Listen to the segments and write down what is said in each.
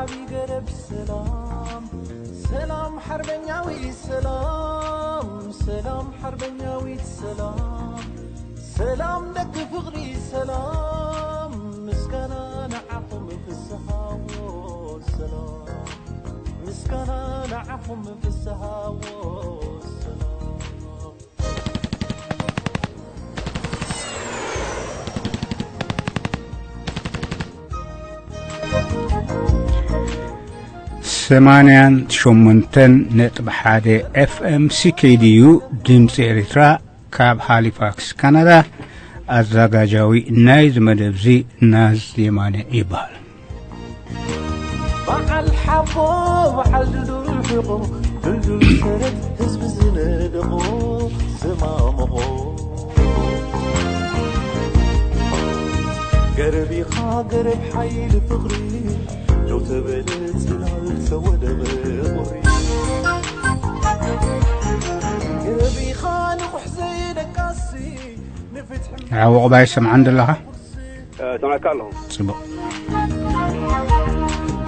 ዓቢ ገረብ ሰላም፣ ሰላም ሓርበኛዊ ሰላም፣ ሰላም ሓርበኛዊት ሰላም፣ ሰላም ደቂ ፍቕሪ ሰላም፣ ምስጋና ንዓኹም ፍስሃዎ ሰላም፣ ምስጋና ንዓኹም ፍስሃዎ ሰላም። ሰማንያን ሸሞንተን ነጥቢ ሓደ ኤፍኤም ሲኬዲዩ ድምፂ ኤርትራ ካብ ሃሊፋክስ ካናዳ። ኣዘጋጃዊ ናይዚ መደብ እዚ ናዝ የማነ ይበሃል። በዓል ሓቦ በዓል ድልዱል ሕቆ ድልዱል ሰረት ህዝቢ ዝነደቆ ዘማምቆ ገረብ ኢኻ ገረብ ሓይሊ ፍቕሪ ደው ተበለ ጽላል ተወደበ ቁሪ ገረብ ኢኻ ንቑሕ ዘይደቃሲ ንፍትሒ ዓወቕ ባይ ሰምዓን ዘለኻ? ሰምዐካ ኣለኹ። ጽቡቕ።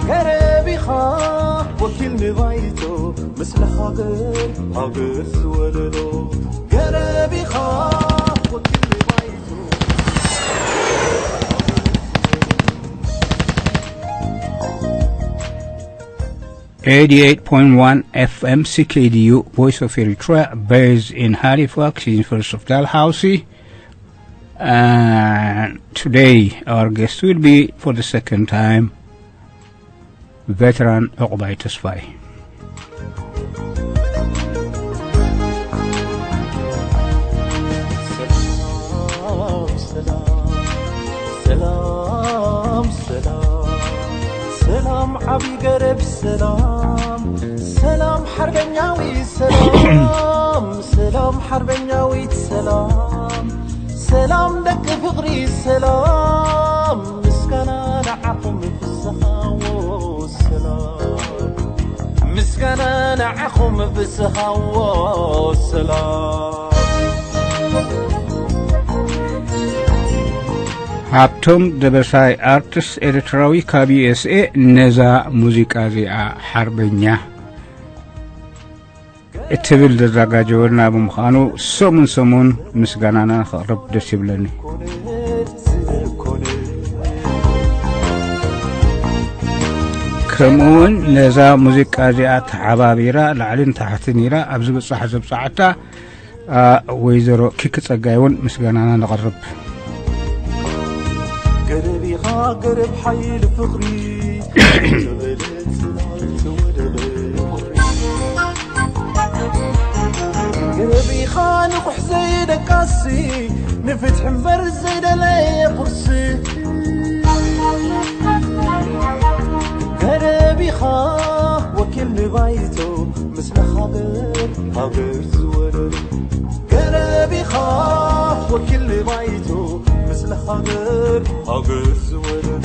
ገረብ ኢኻ ወኪል ንባይቶ፣ ምስለ ሃገር ሃገር ዝወለዶ። ገረብ ኢኻ ወኪል ንባይቶ። Eighty-eight point one F M C K D U, Voice of Eritrea, based in Halifax, University of Dalhousie. And today, our guest will be, for the second time, veteran Oqbai Tesfai. ሰላም ሰላም ሰላም ሰላም ሰላም ዓቢ ገረብ ሰላም ሰላም ሓርበኛዊ ሰላም ሰላም ሓርበኛዊት ሰላም ሰላም ደቂ ፍቕሪ ሰላም ምስጋና ንዓኹም ፍስሃዎ ሰላም ምስጋና ንዓኹም ፍስሃዎ ሰላም ሃብቶም ደበሳይ ኣርቲስት ኤርትራዊ ካብ ዩ ኤስ ኤ ነዛ ሙዚቃ እዚኣ ሓርበኛ እትብል ዘዘጋጀወልና ብምዃኑ ሰሙን ሰሙን ምስጋናና ከቕርብ ደስ ይብለኒ። ከምኡውን ነዛ ሙዚቃ እዚኣ ተሓባቢራ ላዕልን ታሕትን ኢላ ኣብ ዝብጻሕ ዘብጻዓታ ወይዘሮ ኪኪ ጸጋይ እውን ምስጋናና ነቕርብ። ገረብ ኢኻ ገረብ ሓይሊ ፍቕሪ ተበለ ጽላል ተወደበ ቁሪ ገረብ ኢኻ ንቑሕ ዘይደቃሲ ንፍትሒ እምበር ዘይደለየ ቁርሲ ገረብ ኢኻ ወኪል ንባይቶ ምስለ ሃገር ሃገር ዝወለዶ ገረብ ኢኻ ወኪል ንባይቶ ምስለ ሃገር ሃገር ዝወለዶ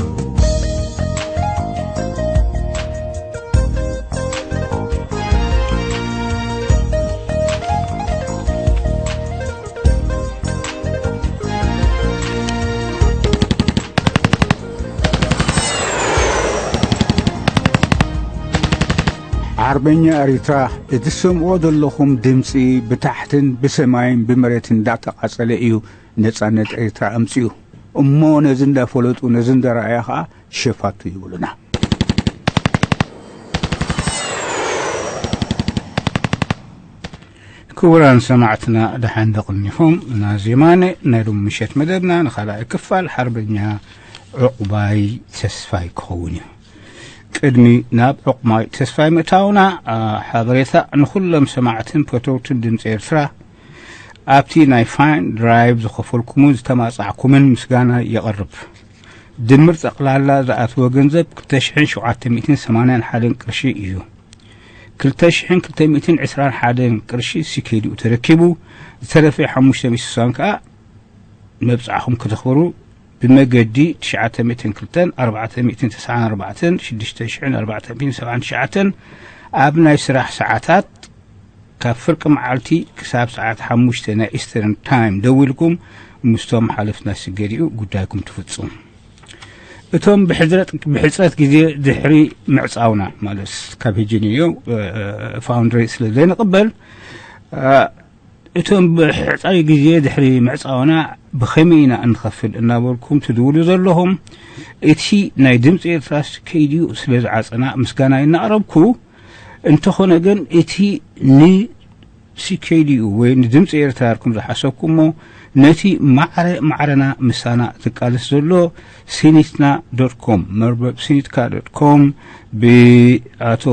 ሓርበኛ ኤሪትራ፣ እቲ ትሰምዕዎ ዘለኹም ድምጺ ብታሕትን ብሰማይን ብመሬትን እንዳተቓጸለ እዩ ነጻነት ኤሪትራ ኣምጺኡ። እሞ ነዚ እንዳፈለጡ ነዚ እንዳረኣያ ኸኣ ሸፋቱ ይብሉና። ክቡራን ሰማዕትና ደሓን ደቕኒኹም። ናዚ የማነ ናይ ሎሚ ምሸት መደብና ንኻልኣይ ክፋል ሓርበኛ ዑቕባይ ተስፋይ ክኸውን እዩ። ቅድሚ ናብ ዑቕባይ ተስፋይ ምእታውና፣ ሓበሬታ ንኹሎም ሰማዕትን ፈተውትን ድምፂ ኤርትራ ኣብቲ ናይ ፋይን ድራይቭ ዝኸፈልኩምን ዝተማፃዕኩምን ምስጋና የቕርብ። ድምር ጠቕላላ ዝኣተወ ገንዘብ ክልተ ሽሕን ሸውዓተ ሚእትን ሰማንያን ሓደን ቅርሺ እዩ። ክልተ ሽሕን ክልተ ሚእትን ዕስራን ሓደን ቅርሺ ሲኬዲኡ ተረኪቡ፣ ዝተረፈ ሓሙሽተ ሚእቲ ስሳን ከኣ መብጻዕኹም ከተኽብሩ ብመገዲ ትሽዓተ ሚእትን ክልተን ኣርባዕተ ሚእትን ተስዓን ኣርባዕተን ሽዱሽተ ሽሕን ኣርባዕተ ሚእትን ሰብዓን ትሽዓተን ኣብ ናይ ስራሕ ሰዓታት ካብ ፍርቂ መዓልቲ ክሳብ ሰዓት ሓሙሽተ ናይ ኢስተርን ታይም ደዊልኩም ምስቶም ሓለፍትና ሲኬዲኡ ጉዳይኩም ትፍጽሙ። እቶም ብሕፅረት ግዜ ድሕሪ ምዕፃውና፣ ማለት ካብ ሕጂ ንዮ ፋውንድሪ ስለ ዘይንቕበል፣ እቶም ብሕፃይ ግዜ ድሕሪ ምዕፃውና ብኸመይ ኢና እንኸፍል እናበልኩም ትድውሉ ዘለኹም፣ እቲ ናይ ድምፂ ኤርትራ ስኬድዩ ስለ ዝዓፀና ምስጋና እናቕረብኩ፣ እንተኾነ ግን እቲ ንስኬድዩ ወይ ንድምፂ ኤርትራ ኢልኩም ዝሓሰብኩሞ፣ ነቲ ማዕረ ማዕረና ምሳና ዝቃለስ ዘሎ ሲኒትና ዶት ኮም፣ መርበብ ሲኒትካ ዶት ኮም፣ ብኣቶ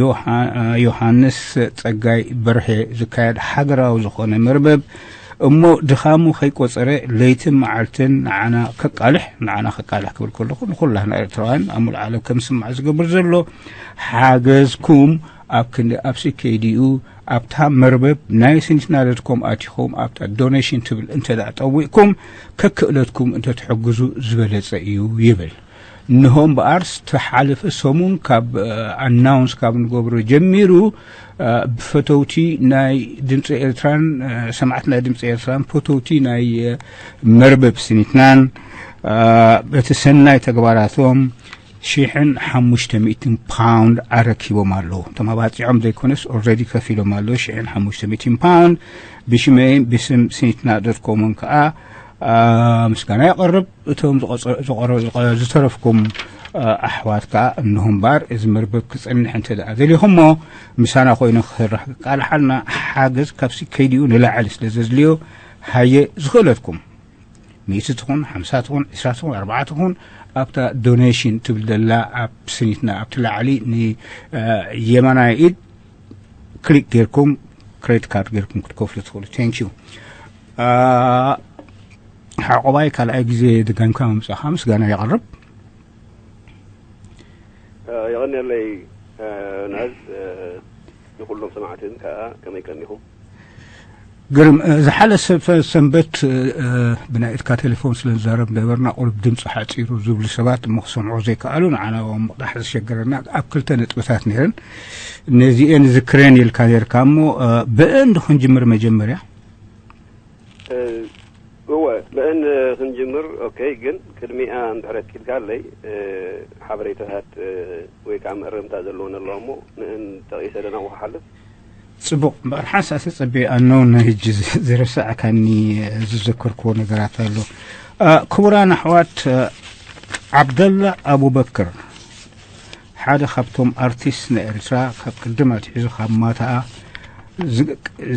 ዮሃ- ዮሃንስ ጸጋይ በርሄ ዝካየድ ሃገራዊ ዝኾነ መርበብ እሞ፣ ድኻሙ ከይቆጸረ ለይትን መዓልትን ንዓና ከቃልሕ፣ ንዓና ከቃልሕ ክብል ከለኹ ንኹላህና ኤርትራውያን ኣብ ሙሉእ ዓለም ከም ዝስማዕ ዝገብር ዘሎ ሓገዝኩም ኣብ ክንዲ ኣብ ስኬድዩ ኣብታ መርበብ ናይ ሲኒትና ዶት ኮም ኣቲኹም ኣብታ ዶኔሽን ትብል እንተ ደኣ ጠዊቕኩም፣ ከክእለትኩም እንተ ትሕግዙ ዝበለጸ እዩ ይብል። እንሆ እምበኣር ዝተሓለፈ ሰሙን ካብ ኣናውንስ ካብ ንገብሮ ጀሚሩ፣ ብፈተውቲ ናይ ድምፂ ኤርትራን ሰማዕቲ ናይ ድምፂ ኤርትራን ፈተውቲ ናይ መርበብ ስኒትናን በቲ ሰናይ ተግባራቶም ሽሕን ሓሙሽተ ሚእትን ፓውንድ ኣረኪቦም ኣለዉ። እቶም ኣባፂዖም ዘይኮነስ ኦልሬዲ ከፊሎም ኣለዉ። ሽሕን ሓሙሽተ ሚእትን ፓውንድ ብሽመይን ብስም ስኒትና ዶት ኮምን ከዓ ምስጋና የቐርብ። እቶም ዝተረፍኩም ኣሕዋት ከዓ እንሆ እምበኣር እዚ መርበብ ክፀንሕ እንተ ደኣ ደሊኹሞ ምሳና ኮይኑ ክሰርሕ ክቃልሓልና ሓገዝ ካብሲ ከይዲኡ ንላዕሊ ስለ ዘድልዮ ሃየ ዝኽእለትኩም ሚእቲ ትኹን ሓምሳ ትኹን ዕስራ ትኹን ኣርባዕተ ትኹን ኣብታ ዶኔሽን ትብል ዘላ ኣብ ስኒትና ኣብቲ ላዕሊ ንየማናይ ኢድ ክሊክ ጌርኩም ክሬዲት ካርድ ጌርኩም ክትከፍሉ ትኽእሉ። ቴንክ ዩ። ሓቆባይ ካልኣይ ግዜ ድጋምካ ምምጻኻ ምስጋና የቕርብ። የቐንየለይ ናዝ ንኩሎም ሰማዕትን ከዓ ከመይ ቀኒኹም? ግርም። ዝሓለፈ ሰንበት ብናይ ኢድካ ቴሌፎን ስለ ንዛረብ ነበርና፣ ቁሩብ ድምፂ ሓፂሩ ዝብሉ ሰባት እሞ ክሰምዑ ዘይከኣሉ፣ ንዓና ምቕዳሕ ዝሸገረና ኣብ ክልተ ነጥብታት ነይረን። ነዚኤን ዝክረን ኢልካ ነርካ እሞ ብእን ዶ ክንጅምር መጀመርያ? እወ ብእን ክንጅምር። ኦኬ፣ ግን ቅድሚኣ እንድሕር ኣኪልካለይ ሓበሬታታት ወይ ከዓ መእረምታ ዘለወን ኣለዋ እሞ ንእን ጠቒሰ ደናው ክሓልፍ። ጽቡቕ እምበኣር ሓንሳእ ተጸበየ ኣነውን ናይ ሕጂ ዝረሳዕካኒ ዝዘከርክዎ ነገራት ኣሎ። ክቡራን ኣሕዋት፣ ዓብደላ ኣቡበክር ሓደ ካብቶም ኣርቲስት ናይ ኤርትራ ካብ ቅድም ኣትሒዙ ካብ ማታኣ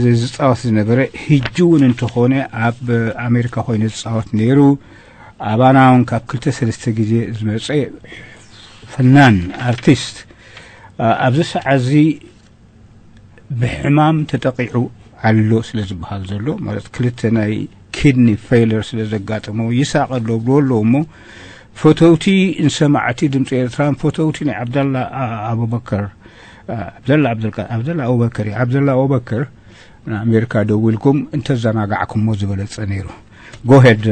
ዝጻወት ዝነበረ፣ ሕጂ እውን እንተኾነ ኣብ ኣሜሪካ ኮይኑ ዝጻወት ነይሩ። ኣባና እውን ካብ ክልተ ሰለስተ ግዜ ዝመጸ ፈናን ኣርቲስት ኣብዚ ሰዓት እዚ ብሕማም ተጠቒዑ ኣሎ ስለ ዝበሃል ዘሎ፣ ማለት ክልተ ናይ ኪድኒ ፌይለር ስለ ዘጋጠሞ ይሳቐ ኣሎ ብሎ ኣለዉ እሞ፣ ፈተውቲ ንሰማዕቲ ድምፂ ኤርትራን ፈተውቲ ናይ ዓብደላ ኣቡበከር፣ ዓብደላ ዓብደልቃ ዓብደላ ኣቡበከር እዩ። ዓብደላ ኣቡበከር ንኣሜሪካ ደዊልኩም እንተዘናጋዕኩሞ ዝበለፀ ነይሩ። ጎሄድ።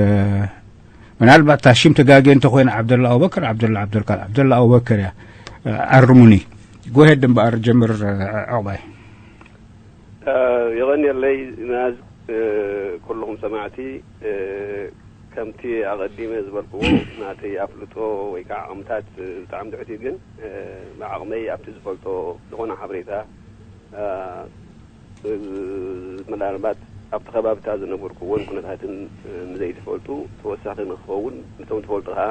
ምናልባት ታሽም ተጋጌ እንተኮይነ ዓብደላ ኣቡበከር ዓብደላ ዓብደልቃ ዓብደላ ኣቡበከር እያ። ኣርሙኒ። ጎሄድ እምበኣር ጀምር። ዕቕባይ። የቐንየለይ ናዝ ኩልኹም ሰማዕቲ። ከምቲ ኣቐዲመ ዝበልክዎ ናተይ ኣፍልጦ ወይ ከዓ ዓቕምታት ብጣዕሚ ትሑት እዩ፣ ግን ብዓቕመይ ኣብቲ ዝፈልጦ ዝኾነ ሓበሬታ ምናልባት ኣብቲ ከባብታ ዝነበርኩዎን ኩነታትን ንዘይትፈልጡ ተወሳኺ ንክኸውን፣ ነቶም ትፈልጡ ከዓ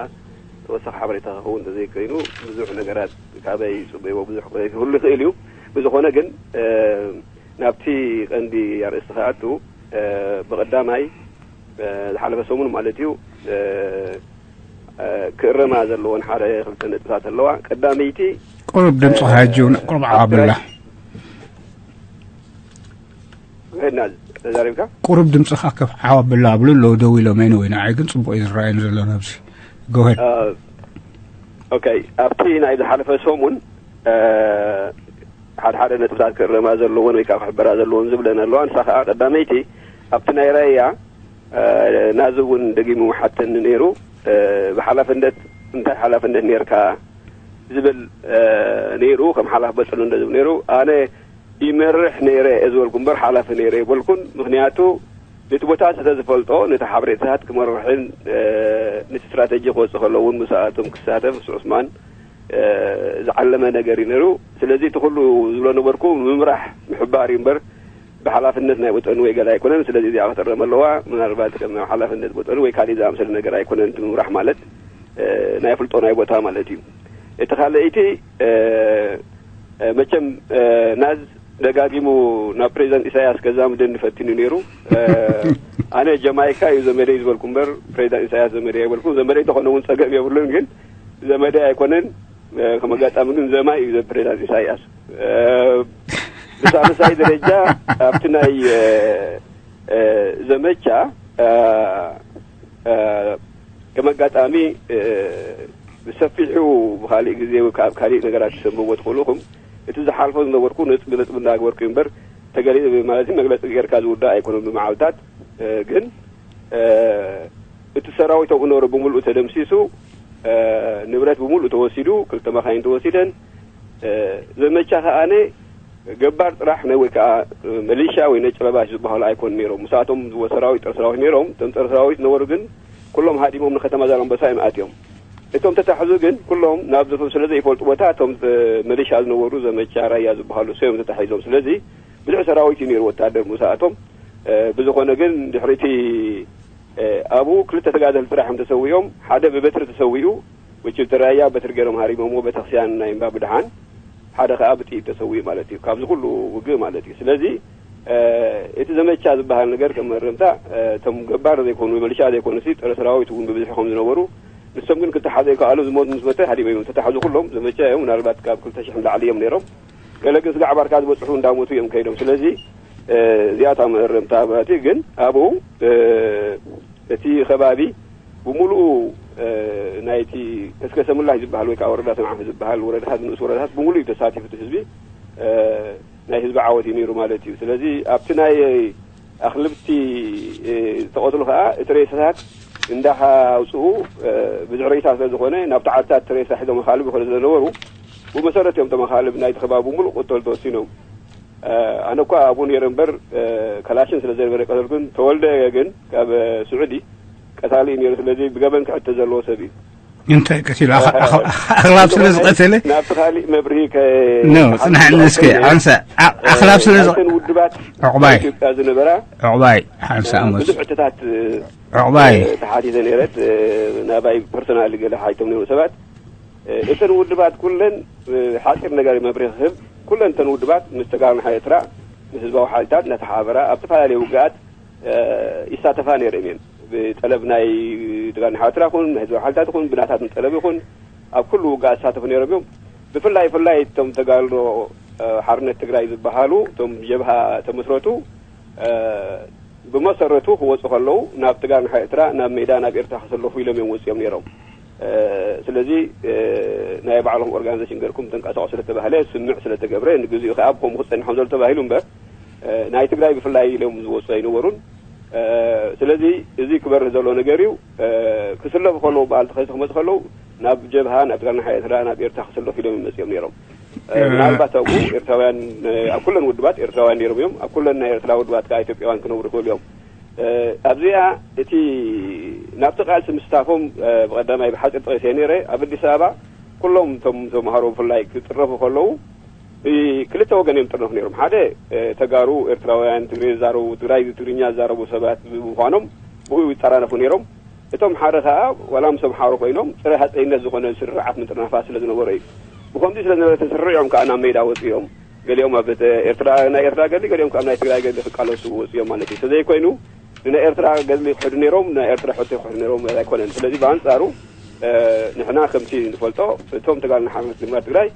ተወሳኺ ሓበሬታ ክኸውን እንተዘይከይኑ ብዙሕ ነገራት ካበይ ይፅበይዎ ብዙሕ ክህሉ ይኽእል እዩ። ብዝኾነ ግን ናብቲ ቀንዲ ኣርእስቲ ክኣቱ ብቐዳማይ ዝሓለፈ ሰሙን ማለት እዩ ክእረማ ዘለዎን ሓደ ክልተ ነጥብታት ኣለዋ። ቀዳመይቲ ቁሩብ ድምፂ ሃጅው ቁሩብ ዓብላ ሄድና ተዛሪብካ ቁሩብ ድምፅኻ ከፍ ዓው ኣብላ ኣብሉ ኣለዉ ደው ኢሎም። ኤኒወይ ንዓይ ግን ፅቡቅ እዩ ዝረኣየኒ ዘሎ ናብዚ። ጎሄድ። ኦኬ፣ ኣብቲ ናይ ዝሓለፈ ሰሙን ሓደ ሓደ ነጥብታት ክእረማ ዘለዎን ወይ ከዓ ክሕበራ ዘለዎን ዝብለን ኣለዋ። ንሳ ከዓ ቀዳመይቲ ኣብቲ ናይ ራያ ናዚ እውን ደጊሙ ሓተኒ ነይሩ። ብሓላፍነት እንታይ ሓላፍነት ነርካ ዝብል ነይሩ። ከም ሓላፍ በጥሉ እንደ ዝብል ነይሩ። ኣነ ይመርሕ ነይረ እየ ዝበልኩ እምበር ሓላፊ ነይረ ይበልኩን። ምክንያቱ ነቲ ቦታ ስለ ዝፈልጦ፣ ነቲ ሓበሬታታት ክመርሕን፣ እ፣ ነቲ ስትራተጂ ክወጽእ ከሎ እውን ምስኣቶም ክሳተፍ፣ ምስ ዑስማን፣ እ፣ ዝዓለመ ነገር እዩ ነይሩ። ስለዚ እቲ ኩሉ ዝብሎ ነበርኩ፣ ምምራሕ፣ ምሕባር እዩ እምበር፣ ብሓላፍነት ናይ ወጠኑ ወይ ገለ ኣይኮነን። ስለዚ እዚኣ ክትእረም ኣለዋ። ምናልባት ከም ሓላፍነት ወጠኑ ወይ ካሊእ ዝኣምሰለ ነገር ኣይኮነን፣ እቲ ምምራሕ ማለት፣ እ፣ ናይ ኣፍልጦ ናይ ቦታ ማለት እዩ። እቲ ካልኣይቲ፣ እ፣ እ፣ መቸም፣ እ፣ ናዝ ደጋጊሙ ናብ ፕሬዚዳንት ኢሳያስ ከዛምደኒ ፈቲኑ ነይሩ። እ፣ ኣነ ጀማይካ እዩ ዘመደይ ዝበልኩ እምበር፣ ፕሬዚዳንት ኢሳያስ ዘመደይ ኣይበልኩ። ዘመደይ እንተኾነ እውን ጸገም የብሉን፣ ግን ዘመደይ ኣይኮነን። እ፣ ከም ኣጋጣሚ ግን ዘማይ እዩ ዘ-፣ ፕሬዚዳንት ኢሳያስ። እ፣ ብሳልሳይ ደረጃ፣ ኣብቲ ናይ፣ እ፣ እ፣ ዘመቻ፣ እ፣ እ፣ ከም ኣጋጣሚ፣ እ፣ ብሰፊሑ ብኻሊእ ግዜ ወይ ካብ ካሊእ ነገራት ትሰንብዎ ትኽእሉ ኢኹም። እቲ ዝሓልፎ ዝነበርኩ ነጥቢ ነጥቢ እንዳገበርኩ እምበር፣ ተገሊ-፣ ማለት መግለጺ ጌርካ ዝውዳእ ኣይኮነን ብመዓልታት። እ፣ ግን፣ እ፣ እቲ ሰራዊት ኣብኡ ነበረ ብምሉኡ ተደምሲሱ፣ እ፣ ንብረት ብምሉኡ ተወሲዱ፣ ክልተ መኻይን ተወሲደን። እ፣ ዘመቻ ከኣነ ገባር ጥራሕ ናይ ወይ ከዓ፣ እ፣ መሊሻ ወይ ነጭ ለባሽ ዝበሃሉ ኣይኮኑ ነይሮም። ምስኣቶም ዝወ-፣ ሰራዊት፣ ጸረ ሰራዊት ነይሮም። እቶም ጸረ ሰራዊት ነበሩ ግን ኩሎም ሃዲሞም ንከተማ ዛላምበሳ እዮም ኣትዮም። እቶም ተታሕዙ ግን ኩሎም ናብ ዝፍ-፣ ስለ ዘይፈልጡ ቦታ እቶም፣ እ፣ መሊሻ ዝነበሩ ዘመቻ ራያ ዝበሃሉ ሰዮም ተታሒዞም። ስለዚ ብዙሕ ሰራዊት እዩ ነይሩ ወታደር ምስኣቶም። እ፣ ብዝኾነ ግን ድሕሪቲ፣ እ፣ ኣብኡ ክልተ ተጋደልቲ ጥራሕ እዮም ተሰዊኦም። ሓደ ብበትሪ ተሰዊኡ፣ ውጭ ራያ በትሪ ገይሮም ሃሪሞምዎ፣ ቤተክርስትያን ናይ እምባ ብድሓን። ሓደ ከኣ ብጥይት ተሰዊኡ ማለት እዩ፣ ካብዚ ኩሉ ውግእ ማለት እዩ። ስለዚ፣ እ፣ እቲ ዘመቻ ዝበሃል ነገር ከም መረምታ፣ እ፣ እቶም ገባር ዘይኮኑ፣ ወይ መሊሻ ዘይኮኑ ሲ፣ ጸረ ሰራዊት እውን ብብዝሒ ከም ዝነበሩ፣ ንሶም ግን ክተሓዙ ኣይከኣሉ፣ ዝሞት ምስ መተ ሃዲሞም እዮም ተታሕዙ ኩሎም። ዘመቻ እዮም፣ ምናልባት ካብ ክልተ ሽሕ ንላዕሊ እዮም ነይሮም። ገለ ግን ስጋዕ ባርካ ዝበጽሑ እንዳሞቱ እዮም ከይዶም። ስለዚ፣ እ፣ እዚኣታ መእረምታ ማለት እዩ። ግን ኣብኡ፣ እ፣ እቲ ከባቢ ብምሉኡ፣ እ፣ ናይቲ ከስከሰ ምላሽ ዝበሃል ወይ ከዓ ወረዳ ሰንዓፈ ዝበሃል ወረዳታት፣ ንኡስ ወረዳታት ብምሉኡ እዩ ተሳቲፉ እቲ ህዝቢ፣ እ፣ ናይ ህዝቢ ዓወት እዩ ነይሩ ማለት እዩ። ስለዚ ኣብቲ ናይ ኣኽልብቲ፣ እ፣ ዝተቐትሉ ከዓ እቲ ሬሳታት እንዳኻውፅኡ፣ እ፣ ብዙሕ ሬሳ ስለ ዝኾነ ናብቲ ዓድታት እቲ ሬሳ ሒዞም ኣኻልብ ይኸዱ ስለ ዝነበሩ፣ ብመሰረት እዮም እቶም ኣኻልብ ናይቲ ከባቢ ብምሉእ ክቕተሉ ተወሲኖም። እ፣ ኣነ እኳ ኣብኡ ነይረ እምበር፣ እ፣ ከላሽን ስለ ዘይነበረ ቀተልኩን። ተወልደ ግን ካብ፣ እ፣ ስዑዲ ቀታሊ እዩ ነይሩ። ስለዚ ብገበን ክሕተት ዘለዎ ሰብ እዩ። እንታይ ቀቲሉ? ኣኽ-፣ ኣኽ-፣ ኣኽላብ ስለ ዝቐተለ? ናብቲ ካሊእ መብርሂ ከ-፣ ኖ፣ ጽናሕኒ እስከ፣ ሓንቲ ሓንሳ፣ ኣ-፣ ኣኽላብ ስለ ዝቐ-፣ ናብተን ውድባት ዕቑባይ። ኢትዮጵያ ዝነበራ፣ ዕቑባይ፣ ሓንሳ እ፣ ኣሞስ። ብዙሕ ሕቶታት፣ እ፣ ዕቑባይ። እ፣ ተሓቲተ ነይረ። እ፣ ናባይ ፐርሶናሊ ገለ ሓይቶም ነይሩ ሰባት። እ፣ እተን ውድባት ኩለን፣ እ፣ ሓፂር ነገር መብርሂ ክህብ፣ ኩለን እተን ውድባት ምስ ተጋሩ ንሓ ኤርትራ፣ ምስ ህዝባዊ ሓይልታት እናተሓባበራ፣ ኣብ ዝተፈላለዩ ውግኣት፣ እ፣ ይሳተፋ ነይረን እየን። ብጠለብ ናይ ተጋሩ ንሓ ኤርትራ ይኹን፣ ናይ ህዝባዊ ሓይልታት ይኹን፣ ብናታትን ጠለብ ይኹን፣ ኣብ ኩሉ ውግኣት ይሳተፉ ነይሮም እዮም። ብፍላይ፣ ብፍላይ እቶም ተጋሩ፣ እ፣ ሓርነት ትግራይ ዝበሃሉ፣ እቶም ጀብሃ ተመስረቱ፣ እ፣ ብመሰረቱ ክወፁ ከለዉ፣ ናብ ተጋሩ ንሓ ኤርትራ፣ ናብ ሜዳ፣ ናብ ኤርትራ ክሰለፉ ኢሎም እዮም ወፂኦም ነይሮም። እ፣ ስለዚ፣ እ፣ ናይ ባዕልኹም ኦርጋናይዜሽን ገርኩም ተንቀሳቐሱ ስለተባህለ፣ ስምዕ ስለተገብረ፣ ንግዚኡ ከኣ ብኸምኡ ክጸንሖም ዘሎ ተባሂሉ እምበር፣ እ፣ ናይ ትግራይ ብፍላይ ኢሎም ዝወፁ ኣይነበሩን። እ፣ ስለዚ እዚ ክበርህ ዘሎ ነገር እዩ። እ፣ ክስለፉ ከለዉ፣ በዓል ተኸዚ ክመፁ ከለዉ፣ ናብ ጀብሃ፣ ናብ ትግራይ ንሓ ኤርትራ፣ ናብ ኤርትራ ክስለፉ ኢሎም እዮም መፂኦም ነይሮም። እ፣ እ፣ ምናልባት ኣብኡ ኤርትራውያን፣ እ፣ ኣብ ኩለን ውድባት ኤርትራውያን ነይሮም እዮም። ኣብ ኩለን ናይ ኤርትራ ውድባት ከኣ ኢትዮጵያውያን ክነብሩ ይኽእሉ እዮም። እ፣ ኣብዚኣ እቲ ናብቲ ቃልሲ ምስታፎም፣ እ፣ ብቐዳማይ ብሓጺር ጠቒሰ ነይረ። ኣብ ኣዲስ ኣበባ ኩሎም እቶም ተምሃሮ ብፍላይ ክጥረፉ ከለዉ፣ እ፣ ክልተ ወገን እዮም ጥርነፉ ነይሮም። ሓደ፣ እ፣ ተጋሩ ኤርትራውያን፣ ትግርኛ ዝዛረቡ፣ ትግራይ ትግርኛ ዝዛረቡ ሰባት ብምዃኖም ብኡ ይጠራነፉ ነይሮም። እቶም ሓደ ከኣ ዋላ ምስ ኣምሓሩ ኮይኖም ጽረ ሃጸይነት ዝኾነ ስርዓት ምጥርናፋ ስለ ዝነበሮ እዩ። ብኸምዚ ስለ ዝነበረ ተስርዕ እዮም ከኣ ናብ ሜዳ ወጺኦም። ገሊኦም ኣብ ኤርትራ፣ ናይ ኤርትራ ገድሊ፣ ገሊኦም ከኣ ናይ ትግራይ ገድሊ ክቃለሱ ወጺኦም ማለት እዩ። ተዘይኮይኑ ንናይ ኤርትራ ገድሊ ክሕዱ ነይሮም፣ ናይ ኤርትራ ሕቶ ክሕዱ ነይሮም ማለት ኣይኮነን። ስለዚ ብኣንጻሩ፣ እ፣ ንሕና ከምቲ ንፈልጦ፣ እቶም ተጋሩ ንሓርነት ግንባር ትግራይ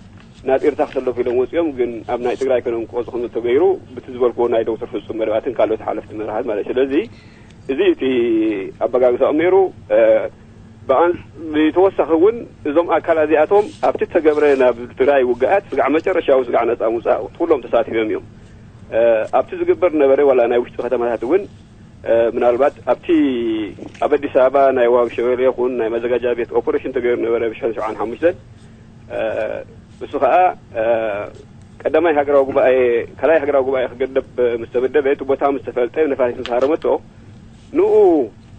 ናብ ኤርትራ ክሰለፉ ኢሎም ወጺኦም፣ ግን ኣብ ናይ ትግራይ ኮይኖም ክወጹ ከም ዝተገይሩ፣ ብቲ ዝበልክዎ ናይ ዶክተር ፍጹም መርባትን ካልኦት ሓለፍቲ መራሕት ማለት እዩ። ስለዚ እዚ እቲ ኣበጋግሳኦም ነይሩ። እ፣ ብኣን-፣ ብተወሳኺ እውን እዞም ኣካላት እዚኣቶም ኣብቲ ተገብረ ናብ ትግራይ ውግኣት ስጋዕ መጨረሻዊ ስጋዕ ነጻ ምውጻእ ኩሎም ተሳቲፎም እዮም። እ፣ ኣብቲ ዝግበር ነበረ ዋላ ናይ ውሽጢ ከተማታት እውን፣ እ፣ ምናልባት ኣብቲ ኣብ ኣዲስ ኣበባ ናይ ዋቢ ሸበሌ ይኹን ናይ መዘጋጃ ቤት ኦፐሬሽን ተገይሩ ነበረ ብሽሕን ሰብዓን ሓሙሽተን፣ እ፣ እሱ ኸኣ፣ እ፣ ቀዳማይ ሃገራዊ ጉባኤ፣ ካልኣይ ሃገራዊ ጉባኤ ክገደብ ምስ ተመደበ፣ እቲ ቦታ ምስ ተፈልጠ፣ ነፋሪት ምስ ሃረመቶ፣ ንኡ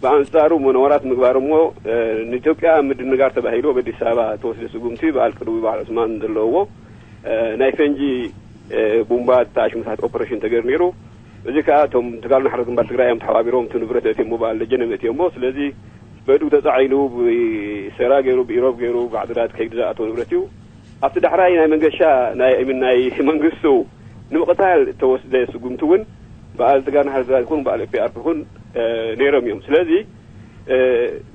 ብኣንጻሩ መነወራት ምግባር እሞ፣ እ፣ ንኢትዮጵያ ምድንጋር ተባሂሉ ኣብ ኣዲስ ኣበባ ተወስደ ስጉምቲ በዓል ቅድዊ በዓል ዑስማን ዘለውዎ፣ እ፣ ናይ ፈንጂ፣ እ፣ ቡምባ ተኣሽሙታት ኦፐሬሽን ተገይሩ ነይሩ። እዚ ከኣ እቶም ትካል ናሕረት ግንባር ትግራይ እዮም ተሓባቢሮም እቲ ንብረት እትዮም በዓል ደጀነ እትዮም። ስለዚ በዱ ተጻዒኑ ብሰራ ገይሩ፣ ብኢሮብ ገይሩ፣ ብዓድራት ከይዱ ዝኣተው ንብረት እዩ። ኣብቲ ዳሕራይ ናይ መንገሻ ናይ ናይ መንግስቱ ንምቕታል ተወስደ ስጉምቲ እውን በዓል ትጋር ናሕሪ ትግራይ ይኹን በዓል ኤፒኣርፒ ይኹን፣ እ፣ ነይሮም እዮም። ስለዚ፣ እ፣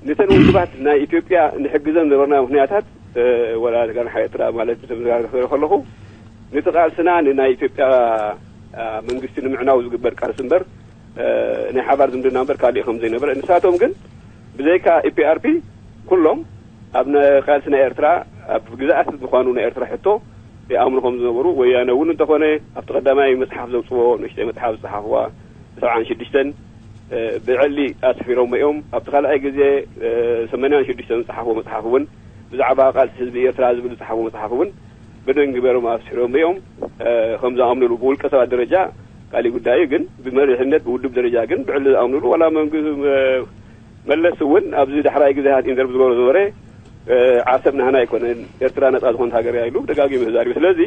ነተን ውድባት ናይ ኢትዮጵያ ንሕግዘን ዝነበርና ምኽንያታት፣ እ፣ ወላ ትጋር ናሕሪ ኤርትራ ማለት ብተመዘጋገ ክርኢ ከለኹ፣ ነቲ ቃልስና ንናይ ኢትዮጵያ፣ እ፣ መንግስቲ ንምዕናው ዝግበር ቃልሲ እምበር፣ እ፣ ናይ ሓባር ዝምድና እምበር ካልእ ከም ዘይነበረ። ንሳቶም ግን ብዘይካ ኢፒኣርፒ ኩሎም ኣብ ነ-፣ ቃልሲ ናይ ኤርትራ፣ ኣብ ግዝኣት ምዃኑ ናይ ኤርትራ ሕቶ ይኣምኑ ከም ዝነበሩ፣ ወያነ እውን እንተኾነ ኣብቲ ቀዳማይ መጽሓፍ ዘውጽዎ ንእሽተይ መጽሓፍ ዝጸሓፍዋ ሰብዓን ሽዱሽተን፣ እ፣ ብዕሊ ኣስፊሮም እዮም። ኣብቲ ካልኣይ ግዜ፣ እ፣ ሰማንያን ሽዱሽተን ዝጸሓፍዎ መጽሓፍ እውን ብዛዕባ ቃልሲ ህዝቢ ኤርትራ ዝብል ዝጸሓፍዎ መጽሓፍ እውን ብደንጊ ገይሮም ኣስፊሮም እዮም። እ፣ ከም ዝኣምኑሉ ብውልቀ ሰባት ደረጃ ካልእ ጉዳይ እዩ፣ ግን ብመሪሕነት ብውድብ ደረጃ ግን ብዕሊ ዝኣምኑሉ ዋላ መንግ-፣ እ፣ መለስ እውን ኣብዚ ዳሕራይ ግዜታት ኢንተርቪው ዝገበሮ ዝነበረ፣ እ፣ ዓሰብ ናህና ኣይኮነን፣ ኤርትራ ነጻ ዝኾነት ሃገር እያ ኢሉ ደጋጊሙ ተዛሪቡ። ስለዚ፣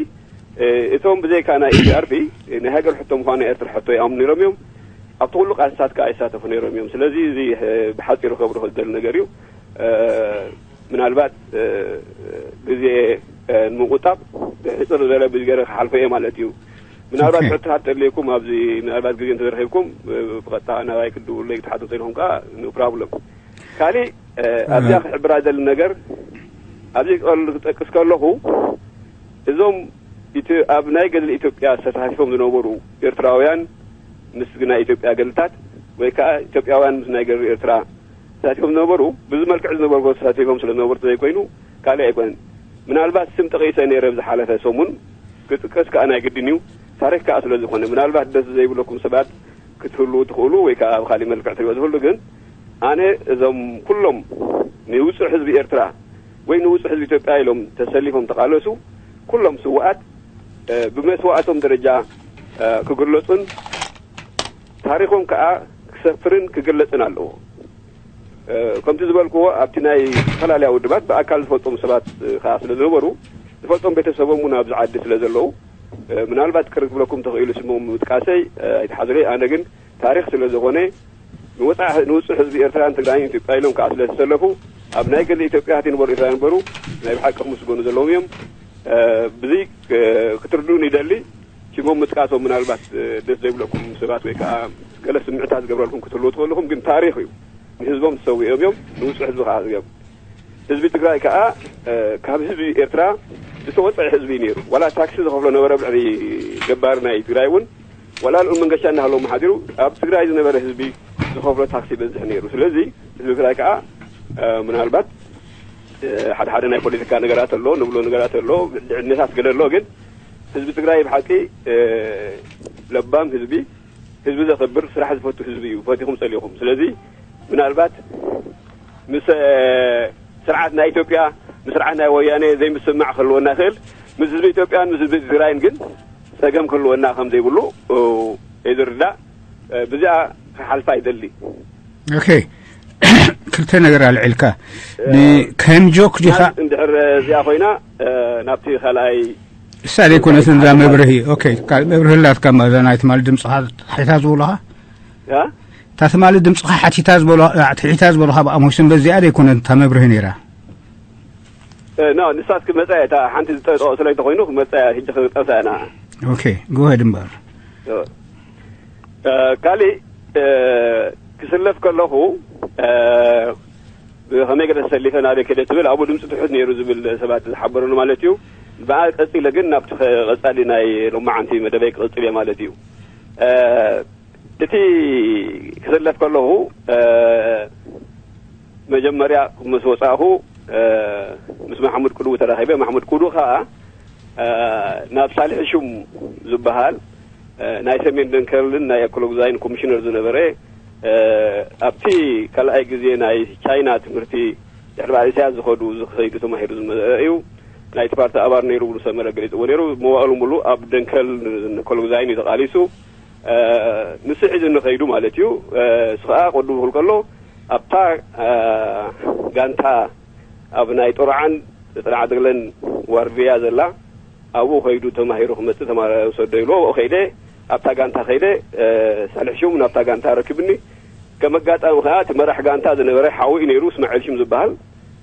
እ፣ እቶም ብዘይካ ናይ ኢፒኣርፒ ናይ ሃገር ሕቶ ምዃኑ ናይ ኤርትራ ሕቶ ይኣምኑ ነይሮም እዮም። ኣብቲ ኩሉ ቃልስታት ከኣ ይሳተፉ ነይሮም እዮም። ስለዚ እዚ፣ እ፣ ብሓጺሩ ከብርሆ ዝደሊ ነገር እዩ። እ፣ ምናልባት፣ እ፣ ግዜ፣ እ፣ ንምቁጣብ ሕጽር ዝበለ ብዝገረ ክሓልፎ እየ ማለት እዩ። ምናልባት ኦኬ። ሕቶታት ተድልየኩም ኣብዚ ምናልባት ግዜ እንተዝረኺብኩም፣ እ፣ ብቐጥታ ናባይ ክትድውሉለይ ክትሓቱ እንተኢልኩም ከኣ ኖ ፕሮብለም። ካሊእ፣ እ፣ ኣብዚኣ እ። ክሕብራ ዘሊ ነገር፣ ኣብዚ ክጠል-፣ ክጠቅስ ከለኹ፣ እዞም ኢትዮ-፣ ኣብ ናይ ገድሊ ኢትዮጵያ ተሳቲፎም ዝነበሩ ኤርትራውያን ምስ ናይ ኢትዮጵያ ገድልታት ወይ ከኣ ኢትዮጵያውያን ምስ ናይ ገድሊ ኤርትራ ተሳቲፎም ዝነበሩ፣ ብዙ መልክዕ ዝነበሩ ተሳቲፎም ስለ ዝነበሩ ዘይኮይኑ ካልእ ኣይኮነን። ምናልባት ስም ጠቒሰ ነይረ ዝሓለፈ ሰሙን፣ ክጥቀስ ከኣ ናይ ግድን እዩ። ታሪኽ ከኣ ስለ ዝኾነ፣ ምናልባት ደስ ዘይብለኩም ሰባት ክትህልዉ ትኽእሉ ወይ ከኣ ኣብ ካሊእ መልክዕ ትሪኦ ትኽእሉ። ግን ኣነ እዞም ኩሎም ንውጹዕ ህዝቢ ኤርትራ ወይ ንውጹዕ ህዝቢ ኢትዮጵያ ኢሎም ተሰሊፎም ተቓለሱ ኩሎም ስውኣት፣ እ፣ ብመስዋእቶም ደረጃ፣ እ፣ ክግለጹን ታሪኾም ከኣ ክሰፍርን ክግለጽን ኣለዎ። እ፣ ከምቲ ዝበልክዎ ኣብቲ ናይ ዝተፈላለያ ውድባት ብኣካል ዝፈልጦም ሰባት፣ እ፣ ከኣ ስለ ዝነበሩ ዝፈልጦም ቤተሰቦም እውን ኣብዚ ዓዲ ስለ ዘለዉ፣ እ፣ ምናልባት ቅር ክብለኩም ተኽኢሉ ስሞም ምጥቃሰይ፣ እ፣ ኣይትሓዙለይ። ኣነ ግን ታሪኽ ስለ ዝኾነ ንወጻ-፣ ንውጹዕ ህዝቢ ኤርትራን ትግራይን ኢትዮጵያ ኢሎም ከኣ ስለ ዝተሰለፉ ኣብ ናይ ገድሊ ኢትዮጵያ ዝነበሩ ኤርትራውያን ነበሩ ናይ ብሓቂ ክምስገኑ ዘለዎም እዮም። እ፣ ብዚ፣ እ፣ ክትርድኡን ይደሊ። ሽሞም ምጥቃሶም ምናልባት፣ እ፣ ደስ ዘይብለኩም ሰባት ወይ ከኣ ገለ ስምዕታት ዝገብረልኩም ክትህልዉ ትኽእሉ ኢኹም፣ ግን ታሪኽ እዩ። ንህዝቦም ዝሰውኦም እዮም፣ ንውጹዕ ህዝቢ ከኣ እዮም። ህዝቢ ትግራይ ከኣ፣ እ፣ ካብ ህዝቢ ኤርትራ ዝተወጸዐ ህዝቢ እዩ ነይሩ። ዋላ ታክሲ ዝኸፍሎ ነበረ ኣብ ልዕሊ ገባር ናይ ትግራይ እውን፣ ዋላ ልኡል መንገሻ እናሃለዎም ሓዲሩ ኣብ ትግራይ ዝነበረ ህዝቢ ዝኸፍሎ ታክሲ ይበዝሕ ነይሩ። ስለዚ ህዝቢ ትግራይ ከኣ፣ እ፣ ምናልባት፣ እ፣ ሓደ ሓደ ናይ ፖለቲካ ነገራት ኣሎ፣ ንብሎ ነገራት ኣሎ፣ ልዕልነታት ገለ ኣሎ፣ ግን ህዝቢ ትግራይ ብሓቂ፣ እ፣ ለባም ህዝቢ፣ ህዝቢ ዘኽብር፣ ስራሕ ዝፈቱ ህዝቢ እዩ፣ ፈቲኹም ጸሊኹም። ስለዚ ምናልባት ምስ፣ እ፣ ስርዓት ናይ ኢትዮጵያ፣ ምስ ስርዓት ናይ ወያነ ዘይምስምማዕ ክህልወና ይኽእል። ምስ ህዝቢ ኢትዮጵያን ምስ ህዝቢ ትግራይን ግን ጸገም ክህልወና ከም ዘይብሉ፣ እ፣ እየ ዝርዳእ። እ፣ ብዚኣ ክሓልፋ ይደሊ። ኦኬ። ክልተ ነገር ኣልዒልካ። እ፣ ን-፣ ከም ጆክ ዲኻ? እንድሕር እዚኣ ኮይና፣ እ፣ ናብቲ ካልኣይ እሳ ዘይኮነትን እዛ መብርሂ። ኦኬ፣ ካልእ መብርሂ ኣላትካ፣ እዛ ናይ ትማሊ ድምፅኻ ሓቲታ ዝበሉኻ? ያ? እታ ትማሊ ድምፅኻ ሓቲታ ዝበሉ-፣ ትሒታ ዝበሉኻ ብኣሞሽን በዚኣ ዘይኮነት እታ መብርሂ ነይራ? እ፣ ኖ፣ ንሳት ክመጻ እያ፣ እታ ሓንቲ ዝጠጠኦ ስለ እንተኾይኑ ክመጻ እያ፣ ሕጂ ክጠፍኣ እያ ንዓ። ኦኬ፣ go ahead እምበር። እ፣ እ፣ ካሊእ፣ እ፣ ክስለፍ ከለኹ፣ እ፣ ብኸመይ ገለ ተሰሊፈ ናበይ ከደ ትብል፣ ኣብኡ ድምፂ ትሑት ነይሩ ዝብል ሰባት ዝሓበሩኒ ማለት እዩ። ብኣ ቀፂለ ግን ናብቲ ኸ-፣ ቀፃሊ ናይ ሎማዓንቲ መደበይ ክቕፅል እየ ማለት እዩ። እ፣ እቲ ክስለፍ ከለኹ፣ እ፣ መጀመርያ ምስ ወፃእኹ፣ እ፣ ምስ ማሕሙድ ኩዱ ተራኺበ። ማሕሙድ ኩዱ ኸዓ፣ እ፣ ናብ ሳልሒ ሹም ዝበሃል፣ እ፣ ናይ ሰሜን ደንከልን ናይ ኣኮሎጉዛይን ኮሚሽነር ዝነበረ፣ እ፣ ኣብቲ ካልኣይ ግዜ ናይ ቻይና ትምህርቲ ድሕሪ በዓል ኢሳያስ ዝኸዱ፣ ዝኸይዱ ተማሂሩ ዝመጸ እዩ። ናይቲ ፓርቲ ኣባል ነይሩ፣ ብሉ ሰመረ ገሊጽዎ ነይሩ። መዋእሉ ሙሉ ኣብ ደንከል ንኮሎግዛይን እዩ ተቓሊሱ። ንሱ ሒዙ ንኸይዱ ማለት እዩ። እሱ ከዓ ቅድም ክብል ከሎ ኣብታ ጋንታ ኣብ ናይ ጥሩዓን ጥንዓት ገለን ዋርድያ ዘላ ኣብኡ ከይዱ ተማሂሩ ክመጽእ ተማረ ሰዶ ኢልዎ። ኣብኡ ከይደ፣ ኣብታ ጋንታ ከይደ። ሳልሕ ሽሙ ናብታ ጋንታ ረኪብኒ። ከም ኣጋጣሚ ከዓ እቲ መራሕ ጋንታ ዝነበረ ሓው እዩ ነይሩ፣ እስማዒል ሽም ዝበሃል።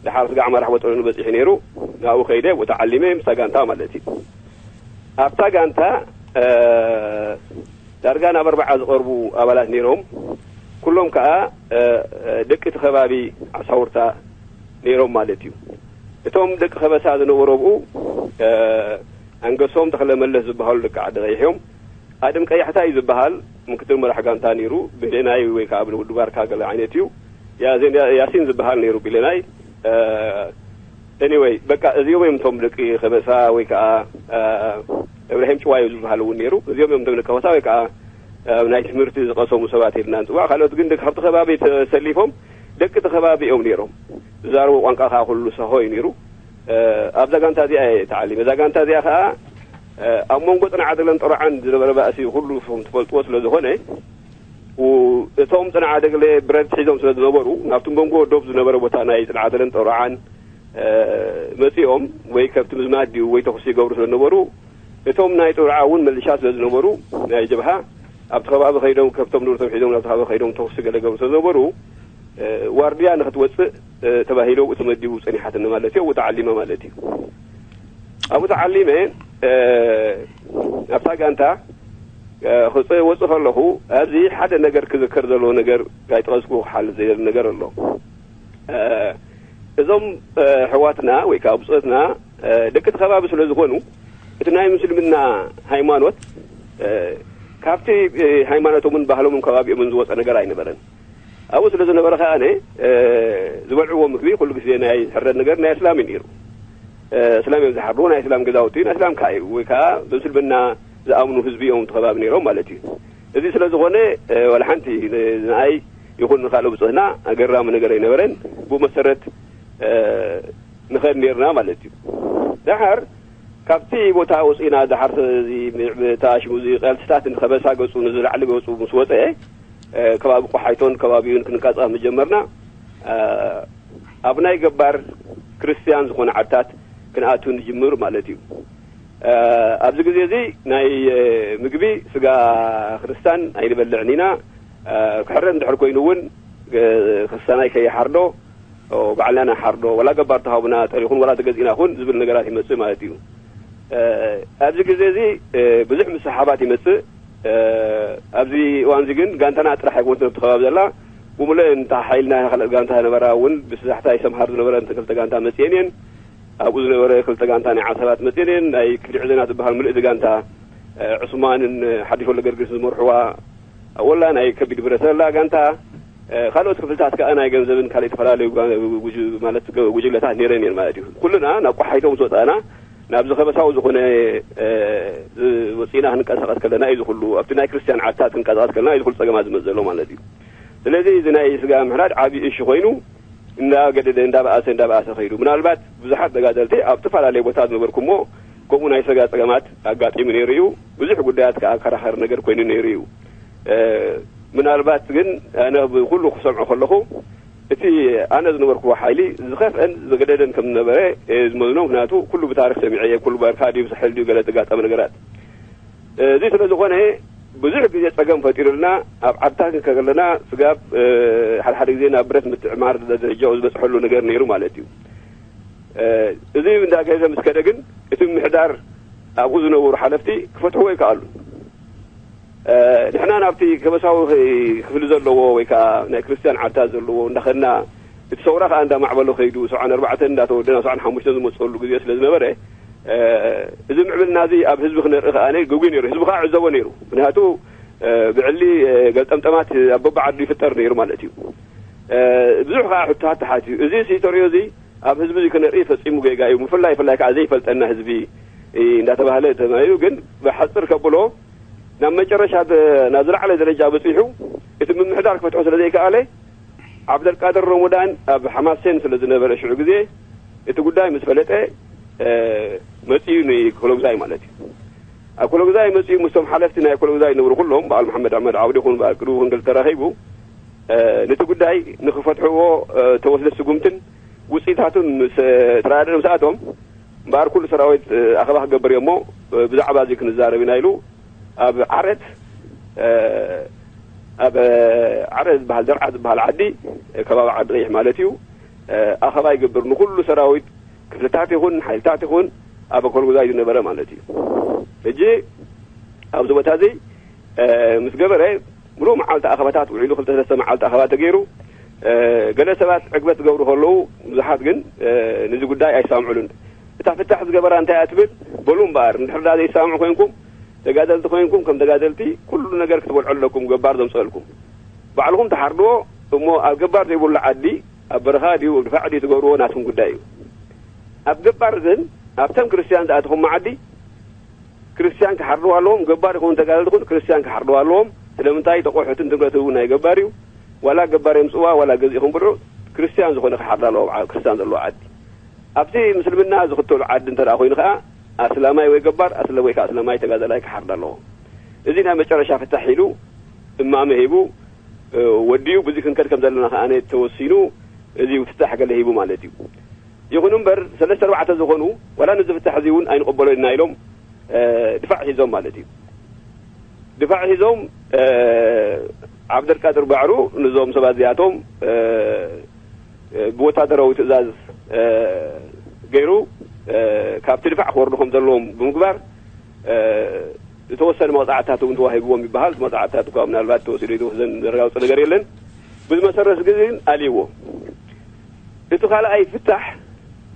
ድሓር ስጋዕ መራሕ ወጠኑ በጺሑ ነይሩ። ናብኡ ከይደ፣ ብኡ ተዓሊመ ምስታ ጋንታ ማለት እዩ። ኣብታ ጋንታ ዳርጋ ናብ ኣርባዓ ዝቐርቡ ኣባላት ነይሮም። ኩሎም ከዓ ደቂ እቲ ከባቢ ዓሳውርታ ነይሮም ማለት እዩ። እቶም ደቂ ከበሳ ዝነበሩ ኣብኡ ኣንገሶም ተኽለ መለስ ዝበሃሉ ደቂ ዓዲ ቀይሕ እዮም። ኣደም ቀያሕታ እዩ ዝበሃል፣ ምክትል መራሕ ጋንታ ነይሩ። ብሌናይ ወይ ከዓ ብወዲ ባርካ ገለ ዓይነት እዩ። ያሲን ዝበሃል ነይሩ ብሌናይ። ኤኒወይ በቃ እዚኦም እዮም እቶም ደቂ ከበሳ ወይ ከዓ እብራሂም ጭዋዩ ዝበሃል እውን ነይሩ። እዚኦም እዮም እቶም ደቂ ከበሳ ወይ ከዓ ናይ ትምህርቲ ዝቀሰሙ ሰባት ኢልና ንፅዋዕ። ካልኦት ግን ደቂ ካብቲ ከባቢ ተሰሊፎም ደቂ እቲ ከባቢ እዮም ነይሮም። ዝዛረቡ ቋንቋ ከዓ ኩሉ ሰሆ እዩ ነይሩ። ኣብዛ ጋንታ እዚኣ እየ ተዓሊመ። እዛ ጋንታ እዚኣ ከዓ ኣብ መንጎ ፅንዓት ገለን ጥሩዓን ዝነበረ ባእሲ ኩሉ ትፈልጥዎ ስለ ዝኾነ፣ እቶም ፅንዓት ገለ ብረት ሒዞም ስለ ዝነበሩ ናብቲ መንጎ ዶብ ዝነበረ ቦታ ናይ ፅንዓት ገለን ጥሩዓን መፂኦም ወይ ከብቲ ምዝማድ ድዩ ወይ ተኹሲ ይገብሩ ስለ ዝነበሩ፣ እቶም ናይ ጥሩዓ እውን መልሻ ስለ ዝነበሩ ናይ ጀብሃ ኣብቲ ከባቢ ከይዶም ከብቶም ንብረቶም ሒዞም ናብቲ ከባቢ ከይዶም ተኹሲ ገለ ገብሩ ስለ ዝነበሩ ዋርድያ ንክትወፅእ ተባሂሎ ተመዲቡ ፀኒሓትኒ ማለት እዩ። ተዓሊመ ማለት እዩ። ኣብኡ ተዓሊመ ኣብታ ጋንታ ክወፅእ ከለኹ ኣብዚ ሓደ ነገር ክዝከር ዘለዎ ነገር ኣይጠቐስኩ ክሓልፍ ዘይደሊ ነገር ኣሎ። እዞም ኣሕዋትና ወይ ከዓ ብፆትና ደቂ እቲ ከባቢ ስለ ዝኾኑ እቲ ናይ ምስልምና ሃይማኖት ካብቲ ሃይማኖቶምን ባህሎምን ከባቢኦምን ዝወፀ ነገር ኣይነበረን። ኣብኡ ስለ ዝነበረ ከዓ ዝበልዕዎ ምግቢ ኩሉ ግዜ ናይ ሕረድ ነገር ናይ እስላም እዩ ነይሩ። እስላም እዮም ዝሓርድዎ፣ ናይ እስላም ገዛውቲ ናይ እስላም ከዓ እዩ ወይ ከዓ ብምስልምና ዝኣምኑ ህዝቢ እዮም እቲ ከባቢ ነይሮም ማለት እዩ። እዚ ስለ ዝኾነ ዋላ ሓንቲ ንኣይ ይኹን ንካልእ ብፅህና ኣገራሚ ነገር ኣይነበረን። ብኡ መሰረት ንኸድ ነርና ማለት እዩ። ደሓር ካብቲ ቦታ ወፂና ደሓር ተኣሽሙ እዚ ቀልስታት ንኸበሳ ገፁ ንዝላዕሊ ገፁ ምስ ወፀ ከባቢ ቆሓይቶን ከባቢኡን ክንቃፃ ምጀመርና ኣብ ናይ ገባር ክርስትያን ዝኾነ ዓድታት ክንኣቱ ንጅምር ማለት እዩ። ኣብዚ ግዜ እዚ ናይ ምግቢ ስጋ ክርስታን ኣይንበልዕን ኢና። ክሕረድ እንድሕር ኮይኑ እውን ክርስታናይ ከይሓርዶ ባዕልና ንሓርዶ፣ ወላ ገባር ተሃቡና ጠሪኹን ወላ ተገዚእና ኹን ዝብል ነገራት ይመፅእ ማለት እዩ። ኣብዚ ግዜ እዚ ብዙሕ ምስሓባት ይመፅእ። ኣብዚ እዋን እዚ ግን ጋንታና ጥራሕ ኣይኮነት ነብቲ ከባቢ ዘላ ብምሉእ እንታ ሓይልና ካልኦት ጋንታ ነበራ እውን ብስዛሕታ ይሰምሃር ዝነበረ ክልተ ጋንታ መፅየን እየን። ኣብኡ ዝነበረ ክልተ ጋንታ ናይ ዓሰባት መፅየን እየን። ናይ ክልዕ ዜና ዝበሃል ምልእቲ ጋንታ ዑስማንን ሓዲሽ ወልደ ገርግስ ዝመርሕዋ ወላ ናይ ከቢድ ብረት ዘላ ጋንታ ካልኦት ክፍልታት ከዓ ናይ ገንዘብን ካልእ ዝተፈላለዩ ማለት ጉጅለታት ነይረን እየን ማለት እዩ። ኩልና ናብ ቆሓይቶም ምስ ወፃእና ናብዚ ከበሳዊ ዝኾነ ወፂና ክንቀሳቀስ ከለና እዩ ዝኩሉ ኣብቲ ናይ ክርስትያን ዓድታት ክንቀሳቀስ ከለና እዩ ዝኩሉ ፀገማት ዝመፅ ዘሎ ማለት እዩ። ስለዚ እዚ ናይ ስጋ ምሕራድ ዓብዪ እሺ ኮይኑ እንዳገደደ እንዳበኣሰ እንዳበኣሰ ከይዱ ምናልባት ብዙሓት ተጋደልቲ ኣብ ዝተፈላለዩ ቦታ ዝነበርኩሞ ከምኡ ናይ ስጋ ፀገማት ኣጋጢሙ ነይሩ እዩ። ብዙሕ ጉዳያት ከዓ ኣከራኸሪ ነገር ኮይኑ ነይሩ እዩ። ምናልባት ግን ኣነ ብኩሉ ክሰምዖ ከለኹ እቲ ኣነ ዝነበርኩዎ ሓይሊ ዝኸፍአን ዝገደደን ከም ዝነበረ ዝመዝኖ። ምክንያቱ ኩሉ ብታሪክ ሰሚዐ እየ። ኩሉ በርካ ድዩ ሳሕል ድዩ ገለ ተጋጠመ ነገራት እዚ ስለ ዝኾነ ብዙሕ ግዜ ፀገም ፈጢሩልና ኣብ ዓድታት ከለና ስጋብ ሓደ ሓደ ግዜ ናብ ብረት ምትዕማር ደረጃ ዝበፅሐሉ ነገር ነይሩ ማለት እዩ። እዚ እንዳገዘ ምስ ከደ ግን እቲ ምሕዳር ኣብኡ ዝነበሩ ሓለፍቲ ክፈትሕዎ ይከኣሉ። ንሕና ናብቲ ከበሳዊ ክፍሊ ዘለዎ ወይ ከዓ ናይ ክርስትያን ዓድታት ዘለዎ እንዳኸድና እቲ ሰውራ ከዓ እንዳማዕበሎ ከይዱ ሰብዓን ኣርባዕተን እንዳተወደና ሰብዓን ሓሙሽተን ዝመፀሉ ግዜ ስለ ዝነበረ እዚ ምዕብልና እዚ ኣብ ህዝቢ ክነርኢ ከዓ ግጉይ ነይሩ። ህዝቢ ከዓ ዕዘቦ ነይሩ። ምክንያቱ ብዕሊ ገልጠምጠማት ኣብ በብዓዱ ይፍጠር ነይሩ ማለት እዩ። ብዙሕ ከዓ ሕቶታት ተሓትዩ። እዚ ተሪኦ እዚ ኣብ ህዝቢ እዚ ክነርኢ ፈፂሙ ጌጋ እዩ። ብፍላይ ፍላይ ከዓ ዘይፈልጠና ህዝቢ እንዳተባህለ ተማሂሩ ግን ብሓፅር ከብሎ ናብ መጨረሻ ናብ ዝለዓለ ደረጃ በፂሑ እቲ ምምሕዳር ክፈትሖ ስለ ዘይከኣለ ዓብደልቃድር ረመዳን ኣብ ሓማሴን ስለ ዝነበረ ሽዑ ግዜ እቲ ጉዳይ ምስ ፈለጠ መፅኡ ንኮሎግዛይ ማለት እዩ። ኣብ ኮሎግዛይ መፅኡ ምስቶም ሓለፍቲ ናይ ኮሎግዛይ ዝነበሩ ኩሎም፣ በዓል መሓመድ ኣሕመድ ዓብዲ ይኹን በዓል ቅድቡ ክንገል ተራኺቡ፣ ነቲ ጉዳይ ንክፈትሕዎ ተወስደ ስጉምትን ውፅኢታቱን ምስ ተረኣደ ምስኣቶም፣ እምበኣር ኩሉ ሰራዊት ኣኸባ ክገብር እዮ እሞ ብዛዕባ እዚ ክንዛረብ ኢና ኢሉ ኣብ ዓረት ኣብ ዓረ ዝበሃል፣ ደርዓ ዝበሃል ዓዲ፣ ከባቢ ዓዲ ቀይሕ ማለት እዩ፣ ኣኸባ ይገብር። ንኩሉ ሰራዊት ክፍልታት ይኹን ሓይልታት ይኹን ኣብ ኮልጉዛይ ዝነበረ ማለት እዩ። ሕጂ ኣብዚ ቦታ እዚ ምስ ገበረ፣ ሙሉእ መዓልቲ ኣኸባታት ውዒሉ፣ ክልተ ሰለስተ መዓልቲ ኣኸባ ተገይሩ። ገለ ሰባት ዕግበት ዝገብሩ ከለዉ፣ ብዙሓት ግን ነዚ ጉዳይ ኣይሳምዑሉን። እታ ፍታሕ ዝገበራ እንታይ እያ ትብል? በሉ እምበኣር፣ እንድሕር ዳ ዘይሳምዑ ኮይንኩም፣ ተጋደልቲ ኮይንኩም፣ ከም ተጋደልቲ ኩሉ ነገር ክትበልዑ ኣለኩም፣ ገባር ዘምፀልኩም። ባዕልኹም ትሓርድዎ እሞ፣ ኣብ ገባር ዘይብሉ ዓዲ፣ ኣብ በረኻ ድዩ፣ ኣብ ድፋዕ ድዩ ትገብርዎ፣ ናትኩም ጉዳይ እዩ። ኣብ ገባር ግን፣ ኣብተም ክርስትያን ዝኣተኹም ዓዲ፣ ክርስትያን ክሓርድዋ ኣለዎም። ገባር ይኹን ተጋደልቲ ይኹን ክርስትያን ክሓርድዋ ኣለዎም። ስለምንታይ? ተቆሑትን ትምረትን እውን ናይ ገባር እዩ። ዋላ ገባር የምፅእዋ፣ ዋላ ገዚእኹም ብልዑ፣ ክርስትያን ዝኾነ ክሓርድ ኣለዎ፣ ኣብ ክርስትያን ዘለዎ ዓዲ። ኣብቲ ምስልምና ዝኽተሉ ዓዲ እንተ ደኣ ኮይኑ ከኣ፣ ኣስላማይ ወይ ገባር፣ ኣስለ-፣ ወይ ከኣ ኣስላማይ ተጋዳላይ ክሓርድ ኣለዎ። እዚ ናይ መጨረሻ ፍታሕ ኢሉ እማመ ሂቡ፣ እ፣ ወዲኡ። ብዙ ክንከድ ከም ዘለና ከኣ ተወሲኑ፣ እዚ ፍታሕ ገለ ሂቡ ማለት እዩ። ይኹን እምበር፣ ሰለስተ ኣርባዕተ ዝኾኑ፣ ዋላ ነዚ ፍታሕ እዚ እውን ኣይንቕበሎ ኢና ኢሎም፣ እ፣ ድፋዕ ሒዞም ማለት እዩ። ድፋዕ ሒዞም፣ እ፣ ዓብደልቃድር ባዕሉ ነዞም ሰባት እዚኣቶም፣ እ፣ እ፣ ብወታደራዊ ትእዛዝ፣ እ፣ ገይሩ፣ እ፣ ካብቲ ድፋዕ ክወርዱ ከም ዘለዎም ብምግባር፣ እ፣ ዝተወሰነ መቕጻዕትታት እውን ተዋሂብዎም ይበሃል። እቲ መቕጻዕትታት እኳ ምናልባት ተወሲዱ ይተወሰን ዘረጋግጾ ነገር የለን። ብዚ መሰረት ግን ኣልይዎ። እቲ ካልኣይ ፍታሕ፣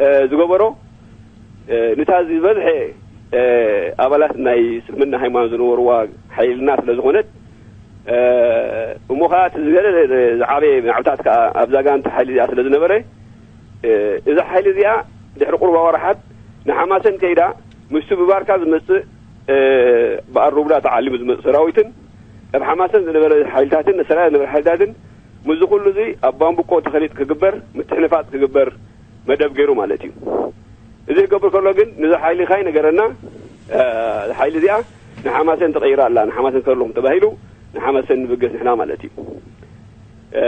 እ፣ ዝገበሮ፣ እ፣ ንታ ዝበዝሐ፣ እ፣ ኣባላት ናይ እስልምና ሃይማኖት ዝነበርዋ ሓይልና ስለ ዝኾነት፣ እ፣ እሞ ኸኣ እቲ ዝበለለ ዝዓበየ ናዕብታት ከኣ ኣብዛ ጋንታ ሓይሊ እዚኣ ስለ ዝነበረ፣ እ፣ እዛ ሓይሊ እዚኣ ድሕሪ ቁሩብ ኣዋርሓት ንሓማሰን ከይዳ፣ ምስቲ ብባርካ ዝመጽእ፣ እ፣ ብኣር ሩብዳ ተዓሊሙ ዝመጽእ ሰራዊትን፣ ኣብ ሓማሰን ዝነበረ ሓይልታትን፣ ንሰራያ ዝነበረ ሓይልታትን፣ ምስዚ ኩሉ እዚ ኣብ ባምቡቆ ተኸሊጥ ክግበር፣ ምትሕንፋጽ ክግበር መደብ ገይሩ ማለት እዩ። እዚ ክገብር ከሎ ግን፣ ነዚ ሓይሊ ካይ ነገረና፣ እ፣ ሓይሊ እዚኣ ንሓማሰን ተቐይራ ኣላ፣ ንሓማሰን ከለኹም ተባሂሉ፣ ንሓማሰን ንብገስ ንሕና ማለት እዩ። እ፣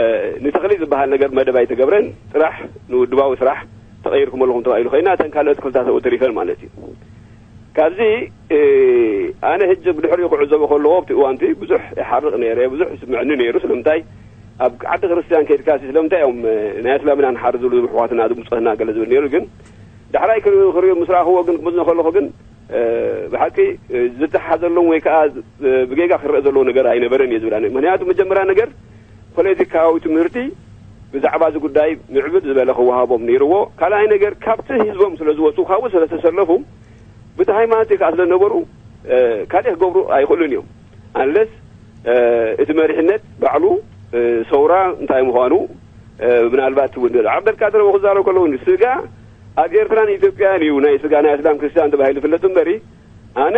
ንተኽሊ ዝበሃል ነገር መደብ ኣይተገብረን፣ ጥራሕ ንውድባዊ ስራሕ ተቐይርኩም ኣለኹም ተባሂሉ ኮይና፣ እተን ካልኦት ክፍልታት ኣብኡ ተሪፈን ማለት እዩ። ካብዚ፣ እ፣ ኣነ ሕጂ ብድሕሪኡ ክዕዘቦ ከለዎ፣ ኣብቲ እዋንቲ ብዙሕ ይሓርቕ ነይረ፣ ብዙሕ ይስምዕኒ ነይሩ። ስለምንታይ ኣብ ዓዲ ክርስትያን ከይድካ ሲ፣ ስለምንታይ እዮም፣ እ፣ ናይ እስላምና ንሓር ዝብሉ ዝብሕዋትና ዝምፀና ገለ ዝብል ነይሩ። ግን ዳሕራይ ክር-፣ ክሪኡ ምስ ረኣኽዎ ግን፣ ክመዝኖ ከለኹ ግን፣ እ፣ ብሓቂ፣ እ፣ ዝተሓዘሎም ወይ ከዓ፣ እ፣ ብጌጋ ክረአ ዘለዎ ነገር ኣይነበረን እየ ዝብል ኣነ። ምክንያቱ መጀመርያ ነገር ፖለቲካዊ ትምህርቲ ብዛዕባ እዚ ጉዳይ ምዕብል ዝበለ ክወሃቦም ነይርዎ። ካልኣይ ነገር ካብቲ ህዝቦም ስለ ዝወፁ፣ ካብኡ ስለ ዝተሰለፉ፣ ብቲ ሃይማኖት ከዓ ስለ ዝነበሩ፣ እ፣ ካልእ ክገብሩ ኣይኽእሉን እዮም። ኣንለስ፣ እ፣ እቲ መሪሕነት ባዕሉ፣ እ፣ ሰውራ እንታይ ምዃኑ፣ እ፣ ምናልባት እውን ዓብደልቃድር ኣብኡ ክዛረብ ከለዉ፣ ስጋ ኣብ ኤርትራን ኢትዮጵያን እዩ፣ ናይ ስጋ ናይ እስላም ክርስትያን ተባሂሉ ዝፍለጥ እምበሪ፣ ኣነ፣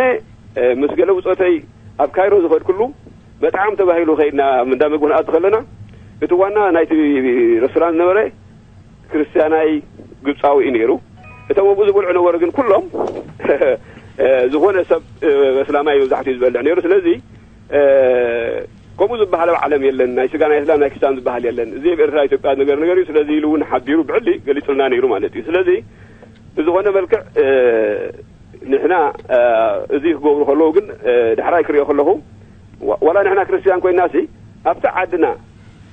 እ፣ ምስ ገለ ብጾተይ ኣብ ካይሮ ዝኸድኩሉ መጥዓም ተባሂሉ ከይድና፣ እንዳ መግቢ ክንኣቱ ከለና፣ እቲ ዋና ናይቲ ሬስቶራንት ዝነበረ ክርስትያናይ ግብጻዊ እዩ ነይሩ። እቶም ኣብኡ ዝበልዑ ነበሩ ግን ኩሎም፣ እ፣ ዝኾነ ሰብ፣ እ፣ እስላማይ መብዛሕትኡ ዝበልዕ ነይሩ። ስለዚ፣ እ፣ ከምኡ ዝበሃል ኣብ ዓለም የለን። ናይ ስጋ ናይ እስላም ናይ ክርስትያን ዝበሃል የለን። እዚ ኣብ ኤርትራ ኢትዮጵያ ነገር ነገር እዩ። ስለዚ ኢሉ እውን ሓቢሩ ብዕሊ ገሊጹልና ነይሩ ማለት እዩ። ስለዚ ብዝኾነ መልክዕ፣ እ፣ ንሕና፣ እ፣ እዚ ክገብሩ ከለዉ ግን፣ እ፣ ዳሕራይ ክሪኦ ከለኹ፣ ዋ-፣ ዋላ ንሕና ክርስትያን ኮይናሲ፣ ኣብቲ ዓድና፣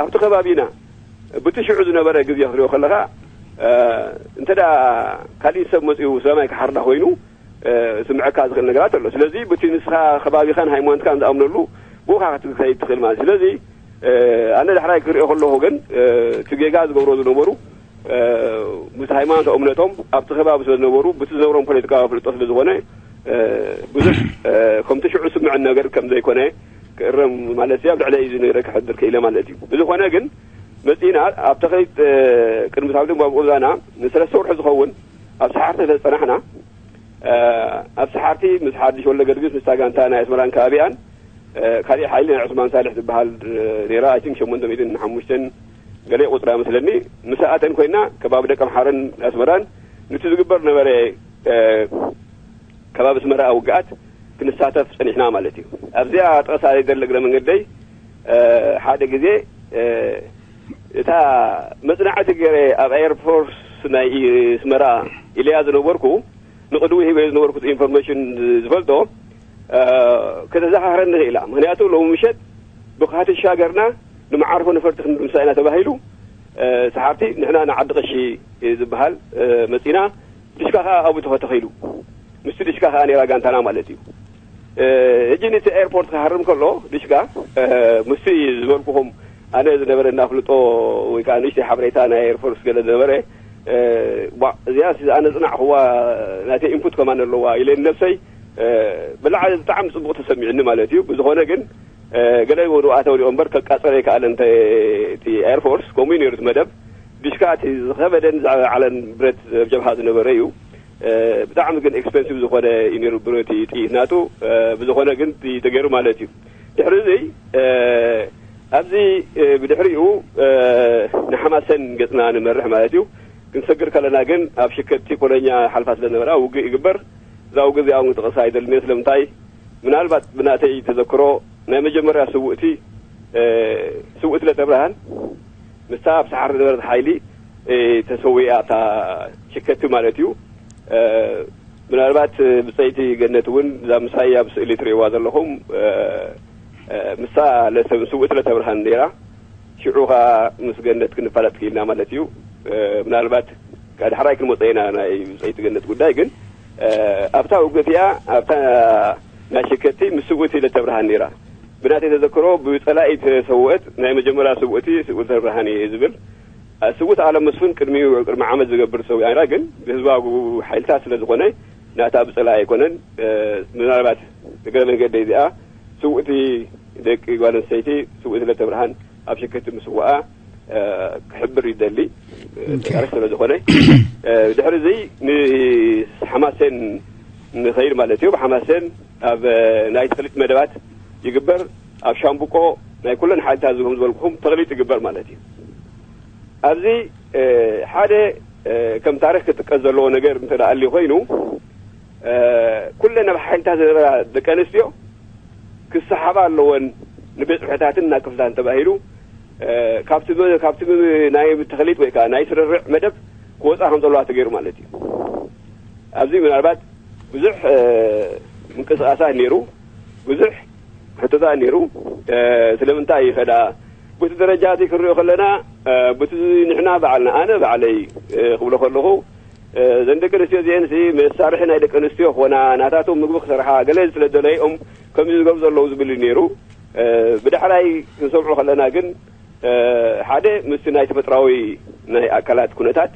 ኣብቲ ከባቢና፣ ብቲ ሽዑ ዝነበረ ግዜ ክትሪኦ ከለኻ፣ እ፣ እንተ ደኣ ካሊእ ሰብ መጺኡ ሰማይ ክሓርዳ ኮይኑ፣ እ፣ ስምዐካ ዝኽእል ነገራት ኣሎ። ስለዚ፣ ብቲ ንስኻ ከባቢኻን ሃይማኖትካን ዝኣምነሉ፣ ብኡኻ ክትከይድ ትኽእል ማለት እዩ። ስለዚ፣ እ፣ ኣነ ዳሕራይ ክሪኦ ከለኹ ግን፣ እ፣ እቲ ጌጋ ዝገብሮ ዝነበሩ፣ እ፣ ምስ ሃይማኖት እምነቶም ኣብቲ ከባቢ ስለ ዝነበሩ፣ ብቲ ዝነበሮም ፖለቲካዊ ኣፍልጦ ስለ ዝኾነ፣ እ፣ ብዙሕ፣ እ፣ ከምቲ ሽዑ ስምዕን ነገር ከም ዘይኮነ ክእረም ማለት እዩ። ኣብ ልዕለይ እዚ ነገር ክሕድር ክኢለ ማለት እዩ። ብዝኾነ ግን፣ መጺእና ኣብ ተኸሊት፣ እ፣ ቅድሚ ሳብቲ ባብ ኦዛና ንሰለስተ ወርሒ ዝኸውን ኣብ ሰሓርቲ ስለ ዝጸናሕና፣ እ፣ ኣብ ሰሓርቲ ምስ ሓድሽ ወልደ ገርግስ፣ ምስታ ጋንታ ናይ ኣስመራን ከባቢኣን፣ እ፣ ካሊእ ሓይሊ ናይ ዑስማን ሳልሕ ዝበሃል፣ እ፣ ነይራ፣ ኣይ ቲንክ ሸሞንተ ሚእትን ሓሙሽተን ገለ ቁጽራ መስለኒ፣ ምስ ኣተን ኮይና ከባቢ ደቀምሓረን ኣስመራን ንቲ ዝግበር ነበረ ከባቢ ኣስመራ ውግኣት ክንሳተፍ ጸኒሕና ማለት እዩ። ኣብዚኣ ጠቕሳ ዘይደሊ እግረ መንገደይ ሓደ ግዜ እታ መጽናዕቲ ገይረ ኣብ ኤርፎርስ ናይ ኣስመራ ኢለያ ዝነበርኩ ንቕድሚ ሂበ ዝነበርኩ ኢንፎርሜሽን ዝፈልጦ ከተዘኻኽረኒ ክኢላ። ምክንያቱ ሎሚ ምሸት ብካ ትሻገርና ንመዓርፎ ነፈርቲ ክንምሳ ኢና ተባሂሉ። ሰሓርቲ ንሕና ንዓዲ ቀሺ ዝበሃል መጺና፣ ድሽካ ከኣ ኣብኡ ተኸ- ተኸይሉ። ምስቲ ድሽካ ከኣ ነይራ ጋንታና ማለት እዩ። ሕጂ ነቲ ኤርፖርት ክሃርም ከሎ ድሽካ ምስቲ ዝበልኩኹም ኣነ ዝነበረ እናፍልጦ ወይ ከዓ ንእሽተይ ሓበሬታ ናይ ኤርፎርስ ገለ ዝነበረ እዚኣ ኣነ ዝፅናዕኹዋ ናተይ ኢንፑት ከማን ኣለዋ ኢለ ንነብሰይ ብላዕሊ ብጣዕሚ ፅቡቕ ተሰሚዕኒ ማለት እዩ። ብዝኾነ ግን ገለ ወድዋኣተ ወዲኦ እምበር ከቃፀለ ይከኣለ እንተ እቲ ኤርፎርስ ከምኡ እዩ ነይሩ እቲ መደብ። ድሽካ እቲ ዝኸበደን ዝዓለን ብረት ኣብ ጀብሃ ዝነበረ እዩ። ብጣዕሚ ግን ኤክስፐንሲቭ ዝኾነ እዩ ነይሩ ብረት ጥይት ናቱ። ብዝኾነ ግን ተገይሩ ማለት እዩ። ድሕሪ እዚ ኣብዚ ብድሕሪኡ ንሓማሰን ገፅና ንመርሕ ማለት እዩ። ክንሰግር ከለና ግን ኣብ ሽከቲ ኮለኛ ሓልፋ ስለነበራ ውግእ ይግበር። እዛ ውግእ እዚኣ እውን ክጠቕሳ ኣይደልን እየ። ስለምንታይ? ምናልባት ብናተይ ተዘክሮ ናይ መጀመርያ ስውእቲ ስውእቲ ለተብርሃን ምስታ ኣብ ሰሓር ዝነበረት ሓይሊ ተሰዊኣ ኣብታ ሽከቲ ማለት እዩ። ምናልባት ብፀይቲ ገነት እውን እዛ ምሳይ ኣብ ስእሊ ትርእይዋ ዘለኹም ምሳ ስውእቲ ለተብርሃን ነይራ። ሽዑ ኸዓ ምስ ገነት ክንፋለጥ ክኢልና ማለት እዩ። ምናልባት ካብ ዳሕራይ ክንመፀ ኢና ናይ ብፀይቲ ገነት ጉዳይ። ግን ኣብታ ውግእ እቲኣ ኣብታ ናይ ሽከቲ ምስ ስውእቲ ለተብርሃን ነይራ። ብናተይ ተዘክሮ ብፀላኢ ተሰወአት ናይ መጀመርያ ስውእቲ ስውእቲ ለተብርሃን እየ ዝብል። ስውእቲ ኣለም መስፍን ቅድሚኡ ቅድሚ ዓመት ዝገብር ሰው ኣይራ ግን ብህዝባዊ ሓይልታት ስለ ዝኾነ ናታ ብፀላኢ ኣይኮነን። ምናልባት እግረ መንገደይ እዚኣ ስውእቲ ደቂ ጓል ኣንስተይቲ ስውእቲ ለተብርሃን ኣብ ሽከቲ ምስዋኣ ክሕብር ይደሊ። ታሪክ ስለ ዝኾነ ድሕሪ እዚ ንሓማሴን ንኸይድ ማለት እዩ። ብሓማሴን ኣብ ናይ ተኽሊጥ መደባት ይግበር። ኣብ ሻምብቆ ናይ ኩለን ሓይልታት ዝም ዝበልኩኹም ተኽሊጥ ይግበር ማለት እዩ። ኣብዚ ሓደ ከም ታሪክ ክጥቀስ ዘለዎ ነገር እንተ ኣልዩ ኮይኑ ኩለን ኣብ ሓይልታት ዝነበራ ደቂ ኣንስትዮ ክሰሓባ ኣለወን ንቤት ጽሕፈታትን ናብ ክፍልታትን ተባሂሉ ካብቲ ካብቲ ናይ ተኽሊጥ ወይ ከዓ ናይ ስርርዕ መደብ ክወፃ ከም ዘለዋ ተገይሩ ማለት እዩ። ኣብዚ ምናልባት ብዙሕ ምንቅስቃሳት ነይሩ፣ ብዙሕ ሕቶታት ነይሩ። ስለምንታይ ይኸዳ? በቲ ደረጃ እዚ ክንሪኦ ከለና በቲ ንሕና ባዕልና ኣነ ባዕለይ ክብሎ ከለኹ እዘን ደቂ ኣንስትዮ እዚአን ሲ መሳርሒ ናይ ደቂ ኣንስትዮ ክኾና ናታቶም ምግቢ ክሰርሓ ገለ ስለ ደለይኦም ከምዚ ዝገብሩ ዘለዉ ዝብል እዩ ነይሩ። ብዳሕራይ ክንሰምዖ ከለና ግን ሓደ ምስቲ ናይ ተፈጥራዊ ናይ ኣካላት ኩነታት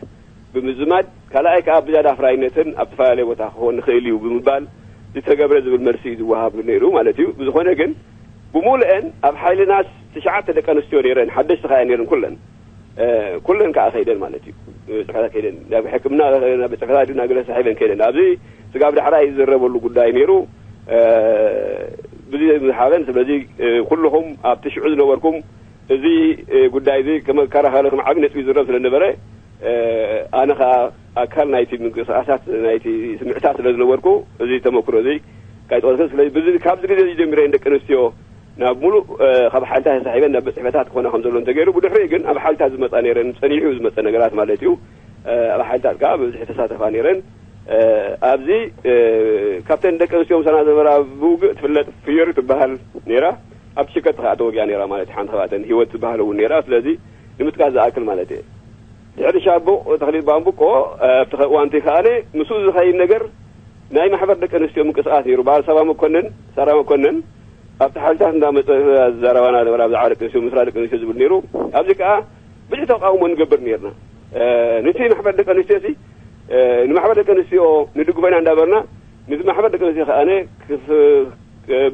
ብምዝማድ ካልኣይ ከዓ ብዝያዳ ኣፍራይነትን ኣብ ዝተፈላለየ ቦታ ክኾን ንኽእል እዩ ብምባል ዝተገብረ ዝብል መልሲ እዩ ዝወሃብ ነይሩ ማለት እዩ። ብዝኾነ ግን ብሙሉአን ኣብ ሓይልናስ ትሽዓተ ደቂ ኣንስትዮ ነይረን ሓደሽቲ ከያ ነይረን ኩለን ኩለን ከዓ ከይደን ማለት እዩ። ፅሕፈታት ከይደን ናብ ሕክምና ናብ ፅሕፈታት ድና ገለ ሳሒበን ከይደን ኣብዚ ስጋብ ዳሕራይ ዝዝረበሉ ጉዳይ ነይሩ። ብዙ ዝሓበን ስለዚ ኩልኹም ኣብቲ ሽዑ ዝነበርኩም እዚ ጉዳይ እዚ ከመከራኸሪ ከም ዓብዪ ነጥቢ ዝረብ ስለነበረ ኣነ ከዓ ኣካል ናይቲ ምንቅስቃሳት ናይቲ ስምዕታት ስለ ዝነበርኩ እዚ ተመክሮ እዚ ካይጠቐስን ስለ ካብዚ ግዜ እዚ ጀሚረ ደቂ ኣንስትዮ ናብ ሙሉእ ካብ ሓይልታት ተሳሒበን ናብ ቤት ጽሕፈታት ክኾና ከም ዘለዎን ተገይሩ ብድሕሪኡ ግን ኣብ ሓይልታት ዝመፃ ነይረን ፀኒሑ ዝመፀ ነገራት ማለት እዩ። ኣብ ሓይልታት ከዓ ብብዝሒ ተሳተፋ ነይረን። ኣብዚ ካብተን ደቂ ኣንስትዮ ምሳና ዝነበራ ብውግእ ትፍለጥ ፍዮሪ ትበሃል ነይራ። ኣብቲ ሽከት ከዓ ተወጊኣ ነይራ ማለት ሓንቲ ካብኣተን ህይወት ዝበሃል እውን ነይራ። ስለዚ ንምጥቃስ ዝኣክል ማለት እየ። ድሕሪ ሻቡቕ ተኽሊት ባምቡቆ ኣብቲ እዋንቲ ከኣነ ምስኡ ዝኸይድ ነገር ናይ ማሕበር ደቂ ኣንስትዮ ምንቅስቃስ ነይሩ። በዓል ሳባ መኮንን ሳራ መኮንን ኣብቲ ሓይልታት እንዳመፀ ዝዛረባና ነበራ ብዛዕባ ደቂ ኣንስትዮ ምስራ ደቂ ኣንስትዮ ዝብል ነይሩ። ኣብዚ ከዓ ብዙሕ ተቃውሞ ንገብር ነርና። ነቲ ማሕበር ደቂ ኣንስትዮ ሲ ንማሕበር ደቂ ኣንስትዮ ንድግፎ ኢና እንዳበርና ነቲ ማሕበር ደቂ ኣንስትዮ ከኣነ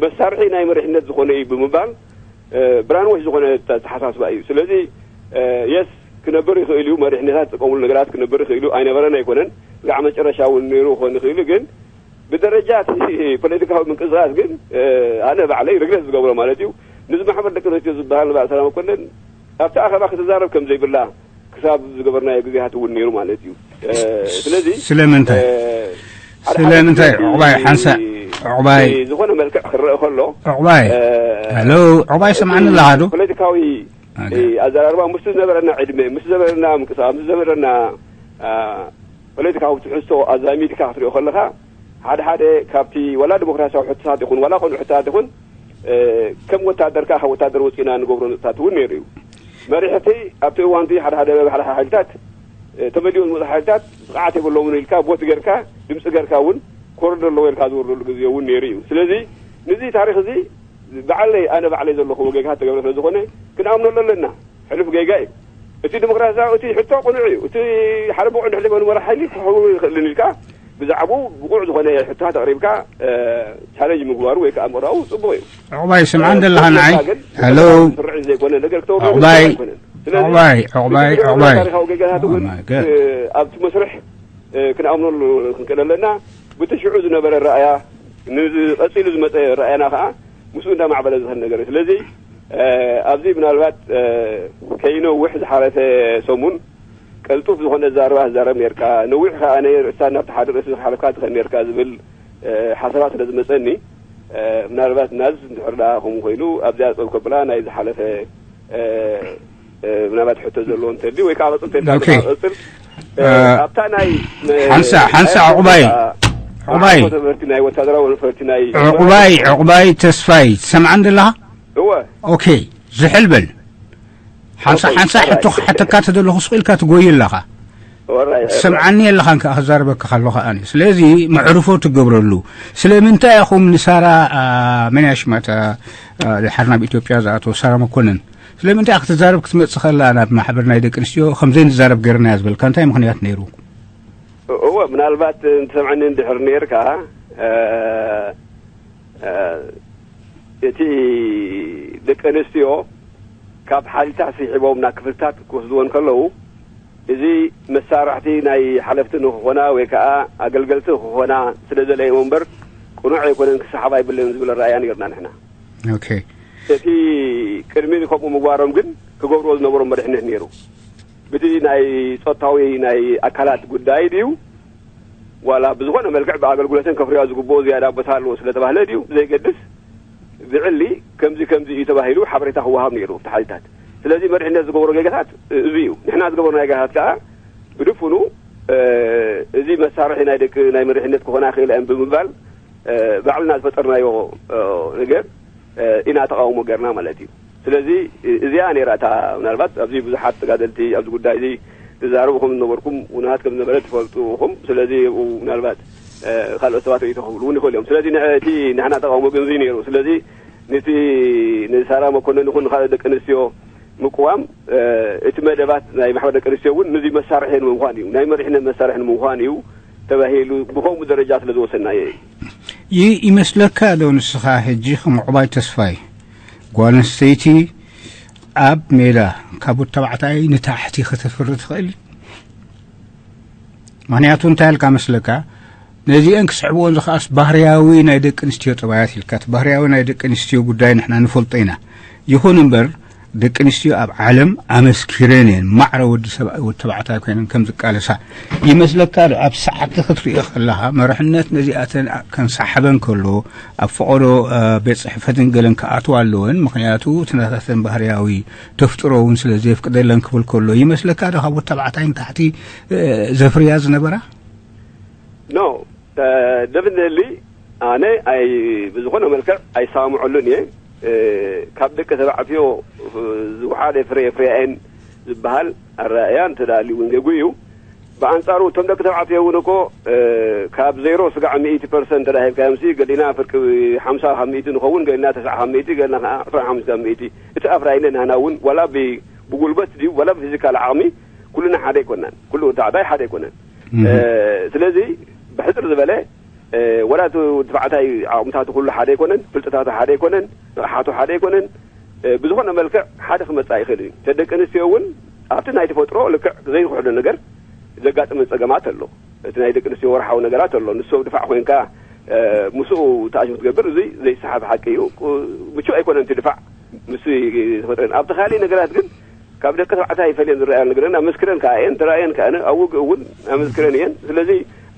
መሳርሒ ናይ መሪሕነት ዝኾነ እዩ ብምባል ብራንወሽ ዝኾነ ኣተሓሳስባ እዩ። ስለዚ የስ ክነብር ይኽእል እዩ፣ መሪሕነታት ዝጥቀሙሉ ነገራት ክነብር ይኽእል እዩ፣ ኣይነበረን ኣይኮነን። ብዛዕባ መጨረሻ እውን ነይሩ ክኾን ይኽእል እዩ። ግን ብደረጃ እቲ ፖለቲካዊ ምንቅስቃስ ግን ኣነ ባዕለይ ርግለት ዝገብሮ ማለት እዩ። ንዚ ማሕበር ደቂ ኣንስትዮ ዝበሃል ንባዕል ሰላም መኮንን ኣብቲ ኣኸባ ክትዛረብ ከም ዘይብላ ክሳብ ዝገበርናዮ ግዜታት እውን ነይሩ ማለት እዩ። ስለዚ ስለምንታይ ሓደ ሓደ ስለምንታይ ግዜ እቲ ዕቑባይ ሓንሳእ ዕቑባይ ብዝኾነ መልክዕ ክረአ ከሎ ዕቑባይ እ፣ ሄሎ ዕቑባይ እቲ ሰምዓኒ ኣለኻ ዶ ፖለቲካዊ ኣጋ- እ፣ ኣዘራርባ ምስቲ ዝነበረና ዕድመ ምስ ዝነበረና ምንቅስቃስ ምስ ዝነበረና አ፣ ፖለቲካዊ ትሕዝቶ ኣዛሚድካ ክትሪኦ ከለኻ ሓደ ሓደ ካብቲ ዋላ ዲሞክራሲያዊ ሕቶታት ይኹን ዋላ ኮኑ ሕቶታት ይኹን እ፣ ከም ወታደር ከኣ ካብ ወታደር ወፂእና ንገብሮ ነጥታት እውን ነይሩ እዩ። መሪሕቲ ኣብቲ እዋንቲ ሓደ ሓደ መባሕልሒ ሓይልታት እ፣ ተመሊኡ ዝመፁ ሓይልታት ብቕዓት የብሎምን ኢልካ ቦት ገርካ ድምፂ ገርካ እውን ኮረዶ ኣለዎ ኢልካ ዝወርደሉ ግዜ እውን ነይሩ እዩ። ስለዚ ንዚ ታሪክ እዚ ባዕለይ ኣነ ባዕለይ ዘለኹዎ ጌጋታት ተገብረ ስለ ዝኾነ ክንኣምነሉ ኣለና። ሕሉፍ ጌጋ እዩ። እቲ ዲሞክራሲያዊ እቲ ሕቶ ቅኑዕ እዩ። እቲ ሓደ ብቑዕ ድሕሪ ዘይኮነ መራሕ ሓይሊ ክኸውን ይኽእልን ኢልካ ብዛዕባኡ ብቑዕ ዝኾነ ሕቶታት ኣቕሪብካ እ፣ ቻለንጅ ምግባሩ ወይ ከዓ ምቕራቡ ፅቡቕ እዩ። ዕቑባይ ስምዓን ዘለኻ ንዓይ? ግን ሄሎ። ስርዒት ዘይኮነ ነገር ክተውርድ ዕቑባይ። ኣይኮነን። ስለዚ ዕቑባይ፣ ዕቑባይ፣ እቲ ዕቑባይ። ታሪኻዊ ጌጋታት እውን Oh my God። እ፣ ኣብቲ መስርሕ እ፣ ክንኣምነሉ ክንክእል ኣለና። ብቲ ሽዑ ዝነበረ ረኣያ ንዚ ቀፂሉ ዝመፀ ረኣያና ከዓ ምስኡ እንዳማዕበለ ዝኸድ ነገር እዩ። ስለዚ እ፣ ኣብዚ ምናልባት እ፣ ከይነውሕ ዝሓለፈ ሰሙን ቀልጡፍ ዝኾነ ዛረባ ትዛረብ ነርካ፣ ነዊሕ ከዓ ናይ ርእስታ ናብቲ ሓደ ርእሲ ዝሓለፍካ ትኸድ ነርካ ዝብል እ፣ ሓሳባት ስለ ዝመፀኒ እ፣ ምናልባት ናዝ እንድሕር ደኣ ከምኡ ኮይኑ ኣብዚኣ ፀብ ከብላ ናይ ዝሓለፈ እ፣ እ፣ ምናልባት ሕቶ ዘለዎ እንተልዩ ወይ ከዓ ቅፅል ተልካ ኦኬ። ቅፅል እ፣ እ፣ ኣብታ ናይ ሓንሳ ሓንሳ ዕቑባይ ዕቑባይ ትምህርቲ ናይ ወታደራዊ ትምህርቲ ናይ ዕቑባይ ዕቑባይ ተስፋይ ትሰምዓን ዘለኻ? እወ። ኦኬ። ዝሕል በል። ሓንሳ ሓንሳ ሕቶ ክሓተካ ተደለኹ ስቕ ኢልካ ትጎይ ኣለኻ። ትሰምዓኒ ኣለኻን ከዓ ክዛረበካ ከሎ ከኣኒ ስለዚ መዕርፎ ትገብረሉ። ስለምንታይ ኢኹም ንሳራ መን ያሽማታ ድሓር ናብ ኢትዮጵያ ዝኣተወ ሳራ መኮንን ስለምንታይ ክትዛረብ ክትመፅእ ከላ ናብ ማሕበር ናይ ደቂ ኣንስትዮ ከምዘይ ንዛረብ ገይርና ዝበልካ እንታይ ምክንያት ነይሩ? እወ ምናልባት እንትሰምዐኒ እንድሕር ነርካ እቲ ደቂ ኣንስትዮ ካብ ሓይልታት ስሒቦም ናብ ክፍልታት ክወስድዎ እንከለዉ እዚ መሳርሕቲ ናይ ሓለፍቲ ንክኾና ወይ ከዓ ኣገልገልቲ ክኾና ስለ ዘለየሞ እምበር ቅኑዕ ኣይኮነን ክሰሓባ ኣይብለን ዝብል ኣረኣያ ነርና ንሕና። ኦኬ። እቲ ቅድሚ ከምኡ ምግባሮም ግን ክገብርዎ ዝነበሮም መሪሕነት ነይሩ። ብቲ ናይ ፆታዊ ናይ ኣካላት ጉዳይ ድዩ ዋላ ብዝኾነ መልክዕ ብኣገልግሎተን ከፍርያ ዝግብኦ ዝያዳ ቦታ ኣለዎ ስለተባህለ ድዩ ብዘይገድስ ብዕሊ ከምዚ ከምዚ እዩ ተባሂሉ ሓበሬታ ክወሃብ ነይሩ ኣብቲ ሓይልታት። ስለዚ መሪሕነት ዝገብሮ ጌጋታት እዚ እዩ። ንሕና ዝገበርናዮ ጌጋታት ከዓ ብድፉኑ እዚ መሳርሒ ናይ ደቂ ናይ መሪሕነት ክኾና ይኽእላ እየን ብምባል ባዕልና ዝፈጠርናዮ ነገር ኢና ተቃውሞ ገርና ማለት እዩ። ስለዚ እዚኣ ነራ እታ ምናልባት ኣብዚ ብዙሓት ተጋደልቲ ኣብዚ ጉዳይ እዚ ትዛረቡ ከም ዝነበርኩም ውናት ከም ዝነበረ ትፈልጡ ኢኹም። ስለዚ ምናልባት ካልኦት ሰባት ርእይቶ ክህብሉ እውን ይኽእሉ እዮም። ስለዚ እቲ ንሕና ተቃውሞ ግን እዚ ነይሩ። ስለዚ ነቲ ንሳራ መኮነን ይኹን ንካልኦት ደቂ ኣንስትዮ ምቅዋም እቲ መደባት ናይ ማሕበር ደቂ ኣንስትዮ እውን ነዚ መሳርሒ ንምኳን እዩ ናይ መሪሕነት መሳርሒ ንምኳን እዩ ተባሂሉ ብከምኡ ደረጃ ስለ ዝወሰናዮ እዩ። ይመስለካ ዶ ንስኻ ሕጂ ከም ዕቑባይ ተስፋይ ጓል ኣንስተይቲ ኣብ ሜዳ ካብ ተባዕታይ ንታሕቲ ከተፍሪ ትኽእል? ምክንያቱ እንታይ ኢልካ መስለካ ነዚአን ክስዕብዎን ዝኸኣስ ባህርያዊ ናይ ደቂ ኣንስትዮ ጠባያት ኢልካ እቲ ባህርያዊ ናይ ደቂ ኣንስትዮ ጉዳይ ንሕና ንፈልጦ ኢና። ይኹን እምበር ደቂ ኣንስትዮ ኣብ ዓለም ኣመስኪረን እየን ማዕረ ወዲ ሰብኣይ ወዲ ተባዕታይ ኮይነን ከም ዝቃለሳ ይመስለካ ዶ? ኣብ ሰዓቲ ክትሪኦ ከለኻ መርሕነት ነዚኣተን ከንሳሕበን ከሎ ኣብ ፈቐዶ ቤት ፅሕፈትን ገለን ክኣትዋ ኣለወን ምክንያቱ እቲ ናታተን ባህርያዊ ተፍጥሮ እውን ስለ ዘየፍቅደለን ክብል ከሎ ይመስለካ ዶ ካብ ወዲ ተባዕታይ ንታሕቲ ዘፍርያ ዝነበራ? ኖ ደፍነሊ ኣነ ኣይ ብዝኾነ መልክዕ ኣይሰማምዐሉን እየ። ካብ ደቂ ተባዕትዮ ዝወሓደ ፍረ የፍርያ እየን ዝበሃል ኣረኣእያ እንተ ደኣ ኣልዩ እውን ጌጉ እዩ። ብኣንጻሩ እቶም ደቂ ተባዕትዮ እውን እኮ ካብ ዜሮ ስጋዕ ሚእቲ ፐርሰንት እንተ ደኣ ሂብካዮምሲ ገሊና ፍርቂ ሓምሳ ካብ ሚእቲ ንኸውን፣ ገሊና ተስዓ ካብ ሚእቲ፣ ገሊና ከዓ ዕስራን ሓሙሽተን ካብ ሚእቲ። እቲ ኣፍራይነት ናህና እውን ዋላ ብጉልበት ድዩ ዋላ ብፊዚካል ዓቕሚ ኩልና ሓደ ኣይኮናን። ኩሉ ወዲ ተባዕታይ ሓደ ኣይኮነን። ስለዚ ብሕፅር ዝበለ ወላ እቲ ተባዕታይ ዓቕምታቱ ኩሉ ሓደ ኣይኮነን፣ ፍልጠታቱ ሓደ ኣይኮነን፣ ንቕሓቱ ሓደ ኣይኮነን። ብዝኾነ መልክዕ ሓደ ክመፅእ ኣይኽእልን እዩ። እተን ደቂ ኣንስትዮ እውን ኣብቲ ናይ ተፈጥሮ ልክዕ ዘይክሕዶ ነገር ዘጋጥመን ፀገማት ኣሎ። እቲ ናይ ደቂ ኣንስትዮ ወርሓዊ ነገራት ኣሎ። ንሱ ኣብ ድፋዕ ኮይንካ ምስኡ ተኣሽሙ ትገብር፣ እዚ ዘይሰሓብ ሓቂ እዩ። ምቹእ ኣይኮነን እቲ ድፋዕ ምስ ተፈጥረን። ኣብቲ ካሊእ ነገራት ግን ካብ ደቂ ተባዕታይ ይፈልየን ዝረኣያ ነገር ኣመስክረን ከዓ እየን ተራእየን ከዓ ኣብ ውግእ እውን ኣመስክረን እየን። ስለዚ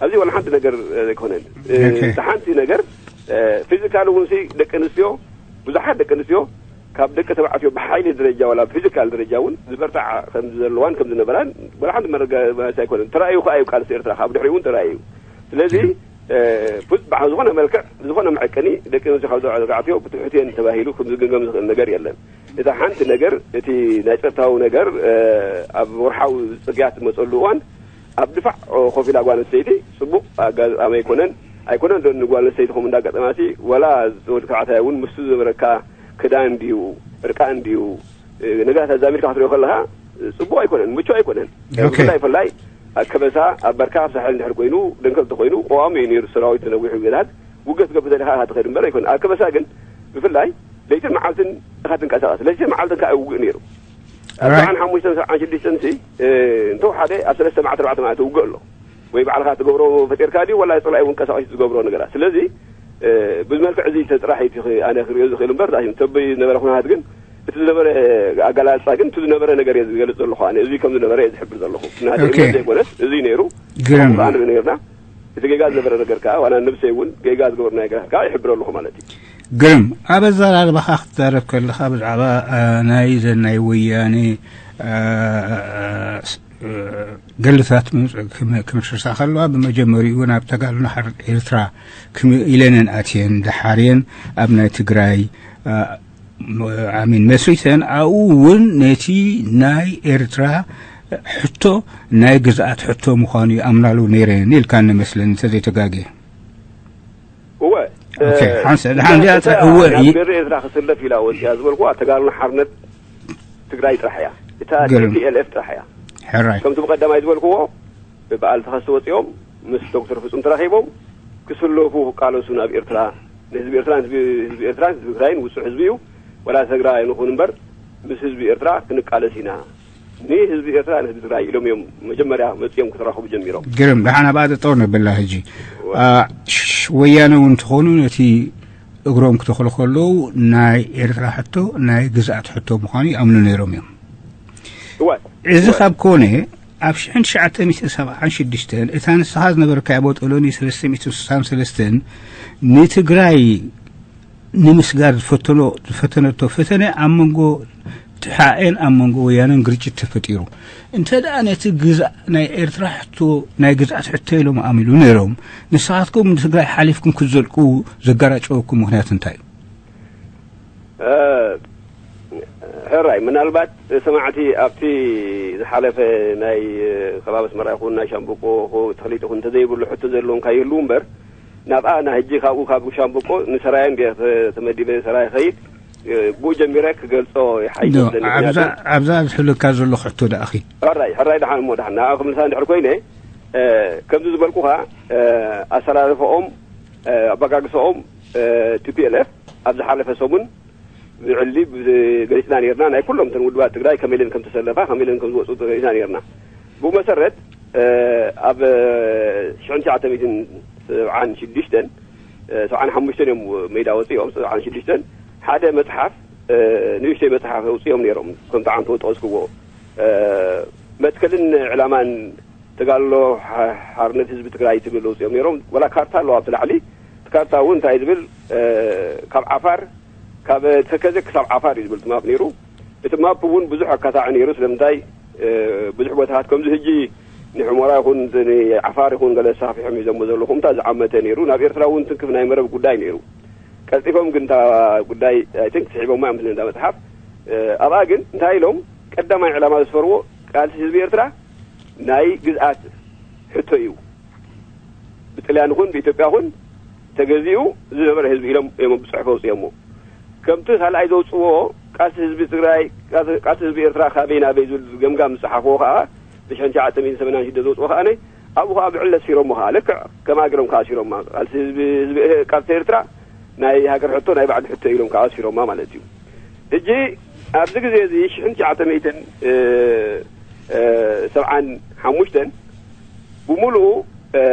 ኣብዚ ዋላ ሓንቲ ነገር ኣይኮነን። እቲ ሓንቲ ነገር ፊዚካል እውን ሲ ደቂ ኣንስትዮ፣ ብዙሓት ደቂ ኣንስትዮ ካብ ደቂ ተባዕትዮ ብሓይሊ ደረጃ ዋላ ፊዚካል ደረጃ እውን ዝበርትዓ ከም ዘለዋን ከም ዝነበራን ዋላ ሓንቲ መረጋገፂ ኣይኮነን። ተራእዩ ከኣ እዩ ቃልሲ ኤርትራ ካብ ድሕሪኡ እውን ተራእዩ። ስለዚ ፉዝ ብዝኾነ መልክዕ ብዝኾነ መዐቀኒ ደቂ ኣንስትዮ ካብ ተባዕትዮ ብትሕቲኤን ተባሂሉ ከም ዝግምገም ዝኽእል ነገር የለን። እታ ሓንቲ ነገር እቲ ናይ ጸጥታዊ ነገር ኣብ ወርሓዊ ጽግያት ዝመጸሉ እዋን ኣብ ድፋዕ ኮፍ ኢላ ጓል ኣንስተይቲ ጽቡቕ ኣጋጣሚ ኣይኮነን። ኣይኮነን ዶ ንጓል ኣንስተይቲ ከምኡ እንዳጋጠማሲ ዋላ ወዲ ተባዕታይ እውን ምስቲ ዝነበረካ ክዳን ድዩ እርቃን ድዩ ነገራት ኣዛሚድካ ክትሪኦ ከለኻ ጽቡቕ ኣይኮነን፣ ምቹእ ኣይኮነን። ብፍላይ ብፍላይ ኣብ ከበሳ ኣብ በርካ ኣብ ሳሕል እንድሕር ኮይኑ ደንከል ተኮይኑ ቀዋሚ እዩ ነይሩ ሰራዊት ነዊሑ ገታት ውግእ ክትገብር ደሊኻ ኢኻ ትኸድ እምበር ኣይኮነን። ኣብ ከበሳ ግን ብፍላይ ለይትን መዓልትን ኢኻ ትንቀሳቐስ። ለይትን መዓልትን ከዓ ውግእ ነይሩ። ኣብ ሰብዓን ሓሙሽተን ሰብዓን ሽዱሽተን ሲ እንተወሓደ ኣብ ሰለስተ መዓልቲ ኣርባዕተ መዓልቲ ውግእ ኣሎ። ወይ ባዕልኻ ትገብሮ ፈጢርካ ድዩ ወላ ጸላኢ እውን ቀሳቒሱ ዝገብሮ ነገራት። ስለዚ ብዝመልክዕ እዚ ተጥራሕ እዩ ኣነ ክሪኦ ዝኽእል እምበር ተበይ ዝነበረ ኩነታት ግን እቲ ዝነበረ ኣገላልጻ ግን እቲ ዝነበረ ነገር እየ ዝገልጽ ዘለኹ። ኣነ እዚ ከም ዝነበረ እየ ዝሕብር ዘለኹ። ናተይ እምነት ዘይኮነስ እዚ ነይሩ። ግርም። ንርኢ ነርና። እቲ ጌጋ ዝነበረ ነገር ከዓ ዋላ ነብሰይ እውን ጌጋ ዝገበሩ ነገራት ከዓ ይሕብር ኣለኹ ማለት እዩ። ግርም። ኣብ ኣዘራርባኻ ክትዛረብ ከለኻ ብዛዕባ ናይ ዘን ናይ ወያኔ ገልታት ክምስርሳ ከለዋ ብመጀመሪኡ እውን ኣብ ተጋድሎ ሓርነት ኤርትራ ኢለን እየን ኣትየን፣ ደሓር እየን ኣብ ናይ ትግራይ ኣሚን መስሪተን ኣብኡ እውን ነቲ ናይ ኤርትራ ሕቶ ናይ ግዝኣት ሕቶ ምዃኑ ይኣምናሉ ነይረን ኢልካኒ መስለኒ እንተዘይተጋግየ። እወ። ሓንሳ ድሓን እዚኣ እወ ናብ ገሪ ኤርትራ ክስለፍ ኢላ ወፅያ ዝበልኩዋ ተጋድሎ ሓርነት ትግራይ ጥራሕ እያ። እታ ቲፒኤልኤፍ ጥራሕ እያ። ሕራይ ከምቲ ብቀዳማይ ዝበልክዎ በዓል ተኸስተ ወፂኦም ምስ ዶክተር ፍጹም ተራኺቦም ክስለፉ ክቃለሱ ናብ ኤርትራ ንህዝቢ ኤርትራ ህዝቢ ኤርትራ ህዝቢ ትግራይን ውፁዕ ህዝቢ እዩ። ወላ ትግራይ ንኹን እምበር ምስ ህዝቢ ኤርትራ ክንቃለስ ኢና። ንህዝቢ ኤርትራ ንህዝቢ ትግራይ ኢሎም እዮም መጀመርያ መፅኦም ክተራኸቡ ጀሚሮም። ግርም ደሓን ኣብኣ ጠጠው ነብላ ሕጂ። ወያነ እውን እንተኾኑ ነቲ እግሮም ክተኽሉ ከለዉ ናይ ኤርትራ ሕቶ ናይ ግዝኣት ሕቶ ምዃኑ ይኣምኑ ነይሮም እዮም። እዚ ካብ ኮነ ኣብ ሽሕን ትሽዓተ ሚእትን ሰብዓን ሽዱሽተን እታ ንስኻ ዝነበርካዮ ቦጦሎኒ ሰለስተ ሚእትን ስሳን ሰለስተን ንትግራይ ንምስጋር ዝፈተኖ ዝፈተነቶ ፈተነ ኣብ መንጎ ትሓኤን ኣብ መንጎ ወያነን ግርጭት ተፈጢሩ። እንተ ደኣ ነቲ ግዛእ ናይ ኤርትራ ሕቶ ናይ ግዝኣት ሕቶ ኢሎም ኣሚሉ ነይሮም፣ ንስኻትኩም ንትግራይ ሓሊፍኩም ክትዘልቁ ዘጋራጨወኩም ምኽንያት እንታይ እዩ? ሕራይ ምናልባት ሰማዕቲ ኣብቲ ዝሓለፈ ናይ ከባቢ ኣስመራ ይኹን ናይ ሻምብቆ ተኽሊጥ ይኹን እንተዘይብሉ ሕቶ ዘለዎም ካይህልዉ እምበር ናብኣ ና ሕጂ ካብኡ ካብ ሻምብቆ ንሰራየ እንዲ ተመዲበ ሰራየ ኸይድ ብኡ ጀሚረ ክገልጾ ይሓይሽ ይመስለኒ። ምክንያቱ ኣብዛ ዝሕልካ ዘለኹ ሕቶ ደኣ ኺድ። ሕራይ ሕራይ ደሓን እሞ ደሓን ንኣ ክምልሳ እንድሕር ኮይነ ከምዚ ዝበልኩኻ ኣሰላልፈኦም ኣበጋግሰኦም ቲፒኤልኤፍ ኣብ ዝሓለፈ ሰሙን ብዕሊ ገሊፅና ነርና። ናይ ኩሎም እተን ውድባት ትግራይ ከመይ ኢለን ከም ተሰለፋ ከመይ ኢለን ከም ዝወፁ ገሊፅና ነርና። ብኡ መሰረት ኣብ ሽሕን ትሽዓተ ሚእትን ሰብዓን ሽዱሽተን ሰብዓን ሓሙሽተን እዮም ሜዳ ወፂኦም ሰብዓን ሽዱሽተን ሓደ መፅሓፍ ንእሽተይ መፅሓፍ ኣውፅኦም ነይሮም ከምቲ ዓንተ ዝጠቀስክዎ መትከልን ዕላማን ተጋድሎ ሓርነት ህዝቢ ትግራይ ትብል ኣውፅኦም ነይሮም። ወላ ካርታ ኣለዋ ኣብቲ ላዕሊ እቲ ካርታ እውን እንታይ ዝብል ካብ ዓፋር ካብ ተከዘ ክሳብ ዓፋር እዩ ዝብል እቲ ማፕ ነይሩ። እቲ ማፕ እውን ብዙሕ ኣካታዒ ነይሩ። ስለምንታይ ብዙሕ ቦታታት ከምዚ ህጂ ንሕሞራ ይኹን ንዓፋር ይኹን ገለ ኣሳፊሖም ሒዞሞ ዘለኹም እታ ዝዓመተ ነይሩ። ናብ ኤርትራ እውን ትንክፍ ናይ መረብ ጉዳይ ነይሩ። ቀልጢፎም ግን እታ ጉዳይ ኣይትን ክስሒቦማ እዮም እንዳ መፅሓፍ ኣብኣ ግን እንታይ ኢሎም ቀዳማይ ዕላማ ዝፈርዎ ቃልሲ ህዝቢ ኤርትራ ናይ ግዝኣት ሕቶ እዩ። ብጥልያን ይኹን ብኢትዮጵያ ይኹን ተገዚኡ ዝነበረ ህዝቢ ኢሎም እዮም ብፅሑፍ ኣውፅኦሞ። ከምቲ ካልኣይ ዘውፅዎ ቃልሲ ህዝቢ ትግራይ ቃልሲ ህዝቢ ኤርትራ ካበይ ናበይ ዝብል ገምጋም ዝፀሓፍዎ ከዓ ብሽሕን ትሽዓተ ሚእትን ሰማንያን ሽዱሽተ ዘውፅዎ ከዓ ኣብኡ ከዓ ብዕለት ስፊሮሞ ከዓ ልክዕ ከም ኣገሮም ከዓ ስፊሮማ ቃልሲ ህዝቢ ህዝቢ ቃልሲ ኤርትራ ናይ ሃገር ሕቶ ናይ ባዕዲ ሕቶ ኢሎም ከዓ ስፊሮማ ማለት እዩ። ሕጂ ኣብዚ ግዜ እዚ ሽሕን ትሽዓተ ሚእትን ሰብዓን ሓሙሽተን ብምሉኡ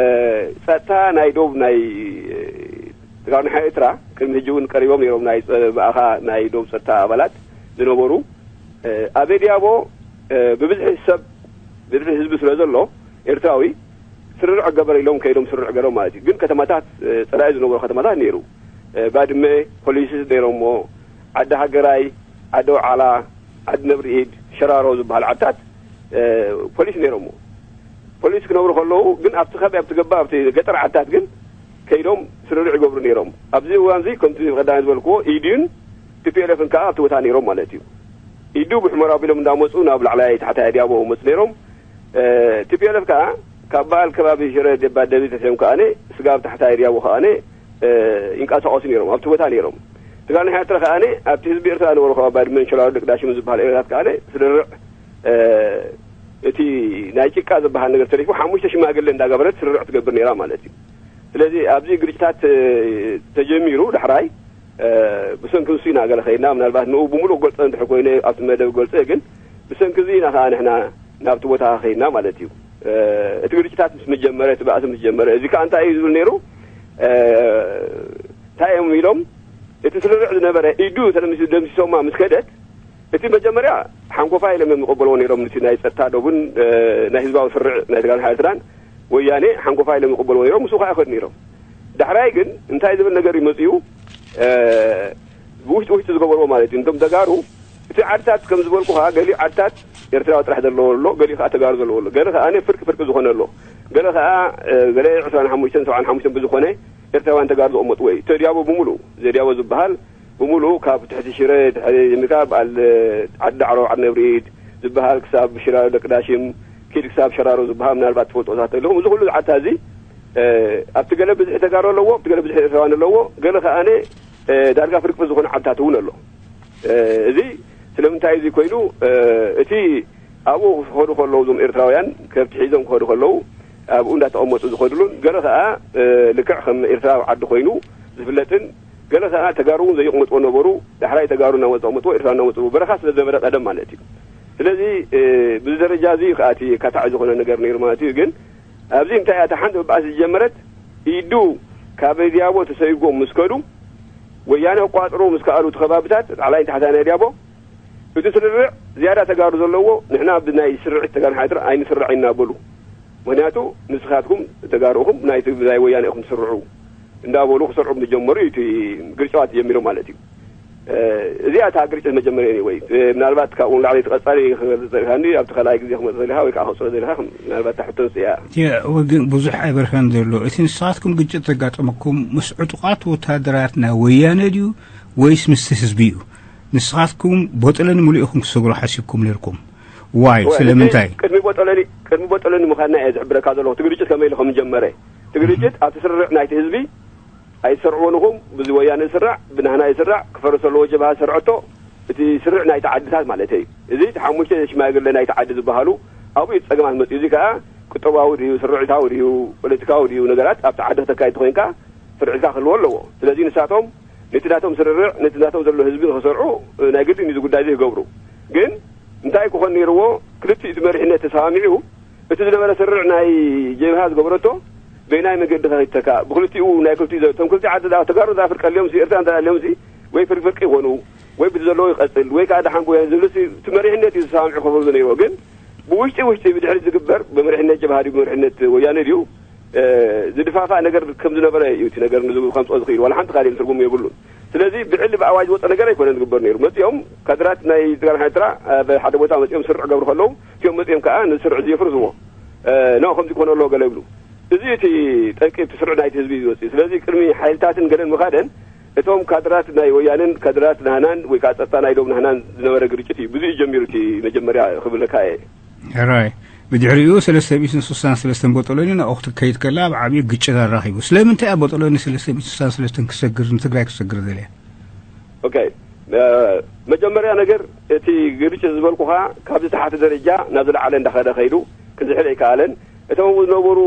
ጸጥታ ናይ ዶብ ናይ ተጋሩ ናይ ኤርትራ ቅድሚ ሕጂ እውን ቀሪቦም ነይሮም ናይ ጸ- ብኣኻ ናይ ዶብ ጸጥታ ኣባላት ዝነበሩ ኣብ ዲያቦ ብብዝሒ ሰብ ብብዝሒ ህዝቢ ስለ ዘሎ ኤርትራዊ ስርርዕ ገበር ኢሎም ከይዶም ስርርዕ ገሮም ማለት እዩ። ግን ከተማታት፣ እ፣ ጸላኢ ዝነበሩ ከተማታት ነይሩ። እ፣ ባድመ ፖሊስ ነይሮሞ፣ ዓዲ ሃገራይ፣ ዓዲ ወዓላ፣ ዓዲ ነብርኢድ፣ ሸራሮ ዝበሃል ዓድታት፣ እ፣ ፖሊስ ነይሮሞ። ፖሊስ ክነብሩ ከለዉ ግን ኣብቲ ከባቢ፣ ኣብቲ ገባ፣ ኣብቲ ገጠር ዓድታት ግን ከይዶም ስርርዕ ይገብሩ ነይሮም። ኣብዚ እዋን እዚ ከምቲ ቀዳሚ ዝበልክዎ ኢድዩን ቲ ፒ ኤል ኤፍን ከኣ ኣብቲ ቦታ ነይሮም ማለት እዩ። ኢዱ ብሑመራ ኣቢሎም እንዳመጹ ናብ ላዕላይ ታሕታይ ኣድያቦ መጹ ነይሮም። እ፣ ቲ ፒ ኤል ኤፍ ከኣ ካብ በዓል ከባቢ ሽረ ደባ ደቢ ተሰዮም ከኣነ ስጋብ ታሕታይ ኣድያቦ ከኣነ፣ እ፣ ይንቀሳቐሱ ነይሮም። ኣብቲ ቦታ ነይሮም። ትግራይ ኤርትራ ከኣነ ኣብቲ ህዝቢ ኤርትራ ነበሩ ከባቢ ባድመን ሸራሮ ደቂ ዳሽምን ዝበሃል ኤሪያታት ከኣነ ስርርዕ፣ እ፣ እቲ ናይ ጭቃ ዝበሃል ነገር ተሪፉ ሓሙሽተ ሽማግለ እንዳገበረት ስርርዕ ትገብር ነይራ ማለት እዩ። ስለዚ ኣብዚ ግርጭታት፣ እ፣ ተጀሚሩ ዳሕራይ፣ እ፣ ብሰንኪ ንሱ ኢና ገለ ከይድና፣ ምናልባት ንኡ ብምሉእ ገልጸ እንድሕር ኮይነ ኣብቲ መደብ ገልጸ፣ ግን ብሰንኪ እዚ ኢና ከኣ ንሕና ናብቲ ቦታ ከይድና ማለት እዩ። እ፣ እቲ ግርጭታት ምስ ምጀመረ፣ እቲ ባእሲ ምስ ጀመረ፣ እዚ ከኣ እንታይ እዩ ዝብል ነይሩ? እ፣ እንታይ እዮም ኢሎም? እቲ ስርርዕ ዝነበረ ኢዱ ተደምሲ-፣ ደምሲሶማ ምስ ከደት፣ እቲ መጀመርያ ሓንኮፋ ኢሎም እዮም ዝቕበልዎ ነይሮም፣ ነቲ ናይ ጸጥታ ዶብን፣ እ፣ ናይ ህዝባዊ ስርርዕ ናይ ትግራይን ኤርትራን ወያኔ ሓንኮፋ ኢሎም ይቕበልዎ ነይሮም፣ ምስኡ ከኣ ይኸዱ ነይሮም። ዳሕራይ ግን እንታይ ዝብል ነገር ይመጽኡ? እ፣ ብውሽጢ ውሽጢ ዝገበርዎ ማለት እዩ። እንቶም ተጋሩ፣ እቲ ዓድታት ከም ዝበልኩኻ፣ ገሊኡ ዓድታት ኤርትራዊ ጥራሕ ዘለዎ ኣሎ፣ ገሊኡ ከኣ ተጋሩ ዘለዎ ኣሎ። ገለ ከኣ ፍርቂ ፍርቂ ዝኾነ ኣሎ። ገለ ከኣ፣ እ፣ ገለ ዕስራን ሓሙሽተን ሰብዓን ሓሙሽተን ብዝኾነ ኤርትራውያን ተጋሩ ዝቕመጥዎ እዩ። ተዲያቦ ብምሉኡ፣ ዘዲያቦ ዝበሃል ብምሉኡ ካብ ትሕቲ ሽረ፣ ትሕቲ ጀሚርካ በዓል ዓዲ ዳዕሮ፣ ዓዲ ነብሪድ ዝበሃል ክሳብ ሽራሮ ደቂ ዳሽም፣ ኪድ ክሳብ ሸራሮ ዝበሃል ምናልባት ትፈልጦ ዛተ ኣለኹም። እዚ ኩሉ ዓድታት እዚ፣ እ፣ ኣብቲ ገለ ብዝሒ ተጋሩ ኣለዎ፣ ኣብቲ ገለ ብዝሒ ኤርትራውያን ኣለዎ፣ ገለ ከኣነ፣ እ፣ ዳርጋ ፍርቅፍር ዝኾነ ዓድታት እውን ኣሎ። እ፣ እዚ ስለምንታይ እዚ ኮይኑ፣ እ፣ እቲ ኣብኡ ክኸዱ ከለዉ እዞም ኤርትራውያን ከብቲ ሒዞም ክኸዱ ከለዉ ኣብኡ እንዳተቐመጡ ዝኸድሉን ገለ ከኣ፣ እ፣ ልክዕ ከም ኤርትራዊ ዓዲ ኮይኑ ዝፍለጥን ገለ ከኣ ተጋሩ እውን ዘይቕመጥዎ ነበሩ። ዳሕራይ ተጋሩ እናመጡ ኣቕመጥዎ፣ ኤርትራ እናመጡ በረኻ ስለ ዝነበረ ቀደም ማለት እዩ። ስለዚ፣ እ፣ ብዚ ደረጃ እዚ ከኣ እቲ ኣካታዒ ዝኾነ ነገር ነይሩ ማለት እዩ። ግን ኣብዚ እንታይ እያ እታ ሓንቲ መባእሲ ዝጀመረት? ኢዱ ካብ ዲያቦ ተሰይጎም ምስ ከዱ ወያነ ክቋጽሩ ምስ ከኣሉ እቲ ከባብታት ላዕላይ ታሕታይ ናይ ዲያቦ እቲ ስርርዕ ዝያዳ ተጋሩ ዘለዎ ንሕና ብናይ ስርዒት ተጋሩ ሓድር ኣይንስራዕ ኢና በሉ። ምክንያቱ ንስኻትኩም ተጋሩ ኢኹም፣ ናይቲ ብናይ ወያነ ኢኹም ትስርዑ እንዳበሉ ክሰርዑ ምስ ጀመሩ እዩ እቲ ግርጫዋት ጀሚሩ ማለት እዩ። እ፣ እዚኣ እታ ግርጭት መጀመርያ እዩ ወይ፣ እ፣ ምናልባት ካብኡ ንላዕሊ እቲ ቀጻሊ ክገልጽ ዘሪኻኒ ኣብቲ ካልኣይ ግዜ ክመጽእ ዘሪኻ ወይ ከዓ ክቕጽሎ ዘሪኻ ምናልባት እታ ሕቶ ንስ እያ። የ-፣ ወግን ብዙሕ ኣይበርኸን ዘሎ። እቲ ንስኻትኩም ግጭት ዘጋጠመኩም ምስ ዕጡቓት ወታደራት ናይ ወያነ ድዩ ወይስ ምስቲ ህዝቢ እዩ? ንስኻትኩም ቦጠለኒ ሙሉእ ኢኹም ክሰግሩ ሓሲብኩም ነርኩም። ዋይ? ወይ፣ ስለምንታይ? ቅድሚ ቦጠለኒ፣ ቅድሚ ቦጠለኒ ምዃንና እየ ዝሕብረካ ዘለኹ። እቲ ግርጭት ከመይ ኢሉ ከም ጀመረ። እቲ ግርጭት ኣብቲ ስርርዕ ናይቲ ህዝቢ ኣይሰርዕዎን ኢኹም፣ ብዚ ወያነ ዝስራዕ፣ ብናህና ይስራዕ፣ ክፈርስ ኣለዎ ጀብሃ ዝሰርዐቶ፣ እቲ ስርዕ ናይቲ ዓድታት ማለት እዩ። እዚ እቲ ሓሙሽተ ሽማግለ ናይቲ ዓዲ ዝበሃሉ፣ ኣብኡ እዩ ጸገማት መጽኡ። እዚ ከኣ ቁጠባዊ ድዩ፣ ስርዒታዊ ድዩ፣ ፖለቲካዊ ድዩ ነገራት ኣብቲ ዓዲ ከተካይድ ኮይንካ ስርዒትካ ክህልዎ ኣለዎ። ስለዚ ንሳቶም ነቲ ናቶም ስርርዕ፣ ነቲ ናቶም ዘሎ ህዝቢ ንኽሰርዑ፣ እ፣ ናይ ግድን እዩ እዚ ጉዳይ እዚ ክገብሩ። ግን እንታይ ክኾን ነይርዎ? ክልቲኡ እቲ መሪሕነት ተሰማሚዑ፣ እቲ ዝነበረ ስርርዕ ናይ ጀብሃ ዝገበረቶ በየናይ መገዲ ከይተካ? ብክልቲኡ ናይ ክልቲኡ ዘ-፣ እቶም ክልቲኡ ዓዲ ደኣ ተጋሩ ደኣ ፍርቀልዮም ሲ፣ ኤርትራ እንተ ኣልዮም ሲ፣ ወይ ፍርቂ ፍርቂ ይኾኑ፣ ወይ ብቲ ዘለዎ ይቐጽል፣ ወይ ከኣ ደሓን ጎያን ዝብል ሲ፣ እቲ መሪሕነት እዩ ተሰማሚዑ ክኸፍሉ ነይርዎ። ግን ብውሽጢ ውሽጢ ብድሕሪት ዝግበር፣ ብመሪሕነት ጀብሃ ድዩ፣ ብመሪሕነት ወያነ ድዩ፣ እ፣ ዝድፋፋእ ነገር ከም ዝነበረ እዩ እቲ ነገር ንዝ-፣ ከምጽኦ ዝኽእል። ዋላ ሓንቲ ካልእ ትርጉም የብሉን። ስለዚ ብዕሊ ብኣዋጅ ዝወጸ ነገር ኣይኮነን ዝግበር ነይሩ። መጺኦም ካድራት ናይ ትግራይ ኤርትራ ኣብ ሓደ ቦታ መጺኦም ስርዕ ገብሩ ከለዉ፣ እቲኦም መጺኦም ከኣ ንስርዕ እዚ የፍርስዎ። እ፣ ኖ፣ ከምዚ ክኾን ኣለዎ ገለ ይብሉ። እዚ እቲ ጠንቂ እቲ ስርዕ ናይቲ ህዝቢ እዩ ዝወጽእ። ስለዚ ቅድሚ ሓይልታትን ገለን ምኻደን እቶም ካድራት ናይ ወያነን ካድራት ናህናን ወይ ከዓ ጸጥታ ናይ ዶብ ናህናን ዝነበረ ግርጭት እዩ። ብዙ እዩ ጀሚሩ እቲ መጀመርያ ክብለካ እየ። ሕራይ። ብድሕሪኡ ሰለስተ ሚእትን ስሳን ሰለስተን ቦጦሎኒ ናብኡ ክትከይድ ከላ ኣብ ዓብዪ ግጭት ኣራኺቡ። ስለምንታይ ኣብ ቦጦሎኒ ሰለስተ ሚእትን ስሳን ሰለስተን ክሰግር፣ ንትግራይ ክሰግር ደልያ? ኦኬ። እ፣ መጀመርያ ነገር እቲ ግርጭት ዝበልኩኻ ካብዚ ታሕቲ ደረጃ ናብ ዝለዓለ እንዳኸደ ከይዱ ክዝሕል ኣይከኣለን። እቶም ኣብኡ ዝነበሩ፣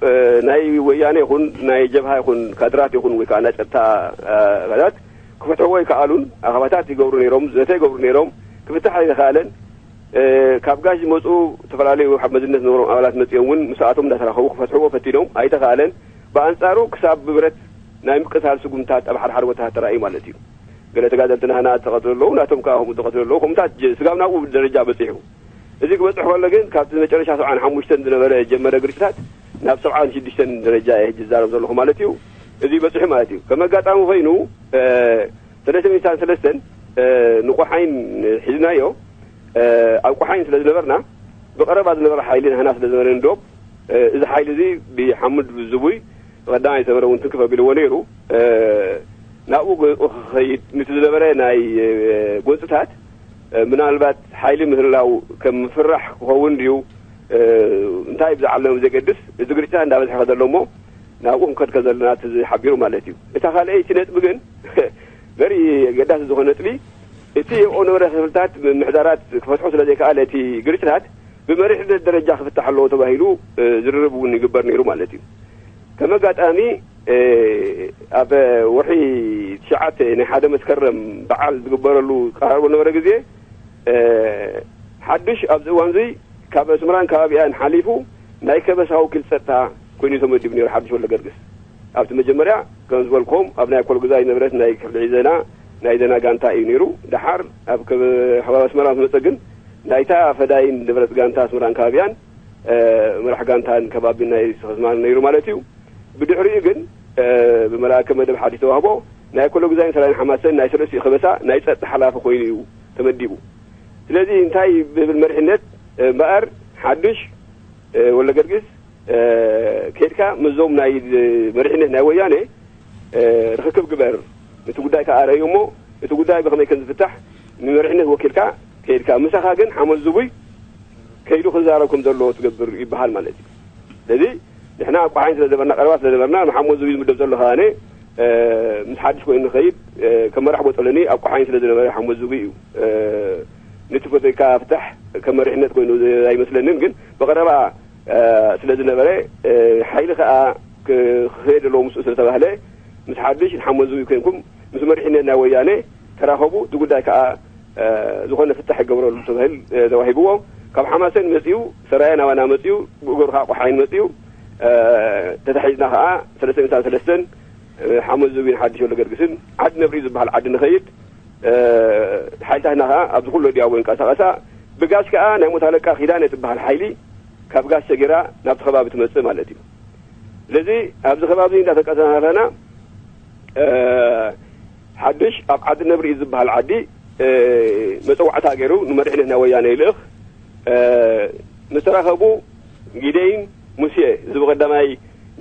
እ፣ ናይ ወያነ ይኹን ናይ ጀብሃ ይኹን ካድራት ይኹን ወይ ከዓ ናይ ጸጥታ፣ እ፣ ኣካላት ክፍትሕዎ ኣይከኣሉን። ኣኸባታት ይገብሩ ነይሮም፣ ዘተ ይገብሩ ነይሮም፣ ክፍታሕ ኣይተኻእለን። እ፣ ካብ ጋሽ ዝመጹ ዝተፈላለዩ ሓብ መዝነት ዝነበሮም ኣባላት መጺኦም እውን ምስኣቶም እንዳተራኸቡ ክፈትሕዎ ፈቲኖም፣ ኣይተኻእለን። ብኣንጻሩ ክሳብ ብብረት ናይ ምቅታል ስጉምታት ኣብ ሓደ ሓደ ቦታታት ተራእዩ ማለት እዩ። ገለ ተጋደልቲ ናህና ተቐትሉ ኣለዉ፣ ናቶም ከኣ ከምኡ ተቐትሉ ኣለዉ። ከምኡታት ጀ-፣ ስጋብ ናብኡ ደረጃ በጺሑ። እዚ ክበጽሕ ከሎ ግን ካብቲ መጨረሻ ሰብዓን ሓሙሽተን ዝነበረ ጀመረ ግርጭታት ናብ ሰብዓን ሽዱሽተን ደረጃ እየ ሕጂ ዝዛረብ ዘለኹ ማለት እዩ። እዚ በፂሑ ማለት እዩ። ከም ኣጋጣሚ ኮይኑ ሰለስተ ሚእታን ሰለስተን ንቆሓይን ሒዝናዮ። ኣብ ቆሓይን ስለ ዝነበርና ብቐረባ ዝነበረ ሓይሊ ንህና ስለ ዝነበረ ንዶብ፣ እዚ ሓይሊ እዚ ብሓሙድ ዝቡይ ብቐዳማይ ሰመረ እውን ትንክፍ ኣቢልዎ ነይሩ። ናብኡ ክኸይድ ንቲ ዝነበረ ናይ ጎንፅታት ምናልባት ሓይሊ ምህላው ከም ፍራሕ ክኸውን ድዩ እንታይ ብዝዓለም ዘገድስ፣ እዚ ግርጭታት እንዳበዝሐ ከዘሎ እሞ ናብኡ ክንከድ ከዘለና ዝሓቢሩ ማለት እዩ። እታ ካልኣይቲ ነጥቢ ግን በሪ ገዳሲ ዝኾነ ነጥቢ፣ እቲ የቆ ነበረ ክፍልታት ምሕዳራት ክፈትሑ ስለ ዘይከኣለ እቲ ግርጭታት ብመሪሕነት ደረጃ ክፍታሕ ኣለዎ ተባሂሉ ዝርርብ እውን ይግበር ነይሩ ማለት እዩ። ከም ኣጋጣሚ ኣብ ወርሒ ትሽዓተ ናይ ሓደ መስከረም በዓል ዝግበረሉ ቀራርቦ ነበረ ግዜ ሓድሽ ኣብዚ እዋን እዚ ካብ ኣስመራን ከባቢኣን ሓሊፉ ናይ ከበሳ ወኪል ጸጥታ ኮይኑ ተመዲቡ ነይሩ ሓድሽ ወልደገርግስ። ኣብቲ መጀመርያ ከም ዝበልኩም ኣብ ናይ ኮልጉዛይ ንብረት ናይ ክፍሊ ዒዘና ናይ ዘና ጋንታ እዩ ነይሩ። ደሓር ኣብ ከባቢ ኣስመራ ዝመጸ ግን ናይታ ፈዳይን ንብረት ጋንታ ኣስመራን ከባቢያን መራሕ ጋንታን ከባቢ ናይ ሰኸስማን ነይሩ ማለት እዩ። ብድሕሪኡ ግን ብመልኣከ መደብ ሓድሽ ተዋህቦ ናይ ኮሎግዛይን ሰራይን ሓማሰን ናይ ሰለስቲኡ ከበሳ ናይ ጸጥታ ሓላፊ ኮይኑ እዩ ተመዲቡ። ስለዚ እንታይ ብብል መሪሕነት እምበኣር ሓድሽ ወልደገርግስ ኬድካ ምስዞም ናይ መሪሕነት ናይ ወያነ ርክክብ ግበር፣ እቲ ጉዳይ ከኣ ረእዩ እሞ እቲ ጉዳይ ብኸመይ ከም ዝፍታሕ ንመሪሕነት ወኪልካ ከይድካ፣ ምሳኻ ግን ሓመድ ዝቡይ ከይዱ ክዛረብ ከም ዘለዎ ትገብር ይበሃል ማለት እዩ። ስለዚ ንሕና ኣብ ቆሓይን ስለ ነበርና፣ ቀረባ ስለ ነበርና፣ ንሓመድ ዝቡይ ዝምደብ ዘሎ ከኣነ ምስ ሓድሽ ኮይኑ ንኸይድ ከም መራሕ ቦጦለኒ ኣብ ቆሓይን ስለ ዝነበረ ሓመድ ዝቡይ እዩ። ነቲ ፖለቲካ ፍታሕ ከም መሪሕነት ኮይኑ ኣይመስለንን፣ ግን ብቐረባ ስለ ዝነበረ ሓይሊ ከኣ ክኸየድ ኣለዎ ምስኡ ስለ ተባህለ ምስ ሓድሽ ንሓመድ ዝቡይ ኮይንኩም ምስ መሪሕነት ናይ ወያነ ተራኸቡ፣ እቲ ጉዳይ ከኣ ዝኾነ ፍታሕ ይገብረሉ ተባሂል ተዋሂብዎ። ካብ ሓማሰን መጺኡ ሰራየ ናባና መጺኡ ብእገሩ ከኣ ቆሓይን መጺኡ ተታሒዝና ከኣ ሰለስተ ሚእታን ሰለስተን ሓመድ ዝቡይን ሓድሽ ወልደገርግስን ዓዲ ነብሪ ዝበሃል ዓዲ ንኸይድ ሓይልታትና ከኣ ኣብዚ ኩሎ ዲያቦ ይንቀሳቐሳ። ብጋሽ ከኣ ናይ ሞት ኣለቃ ኪዳነ ትበሃል ሓይሊ ካብ ጋሽ ሰጊራ ናብቲ ከባቢ ትመጽእ ማለት እዩ። ስለዚ ኣብዚ ከባቢ እንዳተቀሳሳፈና ሓድሽ ኣብ ዓዲ ነብሪ ዝበሃል ዓዲ መጸዋዕታ ገይሩ ንመሪሕነት ናይ ወያነ ይልእኽ። ምስ ተራኸቡ ጊደይን ሙሴ እዚ ብቐዳማይ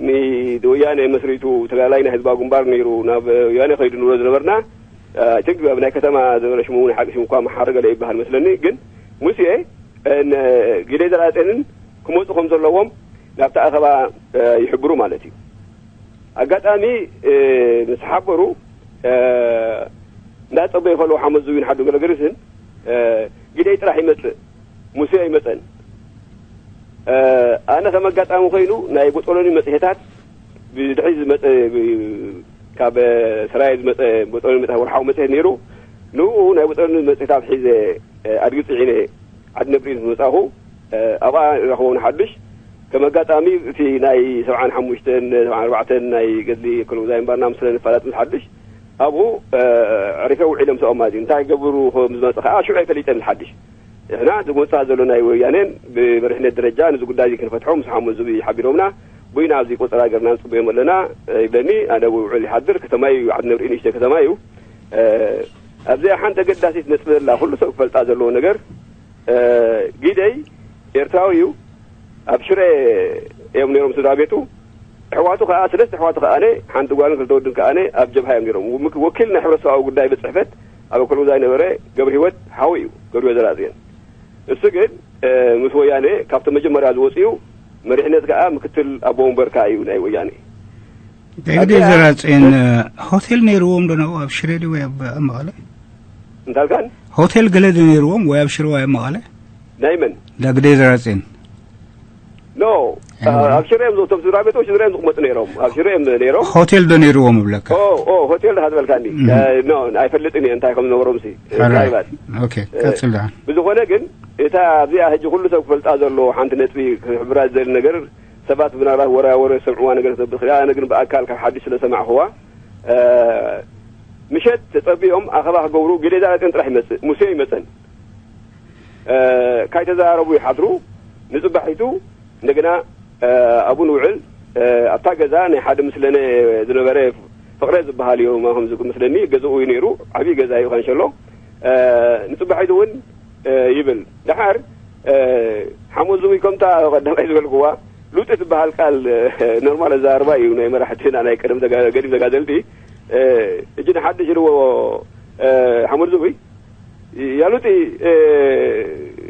ንወያነ መስሪቱ ተጋዳላይ ናይ ህዝባዊ ግንባር ነይሩ ናብ ወያነ ከይዱ ንብሎ ዝነበርና ትግ ኣብ ናይ ከተማ ዝነበረ ሽሙ ናይ ሓቂ ሽሙ እኳ መሓሪ ገለ ይበሃል መስለኒ። ግን ሙሴ ጊደይ ዘርኣጼንን ክመፁ ከም ዘለዎም ናብቲ ኣኸባ ይሕብሩ ማለት እዩ። ኣጋጣሚ ምስ ሓበሩ እንዳፀበዩ ከለዉ ሓመድ ዝቡይን ሓዱ ገለገሪስን ጊደይ ጥራሕ ይመፅእ፣ ሙሴ ኣይመፀን። ኣነ ከም ኣጋጣሚ ኮይኑ ናይ ቦጦሎኒ መፅሄታት ብድሕሪ ዝመፀ ካብ ሰራየ ዝመፀ ቦጦሎኒ መፅሄት ወርሓዊ መፅሄት ነይሩ። ንኡ ናይ ቦጦሎኒ መፅሄታት ሒዘ ኣድጊ ፅዒነ ዓዲ ነብሪ ምስ መፃኹ ኣብኣ ረኽቦ ንሓድሽ። ከም ኣጋጣሚ እቲ ናይ ሰብዓን ሓሙሽተን ሰብዓን ኣርባዕተን ናይ ገድሊ ክልውዛይ እምበርና ምስለ ንፋላጥ ምስ ሓድሽ ኣብኡ ዕሪፈ ውዒለ ምስኦም ማለት እዩ። እንታይ ክገብሩ ከም ዝመፀ ከዓ ሽዑ ኣይፈሊጠን ሓድሽ። ንሕና ዝጎንፅታ ዘሎ ናይ ወያኔን ብመሪሕነት ደረጃ ነዚ ጉዳይ እዚ ክንፈትሖ ምስ ሓሙዝ ዝብኢ ሓቢሮምና፣ ብኡ ኢና ኣብዚ ቆፀራ ገርና ንፅበዮም ኣለና ይብለኒ። ኣነ ውዕል ይሓድር፣ ከተማይ እዩ፣ ዓዲ ነብሪ ንእሽተይ ከተማ እዩ። ኣብዚኣ ሓንቲ ኣገዳሲት ነጥቢ ዘላ ኩሉ ሰብ ክፈልጣ ዘለዎ ነገር፣ ጊደይ ኤርትራዊ እዩ። ኣብ ሽረ እዮም ነይሮም ስድራ ቤቱ። ኣሕዋቱ ከኣ፣ ሰለስተ ኣሕዋቱ ከኣነ፣ ሓንቲ ጓልን ክልተ ወድን ከኣነ ኣብ ጀብሃ እዮም ነይሮም። ምክ-፣ ወኪል ናይ ሕብረተሰባዊ ጉዳይ ቤት ጽሕፈት ኣብ ኣኮሎዛ ዝነበረ ገብረ ህይወት ሓው እዩ፣ ገብረ ህይወት ዘርኣጽዮን። እሱ ግን፣ እ፣ ምስ ወያነ ካብቶም መጀመርያ ዝወጽኡ፣ መሪሕነት ከኣ ምክትል ኣቦ ወንበር ከኣ እዩ ናይ ወያነ። ዳግዴ ኣብዚኣ ዘራጽዮን፣ እ፣ ሆቴል ነይርዎም ዶ ነኡ ኣብ ሽረ ድዩ ወይ ኣብ፣ ኣብ መቐለ? እንታይ ኣልካን? ሆቴል ገለ ዶ ነይርዎም ወይ ኣብ ሽረ ወይ ኣብ መቐለ? ናይ መን? ዳግዴ ዘራጽዮን። ኖ፣ እዎ። ኣብ ሽረ እዮም፣ እቶም ስድራ ቤቶች ሽረ እዮም ዝቕመጡ ነይሮም። ኣብ ሽረ እዮም ነይሮም። ሆቴል ዶ ነይርዎም እብለካ? ኦ፣ ኦ፣ ሆቴል ድኻ ዝበልካኒ። እህ። እ፣ ኖ፣ ኣይፈልጥን እየ እንታይ ከም ዝነበሮም ሲ። ኦራይት። ምናልባት። ኦኬ፣ እ፣ ቀጽል ደሓን። ብዝኾነ ግን፣ እታ ኣብዚኣ ሕጂ ኩሉ ሰብ ክፈልጣ ዘሎ ሓንቲ ነጥቢ ክሕብራ ዝደሊ ነገር፣ ሰባት ምናልባት ወረ ወረ ዝሰምዕዋ ነገር ክትነብር ትኽእል እያ። ኣነ ግን ብኣካል ካብ ሓድሽ ስለ ሰማዕኽዋ፣ እ፣ ምሸት ተጸቢኦም ኣኸባ ክገብሩ ግዴታ ጥን ጥራሕ ይመጽእ። ሙሴ ይመጸን። እ፣ ካይተዘራረቡ ይሓድሩ። ንጽባሒቱ እንደገና ኣብኡ ንውዕል። ኣብታ ገዛ ናይ ሓደ ምስለነ ዝነበረ ፍቕረ ዝበሃል እዩ፣ ከምዚ መስለኒ። ገዛኡ እዩ ነይሩ፣ ዓብዪ ገዛ እዩ። ካንሸሎ ንፅባሒቱ እውን ይብል። ደሓር ሓሞት ዝብኢ ከምታ ቀዳማይ ዝበልክዋ ሉጢ ትበሃል ቃል ኖርማል ኣዘራርባ እዩ ናይ መራሕትና ናይ ቀደም ገዲም ተጋደልቲ። እጂ ንሓድሽ ኢልዎ ሓሞት ዝብኢ ያሉጢ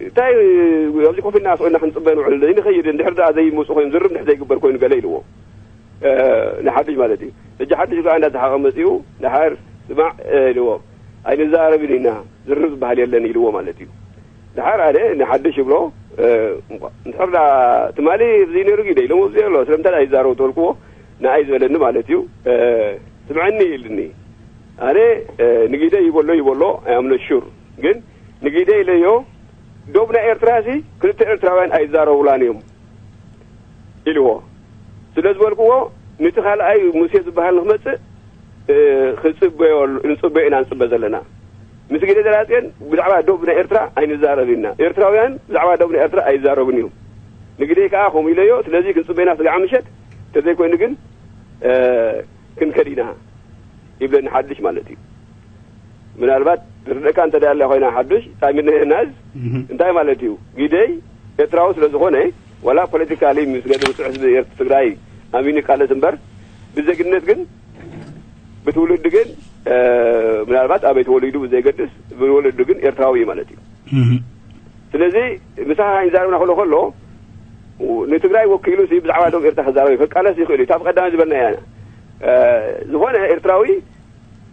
እንታይ ኣብዚ ኮፍ ኢልና ስቕ ኢልና ክንፅበ ንውዕል ዘይንኸይድ፣ እንድሕር ደኣ ዘይመፁ ኮይኖም ዝርርብ እንድሕር ዘይግበር ኮይኑ ገለ ኢልዎ። ንሓድሽ ማለት እዩ። ሕጂ ሓድሽ ከኣ እንዳተሓቐ መፂኡ፣ ደሓር ስማዕ ኢልዎ፣ ኣይንዘራረብን ኢና፣ ዝርርብ ዝበሃል የለን ኢልዎ ማለት እዩ። ደሓር ኣነ ንሓድሽ ይብሎ፣ እንድሕር ደኣ ትማሊ እዚ ነይሩ ግደ ኢሎም ኣብዚ ኣሎ ስለምንታይ ኣይዛረቡ ተበልክዎ፣ ንኣይ ዝበለኒ ማለት እዩ። ስምዐኒ ኢልኒ። ኣነ ንግደ ይበሎ ይበሎ ኣይ ኣም ኖት ሹር፣ ግን ንግደ ኢለዮ፣ ዶብ ናይ ኤርትራ ሲ ክልተ ኤርትራውያን ኣይዛረቡላን እዮም ኢልዎ። ስለ ዝበልክዎ፣ ነቲ ካልኣይ ሙሴ ዝበሃል ንክመጽእ ክጽበዮ ንጽበዮ ኢና ንጽበ ዘለና። ምስ ግደ ዘላጽዮን ብዛዕባ ዶብ ናይ ኤርትራ ኣይንዛረብ ኢና። ኤርትራውያን ብዛዕባ ዶብ ናይ ኤርትራ ኣይዛረቡን እዮም። ንግደይ ከኣ ከምኡ ኢለዮ። ስለዚ ክንጽበ ኢና ስጋዕ ምሸት፣ እንተዘይኮይኑ ግን ክንከድ ኢና ይብለኒ ሓድሽ ማለት እዩ። ምናልባት ትርደካ እንተ ደኣ ኮይና ሓድሽ ጣሚነ ናዝ እንታይ ማለት እዩ? ግደይ ኤርትራዊ ስለ ዝኾነ ዋላ ፖለቲካሊ ምስ ገለ ብፁዕ ህዝቢ ኤርት ትግራይ ኣሚኑ ይቃለስ እምበር ብዜግነት ግን ብትውልዲ ግን ምናልባት ኣበይ ተወሊዱ ብዘይገድስ ብወለዱ ግን ኤርትራዊ እዩ ማለት እዩ። ስለዚ ምሳኻ ይዛረብና ከሎ ከሎ ንትግራይ ወኪሉ ሲ ብዛዕባ ደቡብ ኤርትራ ክዛረብ እዩ፣ ክቃለስ ይኽእል እዩ። እታ ብቀዳማይ ዝበልና እያ። ዝኾነ ኤርትራዊ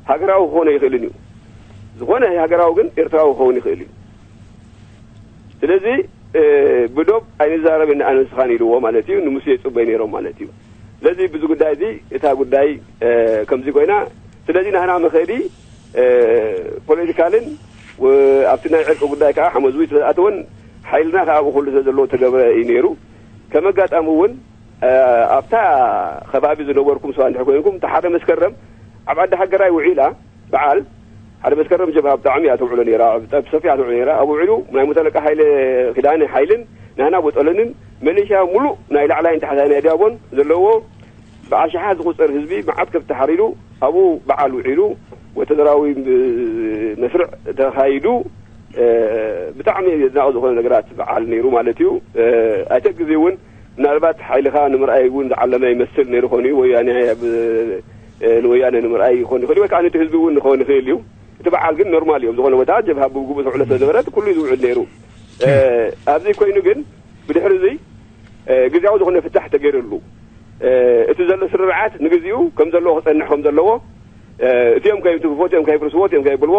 ሃገራዊ ክኾነ ይኽእልን እዩ። ዝኾነ ሃገራዊ ግን ኤርትራዊ ክኸውን ይኽእል እዩ። ስለዚ ብዶብ ኣይንዛረብን ኣነ ንስኻን ኢልዎ ማለት እዩ። ንሙሴ ይጽበዩ ነይሮም ማለት እዩ። ስለዚ ብዚ ጉዳይ እዚ እታ ጉዳይ ከምዚ ኮይና፣ ስለዚ ናህና መኸዲ ፖለቲካልን ኣብቲ ናይ ዕርቂ ጉዳይ ከዓ ሓመዝዊ ስለዝኣተወን ሓይልና ከዓ ብኩሉ ስለዘለዎ ተገብረ እዩ ነይሩ። ከም ኣጋጣሚ እውን ኣብታ ከባቢ ዝነበርኩም ሰባት እንድሕር ኮይንኩም፣ እቲ ሓደ መስከረም ኣብ ዓዲ ሃገራይ ውዒላ በዓል ሓደ መስከረም ጀብሃ ብጣዕሚ እያ ተውዕሎ ነይራ፣ ብሰፊያ ተውዕሎ ነይራ። ኣብ ውዒሉ ናይ ሙተለቃ ሃይለ ክዳነ ሓይልን ናህና ቦጠለንን መሌሽያ ሙሉእ ናይ ላዕላይ ንታሕታይ ናይ ዲያቦን ዘለዎ ብኣሽሓት ዝቑጸር ህዝቢ መዓት ከብቲ ሓሪዱ ኣብኡ በዓል ውዒሉ ወተደራዊ መስርዕ ተኻይዱ። ብጣዕሚ ዘድናቕ ዝኾነ ነገራት በዓል ነይሩ ማለት እዩ። ኣይተ ግዜ እውን ምናልባት ሓይልኻ ንምርኣይ እውን ዝዓለመ ይመስል ነይሩ ኾን እዩ። ወያነ ንወያነ ንምርኣይ ይኾን ይኽእል እዩ፣ ወይ ከዓ ነቲ ህዝቢ እውን ክኾን ይኽእል እዩ። እቲ በዓል ግን ኖርማል እዮም። ዝኾነ ቦታ ጀብሃ ብግቡእ ተውዕሎ ስለዝነበረት ኩሉ እዩ ዝውዕል ነይሩ። ኣብዚ ኮይኑ ግን ብድሕሪ እዚ ግዜያዊ ዝኾነ ፍታሕ ተገይርሉ እቲ ዘሎ ስርርዓት ንግዚኡ ከም ዘለዎ ክፀንሕ ከም ዘለዎ እቲኦም ከይትግፎ እቲኦም ከይፍርስዎ እቲኦም ከይብልዎ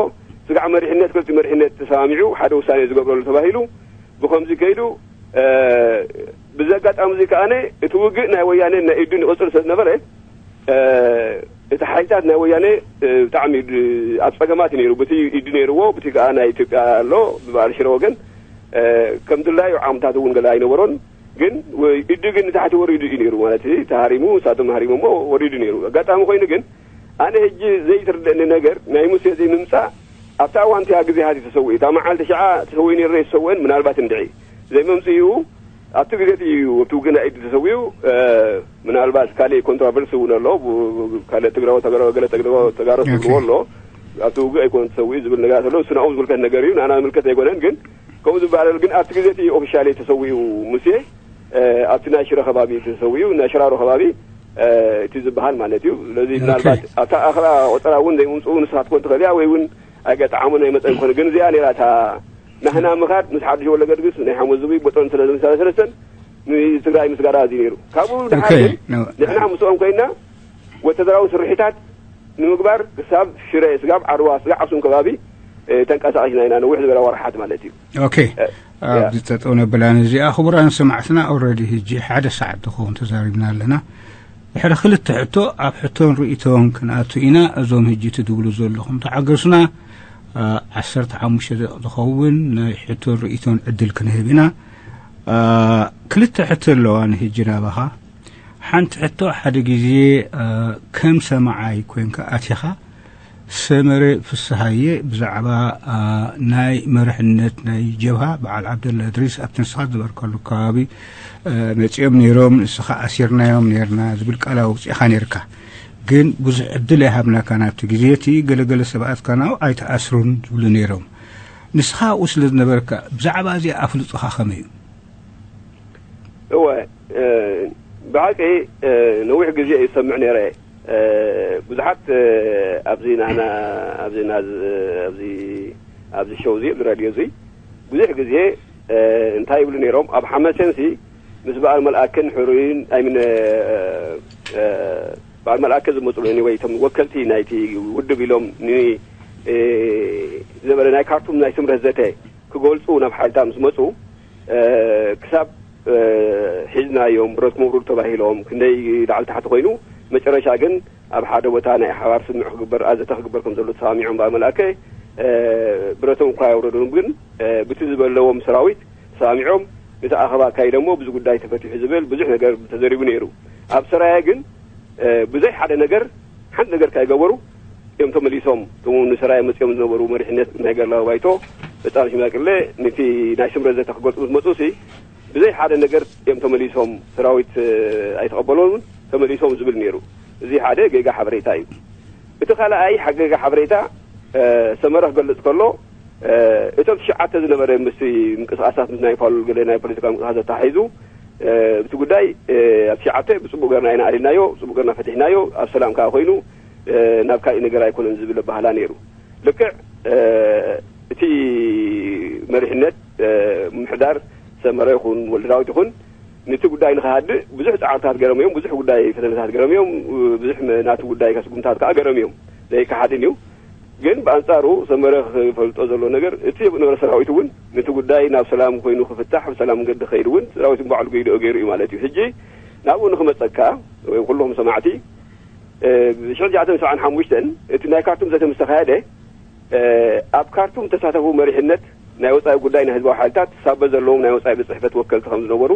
ስጋዕ መሪሕነት ክልቲ መሪሕነት ተሰማሚዑ ሓደ ውሳኔ ዝገብረሉ ተባሂሉ ብከምዚ ከይዱ። ብዚ ኣጋጣሚ እዚ ከኣነ እቲ ውግእ ናይ ወያነ ናይ ኢዱን ይቕፅል ስለዝነበረ እቲ ሓይልታት ናይ ወያነ ብጣዕሚ ኣብ ፀገማት እዩ ነይሩ። ብቲ ኢዱ ነይርዎ ብቲ ከዓ ናይ ኢትዮጵያ ኣሎ ብበዓል ሽረ ወገን ከም ድላዩ ዓቕምታት እውን ገለ ኣይነበሮን። ግን ኢዱ ግን ንታሕቲ ወሪዱ እዩ ነይሩ ማለት እዩ። ተሃሪሙ ንሳቶም ሃሪሞሞ ወሪዱ ነይሩ። ኣጋጣሚ ኮይኑ ግን ኣነ ሕጂ ዘይትርደኒ ነገር ናይ ሙሴ እዚ ምምፃእ ኣብታ እዋን እቲኣ ግዜ ሃዚ ተሰዊኡ እታ መዓልቲ ሽዓ ተሰዊኡ ነይሩ ዘይተሰወአን ምናልባት እንድዒ ዘይመምፅኡ ኣብቲ ግዜ እቲ እዩ ኣብቲ ውግእ ናይ ኢዱ ተሰዊኡ። ምናልባት ካልእ ኮንትራቨርሲ እውን ኣሎ። ካልእ ትግራዎ ተገረወ ገለ ተግረወ ተጋሮ ትግርዎ ኣሎ ኣብቲ ውግእ ኣይኮነን ተሰዊኡ ዝብል ነገራት ኣሎ። እሱ ናብኡ ዝምልከት ነገር እዩ፣ ንኣና ዝምልከት ኣይኮነን። ግን ከምኡ ዝበሃል ግን ኣብቲ ግዜ እቲ ኦፊሻሊ ተሰዊኡ ሙሴ ኣብቲ ናይ ሽረ ከባቢ ተሰዊኡ ናይ ሽራሮ ከባቢ እቲ ዝበሃል ማለት እዩ። ስለዚ ምናልባት ኣብታ ኣኽላ ቆፀራ እውን ዘይምምፅኡ ንስኻ ትኮን ትኽእል እያ ወይ እውን ኣይገጣዓሙን ኣይመፀን ክኾነ ግን እዚኣ ነይራ እታ ናህና ምኻድ ምስ ሓድሽ ወለገድግስ ናይ ሓሙስ ዝብኢ ቦጦን ስለ ዝምሳለ ሰለስተን ንትግራይ ምስጋር ኣዝዩ ነይሩ። ካብኡ ድሓር ግን ንሕና ምስኦም ኮይና ወተደራዊ ስርሒታት ንምግባር ክሳብ ሽረ ስጋብ ዓድዋ ስጋብ ዓክሱም ከባቢ ተንቀሳቒስና ኢና ነዊሕ ዝበላ ወርሓት ማለት እዩ። ኦኬ። ኣብዚ ጠጠው ነብላን እዚኣ ክቡራን ሰማዕትና ኦረዲ ህጂ ሓደ ሰዓት ዝኸውን ተዛሪብና ኣለና። ድሕሪ ክልተ ሕቶ ኣብ ሕቶን ርእይቶን ክንኣቱ ኢና። እዞም ህጂ ትድብሉ ዘለኹም ተዓገሱና። ዓሰርተ ሓሙሽተ ደቂቕ ዝኸውን ናይ ሕቶን ርእይቶን ዕድል ክንህብ ኢና። ክልተ ሕቶ ኣለዋ ንህጂ ናባኻ። ሓንቲ ሕቶ ሓደ ግዜ ከም ሰማዓይ ኮንካ ኣቲኻ ሰመረ ፍስሃየ፣ ብዛዕባ ናይ መርሕነት ናይ ጀብሃ በዓል ዓብደላ እድሪስ ኣብቲ ንስኻ ዝነበርከሉ ከባቢ መፂኦም ነይሮም። ንስኻ ኣሲርናዮም ነርና ዝብል ቃል ኣውፂእኻ ነርካ። ግን ብዙሕ ዕድል ኣይሃብናካ ናብቲ ግዜ እቲ። ገለገለ ሰብኣት ካናው ኣይተኣስሩን ዝብሉ ነይሮም። ንስኻ ኣብኡ ስለ ዝነበርካ ብዛዕባ እዚ ኣፍልጦኻ ከመይ እዩ? እወ፣ ብሓቂ ነዊሕ ግዜ ይሰምዕ ነይረ። ብዙሓት ኣብዚ ናና ኣብዚ ኣብዚ ሸው እዚ ራድዮ እዚ ብዙሕ ግዜ እንታይ ይብሉ ነይሮም? ኣብ ሓመሴንሲ ምስ በዓል መልኣክን ሕሩይን ኣይምን በዓል መልኣክ ዝመፁ ወይ ቶም ወከልቲ ናይቲ ውድብ ኢሎም ዝነበረ ናይ ካርቱም ናይ ስምረት ዘተ ክገልፁ ናብ ሓይልታ ምስ መፁ ክሳብ ሒዝናዮም ብረትኩም ኣውርዱ ተባሂሎም ክንደይ ላዕሊ ታሕቲ ኮይኑ መጨረሻ ግን ኣብ ሓደ ቦታ ናይ ሓባር ስምምዕ ክግበር ኣዘተ ክግበር ከም ዘሎ ተሰማሚዖም በዓል መልኣከ ብረቶም እኳ ኣየውረዱን ግን ብቲ ዝበለዎም ሰራዊት ተሰማሚዖም ነቲ ኣኸባ ኣካይደሞ ብዚ ጉዳይ ተፈቲሑ ዝብል ብዙሕ ነገር ተዘሪቡ ነይሩ። ኣብ ሰራየ ግን ብዘይ ሓደ ነገር ሓንቲ ነገር ካይገበሩ እዮም ተመሊሶም። እቶም ንሰራየ መፅኦም ዝነበሩ መሪሕነት ናይ ገላዊ ባይቶ በጣም ሽማቅለ ነቲ ናይ ስምረት ዘተ ክገልፁ ምስ መፁ ሲ ብዘይ ሓደ ነገር እዮም ተመሊሶም። ሰራዊት ኣይተቐበሎምን ተመሊሶም ዝብል ነይሩ። እዚ ሓደ ጌጋ ሓበሬታ እዩ። እቲ ካልኣይ ሓገጋ ሓበሬታ ሰመረ ክገልፅ ከሎ እቶም ትሽዓተ ዝነበረ ምስ ምንቅስቃሳት ምስ ናይ ፋሉል ገለ ናይ ፖለቲካ ምንቅስቃሳት ተታሒዙ እቲ ጉዳይ ኣብ ትሽዓተ ብፅቡቅ ገርና ኢና ኣሪናዮ፣ ብፅቡቅ ገርና ፈቲሕናዮ፣ ኣብ ሰላም ከዓ ኮይኑ ናብ ካልእ ነገር ኣይኮነን ዝብል ኣባህላ ነይሩ። ልክዕ እቲ መሪሕነት ምሕዳር ሰመረ ይኹን ወልደዳዊት ይኹን ነቲ ጉዳይ ንክሃድእ ብዙሕ ፃዕርታት ገረም እዮም፣ ብዙሕ ጉዳይ ፈተነታት ገረም እዮም፣ ብዙሕ ናቲ ጉዳይ ከስጉምታት ከዓ ገረም እዮም፣ ዘይከሓድን እዩ። ግን ብኣንፃሩ ሰመረ ክፈልጦ ዘሎ ነገር እቲ ነበረ ሰራዊት እውን ነቲ ጉዳይ ናብ ሰላም ኮይኑ ክፍታሕ ብሰላም መንገዲ ክኸይድ እውን ሰራዊት ባዕሉ ገይድኦ ገይሩ እዩ ማለት እዩ። ሕጂ ናብኡ ንክመፀካ ወይ ኩልኹም ሰማዕቲ ብሽሕ ትሽዓተ ሰብዓን ሓሙሽተን እቲ ናይ ካርቱም ዘተ ምስ ተኻየደ ኣብ ካርቱም ተሳተፉ መሪሕነት ናይ ወፃኢ ጉዳይ ናይ ህዝባዊ ሓይልታት ሳበ ዘለዎም ናይ ወፃኢ ቤት ፅሕፈት ወከልቲ ከም ዝነበሩ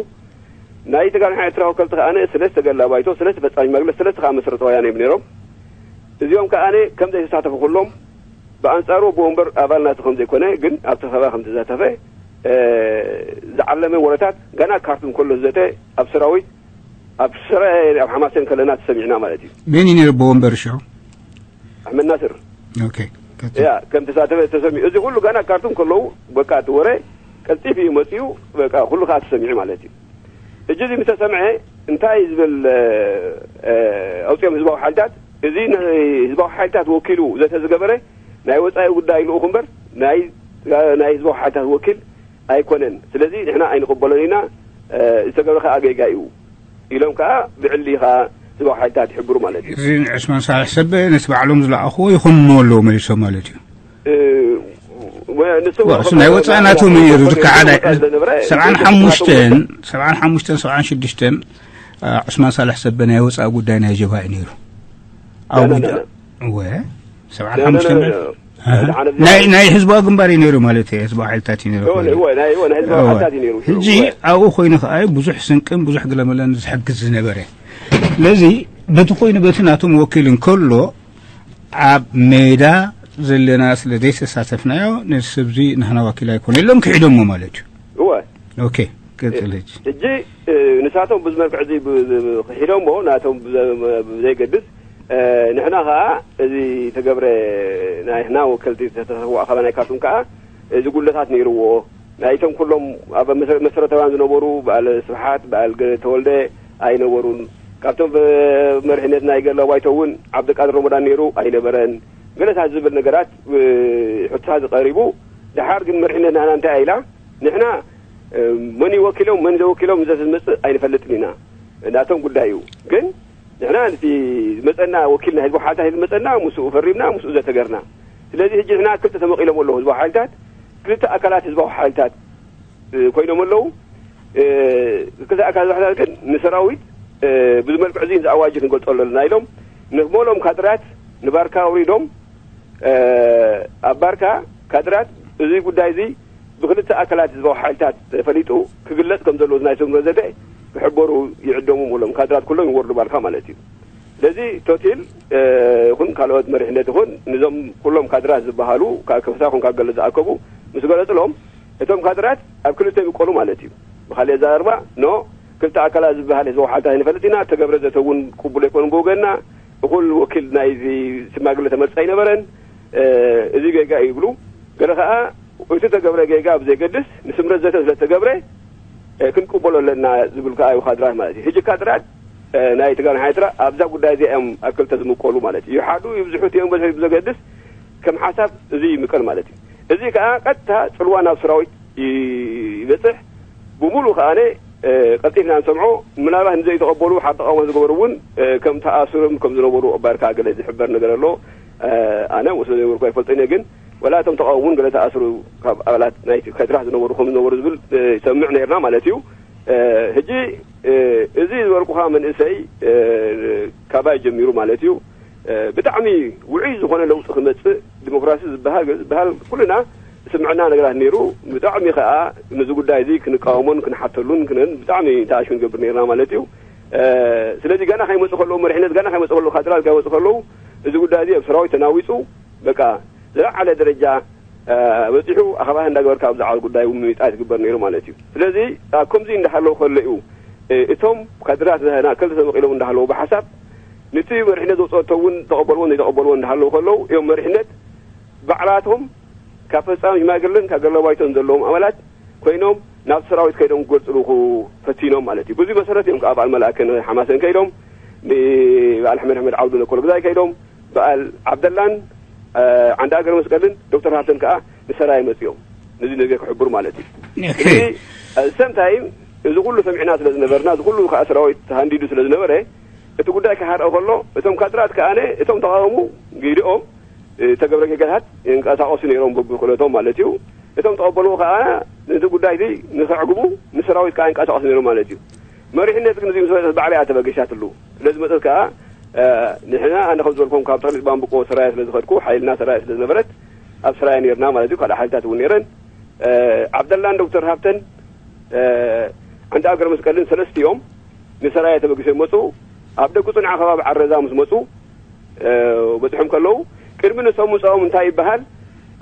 ናይ ተጋርሓ ኤርትራ ወከልቲ ከኣ ስለስተ ገላ ባይቶ ስለስተ ፈፃሚ መግለስ ስለስተ ከዓ መሰረተ ወያነ እዮም ነይሮም። እዚኦም ከኣ ከም ዘይተሳተፉ ኩሎም ብኣንፃሩ ኣቦ ወንበር ኣባል ናቱ ከም ዘይኮነ ግን ኣብቲ ኣኸባ ከም ተሳተፈ ዝዓለመ ወረታት ገና ካርቱም ከሎ ዝዘተ ኣብ ሰራዊት ኣብ ስረ ኣብ ሓማሴን ከለና ተሰሚዕና ማለት እዩ። መን እዩ ነይሩ ኣቦ ወንበር ሽዑ? ኣሕመድ ናስር ኦኬ፣ ቀጥል። ያ ከም ተሳተፈ ተሰሚዑ። እዚ ኩሉ ገና ካርቱም ከለዉ በቃ እቲ ወረ ቀልጢፍ እዩ መፅኡ። በቃ ኩሉ ከዓ ተሰሚዑ ማለት እዩ። ሕጂ እዚ ምስ ተሰምዐ እንታይ ዝብል ኣውፅኦም ህዝባዊ ሓይልታት እዚ ህዝባዊ ሓይልታት ወኪሉ ዘተ ዝገበረ ናይ ወፃኢ ጉዳይ ልኡኽ እምበር ናይ ናይ ህዝባዊ ሓይልታት ወኪል ኣይኮነን። ስለዚ ንሕና ኣይንቕበሎን ኢና፣ ዝተገብረ ከዓ ጌጋ እዩ ኢሎም ከዓ ብዕሊ ከዓ ህዝባዊ ሓይልታት ይሕብሩ ማለት እዩ። እዚ ንዕስማን ሳልሕ ሰበ ነቲ ባዕሎም ዝለኣኽዎ ይኹንኑ ኣለዉ መሊሶም ማለት እዩ። ናይ ወፃኢ ናቶም ነይሩ ዝከዓዳ ሰብዓን ሓሙሽተን ሰብዓን ሓሙሽተን ሰብዓን ሽዱሽተን ዑስማን ሳልሕ ሰበ ናይ ወፃኢ ጉዳይ ናይ ጀብሃ እዩ ነይሩ። ኣብ ወ ሰብዓን ሓሙሽተን ናይ ህዝባዊ ግንባር እዩ ነይሩ ማለት እዩ። ህዝባዊ ሓይልታት እዩ ነይሩ። ሕጂ ኣብኡ ኮይኑ ከዓ ብዙሕ ስንቅን ብዙሕ ግለመለን ዝሕግዝ ዝነበረ። ስለዚ በቲ ኮይኑ በቲ ናቶም ወኪል እንከሎ ኣብ ሜዳ ዘለና ስለ ዘይተሳተፍናዮ ነዚ ሰብዚ ናህና ወኪል ኣይኮነ ኢሎም ክሒዶሞ ማለት እዩ። እወ ኦኬ ቀጽል። ሕጂ ሕጂ ንሳቶም ብዚ መልክዕ እዚ ክሒዶሞ ናቶም ብዘይገድስ ንሕና ከዓ እዚ ተገብረ ናይ ህና ወከልቲ ዝተተሰዋ ኣኸባ ናይ ካርቱም ከዓ እዚ ጉለታት ነይርዎ። ናይቶም ኩሎም ኣብ መሰረታውያን ዝነበሩ በዓል ስብሓት በዓል ተወልደ ኣይነበሩን። ካብቶም መሪሕነት ናይ ገለ ባይቶ እውን ዓብደቃድር ረመዳን ነይሩ ኣይነበረን። ገለታት ዝብል ነገራት ሕቶታት ዝቀሪቡ ድሓር ግን መሪሕነት ናና እንታይ ኢላ ንሕና መን ይወኪሎም መን ዘወኪሎም ዘዝመፅእ ኣይንፈልጥን ኢና። ናቶም ጉዳይ እዩ። ግን ንሕና ነቲ ዝመፀና ወኪል ናይ ህዝቢ ሓልታት ዝመፀና ምስኡ ፈሪምና ምስኡ ዘተገርና። ስለዚ ሕጂ ንሕና ክልተ ተመቒሎም ኣለዉ ህዝባዊ ሓይልታት ክልተ ኣካላት ህዝባዊ ሓይልታት ኮይኖም ኣለዉ። ክልተ ኣካላት ህዝባዊ ሓይልታት ግን ንሰራዊት ብዚ መልክዕ እዚ ዝኣዋጅ ክንገልፆ ኣለና ኢሎም ንመሎም ካድራት ንባርካ ኣውሪዶም ኣብ ባርካ ካድራት እዚ ጉዳይ እዚ ብክልተ ኣካላት ህዝባዊ ሓይልታት ተፈሊጡ ክግለፅ ከም ዘለዎ ናይ ሰምሮ ዘደ ክሕበሩ ይዕደሙ ሎም ካድራት ኩሎም ይወርዱ ባርካ ማለት እዩ። ስለዚ ቶቲል ይኹን ካልኦት መሪሕነት ይኹን ንዞም ኩሎም ካድራት ዝበሃሉ ካብ ከፍሳ ይኹን ካብ ገለ ዝኣከቡ ምስ ገለጽሎም፣ እቶም ካድራት ኣብ ክልተ ይምቀሉ ማለት እዩ። ብኻልእ ኣዘራርባ፣ ኖ፣ ክልተ ኣካላት ዝበሃል ህዝባዊ ሓይልታት ኣይንፈልጥ ኢና፣ ተገብረ ዘተ እውን ቅቡል ኣይኮኑን ብወገንና፣ እኹል ወኪል ናይ ሽማግለ ተመርጸ ኣይነበረን፣ እዚ ጌጋ እዩ ይብሉ። ገለ ከኣ እቲ ተገብረ ጌጋ ብዘይገድስ ንስምረት ዘተ ስለ ተገብረ ክንቅበሎ ኣለና ዝብል ከኣ እዩ ካድራት ማለት እዩ። ሕጂ ካድራት ናይ ትግራይ ሓይትራ ኣብዛ ጉዳይ እዚኣ እዮም ኣብ ክልተ ዝምቀሉ ማለት እዩ። ይሓዱ ይብዝሑ እቲኦም በዝሑ ብዘገድስ ከም ሓሳብ እዚ ይምቀል ማለት እዩ። እዚ ከኣ ቀጥታ ጽልዋ ናብ ሰራዊት ይበጽሕ። ብምሉእ ከኣ ቀልጢፍና ንሰምዖ። ምናልባት ንዘይተቐበሉ ሓደ ተቓውሞ ዝገበሩ እውን ከም ተኣስሮም ከም ዝነበሩ ባርካ ገለ ዝሕበር ነገር ኣሎ። ኣነ ወስዶ ዘይበርኩ ኣይፈልጥን እየ፣ ግን ወላ እቶም ተቓውሞ እውን ገለ ተኣስሩ ካብ ኣባላት ናይ ካድራት ዝነበሩ ከም ዝነበሩ ዝብል ይሰምዕ ነርና ማለት እዩ። ሕጂ እዚ ዝበልኩኻ መንእሰይ ካባይ ጀሚሩ ማለት እዩ። ብጣዕሚ ውዑይ ዝኾነ ለውጢ ክመጽእ ዲሞክራሲ ዝበሃል ዝበሃል ኩልና ስምዕና ነገራት ነይሩ። ብጣዕሚ ከኣ ነዚ ጉዳይ እዚ ክንቃወሞን ክንሓተሉን ክነን ብጣዕሚ ተኣሽሙ ንገብር ነርና ማለት እዩ። ስለዚ ገና ከይመጹ ከለዉ መሪሕነት ገና ከይመጹ ከለዉ ካድራት ከይመጹ ከለዉ እዚ ጉዳይ እዚ ኣብ ሰራዊት ተናዊጹ በቃ ዝለዓለ ደረጃ በጺሑ ኣኸባህ እንዳገበርካ ኣብዚ ዓወት ጉዳይ እውን ምይጣ ትግበር ነይሩ ማለት እዩ። ስለዚ ኣብ ከምዚ እንዳሃለዉ ከሎ እዩ እቶም ካድራት ናእከል ተመቒሎም እንዳሃለዉ ብሓሳብ ነቲ መሪሕነት ዘውፅኦቶ እውን ተቐበልዎ ዘይተቐበልዎ እንዳሃለዉ ከለዉ እዮም መሪሕነት ባዕላቶም ካብ ፈፃሚ ሽማግለን ካብ ገለባይቶን ዘለዎም ኣባላት ኮይኖም ናብ ሰራዊት ከይዶም ክገልፅሉ ፈቲኖም ማለት እዩ። ብዙ መሰረት እዮም ከዓ በዓል መልኣከ ሓማሰን ከይዶም ብበዓል ሕመድ ሕመድ ዓብዱ ነኮሎ ግዛይ ከይዶም በዓል ዓብደላን ዓንዳ ኣገረ መስቀልን ዶክተር ሃብተን ከዓ ንሰራይ መፅኦም ነዚ ነገር ክሕብሩ ማለት እዩ። እዚ ሰምታይ እዚ ኩሉ ሰሚዕና ስለ ዝነበርና እዚ ኩሉ ከዓ ሰራዊት ተሃንዲዱ ስለ ዝነበረ እቲ ጉዳይ ክሃርኦ ከሎ እቶም ካድራት ከኣነ እቶም ተቃወሙ ግዲኦም ተገብረ ጌጋታት ይንቀሳቀሱ ነይሮም በብክእለቶም ማለት እዩ። እቶም ተቐበልዎ ከዓ ነዚ ጉዳይ እዚ ንክዕግቡ ንሰራዊት ከዓ ይንቀሳቀሱ ነይሮም ማለት እዩ። መሪሕነት ግን እዚ ምስ መፀት ባዕላ እያ ተበገሻትሉ። ስለ ዝመፀት ከዓ ንሕና ኣነ ከም ዝበልኩም ካብ ተክሊት ባንብቆ ሰራያ ስለ ዝኸድኩ ሓይልና ሰራያ ስለ ዝነበረት ኣብ ሰራያ ነርና ማለት እዩ። ካልእ ሓይልታት እውን ነረን። ዓብደላን ዶክተር ሃብተን ዓንዲ ኣገር መስቀልን ሰለስቲኦም ንሰራያ ተበግሶም መፁ። ኣብ ደቂ ፅንዓ ከባቢ ዓረዛ ምስ መፁ በፅሖም ከለዉ ቅድሚ ንሶም ምፅኦም እንታይ ይበሃል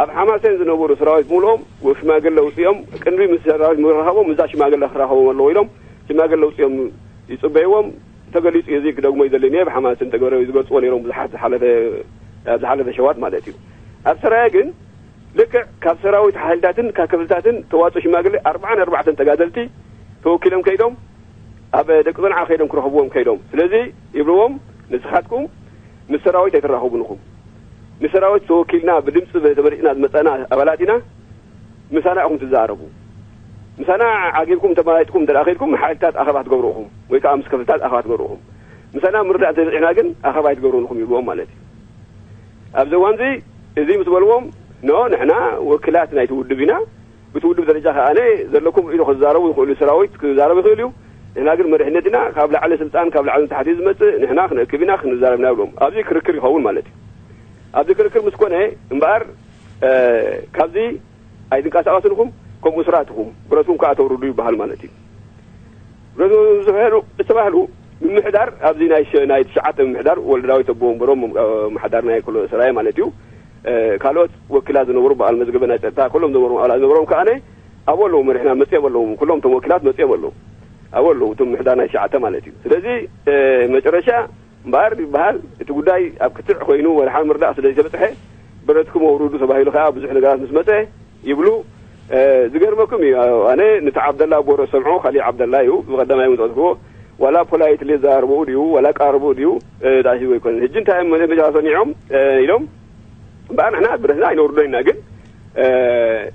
ኣብ ሓማሴን ዝነበሩ ሰራዊት ምልኦም ሽማግለ ውፅኦም ቅድሚ ምስ ሰራዊት ምራኸቦም እዛ ሽማግለ ክራኸቦም ኣለዎ ኢሎም ሽማግለ ውፅኦም ይፅበይዎም። ተገሊፁ እዚ ክደግሞ ይደልን እየ። ብሓማሴን ተገበረ ዝገልፅዎ ነይሮም ብዙሓት ዝሓለፈ ኣብ ዝሓለፈ ሸዋት ማለት እዩ። ኣብ ሰራየ ግን ልክዕ ካብ ሰራዊት ሓይልታትን ካብ ክፍልታትን ተዋፅኦ ሽማግለ ኣርባዓን ኣርባዕተን ተጋደልቲ ተወኪሎም ከይዶም ኣብ ደቂ ፅንዓ ከይዶም ክረኽብዎም ከይዶም ስለዚ ይብልዎም ንስኻትኩም ምስ ሰራዊት ኣይትራኸቡን ኢኹም። ንሰራዊት ተወኪልና ብድምፂ ተመሪፅና ዝመፃና ኣባላት ኢና። ምሳና ኢኹም ትዛረቡ። ምሳና ዓጊብኩም ተመራይጥኩም እንተ ከይድኩም ሓይልታት ኣኸባ ትገብሩ ኢኹም ወይ ከዓ ምስ ክፍልታት ኣኸባ ትገብሩ ኢኹም። ምሳና ምርዳእ እንተዘይበፅሕና ግን ኣኸባ ኣይትገብሩን ኢኹም ይብልዎም ማለት እዩ። ኣብዚ እዋን እዚ እዚ ምስ በልዎም ኖ ንሕና ወኪላት ናይቲ ውድብ ኢና። ብቲ ውድብ ደረጃ ከኣ ዘለኩም ርእይቶ ክዛረቡ ይኽእሉ ሰራዊት ክዛረቡ ይኽእል እዩ። ንሕና ግን መሪሕነት ኢና ካብ ላዕሊ ስልጣን ካብ ላዕሊ ታሕቲ ዝመፅእ ንሕና ክነእክብ ኢና ክንዛረብ ኢና ይብሎም። ኣብዚ ክርክር ይኸውን ማለት እዩ። ኣብዚ ክርክር ምስ ኮነ እምበኣር ካብዚ ኣይትንቀሳቐስን ኢኹም ከምኡ ስራትኹም ብረትኩም ከዓ ተውርዱ ይበሃል ማለት እዩ። ዝተባህሉ ምምሕዳር ኣብዚ ናይ ናይ ትሽዓተ ምምሕዳር ወልደዳዊት ኣቦ ወንበሮም ምሓዳር ናይ ኩሎ ሰራየ ማለት እዩ። ካልኦት ወኪላት ዝነበሩ በዓል መዝገበ ናይ ፀጥታ ኩሎም ዝነበሩ ኣባላት ዝነበሮም ከኣነ ኣብኡ ኣለዉ መሪሕና መፅኦም ኣለዉ ኩሎም እቶም ወኪላት መፅኦም ኣለዉ ኣብኡ ኣለዉ እቶም ምሕዳር ናይ ትሽዓተ ማለት እዩ። ስለዚ መጨረሻ እምበኣር ይበሃል እቲ ጉዳይ ኣብ ክትዕ ኮይኑ ወድሓን ምርዳእ ስለ ዝተበፅሐ ብረትኩም ኣውርዱ ተባሂሉ ከዓ ብዙሕ ነገራት ምስ መፀ ይብሉ። ዝገርመኩም እዩ ኣነ ነቲ ዓብደላ ቦረ ሰምዖ ካሊእ ዓብደላ እዩ ብቀዳማይ ምጠጥክዎ ዋላ ፖላይት ሌ ዘራርበኡ ድዩ ዋላ ቃርቡ ድዩ ዳሲ ወይ ኮነ ህጂ እንታይ እዮም መጀመርያ ሰሚዖም ኢሎም እምበኣር ንሕና ብረትና ኣይነውርዶ ኢና ግን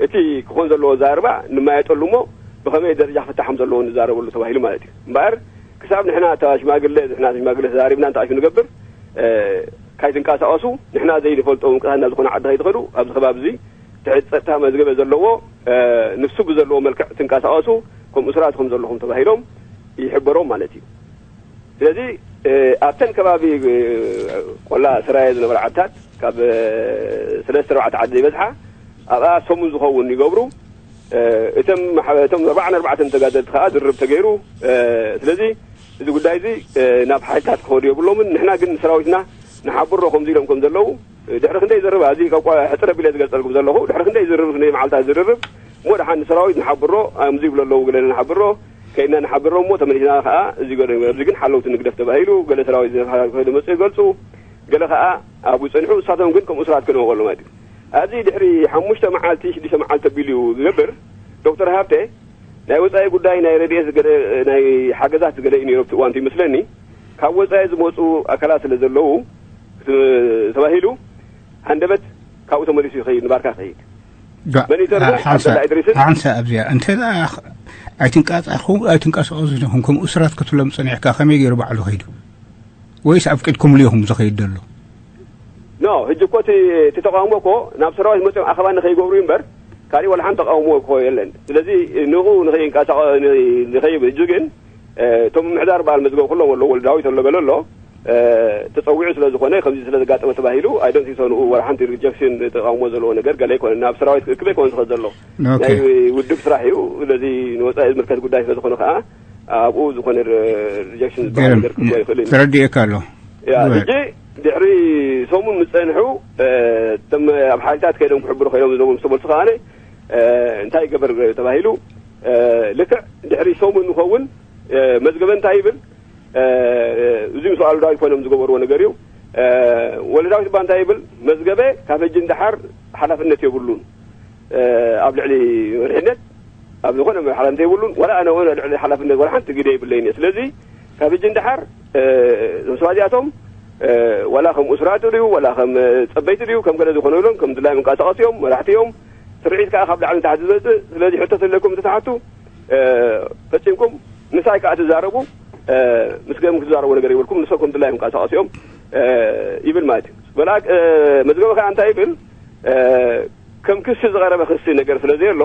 እቲ ክኾን ዘለዎ ዛርባ ንማየጠሉ እሞ ብኸመይ ደረጃ ክፍታሕ ከም ዘለዎ ንዛረበሉ ተባሂሉ ማለት እዩ እምበኣር ክሳብ ንሕና እታ ሽማግለ ንሕና ሽማግለ ተዛሪብና እንተኣሽሙ ንገብር ካይትንቀሳቐሱ ንሕና ዘይንፈልጦ ምንቅሳና ዝኾነ ዓዲ ከይትኸዱ ኣብዚ ከባቢ እዚ ትሕቲ ጸጥታ መዝገበ ዘለዎ ንሱ ብዘለዎ መልክዕ ትንቀሳቐሱ ከምኡ ስራት ከም ዘለኹም ተባሂሎም ይሕበሮም ማለት እዩ። ስለዚ ኣብተን ከባቢ ቆላ ስራየ ዝነበረ ዓድታት ካብ ሰለስተ ኣርባዕተ ዓዲ ዘይበዝሓ ኣብኣ ሰሙን ዝኸውን ይገብሩ። እቶም ማሕበ- እቶም ኣርባዓን ኣርባዕተን ተጋደልቲ ከዓ ድርብ ተገይሩ። ስለዚ እዚ ጉዳይ እዚ ናብ ሓይልታት ክኸዱ የብሎምን። ንሕና ግን ሰራዊትና ንሓብሮ ከምዚ ኢሎም ከም ዘለዉ ድሕሪ ክንደይ ዝርርብ፣ ኣዚ ሕፅር ኣቢለ ዝገልፀልኩም ዘለኹ፣ ድሕሪ ክንደይ ዝርርብ፣ ክንደይ መዓልታት ዝርርብ እሞ ደሓን ንሰራዊት ንሓብሮ፣ ኣምዚ ይብሉ ኣለዉ፣ ገለ ንሓብሮ፣ ከይድና ንሓብሮ እሞ ተመሊስና ከዓ እዚ ገለ ኣብዚ ግን ሓለውቲ ንግደፍ ተባሂሉ ገለ ሰራዊት ከይዱ መፅኡ ይገልፁ፣ ገለ ከዓ ኣብኡ ፀንሑ። እሳቶም ግን ከምኡ ስራት ክንወቀሉ ማለት እዩ። ኣብዚ ድሕሪ ሓሙሽተ መዓልቲ ሽዱሽተ መዓልቲ ኣቢሉ እዩ ዝገብር። ዶክተር ሃብተ ናይ ወፃኢ ጉዳይ ናይ ረድኤት ናይ ሓገዛት ገለ እዩ ነይሩ ኣብቲ እዋንቲ ይመስለኒ። ካብ ወፃኢ ዝመፁ ኣካላት ስለ ዘለዉ ተባሂሉ ሃንደበት ካብኡ ተመሊሱ ይኸይድ፣ ንባርካ ይኸይድ። መን ይተርፎ? ሓንሳ ዓብደላ ኢድሪስን ሓንሳ ኣብዚኣ እንተ ደኣ ኣይትንቃጻኹ ኣይትንቀሳቐሱ ኢኹም ከም እሱራት ክትብሎም ጸኒሕካ ከመይ ገይሩ ባዕሉ ኸይዱ? ወይስ ኣፍቂድኩምሉ ኢኹም ዝኸይድ ዘሎ? ኖ፣ ሕጂ እኮ እቲ እቲ ተቃውሞ እኮ ናብ ሰራዊት መፅኦም ኣኸባ ንኸይገብሩ እዩ እምበር ካሊእ ዋላ ሓንቲ ተቃውሞ እኮ የለን። ስለዚ ንኡ ንኸይንቀሳቐ ንኸይብ ሕጂ ግን እቶም ምሕዳር በዓል መዝገብ ኩሎም ኣለዉ፣ ወልዳዊት ኣሎ፣ ገለ ኣሎ። ተፀዊዑ ስለ ዝኾነ ከምዚ ስለ ዘጋጠመ ተባሂሉ ኣይዶንት ሶ ንኡ ወላ ሓንቲ ሪጀክሽን ተቃውሞ ዘለዎ ነገር ገለ ኣይኮነ። ናብ ሰራዊት ክእክብ ኣይኮነ ዝኸድ ዘሎ። ናይ ውድብ ስራሕ እዩ። ስለዚ ንወፃኢ ዝምልከት ጉዳይ ስለ ዝኾነ ከዓ ኣብኡ ዝኾነ ሪጀክሽን ዝበሃል ነገር ክህልዎ ይኽእል እዩ። ተረዲኤካ ኣሎ። ያ ሕጂ ድሕሪ ሰሙን ምስ ፀንሑ እቶም ኣብ ሓይልታት ከይዶም ክሕብሩ ከይዶም ዝነበሩ ምስ ተመልሱ ከዓ እንታይ ይገበር ተባሂሉ። ልክዕ ድሕሪ ሰሙን ንኸውን መዝገበ እንታይ ይብል? እዚ ምስ ወልዳዊት ኮይኖም ዝገበርዎ ነገር እዩ። ወልዳዊት እባ እንታይ ይብል? መዝገበ ካብ ሕጂ ንደሓር ሓላፍነት የብሉን ኣብ ልዕሊ መሪሕነት ኣብ ዝኾነ ሓላፍነት የብሉን። ወላ ኣነ እውን ኣብ ልዕሊ ሓላፍነት ወላ ሓንቲ ግደ የብለይን እየ። ስለዚ ካብ ሕጂ ንደሓር እዞም ሰባት እዚኣቶም ዋላ ከም እሱራት ድዩ ዋላ ከም ፀበይቲ ድዩ ከም ገለ ዝኾነ ኢሎም ከም ድላይ ምንቀሳቐሱ እዮም፣ መራሕቲ እዮም። ስርዒት ከዓ ካብ ላዕሊ ንታሕቲ ዝመፅእ። ስለዚ ሕቶ ተለኩም እንተትሓቱ ፈፂምኩም ምሳይ ከዓ ትዛረቡ፣ ምስ ገም ክትዛረቡ ነገር ይብልኩም፣ ንሶም ከም ድላይ ምንቀሳቐሱ እዮም ይብል ማለት እዩ። ወላ መዝገበ ከዓ እንታይ ይብል? ከም ክሲ ዝቐረበ ክሲ ነገር ስለ ዘየሎ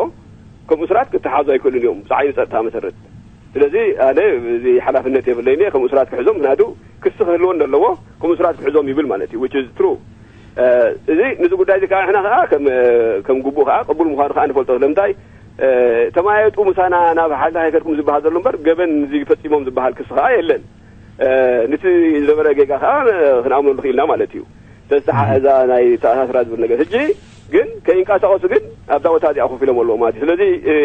ከም እሱራት ክተሓዙ ኣይክእሉን እዮም ብዓይኒ ፀጥታ መሰረት። ስለዚ ኣነ እዚ ሓላፍነት የብለይን እየ ከም እሱራት ክሕዞም፣ ምክንያቱ ክሲ ክህልዎ እንደለዎ ከም እሱራት ክሕዞም ይብል ማለት እዩ። Which is true። እዚ ንዚ ጉዳይ እዚ ከዓ ንሕና ከዓ ከም ከም ግቡእ ከዓ ቅቡል ምዃኑ ከዓ ንፈልጦ። ስለምንታይ ተማየጡ ምሳና ናብ ሓይልታት ኣይከድኩም ዝበሃል ዘሎ እምበር ገበን እዚ ፈፂሞም ዝበሃል ክሲ ከዓ የለን። ንቲ ዝነበረ ጌጋ ከዓ ክንኣምነሉ ክኢልና ማለት እዩ። ተዝተሓሕዛ ናይ ተኣሳስራ ዝብል ነገር ሕጂ ግን ከይንቀሳቀሱ ግን ኣብዛ ቦታ እዚኣ ኮፍ ኢሎም ኣለዎ ማለት እዩ። ስለዚ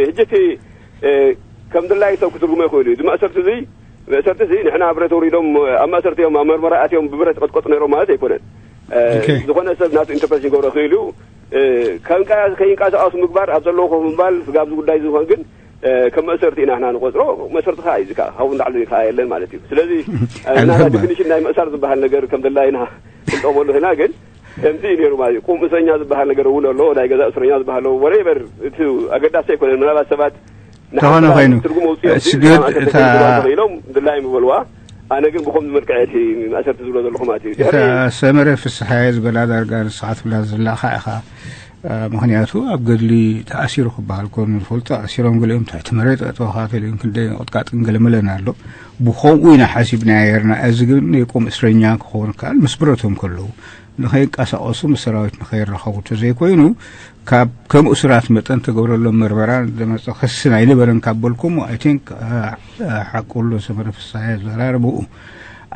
ሕጂ እቲ ከም ድላይ ሰብ ክትርጉሞ ይኽእሉ እዩ። እዚ መእሰርቲ እዚ መእሰርቲ እዚ ንሕና ብረት ወሪዶም ኣብ መእሰርቲ እዮም ኣብ መርመራ ኣትዮም ብብረት ይቐጥቀጡ ነይሮም ማለት ኣይኮነን። ዝኾነ ሰብ ናቱ ኢንተርፕሬሽን ገብረ ክእል እዩ። ከይንቀሳቀሱ ምግባር ኣብ ዘለዎ ኮፍ ምባል ስጋብ ጉዳይ ዝኾን ግን ከም መእሰርቲ ኢና ንሕና ንቆፅሮ። መእሰርቲ ከዓ እዩ እዚ ከዓ ካብኡ ንላዕሊ ከዓ የለን ማለት እዩ። ስለዚ ናና ዲፊኒሽን ናይ መእሳር ዝበሃል ነገር ከም ዘላ ኢና ክንጠመሉ ኢና። ግን ከምዚ እዩ ነይሩ ማለት እዩ። ቁም እስረኛ ዝበሃል ነገር እውን ኣሎ፣ ናይ ገዛ እስረኛ ዝበሃል ኣሎ። ወሬበር እቲ ኣገዳሲ ኣይኮነን። ምናልባት ሰባት ተኾነ ኮይኑ ትርጉም ኣውፅኦም ስግድ እታ ኢሎም ድላይ ምበልዋ። ኣነ ግን ብኸም ዝመልክዐ እቲ ማእሰርቲ ዝብሎ ዘለኹ ማለት እዩ። እታ ሰመረ ፍስሓየ ዝበላ ዳርጋ ንስኻ ትብላ ዘለኻ ኢኻ። ምኽንያቱ ኣብ ገድሊ ተኣሲሩ ክበሃል ኮኑ ንፈልጦ ኣሲሮም ገሊኦም ትሕቲ መሬት ኣእተወኻ ተልዮም ክንደይ ቅጥቃጥን ገለመለን ኣሎ። ብኸምኡ ኢና ሓሲብና የርና። እዚ ግን የቆም እስረኛ ክኸውን ከኣል ምስ ብረቶም ከለዉ ንኸይንቀሳቐሱ ምስ ሰራዊት ንኸይረኸቡ ተዘይኮይኑ ካብ ከም እሱራት መጠን ተገብረሎም መርመራ ዝመፀ ክስን ኣይነበረን ካብ በልኩም ኣይቲንክ ሓቁሉ ሰመረ ፍሳሐ ዘራርብኡ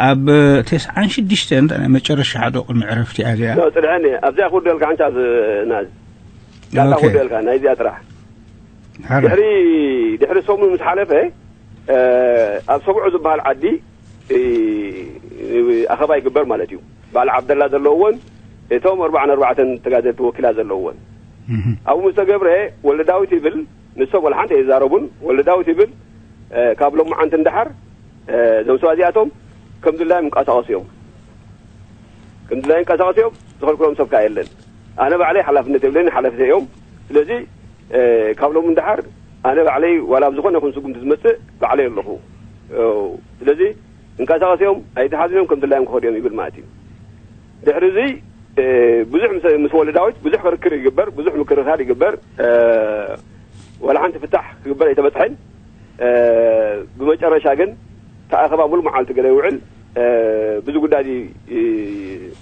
ኣብ ተስዓን ሽዱሽተን ናይ መጨረሻ ሓደ ቅድሚ ዕረፍቲ ኣዚኣ ጽንሐኒ ኣብዚኣ ክውደልካ ሓንቻ ናዝ ናታ ክውደልካ ናይዚኣ ጥራሕ ድሕሪ ድሕሪ ሰሙን ምስ ሓለፈ ኣብ ሰብዑ ዝበሃል ዓዲ ኣኸባ ይግበር ማለት እዩ። በዓል ዓብደላ ዘለውዎን እቶም ኣርባዓን ኣርባዕተን ተጋደልቲ ወኪላት ዘለውዎን ኣብኡ ምስ ተገብረ ወልደ ዳዊት ይብል። ንሶም ወላ ሓንቲ ኣይዛረቡን። ወልደ ዳዊት ይብል ካብ ሎማዓንቲ ንደሓር እዞም ሰባት እዚኣቶም ከም ድላዮም ይንቀሳቐሱ እዮም። ከም ድላዮም ይንቀሳቐሱ እዮም። ዝኸልክሎም ሰብ ከኣ የለን። ኣነ ባዕለይ ሓላፍነት የብለይን፣ ሓለፍተይ እዮም። ስለዚ ካብ ሎሚ ንደሓር ኣነ ባዕለይ ዋላ ኣብ ዝኾነ ይኹን ስጉምቲ ዝመጽእ ባዕለይ ኣለኹ። ስለዚ ይንቀሳቐሱ እዮም፣ ኣይተሓዝን እዮም፣ ከም ድላዮም ክኸዱ እዮም ይብል ማለት እዩ። ድሕሪ እዚ ብዙሕ ምስ ወልደ ዳዊት ብዙሕ ክርክር ይግበር፣ ብዙሕ ምክርኻር ይግበር። ዋላ ሓንቲ ፍታሕ ክግበር ኣይተበፅሐን። ብመጨረሻ ግን ተኣኸባ ሙሉ መዓልቲ ገለ ይውዕል። ብዙ ጉዳይ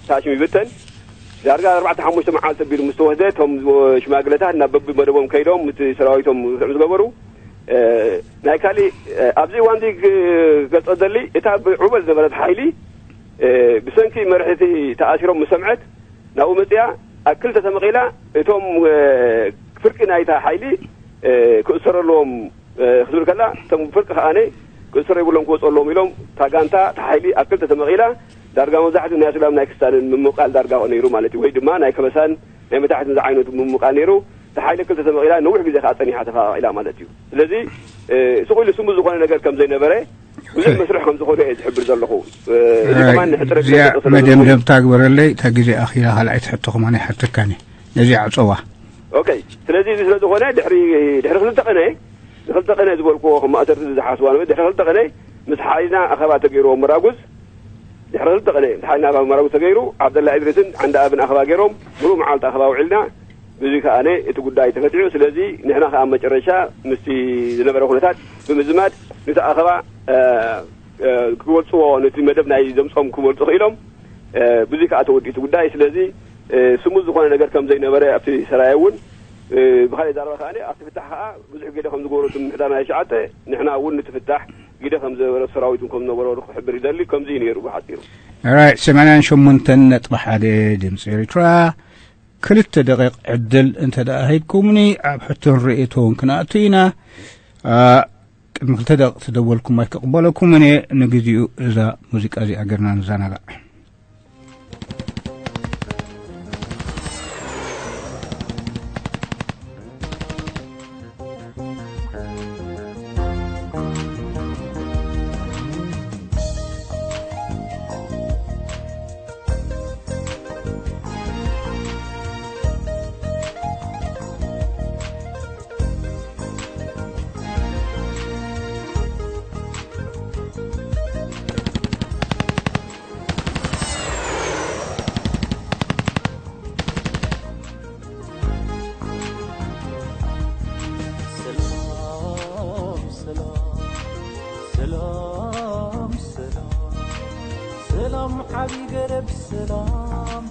ታሽም ይብተን። ዳርጋ ኣርባዕተ ሓሙሽተ መዓልቲ ኣቢሉ ምስ ተወስደ እቶም ሽማግለታት ናብ በቢ መደቦም ከይዶም እቲ ሰራዊቶም ዝስዕም ዝገበሩ እ፣ ናይ ካሊእ፣ እ፣ ኣብዚ እዋን እዚ ክገልጾ ደሊ፣ እታ ብዑበል ዝነበረት ሓይሊ፣ እ፣ ብሰንኪ መርሕቲ ተኣሲሮም ምስ ሰምዐት፣ ናብኡ መጺኣ ኣብ ክልተ ተመቒላ፣ እቶም፣ እ፣ ፍርቂ ናይታ ሓይሊ፣ እ፣ ክእሰሩ ኣለዎም፣ እ፣ ክትብል ከላ፣ እቶም ፍርቂ ከኣነ ክእሰሩ የብሎም ክወጹ ኣለዎም ኢሎም፣ እታ ጋንታ፣ እታ ሓይሊ ኣብ ክልተ ተመቒላ፣ ዳርጋ መብዛሕትኡ ናይ ኣስላም ናይ ክስታንን ምምቓል ዳርጋ ነይሩ ማለት እዩ። ወይ ድማ ናይ ከበሳን ናይ መታሕትን ዝዓይነቱ ምምቓል ነይሩ። እታ ሓይሊ ክልተ ተመቒላ ነዊሕ ግዜ ከኣ ጸኒሓ ተፋቒላ ማለት እዩ። ስለዚ፣ እ፣ ስቕ ኢሉ ስሙዝ ዝኾነ ነገር ከም ዘይነበረ፣ ብዙሕ መስርሕ ከም ዝኾነ እየ ዝሕብር ዘለኹ። እ፣ እዚ ከማን ንሕጽረ ግዜ እዚኣ ተጠቕሰለ መደምደምታ ግበረለይ፣ እታ ግዜ ኣኺላ ካልኣይቲ ሕቶ ከማን ኣይሓተካን እየ። ነዚ ዓጸዋ። ኦኬ። ስለዚ እዚ ስለ ዝኾነ ድሕሪ፣ ድሕሪ ክልተ ቅነ፣ ንክልተ ቅነ ዝበልክዎ ከም ማእሰርቲ ዝሓስዋ ነበረ። ድሕሪ ክልተ ቅነ ምስ ሓይልና ኣኸባ ተገይርዎ መራጉዝ፣ ድሕሪ ክልተ ቅነ ምስ ሓይልና ኣኸባ መራጉዝ ተገይሩ፣ ዓብደላ እድሪስን ዓንዳ ኣብን ኣኸባ ገይሮም፣ ሙሉእ መዓልቲ ኣኸባ ውዒልና። ብዙይ ከኣ እቲ ጉዳይ ተፈቲሑ። ስለዚ ንሕና ከኣ መጨረሻ ምስቲ ዝነበረ ኩነታት ብምዝማድ፣ ነቲ ኣኸባ፣ እ፣ እ፣ ክገልጽዎ፣ ነቲ መደብ ናይ ዘምጾም ክገልጹ ክኢሎም። እ፣ ብዙይ ከኣ ተወዲኡ እቲ ጉዳይ። ስለዚ፣ እ፣ ስሙዝ ዝኾነ ነገር ከም ዘይነበረ ኣብቲ ሰራየ እውን፣ እ፣ ብኻልእ ዛረባ ከኣ ኣብቲ ፍታሕ ከኣ ብዙሕ ግደ ከም ዝገበሩ እቲ ምምሕዳር ናይ ሸዓተ፣ ንሕና እውን ነቲ ፍታሕ ግደ ከም ዝነበረ ሰራዊት እውን ከም ዝነበሮ ክሕብር ይደሊ። ከምዚ እዩ ነይሩ ብሓጺሩ። ራይት፣ ሰማንያን ሸሞንተን ነጥቢ ሓደ ድምፂ ኤርትራ። ክልተ ደቂቕ ዕድል እንተ ደኣ ሂብኩምኒ፣ ኣብ ሕቶን ርእይቶን ክንኣቱ ኢና። ኣ፣ ቅድሚ ክልተ ደቂቕ ተደወልኩም ኣይክቕበለኩምን እየ። ንግዜኡ እዛ ሙዚቃ እዚኣ ገርና ንዘናጋዕ። ሰላም፣ ሰላም፣ ሰላም፣ ሰላም፣ ሰላም፣ ዓቢ ገረብ ሰላም፣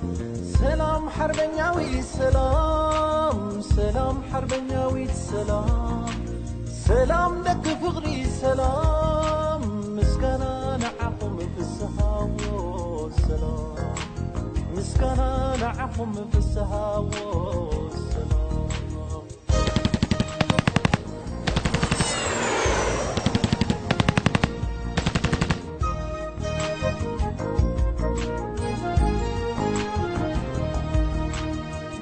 ሰላም፣ ሓርበኛዊ ሰላም፣ ሰላም፣ ሓርበኛዊት ሰላም፣ ሰላም፣ ደቂ ፍቕሪ ሰላም፣ ምስጋና ንዓኹም ፍስሃዎ ሰላም፣ ምስጋና ንዓኹም ፍስሃዎ ሰላም።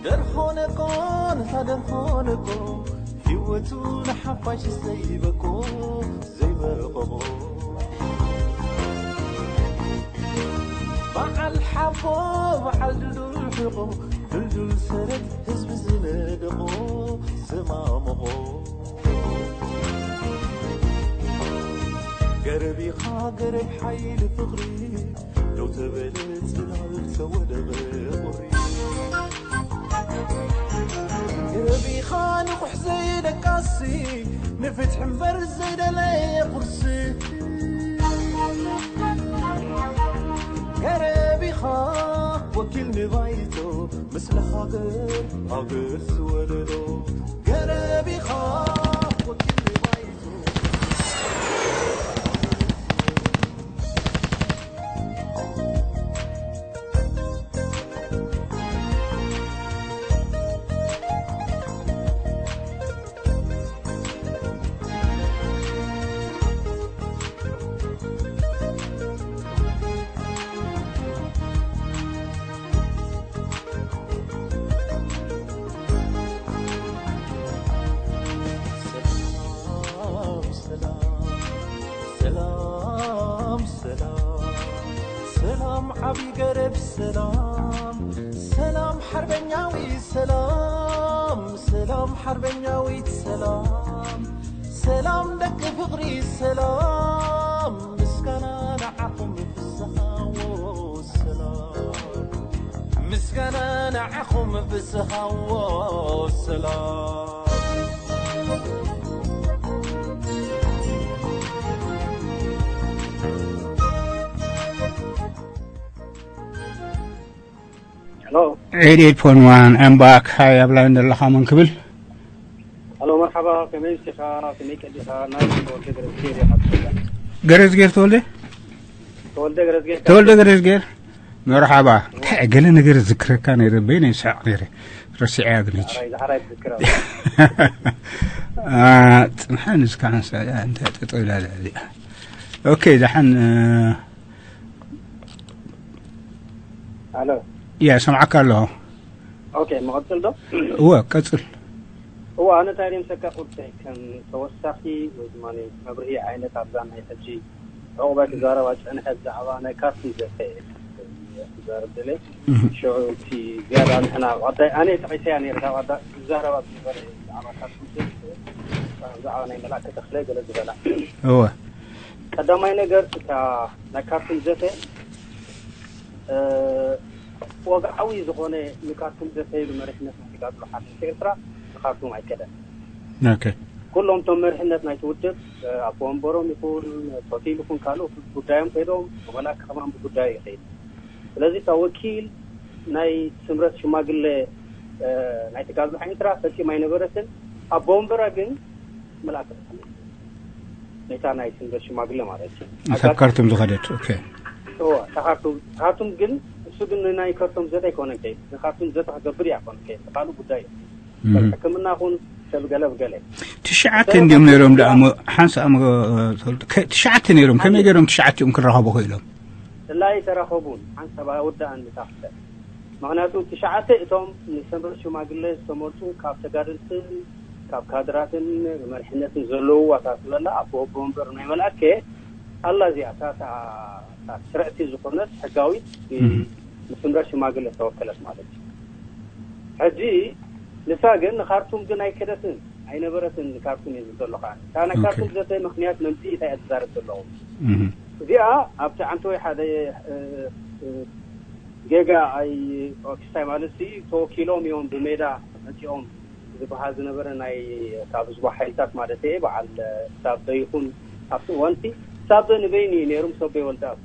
ደርሆነቆ፣ ነታ ደርሆነቆ፣ ህይወቱ ንሓፋሽ ዘይበቆ፣ ዘይበቆ። በዓል ሓቦ፣ በዓል ድልዱል ሕቆ፣ ድልዱል ሰረት ህዝቢ ዝነደቆ፣ ዝማመቖ። ገረብ ኢኻ ገረብ ሓይሊ ፍቕሪ፣ ደው ተበለ ጽላል ተወደበ ቁሪ። ገረብ ኢኻ ንቑሕ ዘይደቃሲ፣ ንፍትሒ እምበር ዘይደለየ ቁርሲ። ገረብ ኢኻ ወኪል ንባይቶ፣ ምስሊ ሃገር፣ ሃገር ዝወለዶ። ገረብ ኢኻ ወኪል ንባይቶ። ሰላም፣ ሰላም፣ ሰላም፣ ሰላም፣ ሰላም፣ ዓቢ ገረብ ሰላም፣ ሰላም፣ ሓርበኛዊ ሰላም፣ ሰላም፣ ሓርበኛዊት ሰላም፣ ሰላም፣ ደቂ ፍቕሪ ሰላም፣ ምስጋና ንዓኹም ፍስሃዎ ሰላም፣ ምስጋና ንዓኹም ፍስሃዎ ሰላም። ሄሎ። ኤይት ኤይት ፖይንት ዋን፣ I'm back። ሃይ፣ ኣብ ላይን ዘለኻ መን ክብል? ሄሎ፣ መርሓባ። ከመይ ምሲኻ? ከመይ ቀዲኻ? ናይ ተወልደ ገረዝጌር እየ ካብ ትፈልጣ። ገረዝጌር ተወልደ? ተወልደ ገረዝጌር ካብ ተወልደ ገረዝጌር። መርሓባ። እንታይ ገለ ነገር ዝክረካ ነይረ፣ በይነ ይስሕቕ ነይረ። ረሲዐያ ግን ሕጂ። ሓራይ ዝሓራይ ትዝክራ። አ፣ ጽንሓን እስካ ሓንሳ እያ፣ እንታይ ጠጠው ኢላ ኣላ እዚኣ። ኦኬ፣ ደሓን፣ እ፣ ኣሎ። ያ፣ ሰምዓካ ኣለኹ። ኦኬ፣ መቐጽል ዶ? እወ፣ ቀጽል። እወ፣ ኣነ እንታይ ድም ሰካ ቁርተይ ከም ተወሳኺ ወይ ድማ መብርሂ ዓይነት ኣብዛ ናይ ሕጂ ዕቑባ ክዛረባ ጸንሐ ብዛዕባ ናይ ካርቱም ዘተ ክዛረብ ደለ። እህ። ሽዑ እቲ ዝያዳ ንሕና ዋዳይ ኣነ ተቒሰያ ነይረ፣ እታ ዋዳ ክዛረባ ዝነበረ ብዛዕባ ካርቱም ዘተ፣ ብዛዕባ ናይ መልኣከ ተኽለ ገለ ዝበላ። እወ። ቀዳማይ ነገር እታ ናይ ካርቱም ዘተ፣ እ፣ ወግዓዊ ዝኾነ ንካርቱም ዘተ ኢሉ መሪሕነት ናይ ተጋድሎ ሓርነት ኤርትራ ንካርቱም ኣይከደን። ኦኬ። ኩሎም እቶም መሪሕነት ናይቲ ውድብ፣ እ፣ ኣቦ ወንበሮም ይኹን፣ ቶቲል ይኹን፣ ካልኦት ጉዳዮም ከይዶም፣ ወላ ከማን ብጉዳዩ ይኸይድ። ስለዚ እታ ወኪል ናይ ስምረት ሽማግለ፣ እ፣ ናይ ተጋድሎ ኤርትራ ፈጺማ ኣይነበረትን። ኣቦ ወንበራ ግን መልኣከ ነታ ናይ ስምረት ሽማግለ ማለት እዩ። ካብ ካርቱም ዝኸደት። ኦኬ። እዎ፣ እታ ካርቱም፣ ካርቱም ግን እሱ ግን ናይ ካርቱም ዘተ ኣይኮነን ከይድ። ንካርቱም ዘተ ክገብር እያ ኮነ ከይድ። ካልእ ጉዳይ እዩ። እህ። ሰብ ሕክምና ኹን ሰብ ገለ ብገለ። ትሽዓተ እንዲዮም ነይሮም ደኣ፣ እሞ ሓንሳእ እሞ፣ ትፈልጡ፣ ከ-፣ ትሽዓተ ነይሮም። ከመይ ገይሮም ትሽዓቲኦም ክራኸቡ ኽኢሎም? እላ ኣይተራኸቡን። ሓንሳብ ኣወዳእን ንታኽተ። ምኽንያቱ ትሽዓተ እቶም ንሰምረት ሽማግለ ዝተመርጹ ካብ ተጋደልትን ካብ ካድራትን መሪሕነትን ዘለዉ ዋታ ዝበላ ኣቦ ወቦ ወንበር ናይ መልኣከ ኣላ እዚኣ እታ፣ እታ፣ እታ ስርዕቲ ዝኾነት ሕጋዊት ብ-፣ እህ። ንስምረት ሽማግለ ዝተወከለት ማለት እዩ። ሕጂ ንሳ ግን ንካርቱም ግን ኣይከደትን፣ ኣይነበረትን። ንካርቱም እየ ዝብል ዘለኹ ኣነ። እታ ናይ ኦኬ። ካርቱም ዘተ ምኽንያት መምጽኢ እንታይ እያ ትዛረብ ዘለኹ? እህ። እዚኣ ኣብቲ ዓንተወይ ሓደ፣ እ፣ እ፣ ጌጋ ኣይ ክስታይ ማለት ሲ ተወኪሎም እዮም ብሜዳ መጺኦም ዝበሃል ዝነበረ ናይ ካብ ህዝባዊ ሓይልታት ማለት እየ። በዓል ሳበ ይኹን ኣብቲ እዋንቲ ሳበ ንበይኑ እዩ ነይሩ፣ ምስ ኣቦይ ወልደኣብ።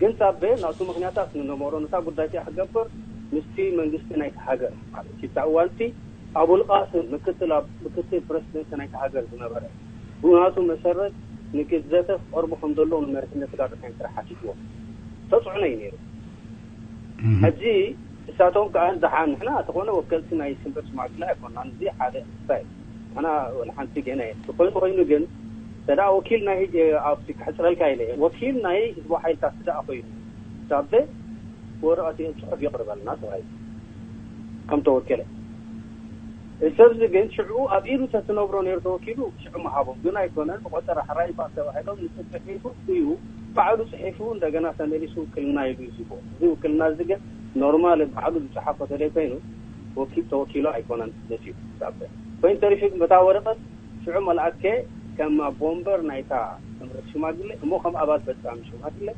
ግን ሳበ ናቱ ምኽንያታት ንነበሮ፣ ነታ ጉዳይ እቲኣ ክገብር ምስቲ መንግስቲ ናይቲ ሃገር ማለት እዩ። እታ እዋንቲ ኣቡልቃስም ምክትል ኣብ-፣ ምክትል ፕረሲደንት ናይቲ ሃገር ዝነበረ ብናቱ መሰረት ንግዘተ ክቐርቡ ከም ዘለዎም ንመሪሕነት ተጋድሎ ኤርትራ ሓቲትዎም። ተጽዕኖ እዩ ነይሩ። እህ። ሕጂ እሳቶም ከኣ ደሓን ንሕና ተኾነ ወከልቲ ናይ ስምረት ሽማግለ ኣይኮናን። እዚ ሓደ ክስታይ ንሕና ወላ ሓንቲ ገና እየ። ዝኾነ ኮይኑ ግን ተዳ ወኪል ናይ ህጂ ኣብቲ ክሕጽረልካ ኢለ እየ። ወኪል ናይ ህዝባዊ ሓይልታት ደኣ ኮይኑ ሳበ ወረቐት ጽሑፍ የቕርበልና ተባሂሉ ከም ተወከለ። እዚ ሰብዚ ግን ሽዑ ኣብ ኢዱ ተትነብሮ ነይሩ ተወኪሉ ሽዑ ምሃቦም። ግን ኣይኮነን። ብቆጸራ ሕራይ እምበኣር ተባሂሎም ንጽብሒቱ እዩ ባዕሉ ጽሒፉ እንደገና ተመሊሱ ውክልና ኢሉ ይዝቦ። እዚ ውክልና እዚ ግን ኖርማል ባዕሉ ዝጸሓፎ ተለይ ኮይኑ ወኪል ተወኪሉ ኣይኮነን መጺኡ ሳበ። ኮይኑ ተሪፉ ግን በታ ወረቐት ሽዑ መልኣከ ከም ኣቦ ወንበር ናይታ ስምረት ሽማግለ እሞ ከም ኣባል ፈጻሚ ሽማግለ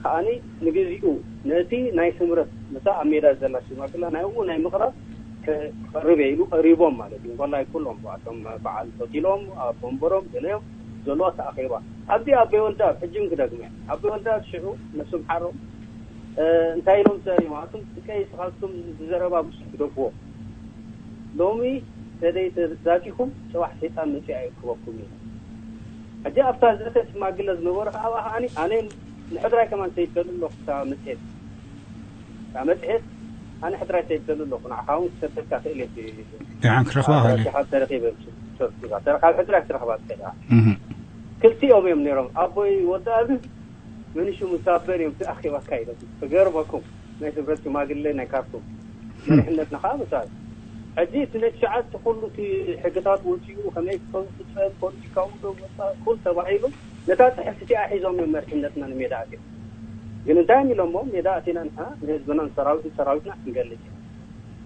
ከኣኒ ንግዚኡ ነቲ ናይ ስምረት ነታ ኣብ ሜዳ ዘላ ሽማግለ ናይ እኡ ናይ ምቕራብ ክቐርብ እየ ኢሉ ቀሪቦም ማለት እዩ። እንኮላይ ኩሎም ኣቶም በዓል ፈቲሎም ኣብ ወንበሮም ገለዮም ዘለዋ ተኣኼባ ኣብዚ ኣቦይ ወልደኣብ ሕጂ እውን ክደግመ ኣቦይ ወልደኣብ ሽዑ ነብሶም ሓሮም እ፣ እንታይ ኢሎም ሰሪሞም ኣቱም ጥቀይ ስኻትኩም ብዘረባ ምስ ትደግዎ ሎሚ ተደይ ተዛቲኹም ጽባሕ ሰይጣን መጺኣ ይእክበኩም እዩ። ሕጂ ኣብታ ዘተ ሽማግለ ዝነበረ ከኣ ከኣኒ ኣነ ንሕድራይ ከማን ሰይደሉ ኣለኹ እታ መጽሔት እታ መጽሔት ኣነ ሕድራይ ሰይደሉ ኣለኹ ንዓኻ እውን ክሰደልካ ክእል እየ ደሓን ክረኽባ ክእል እየ። ካብ ተረኺበ ተረኺባ ተረኻብ ሕድራይ ክትረኽባ ትኽእል ኢኻ። እህ። ክልቲኦም እዮም ነይሮም ኣቦይ ወልደኣብን መን ሽሙ ሳበን እዮም እቲ ኣኼባ ኣካይዶም። ክገርመኩም ናይ ስምረት ሽማግለ ናይ ካርቱም መሪሕነትና ከዓ መሳል ሕጂ እቲ ናይ ትሽዓተ ኩሉ እቲ ሕግታት ወፂኡ ከመይ ክኸውን ክፀብ ፖለቲካዊ ዶ ወፃእ ኩል ተባሂሉ ነታ ፅሕፍቲ እቲኣ ሒዞም እዮም መሪሕነትና ንሜዳ ኣትዮም። ግን እንታይ እዮም ኢሎሞ ሜዳ ኣቲና ንሕና ንህዝብና ንሰራዊት ንሰራዊትና ክንገልፅ ኢና።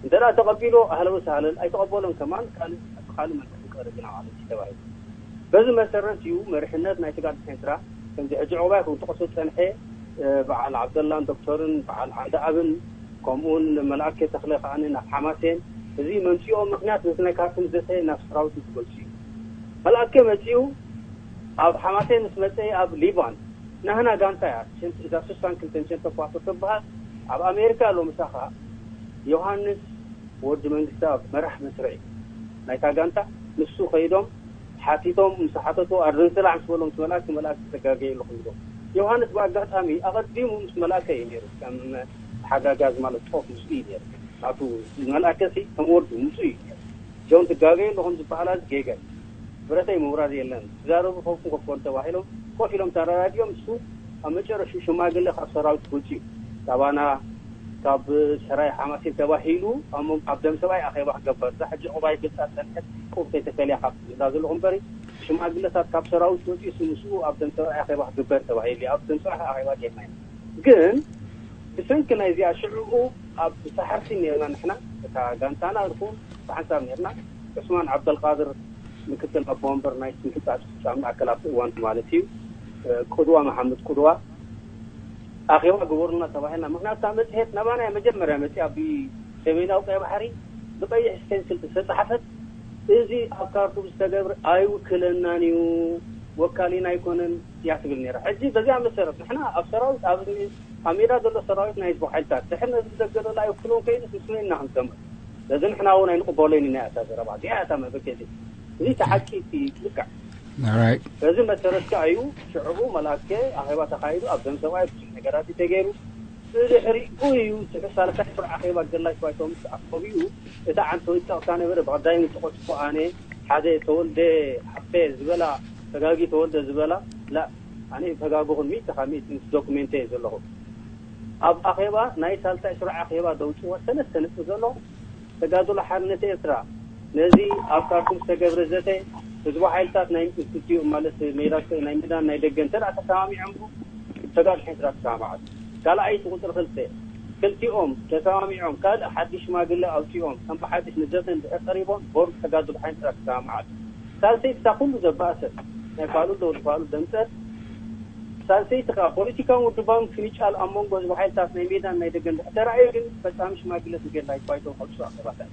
እንተ ደኣ ተቐቢሉ ኣህለ ወሳህለን ኣይተቐበሎን ከማን ካልእ ብኻልእ መልክዕ ክንቀርብ ኢና ማለት እዩ ተባሂሉ። በዚ መሰረት እዩ መሪሕነት ናይ ስጋት ኤርትራ ከምዚ ሕጂ ዕቑባይ ከም ተቐሶ ዝጸንሐ በዓል ዓብደላን ዶክተርን በዓል ዓንደኣብን ከምኡውን መልኣከ ተኽለ ከኣ ናብ ሓማሴን እዚ መምፅኦ ምክንያት ነቲ ናይ ካርቱም ዘተ ናብ ሰራዊት ዝገልፁ እዩ። መልኣከ መፂኡ ኣብ ሓማሴን ምስ መፀ ኣብ ሊባን ናህና ጋንታ እያ እዛ ስሳን ክልተን ሸንተኳቶ ትበሃል ኣብ ኣሜሪካ ኣሎ ምሳኻ ዮሃንስ ወዲ መንግስቲ ኣብ መራሕ መስርዒ ናይታ ጋንታ ንሱ ከይዶም ሓቲቶም ምስ ሓተቱ ኣድንስላ ምስ በሎም እቲ መልኣክ እቲ መልኣክ ተጋገየ ኣለኹም ኢሎም። ዮሃንስ ብኣጋጣሚ ኣቐዲሙ ምስ መልኣከ እዩ ነይሩ፣ ከም ሓጋጋዝ ማለት ጦፍ ምስኡ እዩ ነይሩ። ናቱ መልኣከ ሲ ከም ወዱ ምስኡ እዩ ነይሩ። ጆን ትጋገየ ኣለኹም ዝበሃላ ጌጋ እዩ። ብረተይ ምውራድ የለን፣ ትዛረቡ ከብኩም ከፍኮን ተባሂሎም ኮፍ ኢሎም ተረዳዲኦም። እሱ ኣብ መጨረሹ ሽማግለ ካብ ሰራዊት ክወፅእ እዩ። ካባና ካብ ሰራይ ሓማሴን ተባሂሉ ኣብ መንጎ ኣብ ደም ሰብኣይ ኣኼባ ክገበር እዛ ሕጂ ቁባይ ግብፃ ፀንሐት ቁብ ከይተፈልያ ካብ ዝብላ ዘለኹ እምበሪ ሽማግለታት ካብ ሰራዊት ወፂኡ ምስኡ ኣብ ደም ሰብኣይ ኣኼባ ክግበር ተባሂሉ ኣብ ደም ሰብኣይ ኣኼባ ጌርና ኢና። ግን ብሰንኪ ናይዚኣ ሽዕኡ ኣብ ብሳሕርቲ ነርና ንሕና እታ ጋንታና ይኹን ብሓንሳብ ነርና። ዑስማን ዓብደልቃድር ምክትል ኣቦ ወንበር ናይ ምሕጻጽ ፍጻም ማእከል ኣብቲ እዋን ማለት እዩ። ቅድዋ መሓመድ ቅድዋ ኣኼባ ግበሩና ተባሂልና። ምክንያቱ እታ መጽሔት ናባና እያ መጀመርያ መጽያ ብሰሜናዊ ቀይ ባሕሪ ብቀይሕ ስቴንስል ዝተጻሕፈት። እዚ ኣብ ካርቱም ዝተገብረ ኣይውክለናን እዩ፣ ወካሊና ኣይኮነን እያ ትብል ነይራ። ሕጂ በዚኣ መሰረት ንሕና ኣብ ሰራዊት ኣብ ኣብ ሜዳ ዘሎ ሰራዊት ናይ ህዝቢ ሓይልታት ድሕር ነዚ ዘገደሉ ኣይውክሎን ከይኑስ ምስሉ ኢና ክንሰምዕ። ስለዚ ንሕና እውን ኣይንቕበሎን ኢና እታ ዘረባ እዚኣ እታ መበገሲ እዚ ተሓቂ እቲ ልክዕ Alright. በዚ መሰረት ከኣ እዩ ሽዕኡ መልኣከ ኣኼባ ተኻይዱ ኣብ ደም ሰብኣይ ብዙሕ ነገራት እዩ ተገይሩ። ብድሕሪኡ እዩ ትሕት ሳልሳይ ስሩዕ ኣኼባ ገላጭ ባይቶ ምስ ኣኮቢኡ እቲ ዓንተዊት ጸቕታ ነበረ ብቐዳይ ምጭቆ ጽቡቕ ኣነ ሓደ ተወልደ ሓፌ ዝበላ ተጋጊ ተወልደ ዝበላ ላ ኣነ ተጋግኹን ሚእቲ ካብ ሚእቲ ምስ ዶኩሜንተ እየ ዘለኹ። ኣብ ኣኼባ ናይ ሳልሳይ ስሩዕ ኣኼባ ደውፅዎ ሰለስተ ነጥቢ ዘሎ ተጋድሎ ሓርነት ኤርትራ ነዚ ኣብ ካርቱም ዝተገብረ ዘተ ህዝቡ ሓይልታት ናይ ክልቲኡ ማለት ሜዳ ናይ ሜዳን ናይ ደገን እንተ ተሰማሚዖም ተጋድሎ ሓይልታት ተሰማማዓት። ካልኣይቲ ቁፅሪ ክልተ ክልቲኦም ተሰማሚዖም ካልእ ሓድሽ ሽማግለ ኣውፂኦም ከም ብሓድሽ ንዘተ እንድሕር ቀሪቦም ቦርድ ተጋድሎ ሓይልታት ተሰማማዓት። ሳልሰይቲ እታ ኩሉ ዘባእሰት ናይ ፋሉል ዶ ፋሉል ደምፀት ሳልሰይቲ ከኣ ፖለቲካውን ውድባውን ፍንጫል ኣብ መንጎ ህዝቢ ሓይልታት ናይ ሜዳን ናይ ደገን ድሕር ተራእዩ ግን ፈጻሚ ሽማግለ ትገድላ ይፋይቶም ከብሱ ኣኼባታት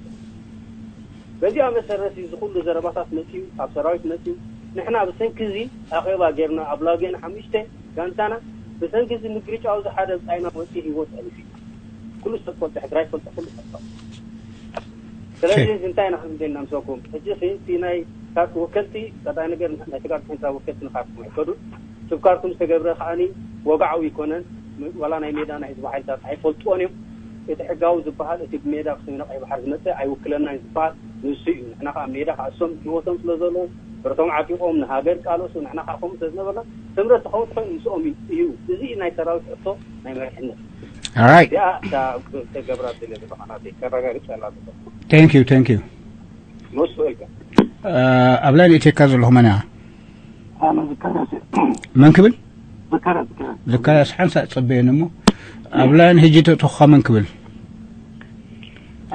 በዚኣ መሰረት እዚ ኩሉ ዘረባታት መፅዩ ኣብ ሰራዊት መፅዩ ንሕና ብሰንኪ እዚ ኣኼባ ጌርና ኣብ ላጌን ሓሙሽተ ጋንታና ብሰንኪ እዚ ምግርጫ ኣብዚ ሓደ ብፃይና ወፂ ህይወት ኣሊፊ ኩሉ ሰብ ፈልጦ ሕድራይ ፈልጦ ኩሉ ሰብ ፈልጦ ስለዚ እዚ እንታይ ኢና ክንብል ኢና ምሰኩም ሕጂ እቲ ናይ ወከልቲ ቀጣይ ነገር ናይ ስጋት ሓንሳ ወከልቲ ንካርኩም ኣይከዱን ስብ ካርቱም ዝተገብረ ከዓኒ ወግዓዊ ይኮነን ዋላ ናይ ሜዳ ናይ ህዝቢ ሓይልታት ኣይፈልጥዎን እዮም እቲ ሕጋዊ ዝበሃል እቲ ብሜዳ ክሰሚና ቀይ ባሕር ዝመፀ ኣይውክለናን ዝበሃል ንሱ እዩ ንሕና ከዓ ሜዳ ከዓ እሶም ህይወቶም ስለ ዘለዉ ብረቶም ዓጢቆም ንሃገር ቃለሱ ንሕና ከዓ ከምኡ ስለ ዝነበርና ስምረት ተኸውን ትኾይኑ ምስኦም እዩ እዚ ናይ ሰራዊት ሕቶ ናይ መሪሕነት Alright. እዚኣ እታ ተገብራ ዝለ ዝበቃናት ከረጋግፀላ Thank you, thank you. most welcome ኣብ ላይ ንእቴካ ዘለኹ መን እያ ኣነ ዝካረስ መን ክብል ዝካረስ ዝካረስ ዘካርያስ ሓንሳእ ጸበየን እሞ ኣብ ላይን ሕጂ ተእተኹኻ መን ክብል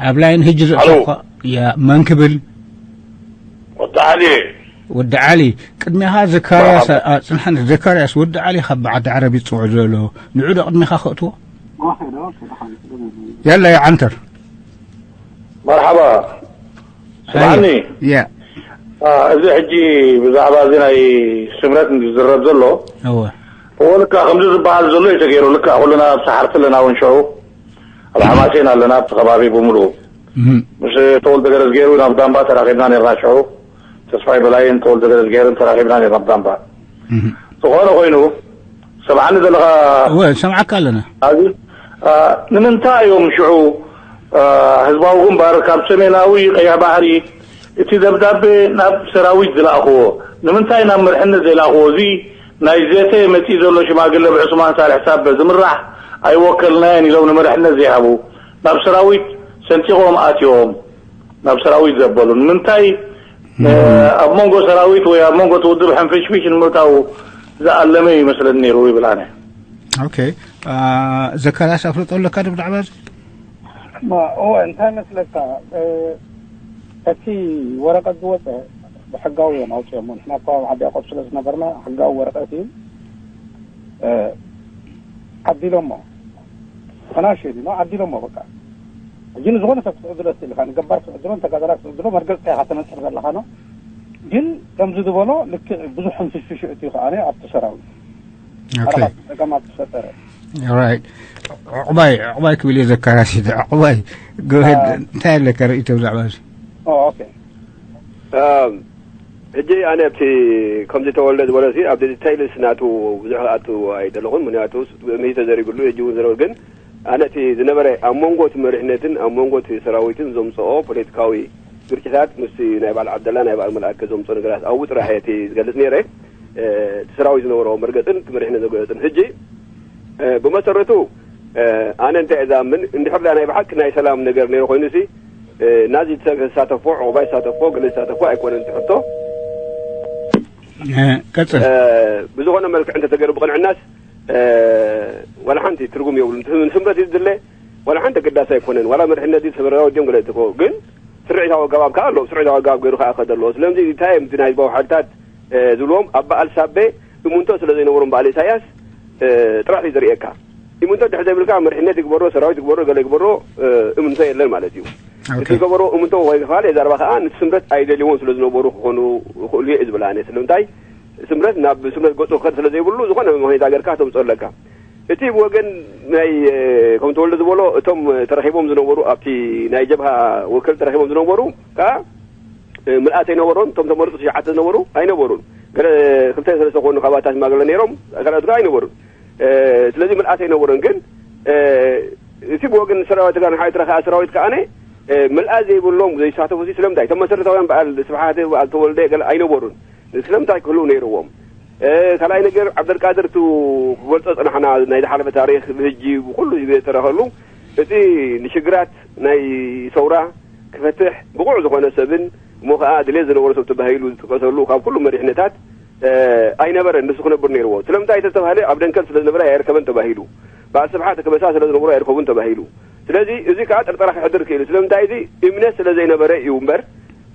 ኣብ ላይን ሕጂ ዘእተኹኻ ያ መን ክብል ወዲ ዓሊ ወዲ ዓሊ ቅድሚኻ ዘካርያስ ኣጽንሓን ዘካርያስ ወዲ ዓሊ ካብ ዓዲ ዓረብ ይጽውዕ ዘሎ ንዑ ዶ ቅድሚኻ ከእትዎ ኦኬ ዶ ኦኬ ዶ ያላ ያ ዓንተር መርሓባ ስምዓኒ ያ አ፣ እዚ ሕጂ ብዛዕባ እዚ ናይ ስምረት ዝዝረብ ዘሎ እወ እዎ ልካ ከምዚ ዝበሃል ዘሎ እዩ ተገይሩ ልካ ኩልና ኣብ ሰሓርቲ ኣለና እውን ሽዑ ኣብ ሓማሴን ኣለና ኣብቲ ከባቢ ብምሉኡ እህም፣ ምስ ተወልደ ገረዝጌሩ ናብ ዳምባ ተራኺብና ነርና ሽዑ ተስፋይ በላይን ተወልደ ገረዝጌርን ተራኺብና ነርና ኣብ ዳምባ እህም። ዝኾነ ኮይኑ ሰምዓኒ ዘለኻ እወ ሰምዓካ ኣለና ኣብዚ አ፣ ንምንታይ እዮም ሽዑ አ፣ ህዝባዊ ግንባር ካብ ሰሜናዊ ቀይሕ ባሕሪ እቲ ደብዳቤ ናብ ሰራዊት ዝለኣኽዎ ንምንታይ ናብ መርሕነት ዘይለኣኽዎ እዚ ናይ ዘተ መፂእ ዘሎ ሽማግለ ብዕስማን ሳልሕ ሳበ ዝምራሕ ኣይወከልናየን ኢሎም ንመርሕነት ዘይሃቡ ናብ ሰራዊት ሰንጢቖም ኣትዮም ናብ ሰራዊት ዘበሉ ንምንታይ እ፣ ኣብ መንጎ ሰራዊት ወይ ኣብ መንጎ እቲ ውድብ ሕንፍሽፍሽ ንምእታው ዝኣለመ እዩ ይመስለኒ ነይሩ ይብል ኣነ ኦኬ አ፣ ዘካርያስ ኣፍልጦ ኣለካ ዶ ብዛዕባ እዚ እወ እንታይ መስለካ እ፣ እቲ ወረቀት ዝወፀ ብሕጋዊ እዮም ኣውፅኦሞ ንሕና እኳ ኣብ ዓዲ ያቆብ ስለ ዝነበርና ሕጋዊ ወረቀት እዩ እ፣ ዓዲሎሞ ተናሽል ነው ዓዲሎሞ በቃ ሕጂ ንዝኾነ ሰብ ክትዕድሎ ትኽእል ኢኻ ንገባር ክትዕድሎ ንተጋዳላይ ክትዕድሎ መርገፅካ ኢኻ ተነፅር ዘለኻ ነው ግን ከምዚ ዝበሎ ልክዕ ብዙሕ ሕንፍሽፍሽ እቲ ከዓነ ኣብቲ ሰራዊት ኦኬ ኣረኻት ፀገማት ዝፈጠረ ራይት ዕቁባይ ዕቁባይ ክብል እየ ዘካራሲ ዕቁባይ ጎሄድ እንታይ ኣለካ ርእይቶ ብዛዕባ እዚ ኦ፣ ኦኬ ሕጂ ኣነ ኣብቲ ከምዚ ተወልደ ዝበሎ ሲ ኣብ ዲቴይልስ ናቱ ብዙሕ ክኣቱ ኣይደለኹን። ምክንያቱ ምህይ ተዘሪብሉ ሕጂ እውን ዝረብ ግን ኣነ እቲ ዝነበረ ኣብ መንጎ እቲ መሪሕነትን ኣብ መንጎ እቲ ሰራዊትን ዘምፅኦ ፖለቲካዊ ግርጭታት ምስ ናይ በዓል ዓብደላ ናይ በዓል መልኣከ ዘምፅኦ ነገራት ኣብኡ ጥራሕ እየ እቲ ዝገልፅ ነይረ። እቲ ሰራዊት ዝነበሮ መርገፅን እቲ መሪሕነት ዘገለፅን ሕጂ ብመሰረቱ ኣነ እንታይ እዛምን እንድሕር ናይ ብሓቂ ናይ ሰላም ነገር ነይሩ ኮይኑ ሲ ናዚ ዝሳተፎ ዕቑባይ ዝሳተፎ ገለ ዝሳተፎ ኣይኮነን ትሕቶ። ቀጽል። ብዝኾነ መልክዕ እንተተገይሩ ብቕንዕናስ ዋላ ሓንቲ ትርጉም የብሉ። ንስምረት እዩ ዝድለ ዋላ ሓንቲ ኣገዳሲ ኣይኮነን። ዋላ መድሕነት እዩ ሰበራዊ ድዮም ገለ ትኮ ግን ስርዒታዊ ኣገባብ ከዓ ኣለዎ። ስርዒታዊ ኣገባብ ገይሩ ከዓ ከደ ኣለዎ። ስለዚ እንታይ እዮም እቲ ናይ ህዝባዊ ሓይልታት ዝብልዎም ኣብ በዓል ሳቤ እሙንቶ ስለ ዘይነበሮም በዓል ኢሳያስ ጥራሕ እዩ ዘርእየካ። እሙንቶ ድሕር ዘይብልካ መድሕነት ይግበሮ ሰራዊት ይግበሮ ገለ ይግበሮ እምንቶ የለን ማለት እዩ። እቲ ዝገበሮ እምንቶ ወይ ካልእ ዘረባ ከዓ ንስምረት ኣይደልይዎን ስለ ዝነበሩ ክኾኑ ይኽእሉ እየ ዝብል ኣነ። ስለምንታይ ስምረት ናብ ስምረት ገፁ ክኸድ ስለ ዘይብሉ ዝኾነ መኸኔታ ገርካ ተምፅኦ ኣለካ። እቲ ብወገን ናይ ከም ተወልደ ዝበሎ እቶም ተረኺቦም ዝነበሩ ኣብቲ ናይ ጀብሃ ወከል ተረኺቦም ዝነበሩ ከዓ ምልኣት ኣይነበሮን። እቶም ተመርፁ ትሽዓተ ዝነበሩ ኣይነበሩን። ገለ ክልተ ሰለስተ ኮኑ ካባታ ሽማግለ ነይሮም ካልኦት ከዓ ኣይነበሩን። ስለዚ ምልኣት ኣይነበሮን። ግን እቲ ብወገን ሰራዊት ጋር ንሓይት ረኸዓ ሰራዊት ከዓነ ምልኣት ዘይብሎም ዘይሳተፉ ሲ ስለምንታይ እቶም መሰረታውያን በዓል ስብሓት በዓል ተወልደ ገለ ኣይነበሩን። ስለምንታይ ክህልው ነይርዎም? ካልኣይ ነገር ዓብደልቃድር ቱ ክገልጾ ጸናሕና ናይ ዝሓለፈ ታሪክ ብህጂ ብኩሉ ዝተረኸሉ እቲ ንሽግራት ናይ ሰውራ ክፈትሕ ብቑዕ ዝኾነ ሰብን እሞ ከዓ ድሌት ዝነበሮ ሰብ ተባሂሉ ዝጥቀሰሉ ካብ ኩሉ መሪሕነታት ኣይነበረን። ንሱ ክነብር ነይርዎ። ስለምንታይ ተተባህለ ኣብ ደንከል ስለ ዝነበረ ኣይርከበን ተባሂሉ። በዓል ስብሓት ከበሳ ስለ ዝነበሩ ኣይርከቡን ተባሂሉ። ስለዚ እዚ ከዓ ጥርጠራ ክሕድር ክኢሉ። ስለምንታይ እዚ እምነት ስለ ዘይነበረ እዩ እምበር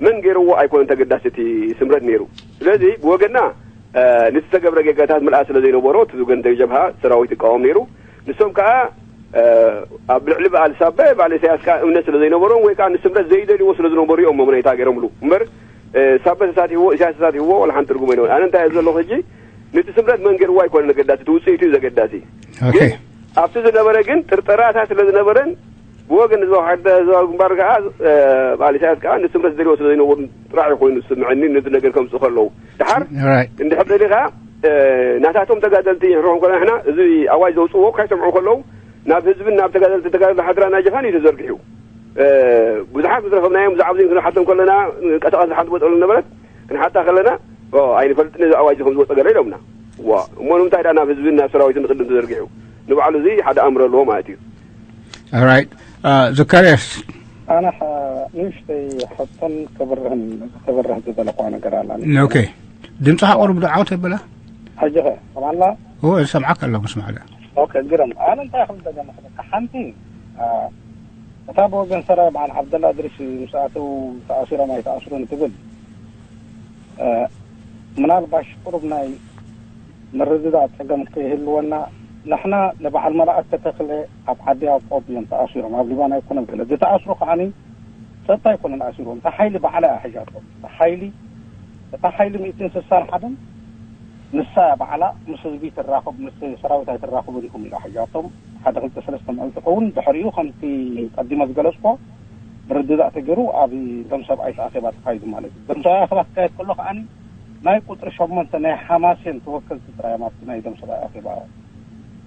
መን ገይርዎ ኣይኮነን ተገዳሲ እቲ ስምረት ነይሩ። ስለዚ ብወገና ንቲ ዝተገብረ ጌጋታት ምልኣት ስለ ዘይነበሮ እቲ ወገን ጀብሃ ሰራዊት ይቃወም ነይሩ። ንሶም ከዓ ኣብ ልዕሊ በዓል ሳበ በዓል ኢሳያስ ከዓ እምነት ስለ ዘይነበሮም ወይ ከዓ ንስምረት ዘይደልይዎ ስለ ዝነበሩ እዮም መምነይታ ገይሮምሉ እምበር ሳበ ተሳቲፍዎ ኢሳያስ ተሳቲፍዎ ዋላ ሓንቲ ትርጉም ኣይነበረን። ኣነ እንታይ እየ ዘለኹ ሕጂ ንቲ ስምረት መን ገይርዎ ኣይኮነን ኣገዳሲ፣ እቲ ውፅኢቱ እዩ ዘገዳሲ። ኦኬ። ኣብቲ ዝነበረ ግን ጥርጠራታት ስለ ዝነበረን ብወገን ህዝባዊ ሓይልታት ህዝባዊ ግንባር ከዓ በዓል ኢሳያስ ከዓ ንስምረት ዝደልይዎ ስለ ዘይነበሩ ጥራሕ ኮይኑ ዝስምዐኒ ነዚ ነገር ከምፅኡ ከለዉ ድሓር Right. እንድሕር ደሊኻ ናታቶም ተጋደልቲ ንሕርኦም ከለና ንሕና እዚ ኣዋጅ ዘውፅዎ ካይሰምዑ ከለዉ ናብ ህዝብን ናብ ተጋደልቲ ተጋደልቲ ሓድራ ናይ ጀፋን እዩ ተዘርጊሑ። ብዙሓት ዝረኸብናዮም ብዛዕባ እዚ ክንሓቶም ከለና ቀሳቐስ ሓንቲ ወፀሉ ነበረት ክንሓታ ከለና ኣይንፈልጥን እዚ ኣዋጅ ከም ዝወፀ ገለ ኢሎምና። ዋ እሞ ንምንታይ ዳ ናብ ህዝብን ናብ ሰራዊትን ቅድም ተዘርጊሑ? ንባዕሉ እዚ ሓደ ኣምር ኣለዎ ማለት እዩ። Alright. ዘካርያስ ኣነ ንእሽተይ ሕቶን ክብርህን ክብርህ ዝበለኳ ነገር ኣላ። ኦኬ። ድምፅኻ ቁሩብ ዶ ዓውት የበላ? ሕጂ ኸ ሰማላ? ኦ ሰምዓካ ኣለኹ። ስማዕ ዶ? ኦኬ ግርም። ኣነ እንታይ ክብል ደገመ ክበካ ሓንቲ እታ ብወገን ሰራዊ በዓል ዓብደላ ድሪስ ምስ ኣተው ተኣሲሮም ኣይተኣስሩን ትብል ምናልባሽ ቁሩብ ናይ ምርድዳእ ፀገም ከይህልወና ንሕና ንበዓል መላእከ ተኽለ ኣብ ዓዲ ያቆብ እዮም ተኣሲሮም ኣብ ሊባን ኣይኮነን ገለ ዝተኣስሩ ከዓኒ ፀጥታ ኣይኮነን ኣሲሮም እታ ሓይሊ ባዕላ እያ ሒዛቶም እታ ሓይሊ እታ ሓይሊ ሚእትን ስሳን ሓደን ንሳ እያ ባዕላ ምስ ህዝቢ ትራኸብ ምስ ሰራዊት ኣይትራኸቡን ኢኹም ኢላ ሒዛቶም ሓደ ክልተ ሰለስተ መዓልቲ ከውን ድሕሪኡ ከምቲ ቀዲመ ዝገለፅኮ ምርድዳእ ተገይሩ ኣብ ደም ሰብኣይ ኣኼባ ተኻይዱ ማለት እዩ። ደም ሰብኣይ ኣኼባ ክካየድ ከሎ ከዓኒ ናይ ቁፅሪ ሸሞንተ ናይ ሓማሴን ተወከልቲ ጥራይ እዮም ኣብቲ ናይ ደም ሰብኣይ ኣኼባ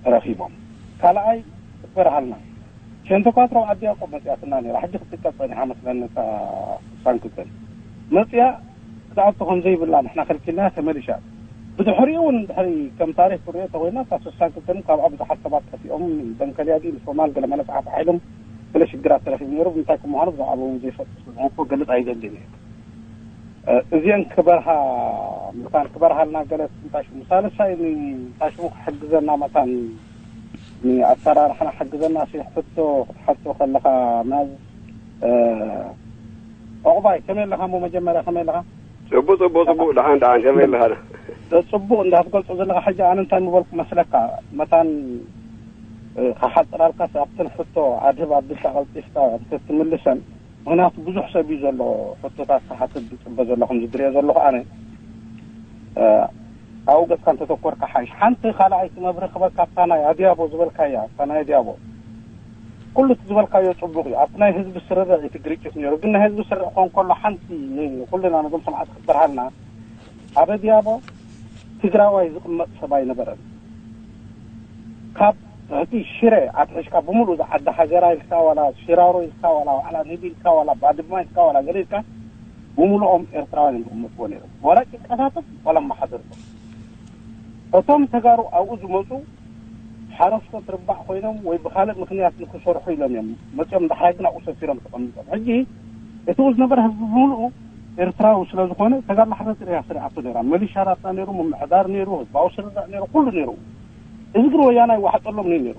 ተረኺቦም። ካልኣይ ትበርሃልና ሸንተኳትሮ ኣዲ ያቆብ መፅያትና ነራ ሕጂ ክትጥቀፀን ሓመስለነታ ሳንክተን መፅያ ክትኣቱ ከም ዘይብላ ንሕና ከልኪልና ተመሊሻ። ብድሕሪኡ እውን ድሕሪ ከም ታሪክ ክሪኦ ተኮይና ካብ ስሳን ክልተን ካብኣ ብዙሓት ሰባት ጠፊኦም ደም ከልያዲ ንሶማል ገለ መለ ፀሓፍ ሓይሎም ገለ ሽግራት ተረኪቡ ነይሩ ብምንታይ ከም ምዃኑ ብዛዕባኡ ዘይፈልጡ ስለዝኾንኩ ክገልፅ ኣይደልን እየ። እዚአን ክበርሃ ምሳን ክበርሃልና ገለ እንታይ ሽሙ ሳልሳይ እንታይ ሽሙ ክሕግዘና መታን ንኣሰራርሓና ሕግዘና ሲ ሕቶ ክትሓቶ ከለኻ ናብ ዕቑባይ ከመይ ኣለኻ እሞ መጀመርያ ከመይ ኣለኻ? ፅቡቅ ፅቡቅ ፅቡቅ ደሓን ደሓን ከመይ ኣለኻ? ፅቡቅ እንዳትገልፆ ዘለኻ ሕጂ ኣነ እንታይ ምበልኩ መስለካ መታን ክሓፅራልካ ኣብተን ሕቶ ኣድህብ ኣቢልካ ቀልጢፍካ እንተትምልሰን ምክንያቱ ብዙሕ ሰብ እዩ ዘሎ ሕቶታት ክሓትት ዝፅበ ዘሎ ከምዚ ዝሪኦ ዘለኹ ኣነ ኣብኡ ገፅካ እንተተኮርካ ሓይሽ ሓንቲ ካልኣይቲ መብርህ ክበልካ ኣብታ ናይ ኣድያቦ ዝበልካያ ኣብታ ናይ ኣድያቦ ኩሉ እቲ ዝበልካዮ ጽቡቕ እዩ። ኣብቲ ናይ ህዝቢ ስርርዕ እቲ ግርጭት ነይሩ። ግን ናይ ህዝቢ ስርርዕ ክኾን ከሎ ሓንቲ ንኩልና ነዞም ሰማዕቲ ክትበርሃልና፣ ኣብ ኣዲያቦ ትግራዋይ ዝቕመጥ ሰብ ኣይነበረን። ካብ ትሕቲ ሽረ ኣትሒዝካ ብምሉእ ዝዓዲ ሃገራ ኢልካ ዋላ ሽራሮ ኢልካ ዋላ ዋዕላ ኒብ ኢልካ ዋላ ባድማ ኢልካ ዋላ ገለ ኢልካ ብምሉኦም ኤርትራውያን እዮም ዝቕመጥዎ ነይሮም። ዋላ ጭቃታቶም ዋላ ኣመሓደርቶም። እቶም ተጋሩ ኣብኡ ዝመፁ ሓረስቶት ርባዕ ኮይኖም ወይ ብኻልእ ምኽንያት ንክሰርሑ ኢሎም እዮም መፂኦም። ዳሕራይ ግን ኣብኡ ሰፊሮም ተቐሚጦም። ሕጂ እቲ ዝነበረ ህዝቢ ብምሉኡ ኤርትራዊ ስለ ዝኾነ ተጋድሎ ሓርነት ኤርትራ ስርዓቱ ነይራ። መሊሻታትና ነይሩ፣ ምምሕዳር ነይሩ፣ ህዝባዊ ስርርዕ ነይሩ፣ ኩሉ ነይሩ። እዚ ግን ወያናይ ዋሕጠሎም ነይሩ።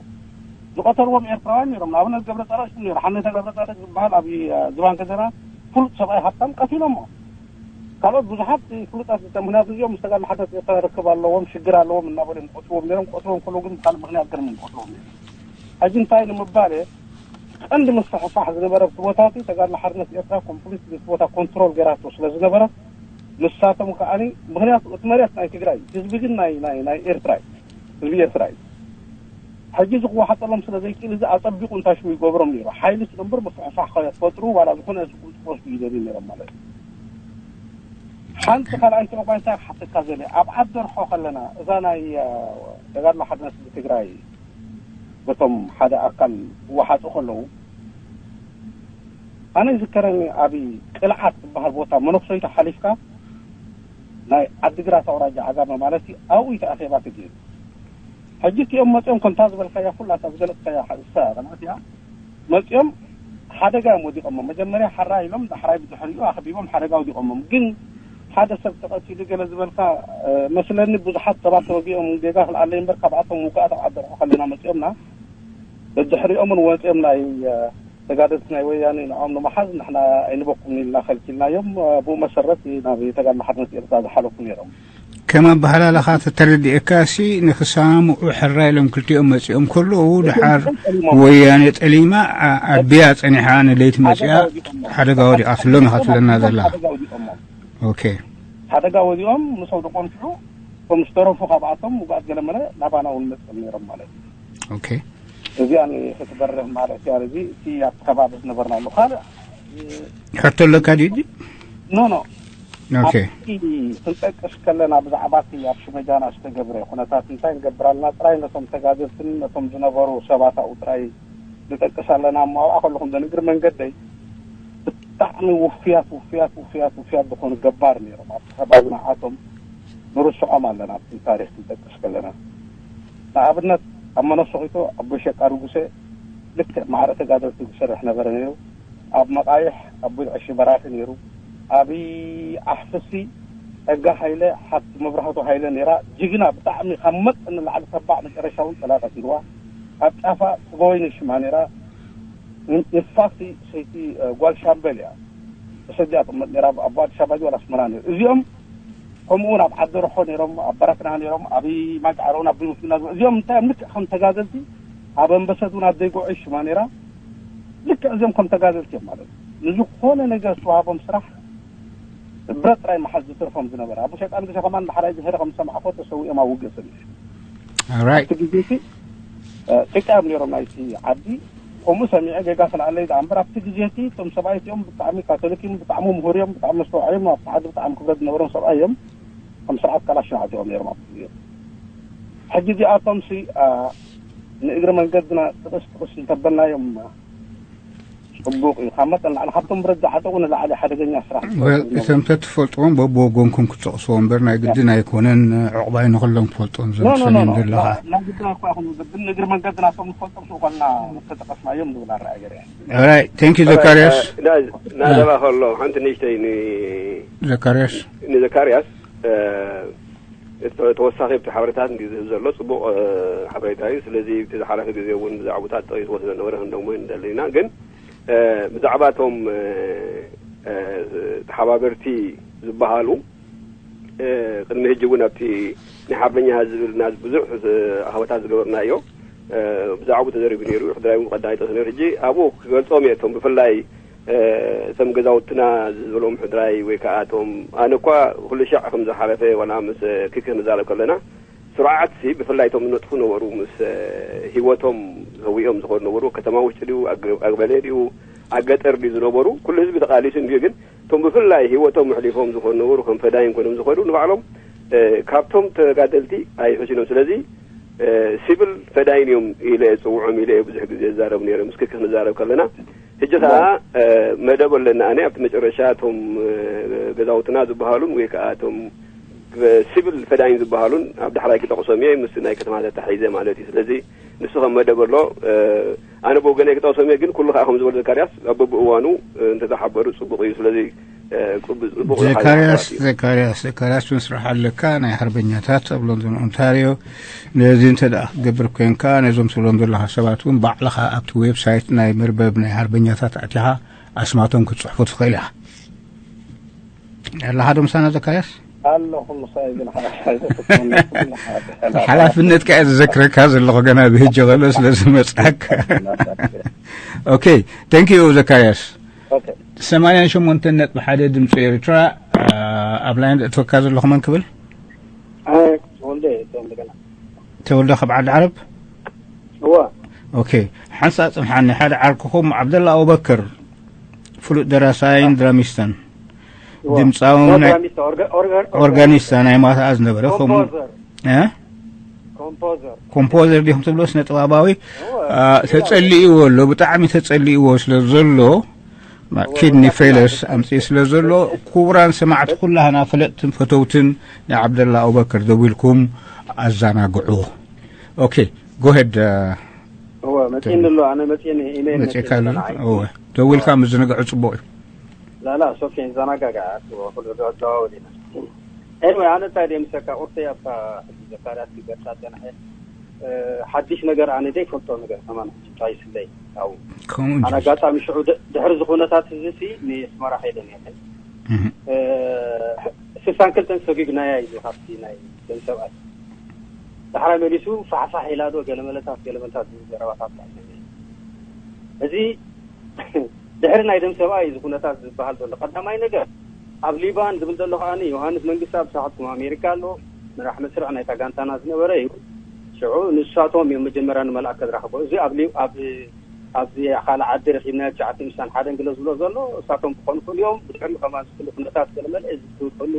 ዝቐተልዎም ኤርትራውያን ነይሮም። ንኣብነት ገብረ ጻድቅ ሽሙ ነይሩ። ሓኔታ ገብረ ጻድቅ ዝበሃል ኣብ ዝባን ገዘራ ፍሉጥ ሰብኣይ ሃብታም ቀቲሎሞ። ካልኦት ብዙሓት ፍሉጣት፣ ምክንያቱ እዚኦም ምስ ተጋድሎ ሓርነት ኤርትራ ርክብ ኣለዎም፣ ሽግር ኣለዎም እናበሉ እዮም ዝቐትልዎም ነይሮም። ክቐትልዎም ከለዉ ግን ብካልእ ምክንያት ገርም እዮም ዝቐትልዎም ነይሮም። ሕጂ እንታይ ንምባል እየ፣ ቀንዲ ምስፍሕፋሕ ዝነበረ ኣብቲ ቦታ እቲ ተጋድሎ ሓርነት ኤርትራ ኮምፕሊት እቲ ቦታ ኮንትሮል ገይራቶ ስለ ዝነበረት ንሳቶም ከዓኒ፣ ምክንያቱ እቲ መሬት ናይ ትግራይ ህዝቢ ግን ናይ ናይ ናይ ኤርትራ እዩ፣ ህዝቢ ኤርትራ እዩ። ሕጂ እዚ ክወሓጠሎም ስለ ዘይክእል እዚ ኣጸቢቑ እንታይ ሽሙ ይገብሮም ነይሩ፣ ሓይሊ ስለ እምበር ምስፍሕፋሕ ከፈጥሩ ዋላ ዝኾነ ስጉምቲ ክወስዱ ይደልዩ ነይሮም ማለት እዩ። ሓንቲ ካልኣይቲ እኳ እንታይ ክሓተካ ዘለ ኣብ ዓዲ ደርሖ ከለና እዛ ናይ ተጋድሎ ሓርነት ህዝቢ ትግራይ በቶም ሓደ ኣካል ክወሓጡ ከለዉ ኣነ ይዝከረኒ ኣብ ቅልዓት ዝበሃል ቦታ መነኩሰይቱ ሓሊፍካ ናይ ዓዲግራት ኣውራጃ ዓጋመ ማለት እዩ ኣብኡ እቲ ኣኼባ ተገይሩ። ሕጂ እቲኦም መፅኦም ከምታ ዝበልካያ ኩላታ ዝገለፅካያ ሓ- እሳ ማለት እያ መፅኦም ሓደጋ እዮም ወዲቆሞ። መጀመርያ ሓራ ኢሎም ዳሕራይ ብድሕሪኡ ኣኽቢቦም ሓደጋ ወዲቆሞም። ግን ሓደ ሰብ ተቐቲሉ ገለ ዝበልካ መስለኒ ብዙሓት ሰባት ተወጊኦም ጌጋ ክልኣለይ እምበር ካብኣቶም ውግኣት ኣብ ዓዲ ደርሖ ከለና መፅኦምና በድሕሪኦምን ወፂኦም ናይ ተጋደልቲ ናይ ወያኔ ንዖም ንምሓዝ ንሕና ኣይንበኩም ኢልና ከልኪልናዮም። ብኡ መሰረት ናብ ተጋድሎ ሓርነት ኤርትራ ዝሓለፉ ነይሮም። ከም ኣበሃላልኻ ተተረዲኤካ ሲ ንክሰማምዑ ሕራ ኢሎም ክልቲኦም መፂኦም ከለዉ ድሓር ወያኔ ጠሊማ ኣቢያ ፀኒሓ ንለይቲ መፂኣ ሓደጋ ወዲቓትሎም ኢኻ ትብለና ዘላ። ሓደጋ ወዲቖሞ ኦኬ ሓደጋ ወዲቖም ምሶም ደቆንስሑ ከም ዝተረፉ ካብኣቶም ውግኣት ገለመለ ናባና እውን መፅኦም ነይሮም ማለት እዩ። ኦኬ እዚኣ ክትበርህ ማለት እያ። እዚ እቲ ኣብቲ ከባቢ ዝነበርናሉ ካልእ ሕቶ ኣለካ ድዩ? ኖ ኖ ኦኬ ክንጠቅስ ከለና ብዛዕባ እቲ ኣብ ሽመጃና ዝተገብረ ኩነታት እንታይ ንገብር ኣለና ጥራይ ነቶም ተጋደልትን ነቶም ዝነበሩ ሰባት ኣብኡ ጥራይ ንጠቅስ ኣለና እሞ ኣብኣ ከለኹም ዘንግር መንገደይ ብጣዕሚ ውፍያት ውፍያት ውፍያት ውፍያት ዝኾኑ ገባር ነይሮም ኣብቲ ከባቢ ንዓቶም ንርስዖም ኣለና ኣብቲ ታሪክ ክንጠቅስ ከለና ንኣብነት ኣብ መነሶኺቶ ኣቦይ ሸቃ ንጉሰ ልክዕ ማዕረ ተጋደልቲ ዝሰርሕ ነበረ ነይሩ ኣብ መቃይሕ ኣቦይ ዕሺ በራኺ ነይሩ ኣብ ኣሕፍሲ ጸጋ ሃይለ ሓፍቲ መብራህቱ ሃይለ ነይራ ጅግና ብጣዕሚ ካብ መጠን ንላዕሊ ተባዕ መጨረሻ እውን ጠላጣት ኢልዋ ኣብ ጫፋ ስጎወይኒ ሽማ ነይራ ንፋክቲ ሰይቲ ጓል ሻምበል እያ ተሰዲኣ ትቕመጥ ነይራ ኣብ ኣቦ ኣዲስ ኣበባ ዋላ ኣስመራ ነይሩ እዚኦም ከምኡ እውን ኣብ ዓዲ ርሖ ነይሮም ኣብ በረክና ነይሮም ኣብ ማጫዕሮ እውን ኣብ ብይሙት ግና እዚኦም እንታይ እዮም ልክዕ ከም ተጋደልቲ ኣብ ኣንበሰት እውን ኣብ ዘይጎዒ ሽማ ነይራ ልክዕ እዚኦም ከም ተጋደልቲ እዮም ማለት እዩ ንዝኾነ ነገር ዝተዋሃቦም ስራሕ ብረት ጥራይ መሓዝ ዝትርፎም ዝነበረ ኣቡ ሸጣን ግዜ ከማን ዳሕራይ ዝሄረ ከም ዝሰማዕኮ ተሰዊኦም ኣብ ውግእ ሰሚዑ right እቲ ግዜ እቲ ጭቃ እዮም ነይሮም ናይቲ ዓዲ ከምኡ ሰሚዐ ጌጋ ስለ ኣለይ ደኣ እምበር ኣብቲ ግዜ እቲ እቶም ሰብኣይ እቲኦም ብጣዕሚ ካቶሊክ እዮም ብጣዕሚ ምሁር እዮም ብጣዕሚ መስተዋዕ እዮም ኣብቲ ዓዲ ብጣዕሚ ክብረት ዝነበሮም ሰብኣይ እዮም ከም ስርዓት ካላሽን ዓጢቖም ነይሮም ኣብቲ ግዜ ሕጂ እዚኣቶም ሲ ንእግሪ መንገድና ጥቕስ ጥቕስ እንተበልናዮም ጽቡቕ እዩ ካብ መጠን ላዕሊ ካብቶም ብረት ዝዓጠቑ ንላዕሊ ሓደገኛ ስራሕ well እቶም ተትፈልጥዎም በብወገንኩም ክትጠቕስዎ እምበር ናይ ግድን ኣይኮነን ዕቑባይ ንኹሎም ክፈልጦም ዝብል ሰሚም ዘለኻ ናይ ግድን ኣይኮ ይኹን ግን ንእግሪ መንገዲ ናቶም ንፈልጦም ስኡ ኮልና ተጠቐስናዮም ዝብል ኣረኣያ ገይረ right thank you ዘካርያስ ናዘባ ከሎ ሓንቲ ንእሽተይ ዘካርያስ ንዘካርያስ ተወሳኺ ኣብቲ ሓበሬታት ዝህብ ዘሎ ፅቡቕ ሓበሬታ እዩ ስለዚ እቲ ዝሓለፈ ግዜ እውን ብዛዕባታት ጠቂስዎ ስለነበረ ክንደግሞ ንደሊ ኢና ግን ብዛዕባ እቶም ተሓባበርቲ ዝበሃሉ ቅድሚ ሕጂ እውን ኣብቲ ናይ ሓርበኛ ዝብልና ብዙሕ ኣህበታት ዝገበርና እዮ ብዛዕባኡ ተዘሪቡ ነይሩ ሕድራይ እውን ቀዳሚ ጠቅስ ነይሩ ሕጂ ኣብኡ ክገልፆም እየ እቶም ብፍላይ እቶም ገዛውትና ዝበሎም ሕድራይ ወይ ከዓ እቶም ኣነ እኳ ኩሉ ሻዕ ከም ዝሓለፈ ዋላ ምስ ኪኪ ክንዛረብ ከለና ስሩዓትሲ ብፍላይ እቶም ዝነጥፉ ነበሩ፣ ምስ፣ እ፣ ህይወቶም ሰዊኦም ዝኸዱ ነበሩ። ከተማ ውሽጢ ድዩ፣ ኣግ-፣ ኣግበለ ድዩ፣ ኣገጠር ድዩ ዝነበሩ፣ ኩሉ ህዝቢ ተቓሊሱ እንድዩ። ግን እቶም ብፍላይ ህይወቶም ኣሕሊፎም ዝኸዱ ነበሩ፣ ከም ፈዳይን ኮይኖም ዝኸዱ ንባዕሎም፣ እ፣ ካብቶም ተጋደልቲ ኣይሕሱኖም። ስለዚ፣ እ፣ ሲቪል ፈዳይን እዮም ኢለ እየ ዝጽውዖም ኢለ እየ ብዙሕ ግዜ ዝዛረብ ነይረ፣ ምስ ክክ ንዛረብ ከለና። ሕጂ ከኣ፣ እ፣ መደብ ኣለና። ኣነ ኣብቲ መጨረሻ እቶም፣ እ፣ ገዛውትና ዝበሃሉን ወይ ከኣ እቶም ብ-፣ ሲቪል ፈዳይን ዝበሃሉን ኣብ ዳሕራይ ክጠቕሶም እየ፣ ምስ ናይ ከተማ ተታሒዘ ማለት እዩ። ስለዚ ንሱ ከም መደብ ኣሎ፣ እ፣ ኣነ ብወገነይ ክጠቕሶም እየ፣ ግን ኩሉ ከኣ ከም ዝበሎ ዘካርያስ ኣብ በብእዋኑ፣ እ፣ እንተተሓበሩ ጽቡቕ እዩ። ስለዚ፣ እ፣ ጽቡ-፣ ጽቡቕ እዩ ዘካርያስ፣ ሓሳባት እዩ። ዘካርያስ፣ ዘካርያስ፣ መስርሕ ኣለካ፣ ናይ ሓርበኛታት ኣብ ሎንዶን ኦንታርዮ። ነዚ እንተ ደኣ ክትገብር ኮንካ፣ ነዞም ትብሎም ዘለኻ ሰባት እውን ባዕልኻ ኣብቲ ዌብሳይት ናይ መርበብ ናይ ሓርበኛታት ኣቲኻ ኣስማቶም ክትጽሕፎ ትኽእል ኢኻ። ኣለኻ ዶ ምሳና ዘካርያስ? ኣለኹ ምሳይ፣ ግን ሓ-፣ ሓ-፣ ሓላፍነትካ እየ ዝዘክረካ ዘለኹ፣ ገና ብህጂ ኸሎ ስለ ዝመጽኣካ። ኦኬ፣ thank you ዘካርያስ። ኦኬ። ሰማንያን ሸሞንተን ነጥቢ ሓደ ድምፂ ኤርትራ፣ ኣ፣ ኣብ ላይን ዘእተወካ ዘለኹ መን ክብል? ኣይ፣ ተወልደ እየ፣ ተወልደ ገና። ተወልደ ካብ ዓዲ ዓረብ? እወ። ኦኬ፣ ሓንሳእ ጽንሓኒ፣ ሓደ ዓርክኹም ዓብደላ ኣቡበከር፣ ፍሉጥ ደራሳይን ድራሚስታን፣ እወ። ድምፃውን ናይ ድራሚስታ፣ ኦርጋ-፣ ኦርጋ-፣ ኦርጋኒስታ ናይ ማታ ዝነበረ፣ ከምኡ ኮምፖዘር። እ? ኮምፖዘር። ኮምፖዘር ዲኹም ትብሎ፣ ስነ ጥበባዊ? እወ። ኣ፣ ተጸሊእዎ ኣሎ፣ ብጣዕሚ ተጸሊእዎ ስለ ዘሎ፣ ማ-፣ እወ፣ ኪድኒ ብጣዕሚ ፌለስ ተጸሊእዎ። ኣምጺኡ ስለ ዘሎ፣ ክቡራን ሰማዕቲ ኩላህና ፈለጥትን ፈተውትን ናይ ዓብደላ ኣቡበከር ደዊልኩም ኣዘናግዑ። ኦኬ፣ go ahead፣ እ፣ እወ፣ መጺእኒ ኣሎ፣ ኣነ መጺእኒ፣ ኢሜይል መጺእካ መጺእኒ ኣሎ? ንዓይ። እወ፣ ደዊልካ እወ። ምዝንጋዑ ጽቡቕ እዩ። ላላ፣ ሶኬ፣ ንዘናጋጋ፣ እወ፣ ኩሉ ደዋወል ኢና። ኤኒወይ፣ ኣነ እንታይ ድየ ምሰካ፣ ቁርተይ ኣብታ ሕጂ ዘካርያስ ክገልጻ ጸንሐ፣ እ፣ ሓድሽ ነገር ኣነ ዘይፈልጦ ነገር ከማን እንታይ ይስለይ፣ ያው፣ ከምኡ እንጂ። ኣነ ኣጋጣሚ ሽዑ ድ-፣ ድሕሪ እዚ ኩነታት እዚ ሲ ንስመራ ከይደ ነይረ። እህ። እ፣ ስሳን ክልተን ሰጒግናያ እዩ ካብቲ ናይ ደም ሰብኣይ። ዳሕራይ መሊሱ ፋሕፋሕ ኢላ ዶ ገለመለታት፣ ገለመለታት ዝብል ዘረባታት ኣለ። እዚ ድሕሪ ናይ ደም ሰብኣይ እዚ ኩነታት ዝበሃል ዘሎ። ቀዳማይ ነገር፣ ኣብ ሊባን ዝብል ዘሎ ከኣ ዮሃንስ መንግስቲ ኣብ ሳሕልኩም ኣሜሪካ ኣሎ፣ መራሕ መስርዕ ናይታ ጋንታና ዝነበረ እዩ። ሽዑ ንሳቶም እዮም መጀመርያ ንመልኣከ ዝረኽቦ። እዚ ኣብ ሊ-፣ ኣብ፣ ኣብዚ ካልእ ዓዲ ረኺብናዮ ትሽዓተ ሚእቲ ሓደን ገለ ዝብሎ ዘሎ፣ እሳቶም ክኾኑ ይኽእሉ እዮም። ብድሕሪኡ ከማን ዝኽእሉ ኩነታት ገለ መለ ዝኽእሉ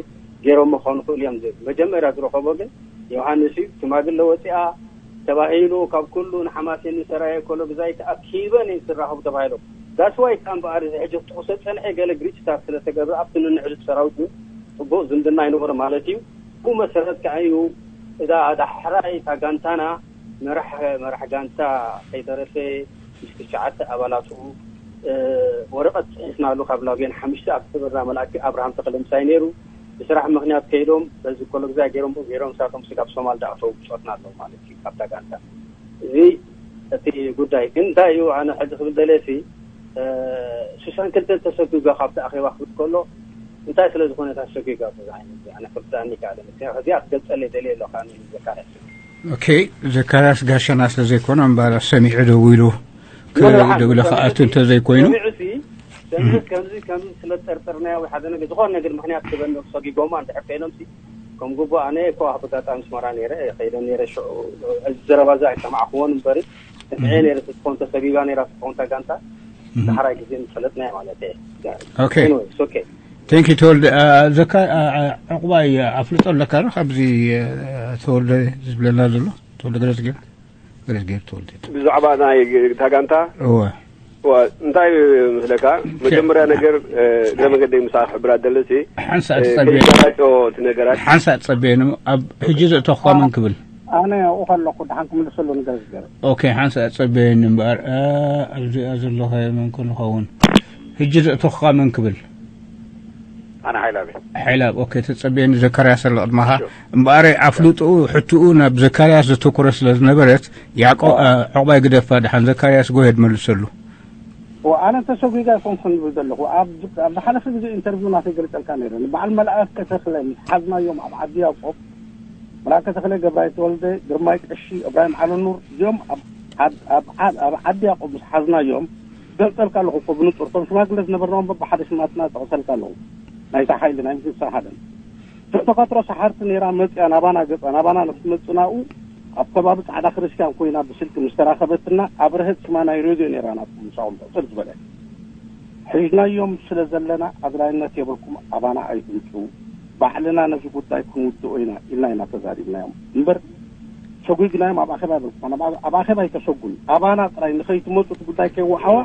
ገይሮሞ ክኾኑ ይኽእሉ እዮም ዝብል። መጀመርያ ዝረኸቦ ግን ዮሃንስ እዩ። ሽማግለ ወፂኣ ተባሂሉ፣ ካብ ኩሉ ንሓማሴን ንሰራየ ኮሎ ግዛይ ተኣኪበን እየን ዝራኸቡ ተባሂሎም። That's why ከኣ እምበኣር እዚ ሕጂ ክትጠቕሶ ጸንሐ፣ ገለ ግሪችታት ስለ ተገብረ ኣብቲ ንንዕድት ሰራዊት እውን ጽቡቕ ዝምድና ኣይነበሮ ማለት እዩ። ብኡ መሰረት ከኣ እዩ እዛ ዳሕራይ እታ ጋንታና መራሕ፣ መራሕ ጋንታ ከይተረፈ ምስ ትሽዓተ ኣባላቱ፣ እ፣ ወረቐት ጽሒፍናሉ ካብ ላጉየን ሓሙሽተ ኣብ ዝነበርና መልኣኪ ኣብርሃም ተኽለ ምሳይ ነይሩ። ብስራሕ ምኽንያት ከይዶም በዚ ኮሎ ግዛይ ገይሮም ብኡ ገይሮም ንሳቶም ስጋብ ሶማል ዳኣተው ብጾትና ኣለዉ ማለት እዩ ካብታ ጋንታ። እዚ እቲ ጉዳይ ግን እንታይ እዩ፣ ኣነ ሕዚ ክብል ደልየ ሲ፣ እ፣ ስሳን ክልተን ተሰጒጓ ካብቲ ኣኼባ ክብል ከሎ እንታይ ስለ ዝኾነ እታ ሰጒጓ በዚ ዓይነት እዚ ኣነ ክርድኣኒ ይከኣለ። ምክንያቱ እዚኣ ክትገልጸለይ ደልየ ኣለኹ ኣነ ዘካርያስ። ኦኬ፣ ዘካርያስ ጋሻና ስለ ዘይኮነ እምበኣር ሰሚዑ ደዊሉ፣ ክ-፣ ደዊሉ ክኣቱ እንተ ዘይኮይኑ። ሰሚዑ ሲ፣ ሰሚዑ እህ። ከምዚ፣ ከምዚ ስለ ዝጠርጠርናዮ ወይ ሓደ ነገር፣ ዝኾነ ነገር ምኽንያት ክበን ሰጒጎማ እንድሕር ኮይኖም ሲ፣ ከም ግቡእ ኣነ እኮ ኣብ ኣጋጣሚ ኣስመራ ነይረ፣ ከይደ ነይረ፣ ሽዑ እዚ ዘረባ እዚ ኣይሰማዕክዎን እምበሪ፣ ሰሚዐ እህ። ነይረ፣ ተትኾን ተሰጒጋ ነይራ፣ ተትኾን እታ ጋንታ፣ እህ። ዳሕራይ ግዜ ምፈለጥናዮ ማለት እየ። ኦኬ። Anyway, it's okay። Thank you ተወልደ። አ፣ ዘካ-፣ አ፣ አ፣ ዕቑባይ ኣፍልጦ ኣለካ ዶ ካብዚ፣ አ፣ ተወልደ ዝብለና ዘሎ? ተወልደ ገለጽ ገይሩ? ገለጽ ገይሩ ተወልደ። ብዛዕባ ናይ እታ ጋንታ? እወ። እወ፣ እንታይ ምስለካ? ከ-፣ መጀመርያ ነገር፣ እ፣ እግረ መገደይ ምሳኻ ክሕብራ ደለሲ፣ ሓንሳእ እ፣ ትጸበየ-፣ ከይጋላጮ እቲ ነገራት። ሓንሳእ ትጸበየኒ። ኣብ ሕጂ ዘእተኹኻ መን ክብል? ኣነ ኣብኡ ከለኹ ደሓን ክምልሰሉ ንገር ዝገር። ኦኬ፣ ሓንሳእ ትጸበየኒ እምበኣር፣ እ፣ ኣብዚኣ ዘለኹ መን ኮን ይኸውን? ሕጂ ዘእተኹኻ መን ክብል? ኣነ ሓይላብ እየ። ሓይላብ፣ ኦኬ፣ ተጸበየኒ። ዘካርያስ ኣሎ ቅድመኻ። እሺ። እምበኣር ኣፍልጥኡ፣ ሕትኡ ናብ ዘካርያስ ዘተኮረ ስለ ዝነበረት፣ ያዕቆ-፣ እ፣ ዕቑባይ ግደፋ፣ ደሓን ዘካርያስ go ahead መልሰሉ። ወ-፣ ኣነ ተሰጒጋ ኣይኮንኩን ዝብል ዘለኹ። ኣብ፣ ኣብ ዝሓለፈ ግዜ ኢንተርቪው ናተይ ገልጸልካ ነይረ። ንበዓል መልኣከ ተኽለ ምስ ሓዝናዮም ኣብ ዓዲ ያዕቆብ፣ መልኣከ ተኽለ፣ ገብራይ ተወልደ፣ ግርማይ ቀሺ፣ እብራሂም ዓለኑር፣ እዚኦም ኣብ፣ ኣብ፣ ኣብ ዓ-፣ ኣብ ዓዲ ያዕቆብ ምስ ሓዝናዮም፣ ገልጸልካ ኣለኹ እኮ ብንጹር። እቶም ሽማግለ ዝነበርናኦም በብሓደ ሽማትና ጠቕሰልካ ኣለኹ። ናይታ ሓይሊ፣ ናይ ምስሳ ሓደን። ተፈጥሮ ሰሓርቲ ነይራ መፅያ ናባና ገፃ ናባና ንክትመፅእ ናብኡ ኣብ ከባቢ ፃዕዳ ክርስቲያን ኮይና ብስልኪ ምስ ተራኸበትና ኣብርሀት ሽማ ናይ ሬድዮ ነይራ ናብቲ ምሳኹም ሕፅር ዝበለ ሕዝናዮም ስለ ዘለና ኣድላይነት የብልኩም ኣባና ኣይትምፁ ባዕልና ነዚ ጉዳይ ክንውድኦ ኢና ኢልና ኢና ተዛሪብናዮም እምበር ሰጉግናዮም ኣብ ኣኼባ የብልኩም ኣብ ኣኼባ ኣይተሰጉን ኣባና ጥራይ ንኸይትመፁ እቲ ጉዳይ ከይወሓዋ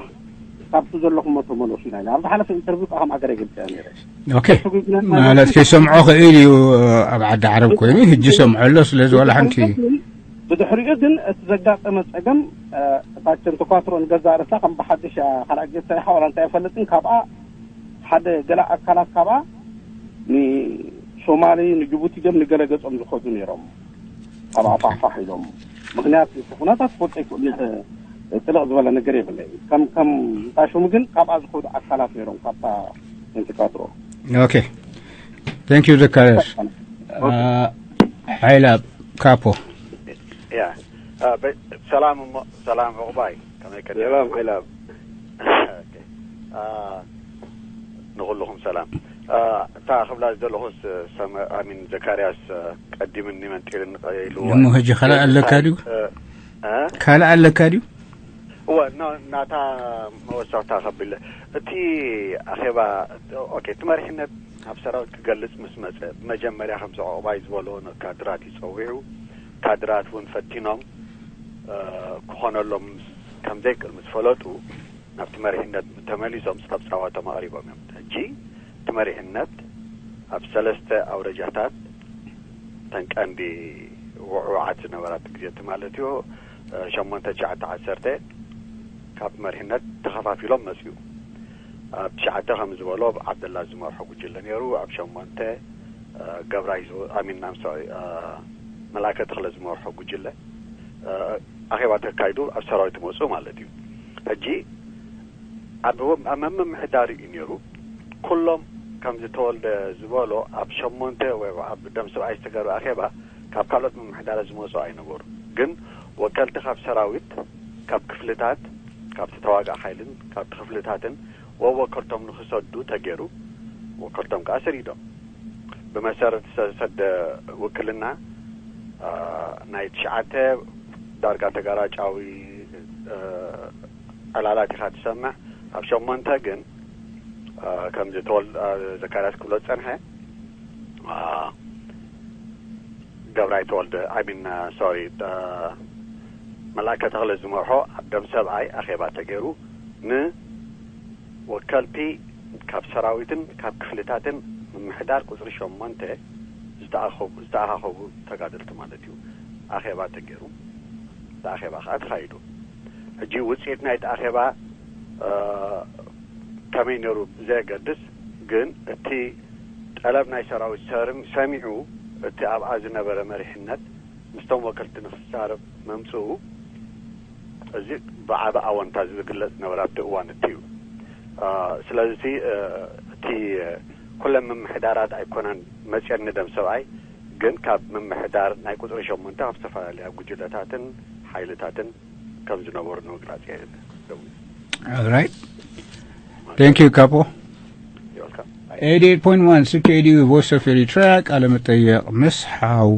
ካብቲ ዘለኹሞ ተመለሱ ኢና ኣብ ዝሓለፈ ኢንተርቪው ከዓ ከም ኣገረ ገልፀ ነይረ ኦኬ ማለት ከይሰምዖ ክእል እዩ ኣብ ዓዲ ዓረብ ኮይኑ ህጂ ሰምዖ ኣሎ ስለዚ ዋላ ሓንቲ ብድሕሪኡ ግን እቲ ዘጋጠመ ፀገም እታችን ተኳትሮ ንገዛ ርእሳ ከም ብሓድሽ ካልኣ ግዜ ሰሪሓ ዋላ እንታይ ኣይፈልጥን ካብኣ ሓደ ገለ ኣካላት ካብኣ ንሶማሊ ንጅቡቲ ገም ንገለ ገፆም ዝኸዱ ነይሮም ካብ ኣፋሕፋሕ ኢሎም ምክንያት እቲ ኩነታት ክፈልጦ ይክእሉ ጥልቕ ዝበለ ነገር የብለይ ከም ከም እንታይ ሽሙ ግን ካብኣ ዝኸዱ ኣካላት ነይሮም ካብታ ንትካትሮ ኦኬ thank you ዘካርያስ ሓይላ ካፖ ያ ሰላም እሞ ሰላም ዕቑባይ ከመይ ቀኒዕኩም? ሰላም ሓይላ ንኩልኹም ሰላም እታ ክብላ ዝደለኹስ ኣሚን ዘካርያስ ቀዲምኒ መንጢርኒ ኢሉ እሞ ሕጂ ካልእ ኣለካ ድዩ ካልእ ኣለካ ድዩ እወ ናታ መወሰኽታ ከቢለ እቲ ኣኼባ ኦኬ እቲ መሪሕነት ኣብ ሰራዊት ክገልጽ ምስ መጸ ብመጀመርያ ከምዚ ዕቑባይ ዝበሎ ንካድራት እዩ ጸዊዑ ካድራት እውን ፈቲኖም ክኾነሎም ከም ዘይክእል ምስ ፈለጡ ናብቲ መሪሕነት ተመሊሶም ስታብ ጻዋቶም ኣቕሪቦም እዮም። ሕጂ እቲ መሪሕነት ኣብ ሰለስተ ኣውረጃታት ተን ቀንዲ ውዕውዓት ዝነበራ እቲ ግዜ እቲ ማለት እዩ ሸሞንተ ትሽዓተ ዓሰርተ ካብ መሪሕነት ተኸፋፊሎም መፅኡ። ኣብ ትሽዓተ ከም ዝበሎ ዓብደላ ዝመርሖ ጉጅለ ነይሩ። ኣብ ሸሞንተ ገብራይ ኣሚን ኣምሶ መልኣከ ተኽለ ዝመርሖ ጉጅለ ኣኼባ ተካይዱ ኣብ ሰራዊት መፁ ማለት እዩ። ሕጂ ኣብ ኣብ ምምሕዳር እዩ ነይሩ። ኩሎም ከምዚ ተወልደ ዝበሎ ኣብ ሸሞንተ ወይ ኣብ ደም ስብኣይ ዝተገበረ ኣኼባ ካብ ካልኦት ምምሕዳራት ዝመፁ ኣይነበሩ። ግን ወከልቲ ካብ ሰራዊት፣ ካብ ክፍልታት፣ ካብቲ ተዋጋእ ሓይልን ካብቲ ክፍልታትን ወወከልቶም ንክሰዱ ተገይሩ። ወከልቶም ከዓ ሰዲዶም። ብመሰረት ዝተሰደ ውክልና ናይ ትሽዓተ ዳርጋ ተጋራጫዊ ዕላላት ኢኻ ትሰምዕ። ኣብ ሸሞንተ ግን ከምዚ ተወል ዘካርያስ ክብሎ ዝፀንሐ ገብራይ ተወልደ ኣይ ሚን ሶሪ መልኣከ ተኽለ ዝመርሖ ኣብ ደም ሰብኣይ ኣኼባ ተገይሩ ንወከልቲ ካብ ሰራዊትን ካብ ክፍልታትን ምምሕዳር ቁፅሪ ሸሞንተ ዝተኣኸቡ ዝተኣኻኸቡ ተጋደልቲ ማለት እዩ ኣኼባ ተገይሩ። እቲ ኣኼባ ከዓ ተኻይዱ። ሕጂ ውፅኢት ናይቲ ኣኼባ ከመይ ነይሩ ብዘየገድስ ግን እቲ ጠለብ ናይ ሰራዊት ሰሚዑ እቲ ኣብኣ ዝነበረ መሪሕነት ምስቶም ወከልቲ ንክዛረብ ምምፅኡ እዚ ብዓቢ ኣወንታ ዝግለፅ ዝነበረ ኣብቲ እዋን እቲ እዩ። ስለዚ እቲ ኩለን ምምሕዳራት ኣይኮናን መፅየን ንደም ሰብኣይ ግን ካብ ምምሕዳር ናይ ቁፅሪ ሸሞንተ ካብ ዝተፈላለያ ጉጅለታትን ሓይልታትን ከም ዝነበሩ ንምግላፅ እየ ደዊለ። All right. Thank you, Capo. You're welcome. eighty-eight point one C K D U Voice of Eritrea ቃለ መጠየቕ ምስ ሓው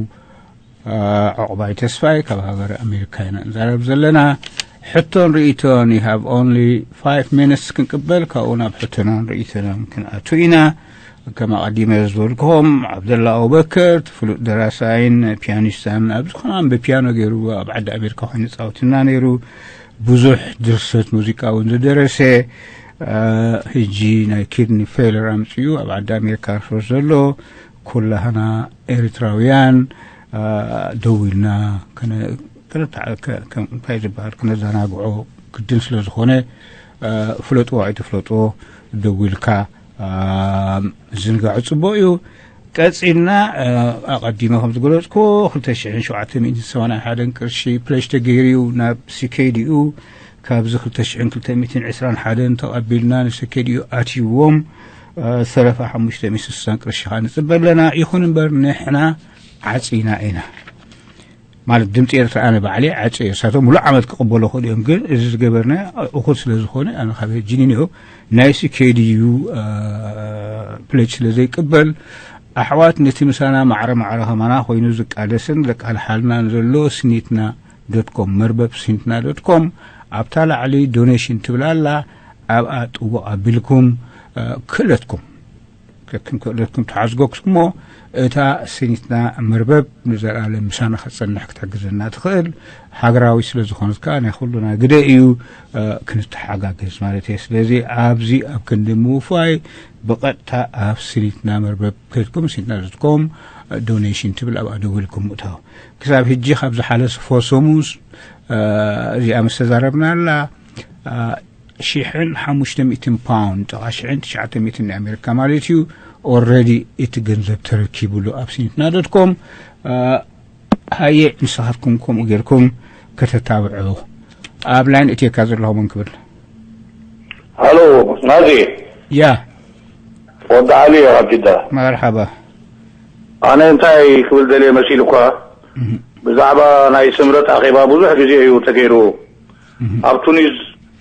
ዕቑባይ ተስፋይ ካብ ሃገር ኣሜሪካ ኢና ንዛረብ ዘለና። ሕቶን ርእይቶን you have only five minutes ክንቅበል ካብኡ ናብ ሕቶናን ርእይቶናን ክንኣቱ ኢና። ከም ኣቐዲመ ዝበልክኹም ዓብደላ ኣቡበከር ፍሉጥ ደራሳይን ፒያኒስታን ኣብዚ ከማን ብፒያኖ ገይሩ ኣብ ዓዲ ኣሜሪካ ኮይኑ ፃውትና ነይሩ። ብዙሕ ድርሰት ሙዚቃ እውን ዝደረሰ ሕጂ ናይ ኪድኒ ፌለር ኣምፅኡ ኣብ ዓዲ ኣሜሪካ ርሶ ዘሎ ኩላህና ኤርትራውያን ደው ኢልና እንታይ ዝበሃል ክነዘናግዖ ግድን ስለ ዝኾነ ፍለጥዎ ኣይትፍለጥዎ ደው ኢልካ ዝንጋዑ ፅቡቅ እዩ። ቀፂልና ኣቐዲመ ከም ዝገለፅኩ ክልተ ሽሕን ሸውዓተ ሚእትን ሰማንያን ሓደን ቅርሺ ፕለሽ ተገይሩ እዩ ናብ ሲኬዲኡ ካብዚ ክልተ ሽሕን ክልተ ሚእትን ዕስራን ሓደን ተቐቢልና ንሲኬዲኡ ኣትይዎም ሰረፋ ሓሙሽተ ሚእትን ስሳን ቅርሺ ከዓ ንፅበ ኣለና። ይኹን እምበር ንሕና ዓፂና ኢና። ማለት ድምፂ ኤርትራ ኣነ ባዕለ ዓፀ እሳቶም ሙሉእ ዓመት ክቕበሎ ክእሉ እዮም ግን እዚ ዝገበርና እኹል ስለ ዝኾነ ኣነ ካብ ጅኒንዮ ናይ ሲኬዲዩ ፕለጅ ስለ ዘይቅበል ኣሕዋት፣ ነቲ ምሳና ማዕረ ማዕረ ከማና ኮይኑ ዝቃለስን ዘቃልሓልናን ዘሎ ስኒትና ዶት ኮም፣ መርበብ ስኒትና ዶት ኮም፣ ኣብታ ላዕሊ ዶኔሽን ትብል ኣላ፣ ኣብኣ ጥውቕ ኣቢልኩም፣ እ፣ ክእለትኩም፣ ከክን ክእለትኩም ተሓዝጎክስ እሞ፣ እታ ስኒትና መርበብ ንዘለኣለም ምሳና ክትጸንሕ ክትሕግዘና ትኽእል። ሃገራዊ ስለ ዝኾነት ከኣ ናይ ኩሉና ግደ እዩ፣ እ፣ ክንተሓጋገዝ ማለት እየ። ስለዚ ኣብዚ ኣብ ክንዲ ምውፋይ ብቐጥታ ኣብ ስኒትና መርበብ ከድኩም፣ ስኒትና ዶት ኮም ዶኔሽን ትብል ኣብኣ ደዊልኩም ምእታው። ክሳብ ሕጂ ካብ ዝሓለፈ ሰሙን፣ እ፣ እዚኣ ምስ ተዛረብና ኣላ፣ እ፣ ሽሕን ሓሙሽተ ሚእትን ፓውንድ፣ ጥቓ ሽሕን ትሽዓተ ሚእትን ናይ ኣሜሪካ ማለት እዩ። ኦልሬዲ እቲ ገንዘብ ተረኪቡሉ ኣብ ስኒትና ዶት ኮም። እ፣ ሃየ ንስኻትኩም ከምኡ ጌርኩም ከተታብዑ። ኣብ ላይን እትየካ ዘለኹ መን ክብል? ሃሎ ናዚ፣ ያ ወዲ ዓሊ እየ ካብ ጅዳ። መርሓባ። ኣነ እንታይ ክብል ደልየ መሲሉኳ፣ ብዛዕባ ናይ ስምረት ኣኼባ ብዙሕ ግዜ እዩ ተገይሩ። ኣብ ቱኒዝ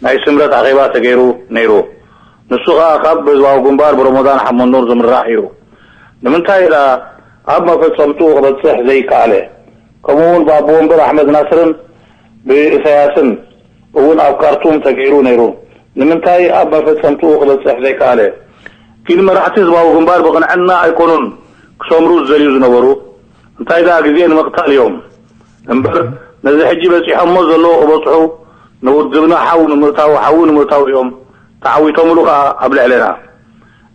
ናይ ስምረት ኣኼባ ተገይሩ ነይሩ። ንሱ ኸኣ ካብ ህዝባዊ ግንባር ብረመዳን ሓመንዶር ዝምራሕ እዩ። ንምንታይ ኢላ ኣብ መፈጸምትኡ ክበጽሕ ዘይከኣለ? ከምኡ እውን ብኣቦ ወንበር ኣሕመድ ናስርን ብእሰያስን እውን ኣብ ካርቱም ተገይሩ ነይሩ። ንምንታይ ኣብ መፈጸምትኡ ክበጽሕ ዘይከኣለ? ኪን መራሕቲ ህዝባዊ ግንባር ብቕንዕና ኣይኮኑን ክሰምሩ ዝደልዩ ዝነበሩ። እንታይ ደኣ ግዜ ንምቕታል እዮም እምበር፣ ነዚ ሕጂ በጺሖሞ ዘለዉ ክበጽሑ፣ ንውድብና ሓው ንምእታው፣ ሓዊ ንምእታው እዮም ተዓዊቶምሉ ከኣ ኣብ ልዕሌና።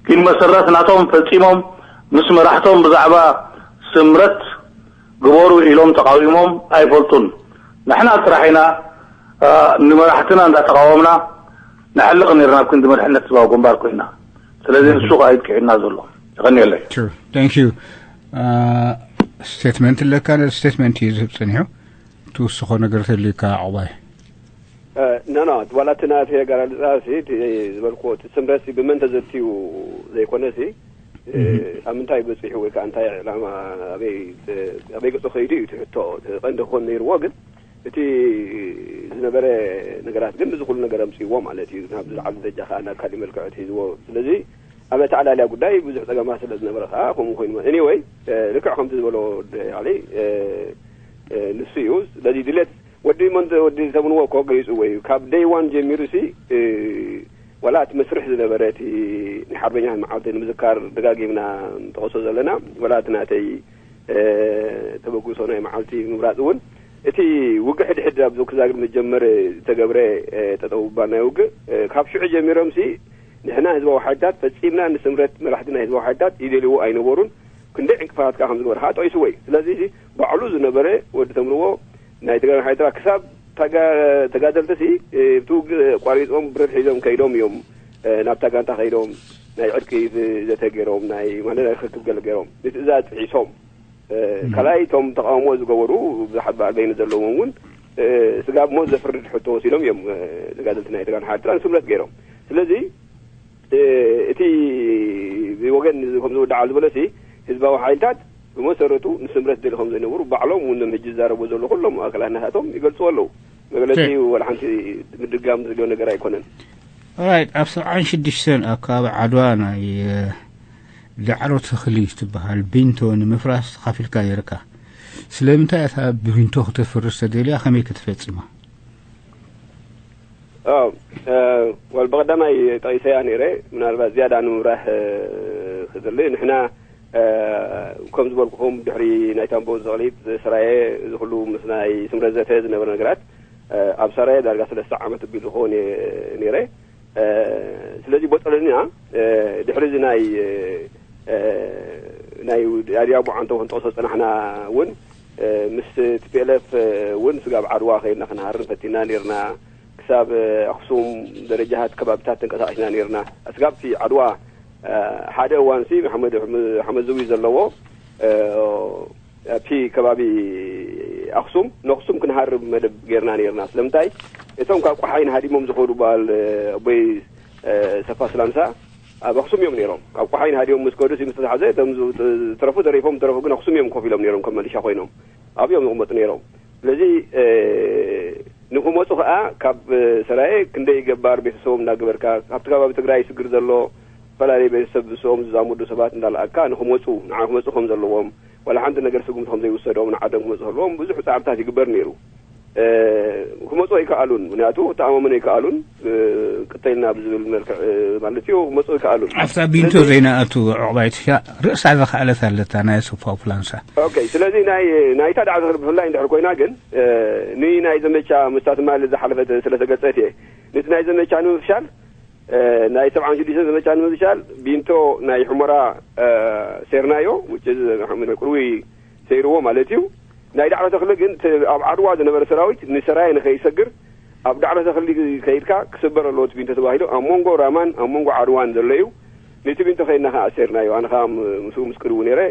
ግን መሰረት ናቶም ፈጺሞም ምስ መራሕቶም ብዛዕባ ስምረት ግበሩ ኢሎም ተቃዊሞም ኣይፈልጡን። ንሕና ጥራሕ ኢና፣ እ፣ ንመራሕትና እንዳተቃወምና ንሕልቕ ነርና ኣብ ክንዲ መድሕነት ህዝባዊ ግንባር ኮይና። ስለዚ ንሱ ከኣ ይጥቅዕና ዘሎ። ይቐንየለይ። True. Thank you. ስቴትመንት ኣለካ? ነዚ ስቴትመንት እዩ ዝህብ ጸኒሑ። ትውስኾ ነገር ተልዩካ ዕቑባይ? ኖ ኖ፣ ዋላ እቲ ናተይ ኣገላልጻ ሲ፣ እቲ ዝበልክዎ፣ እቲ ስምረት ሲ ብመን ተዘትዩ ዘይኮነ ሲ፣ እ፣ ኣብ ምንታይ በጺሑ ወይ ከዓ እንታይ ዕላማ፣ ኣበይ፣ ኣበይ ገጹ ከይዱ እዩ እቲ ሕቶ፣ እቲ ቀንዲ ክኾን ነይርዎ። ግን እቲ ዝነበረ ነገራት ግን እዚ ኩሉ ነገር ኣምጽእዎ ማለት እዩ። ናብ ዝለዓለ ደረጃ ከዓ ናብ ካሊእ መልክዕ ሒዝዎ። ስለዚ ኣብ ኣተዓላልያ ጉዳይ ብዙሕ ጸገማት ስለ ዝነበረ ከዓ ከምኡ ኮይኑ ማለት። ኤኒወይ፣ እ፣ ልክዕ ከምቲ ዝበሎ ወዲ ዓሊ፣ እ፣ እ፣ ንሱ እዩ። ስለዚ ድሌት ወዲ መንተ-፣ ወዲ ተምንዎ እኮ ገሊጽዎ እዩ። ካብ ደይ ዋን ጀሚሩ ሲ፣ እ፣ ዋላ እቲ መስርሕ ዝነበረ እቲ ናይ ሓርበኛታት መዓልቲ ንምዝካር ደጋጊምና ንጠቕሶ ዘለና፣ ዋላ እቲ ናተይ፣ እ፣ ተበግሶ ናይ መዓልቲ ምምራጽ እውን እቲ ውግእ ሕድሕድ ኣብ ዞክዛግር መጀመር ዝተገብረ፣ እ፣ ጠጠው ምባል ናይ ውግእ፣ እ፣ ካብ ሽዑ ጀሚሮም ሲ ንሕና ህዝባዊ ሓይልታት ፈጺምና ንስምረት መራሕቲ ናይ ህዝባዊ ሓይልታት ይደልይዎ ኣይነበሩን። ክንደይ ዕንቅፋታት ከዓ ከም ዝገበረ ከዓ ጠቂስዎ እዩ። ስለዚ እዚ ባዕሉ ዝነበረ ወዲ ተምርዎ ናይ ትግራይ ሓይልታት ክሳብ ተጋ-፣ ተጋደልቲ ሲ፣ እ፣ እቲ ውግእ ኣቋሪጾም ብረት ሒዞም ከይዶም እዮም፣ እ፣ ናብታ ጋንታ ከይዶም ናይ ዕርቂ ዝ-፣ ዘተ ገይሮም፣ ናይ ማለት ናይ ርክክብ ገለ ገይሮም ንትእዛዝ ጥሒሶም። እ፣ ካልኣይ እቶም ተቃውሞ ዝገበሩ ብዙሓት በኣገኝ ዘለዎም እውን፣ እ፣ ስጋብ ሞት ዘፍርድ ሕቶ ወሲዶም እዮም፣ እ፣ ተጋደልቲ ናይ ትግራይ ሓይልታት ስምረት ገይሮም። ስለዚ እ፣ እቲ ብወገን እዚ ከም ዝውዳዕ ዝበለሲ ህዝባዊ ሓይልታት ብመሰረቱ ንስምረት ደሊ ከም ዘይነበሩ ባዕሎም እውን ዞም ሕጂ ዝዛረቡ ዘለዉ ኩሎም ኣካላት ናታቶም ይገልፅዎ ኣለዉ። መግለፂ ትክክል። ወላ ሓንቲ ምድጋም ዝድልዮ ነገር ኣይኮነን። ኦራይት፣ ኣብ ሰብዓን ሽዱሽተን ኣብ ከባቢ ዓድዋ ናይ፣ እ፣ ዳዕሮ ተኽሊ ትበሃል ቢንቶ ንምፍራስ ተኻፊልካ ነይርካ። ስለምንታይ እታ ቢንቶ ክተፍርስ ተደልያ፣ ከመይ ክትፈጽማ? ኣዎ፣ እ፣ ወል ብቐዳማይ ጠቒሰያ ነይረ፣ ምናልባት ዝያዳ ንምብራህ፣ እ፣ ክደሊ፣ ንሕና፣ እ፣ ከም ዝበልኩኹም ድሕሪ ናይ ታምቦ ዘቕሊጥ ሰራየ፣ እዚ ኩሉ ምስ ናይ ስምረት ዘተ ዝነበረ ነገራት፣ እ፣ ኣብ ሰራየ ዳርጋ ሰለስተ ዓመት ኣቢሉ ክኸውን እየ ነይረ። እ፣ ስለዚ ቦጠለኒና፣ እ፣ ድሕሪ እዚ ናይ፣ እ፣ ናይ ኣድያቦ ዓንቶ ክንጠቕሶ ዝጸናሕና እውን፣ እ፣ ምስ ቲ ፒ ኤል ኤፍ እውን ስጋብ ዓድዋ ከይድና ክንሃርን ፈቲና ነይርና። ክሳብ፣ እ፣ ኣኽሱም ደረጃታት ከባቢታት ተንቀሳቒስና ነይርና። ስጋብ እቲ ዓድዋ፣ እ፣ ሓደ እዋንሲ መሓመድ፣ ሓመዝዊ ዘለዎ፣ እ፣ ኣብቲ ከባቢ ኣኽሱም፣ ንኣኽሱም ክንሃርብ መደብ ጌርና ኔርና። ስለምንታይ? እቶም ካብ ቆሓይን ሃዲሞም ዝኸዱ በዓል፣ እ፣ ኣቦይ፣ እ፣ ሰፋ ስላምሳ ኣብ ኣኽሱም እዮም ኔሮም። ካብ ቆሓይን ሃዲሞም ምስ ከዱ፣ ምስ ተታሕዘ፣ እቶም ዝ-፣ ዝትረፉ ተሪፎም፣ ዝተረፉ ግን ኣኽሱም እዮም ኮፍ ኢሎም ኔሮም፣ ከም መሊሻ ኮይኖም። ኣብኡ እዮም ዝቕመጡ ኔሮም። ስለዚ፣ እ፣ ንክመጹ ኸኣ ካብ፣ እ፣ ሰራየ ክንደይ ገባር ቤተሰቦም እናገበርካ፣ ካብቲ ከባቢ ትግራይ ስግር ዘሎ ዝተፈላለዩ ቤተሰብ ምስኦም ዝዛመዱ ሰባት እንዳለኣካ ንክመፁ፣ ንዓ ክመፁ ከም ዘለዎም፣ ዋላ ሓንቲ ነገር ስጉምቲ ከም ዘይውሰዶም፣ ንዓዶም ክመፁ ከለዎም ብዙሕ ፃዕርታት ይግበር ነይሩ። እ፣ ክመፁ ኣይከኣሉን፣ ምክንያቱ ክተኣማመኑ ኣይከኣሉን። እ፣ ቅተልና ብዝብል መልክዕ፣ እ፣ ማለት እዩ፣ ክመፁ ኣይከኣሉን። ኣብታ ቢንቶ ስለዚ ዘይነኣቱ ዕቑባይ ትሻ ርእሳ ዘኸኣለት ኣለታ ናይ ኣሰፋው ፍላንሳ። ኦኬ፣ ስለዚ ናይ፣ ናይታ ዳዕሮ ተኽሊ ብፍላይ እንድሕር ኮይና ግን፣ እ፣ ንናይ ዘመቻ ምስታ ትማሊ ዝሓለፈት ስለ ተገልጸት እየ። ነቲ ናይ ዘመቻ ንምፍሻል፣ እ፣ ናይ ሰብዓን ሽዱሽተን ዘመቻ ንምፍሻል ቢንቶ ናይ ሑመራ፣ እ፣ ሴርናዮ፣ which is ቅርዊ ሰይርዎ ማለት እዩ። ናይ ዳዕሮ ተኽሊ ግን እቲ ኣብ ዓድዋ ዝነበረ ሰራዊት ንሰራየ ንኸይሰግር ኣብ ዳዕሮ ተኽሊ ከይድካ ክስበር ኣለዎ እቲ ቢንቶ ተባሂሉ ኣብ መንጎ ራማን ኣብ መንጎ ዓድዋን ዘሎ እዩ። ነቲ ቢንቶ ከይድና ከኣ ኣሴርናዮ። ኣነ ከኣ ም-፣ ምስኡ ምስ ቅርቡ ነይረ።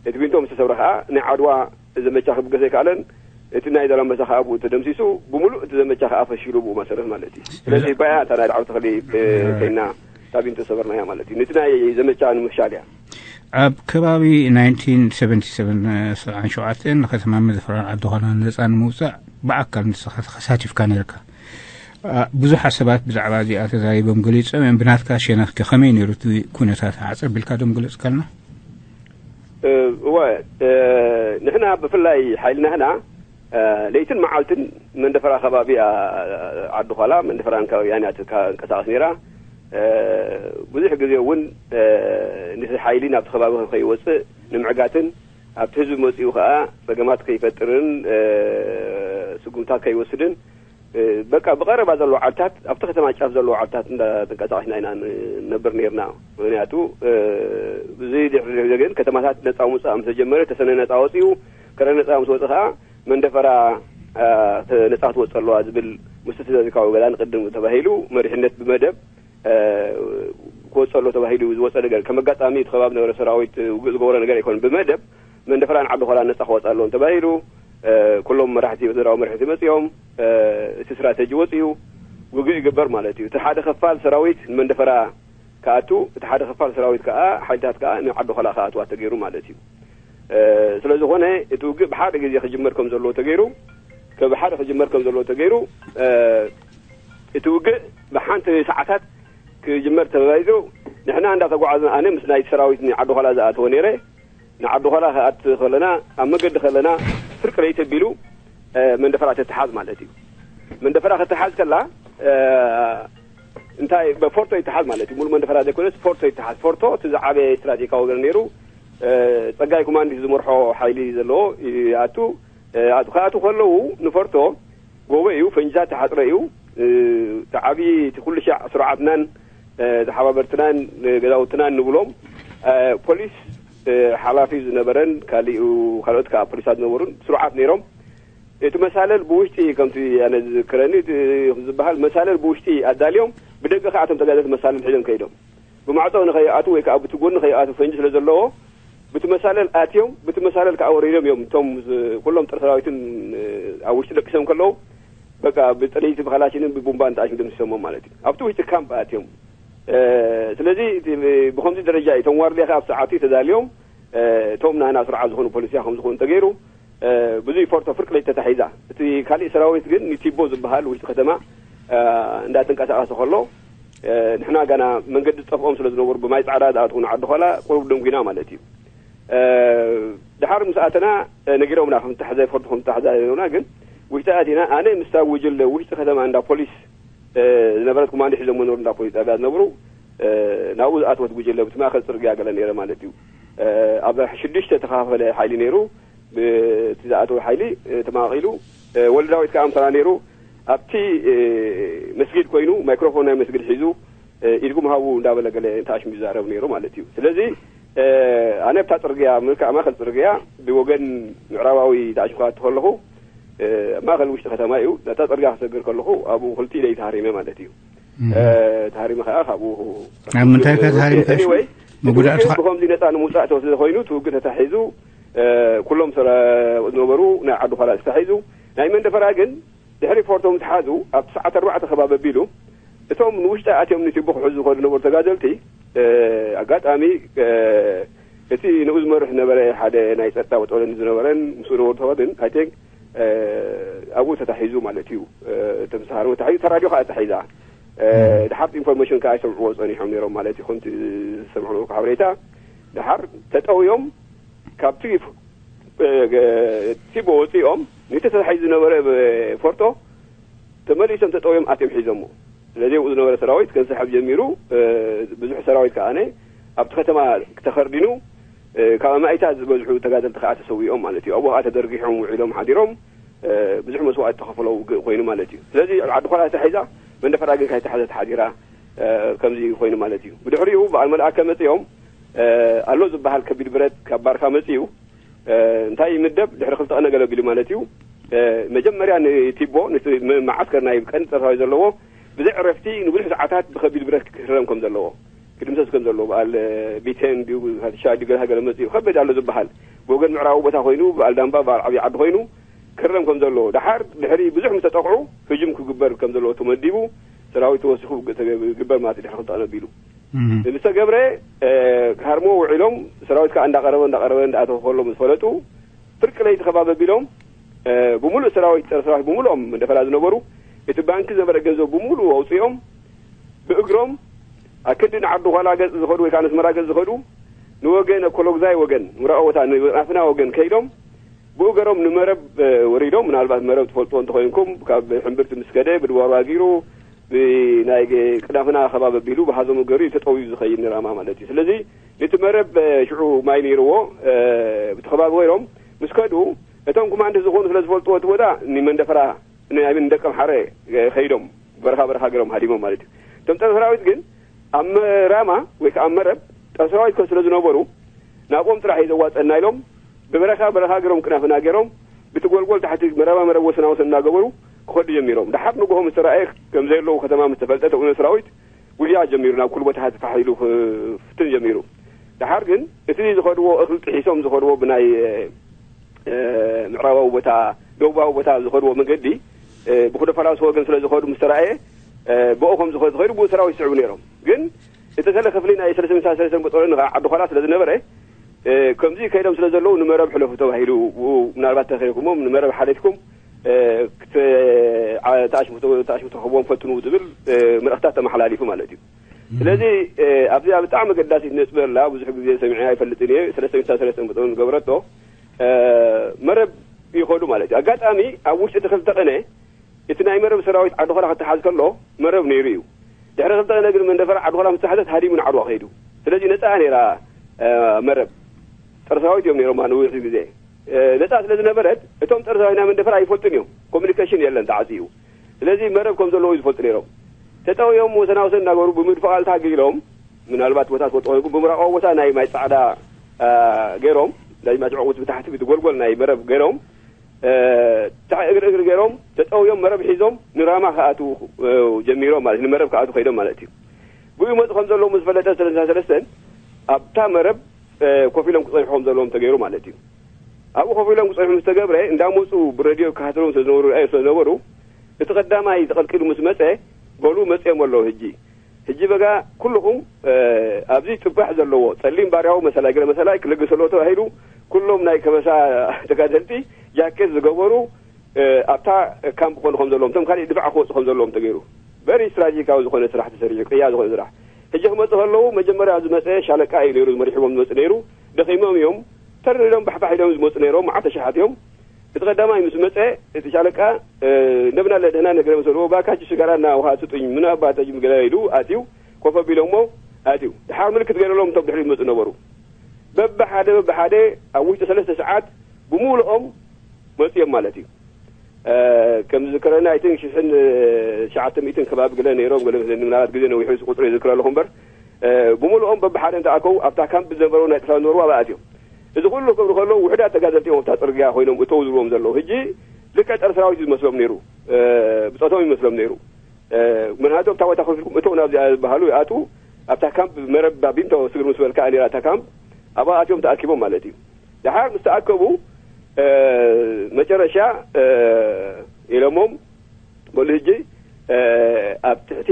እቲ ቢንቶ ምስ ተሰብረ ከኣ ናይ ዓድዋ ዘመቻ ክብገስ ኣይከኣለን። እቲ ናይ ዛላምበሳ ከኣ ብኡ ተደምሲሱ፣ ብምሉእ እቲ ዘመቻ ከኣ ፈሺሉ ብኡ መሰረት ማለት እዩ። ስለዚ ባያ እታ ናይ ዳዕሮ ተኽሊ፣ እ፣ ከይድና እታ ቢንቶ ሰበርናያ ማለት እዩ። ነቲ ናይ ዘመቻ ንምፍሻል እያ። ኣብ ከባቢ ናይንቲን ሰቨንቲ ሰቨን፣ ሰብዓን ሸውዓተን ንከተማ መደፈራን ዓዲ ዃላን ነጻ ንምውጻእ ብኣካል ንስኻ ተሳቲፍካ ነርካ። ኣ፣ ብዙሓት ሰባት ብዛዕባ እዚኣ ተዛሪቦም ገሊጾም እዮም። ብናትካ ሸነኽ ከ ከመይ ነይሩ እቲ ኩነታት? ሓጽር ቢልካ ዶ ምገለጽካልና? እ፣ እወ፣ እ፣ ንሕና ብፍላይ ሓይልናህና፣ እ፣ ለይትን መዓልትን መንደፈራ ከባቢ፣ ኣ፣ ዓዲ ዃላ መንደፈራን ከባቢያን እያ ትንቀሳቐስ ነይራ። እ፣ ብዙሕ ግዜ እውን፣ እ፣ ነቲ ሓይሊ ናብቲ ከባቢ ከይወጽእ ንምዕጋትን ኣብቲ ህዝቢ መጺኡ ከኣ ጸገማት ከይፈጥርን፣ እ፣ ስጉምታት ከይወስድን፣ እ፣ በቃ ብቐረባ ዘለዉ ዓድታት፣ ኣብቲ ከተማ ጫፍ ዘለዉ ዓድታት እንዳ ተንቀሳቐስና ኢና ን-፣ ንነብር ነይርና። ምኽንያቱ፣ እ፣ እዚ ድሕሪ ድሕሪ ግን ከተማታት ነጻ ምውጻእ ምስ ተጀመረ፣ ተሰነ ነጻ ወጺኡ፣ ከረ ነጻ ምስ ወጸ ከኣ መንደፈራ፣ እ፣ ነጻ ክትወጽእ ኣለዋ ዝብል ምስቲ ስነ ታሪካዊ ገዛ ንቅድም ተባሂሉ መሪሕነት ብመደብ፣ እ፣ ክወጽእ ኣሎ ተባሂሉ ዝወጸ ነገር፣ ከም ኣጋጣሚ እቲ ከባቢ ዝነበረ ሰራዊት ውግእ ዝገበሮ ነገር ኣይኮነን። ብመደብ መንደፈራን ዓዲ ኾላን ነጻ ክወጽእ ኣለዎም ተባሂሉ፣ እ፣ ኩሎም መራሕቲ፣ ወተሃደራዊ መራሕቲ መጺኦም፣ እ፣ እቲ ስትራተጂ ወጺኡ ውግእ ይግበር ማለት እዩ። እቲ ሓደ ክፋል ሰራዊት ንመንደፈራ ክኣቱ፣ እቲ ሓደ ክፋል ሰራዊት ከኣ፣ ሓይልታት ከኣ ንዓዲ ኾላ ክኣትዋ ተገይሩ ማለት እዩ። እ፣ ስለ ዝኾነ እቲ ውግእ ብሓደ ግዜ ክጅመር ከም ዘለዎ ተገይሩ፣ ከ-፣ ብሓደ ክጅመር ከም ዘለዎ ተገይሩ፣ እ፣ እቲ ውግእ ብሓንቲ ሰዓታት ክጅመር ተባሂሉ፣ ንሕና እንዳተጓዓዝና፣ ኣነ ምስ ናይ ሰራዊት ንዓዲ ኾላ ዝኣተወ ነይረ፣ ንዓዲ ኾላ ክኣት ከለና፣ ኣብ መገዲ ከለና፣ ፍርቂ ለይቲ ኣቢሉ፣ እ፣ መንደፈራ ተተሓዝ ማለት እዩ። መንደፈራ ከተሓዝ ከላ፣ እ፣ እንታይ፣ ብፎርቶ ይተሓዝ ማለት እዩ። ሙሉ መንደፈራ ዘይኮነስ ፎርቶ ይተሓዝ። ፎርቶ እቲ ዝዓበየ ስትራቴጂካዊ ነገር ነይሩ። እ፣ ጸጋይ ኮማንድ ዝመርሖ ሓይሊ ዘለዎ ይኣቱ። እ፣ ኣቱ-፣ ክኣቱ ከለዉ ንፎርቶ ጎቦ እዩ፣ ፈንጅታት ተሓጽረ እዩ። እ፣ እቲ ዓብዪ፣ እቲ ኩሉ ሻዕ ስሩዓትናን፣ እ፣ ተሓባበርትናን፣ እ፣ ገዛውትናን ንብሎም፣ እ፣ ፖሊስ፣ እ፣ ሓላፊ ዝነበረን ካሊኡ፣ ካልኦት ከኣ ፖሊሳት ዝነበሩን ስሩዓት ነይሮም። እቲ መሳለል ብውሽጢ፣ ከምቲ ኣነ ዝዝክረኒ፣ እቲ ዝበሃል መሳለል ብውሽጢ ኣዳልዮም፣ ብደገ ከኣ እቶም ተጋደልቲ መሳለል ሒዞም ከይዶም። ብማዕጾ ንኸይኣቱ ወይ ከኣ ብቲ ጎኒ ከይኣቱ ፈንጂ ስለ ዘለዎ፣ ብቲ መሳለል ኣትዮም፣ ብቲ መሳለል ከኣ ወሪዶም እዮም። እቶም ዝ-፣ ኩሎም ጥር ሰራዊትን፣ እ፣ ኣብ ውሽጢ ደቂሶም ከለዉ፣ በቃ ብጥርይቲ ብካላሽንን ብቡምባን ተኣሽም ደምሲሶሞም ማለት እዩ። ኣብቲ ውሽጢ ካምፕ ኣትዮም። እ፣ ስለዚ እቲ፣ ብኸምዚ ደረጃ እዩ። እቶም ዋርድያ ከኣ ኣብ ሰዓቱ ተዳልዮም፣ እ፣ እቶም ናህና ስርዓት ዝኾኑ ፖሊስያ ከም ዝኾኑ ተገይሩ፣ እ፣ ብዙይ ፎርቶ ፍርቂ ለይቲ ተታሒዛ። እቲ ካሊእ ሰራዊት ግን ንቲቦ ዝበሃል ውሽጢ ከተማ፣ እ፣ እንዳተንቀሳቐሰ ከሎ፣ እ፣ ንሕና ጋና መንገዲ ዝጠፍኦም ስለ ዝነበሩ ብማይ ጻዕዳ ዝኣትዉ ንዓዲ ኾላ ቁሩብ ደንጒና ማለት እዩ። እ፣ ድሓር ምስ ኣተና፣ እ፣ ነጊሮምና ከም ተታሕዘ፣ ፎርቶ ከም ተታሕዘ ነጊሮምና፣ ግን ውሽጢ ኣቲና ኣነ ምስታ ጉጅለ ውሽጢ ከተማ እንዳ ፖሊስ፣ እ፣ ዝነበረት ኮማንዶ ሒዞም ዝነበሩ እንዳ ፖሊስ ጣብያ ዝነብሩ፣ እ፣ ናብኡ ዝኣተወት ጉጅለ ብቲ ማእከል ጽርግያ ገለ ነይረ ማለት እዩ። እ፣ ኣብ ሽዱሽተ ተኸፋፈለ ሓይሊ ነይሩ። ብቲ ዝኣተወ ሓይሊ፣ እ፣ ተማቒሉ፣ እ፣ ወልደ ዳዊት ከኣ ምሳና ነይሩ። ኣብቲ፣ እ፣ መስጊድ ኮይኑ ማይክሮፎን ናይ መስጊድ ሒዙ፣ እ፣ ኢድኩም ሃቡ እንዳበለ ገለ ተኣሽሙ ይዛረብ ነይሩ ማለት እዩ። ስለዚ፣ እ፣ ኣነ ኣብታ ጽርግያ፣ ምልክዕ ማእከል ጽርግያ ብወገን ምዕራባዊ ተኣሽምካ ከለኹ፣ እ፣ ኣብ ማእከል ውሽጢ ከተማ እዩ። ነታ ጽርግያ ክሰግር ከለኹ ኣብኡ ክልቲኡ ኢደይ ተሃሪመ ማለት እዩ። እም። እ፣ ተሃሪመ ከኣ ካብኡ ኣብ ምንታይ ከ ተሃሪምካ ሽሙ? ኤኒወይ፣ መጉዳእቱ እቲ ውግእ ከ- ብኸምዚ ነጻ ንምውጻእ ተወስደ ኮይኑ፣ እቲ ውግእ ተታሒዙ፣ እ፣ ኩሎም ሰረ-፣ ዝነበሩ ናይ ዓዲ ኳላ ተታሒዙ። ናይ መንደፈራ ግን ድሕሪ ፎርቶ ምትሓዙ፣ ኣብቲ ሰዓት ኣርባዕተ ከባቢ ኣቢሉ፣ እቶም ንውሽጢ ኣትዮም ንቲቦ ክሕዙ ዝኸዱ ዝነበሩ ተጋደልቲ፣ እ፣ ኣጋጣሚ፣ እ፣ እቲ ንኡ ዝመርሕ ዝነበረ ሓደ ናይ ጸጥታ ወጠወለኒ ዝነበረን ምስኡ ዝነበሩ ተኸድን፣ ኣይ ቲንክ፣ እ፣ ኣብኡ ተታሒዙ ማለት እዩ። እ፣ እቶም ዝተሃረሙ ተታሒዙ፣ እታ ራድዮ ከኣ ተታሒዛ። ድሓር ኢንፎርሜሽን ከዓ ይሰምዕዎ ፀኒሖም ነይሮም ማለት እዩ። ከምቲ ዝሰምዕዎ ሓበሬታ ድሓር ተጠውዮም ካብቲ ቲቦ ወፂኦም ንቲ ተታሒዙ ዝነበረ ፎርቶ ተመሊሶም ተጠውዮም ኣትዮም ሒዞሞ። ስለዚ ኣብኡ ዝነበረ ሰራዊት ከንሰሕብ ጀሚሩ። ብዙሕ ሰራዊት ከዓነ ኣብቲ ከተማ ተኸርዲኑ ካብ ኣማኢታት ዝበዝሑ ተጋደልቲ ከዓ ተሰዊኦም ማለት እዩ። ኣብኡ ከዓ ተደርጊሖም ውዒሎም ሓዲሮም ብዙሕ መስዋእቲ ተኸፈሎ ውግእ ኮይኑ ማለት እዩ። ስለዚ ዓዲ ኾላ ተታሒዛ መንደፈራ ግን ካይተሓዘት ሓዲራ ከምዚ ኮይኑ ማለት እዩ። ብድሕሪኡ በዓል መልኣከ መፅኦም ኣሎ ዝበሃል ከቢድ ብረት ካብ ባርካ መፅኡ እንታይ ይምደብ ድሕሪ ክልተ ቀነ ገለ ቢሉ ማለት እዩ። መጀመርያ ንቲቦ መዓስከር ናይ ቀንዲ ፀርፋዊ ዘለዎ ብዘይ ዕረፍቲ ንብዙሕ ሰዓታት ብከቢድ ብረት ክህረም ከም ዘለዎ ክድምሰስ ከም ዘለዎ በዓል ቢቴን ዲዩ ሻ ዲገላ ገለ መፅኡ ከበድ ኣሎ ዝበሃል ብወገን ምዕራዊ ቦታ ኮይኑ በዓል ዳምባ በዓል ዓብዪ ዓዲ ኮይኑ ክህረም ከም ዘለዎ ድሓር ድሕሪ ብዙሕ ምስ ተጠቕዑ ህጅም ክግበር ከም ዘለዎ ተመዲቡ ሰራዊት ተወሲኹ ግበር ማለት ድሕሪ ክልተ ቀነ ቢሉ ምስ ተገብረ ክሃርሞ ውዒሎም ሰራዊት ከዓ እንዳቀረበ እንዳቀረበ እንዳኣተወ ከሎ ምስ ፈለጡ ፍርቂ ለይቲ ከባቢ ኣቢሎም ብምሉእ ሰራዊት ፀረ ሰራዊት ብምሉኦም ደፈራ ዝነበሩ እቲ ባንኪ ዝነበረ ገንዘብ ብምሉእ ኣውፅኦም ብእግሮም ኣብ ክንዲ ንዓዲ ኳላ ገፅ ዝኸዱ ወይ ከዓ ንስመራ ገፅ ዝኸዱ ንወገን ኮሎግዛይ ወገን ምራኦ ቦታ ንናፍና ወገን ከይዶም ብእገሮም ንመረብ ወሪዶም ምናልባት መረብ ትፈልጥዎ እንተኮይንኩም ካብ ሕምብርቲ ምስ ከደ ብድዋሩ ኣጊሩ ብናይ ቅዳፍና ከባቢ ኣቢሉ ብሃዞም ገሩ ተጠውዩ ዝኸይድ ንራማ ማለት እዩ። ስለዚ ነቲ መረብ ሽዑ ማይ ነይርዎ ብቲ ከባቢ ወይሮም ምስ ከዱ እቶም ኮማንድ ዝኾኑ ስለ ዝፈልጥዎ እቲ ቦታ ንመንደፈራ ንደቀም ሓረ ከይዶም በረኻ በረኻ ገሮም ሃዲሞም ማለት እዩ። እቶም ጸረ ሰራዊት ግን ኣብ ራማ ወይ ከዓ ኣብ መረብ ጸረ ሰራዊት ከ ስለ ዝነበሩ ናብኦም ጥራሕ እዩ ዘዋፀና ኢሎም ብበረኻ በረኻ ገሮም ቅናፍና ገሮም ብቲ ጎልጎል ታሕቲ መረባ መረብ ወሰና ወሰን እናገበሩ ክኸዱ ጀሚሮም። ድሓር ንግሆ ምስ ተረኣየ ከም ዘየለዉ ከተማ ምስ ተፈልጠ ተውነ ሰራዊት ጉያ ጀሚሩ ናብ ኩሉ ቦታታት ፋሕ ኢሉ ክፍትን ጀሚሩ። ድሓር ግን እቲ ዝኸድዎ እኽሊ ጥሒሶም ዝኸድዎ ብናይ ምዕራባዊ ቦታ ደቡባዊ ቦታ ዝኸድዎ መገዲ ብኩደ ፈላሱ ወገን ስለ ዝኸዱ ምስ ተረኣየ ብኡ ከም ዝኸዱ ዝኸዱ ብኡ ሰራዊት ይስዕቡ ነይሮም። ግን እቲ ሰለ ክፍሊ ናይ ሰለስተ ሚእቲ ሰለስተ በጦሎ ንዓ ዓዲ ኳላ ስለ ዝነበረ ከምዚ ከይዶም ስለ ዘለዉ ንመረብ ሕለፉ ተባሂሉ ብኡ ምናልባት ተኸይኩሞም ንመረብ ሓለፍኩም ተኣሽሙ ተኽቦም ፈጥኑ ዝብል መልእኽታት ተመሓላሊፉ ማለት እዩ። ስለዚ ኣብዚኣ ብጣዕሚ ገዳሲት ነጥቢ ኣላ ብዙሕ ግዜ ሰሚዐ ኣይፈልጥን እየ። ሰለስተ ሚእቲ ሰለስተ በጦሎ ዝገበረቶ መረብ ይኸዱ ማለት እዩ። ኣጋጣሚ ኣብ ውሽጢ እቲ ክልተ ቅነ እቲ ናይ መረብ ሰራዊት ዓዲ ኾላ ክተሓዝ ከሎ መረብ ነይሩ እዩ። ድሕሪ ክልተ ቅነ ግን መንደፈራ ዓዲ ኾላ ምስ ተሓዘት ሃዲሙ ንዓድዋ ከይዱ። ስለዚ ነፃ ነይራ መረብ ጸረ ሰራዊት እዮም ነይሮም ንብዙሕ ግዜ ነፃ ስለ ዝነበረት እቶም ጸረ ሰራዊት ናይ መንደፈራ ኣይፈልጡን እዮም። ኮሚኒኬሽን የለን ተዓፅዩ። ስለዚ መረብ ከም ዘለዎ እዩ ዝፈልጡ ነይሮም። ተጠውዮም ወሰናወሰን እናገበሩ ብምድፋ ቃልታ ገይሮም ምናልባት ቦታ ትፈልጡ ኮይንኩም ብምራቆ ቦታ ናይ ማይ ፃዕዳ ገይሮም ናይ ማጭዕቁት ብታሕቲ ብትጎልጎል ናይ መረብ ገይሮም እግሪ እግሪ ገይሮም ተጠውዮም መረብ ሒዞም ንራማ ክኣትዉ ጀሚሮም ማለት ንመረብ ክኣትዉ ከይዶም ማለት እዩ። ብኡ ይመፁ ከም ዘለዉ ምስ ፈለጠ ሰለስተ ሰለስተን ኣብታ መረብ ኮፍ ኢሎም ክፀንሑ ከም ዘለዎም ተገይሩ ማለት እዩ። ኣብኡ ኮፍ ኢሎም ክፀንሑ ምስ ተገብረ እንዳመፁ ብረድዮ ክከታተሎም ስለዝነበሩ ርኣዮ ስለዝነበሩ እቲ ቀዳማይ ተቐልቂሉ ምስ መፀ በሉ መፅኦም ኣለዉ ሕጂ ሕጂ በጋ ኩልኹም ኣብዚ ፅባሕ ዘለዎ ፀሊም ባርያዊ መሰላይ ገለ መሰላይ ክልግስ ኣለዎ ተባሂሉ ኩሎም ናይ ከበሳ ተጋደልቲ ጃኬት ዝገበሩ ኣብታ ካምፕ ክኾኑ ከም ዘለዎም እቶም ካሊእ ድፋዕ ክወፁ ከም ዘለዎም ተገይሩ በሪ ስትራቴጂካዊ ዝኾነ ስራሕ ተሰሪሑ ቅያ ዝኾነ ስራሕ ሕጂ ክመፁ ከለዉ መጀመርያ ዝመፀ ሻለቃ እዩ ነይሩ ዝመሪሕዎም ዝመፁ ነይሩ ደኺሞም እዮም ተር ኢሎም ባሕባሕ ኢሎም ዝመፁ ነይሮም መዓት ተሻሓት እዮም እቲ ቀዳማይ ምስ መፀ እቲ ሻለቃ እንደምን አለ ደህና ነገር መሰልዎ ባካችሁ ስጋራና ውሃ ስጡኝ ምን አባታችሁ ምግላ ኢሉ ኣትዩ ኮፍ ኣቢሎሞ ኣትዩ ድሓር ምልክት ገይረሎም እቶም ድሕሪ ዝመፁ ነበሩ በብሓደ በብሓደ ኣብ ውሽጢ ሰለስተ ሰዓት ብምሉኦም መፅዮም ማለት እዩ ከም ዝዝከረኒ ኣይትን ሽሕን ትሽዓተ ሚእትን ከባቢ ገለ ነይሮም ገለ መስለኒ ምናልባት ግዜ ነዊሑ ቁፅሪ ይዝክር ኣለኹ እምበር ብምሉኦም በብሓደ እንተኣከቡ ኣብታ ካምፕ ዝነበሩ ናይ ጥፋ ዝነበሩ ኣብኣ ኣትዮም እዚ ኩሉ ክብሪ ከለዉ ውሕዳት ተጋደልቲ እዮም ኣብታ ፅርግያ ኮይኖም እተው ዝብልዎም ዘለዉ ሕጂ ልክዕ ፀረ ሰራዊት እዩ ዝመስሎም ነይሩ ብፆቶም ይመስሎም ነይሩ ምክንያቱ ኣብታ ቦታ ኮፍ ኢልኩም እተው ናብዚኣ ዝበሃሉ ይኣትዉ ኣብታ ካምፕ መረብ ባቢንቶ ስግር ምስ በልካ ነይራ እታ ካምፕ ኣብኣ ኣትዮም ተኣኪቦም ማለት እዩ ድሓር ምስ ተኣከቡ መጨረሻ ኢሎሞም በሉ ሕጂ ኣብ ትሕቲ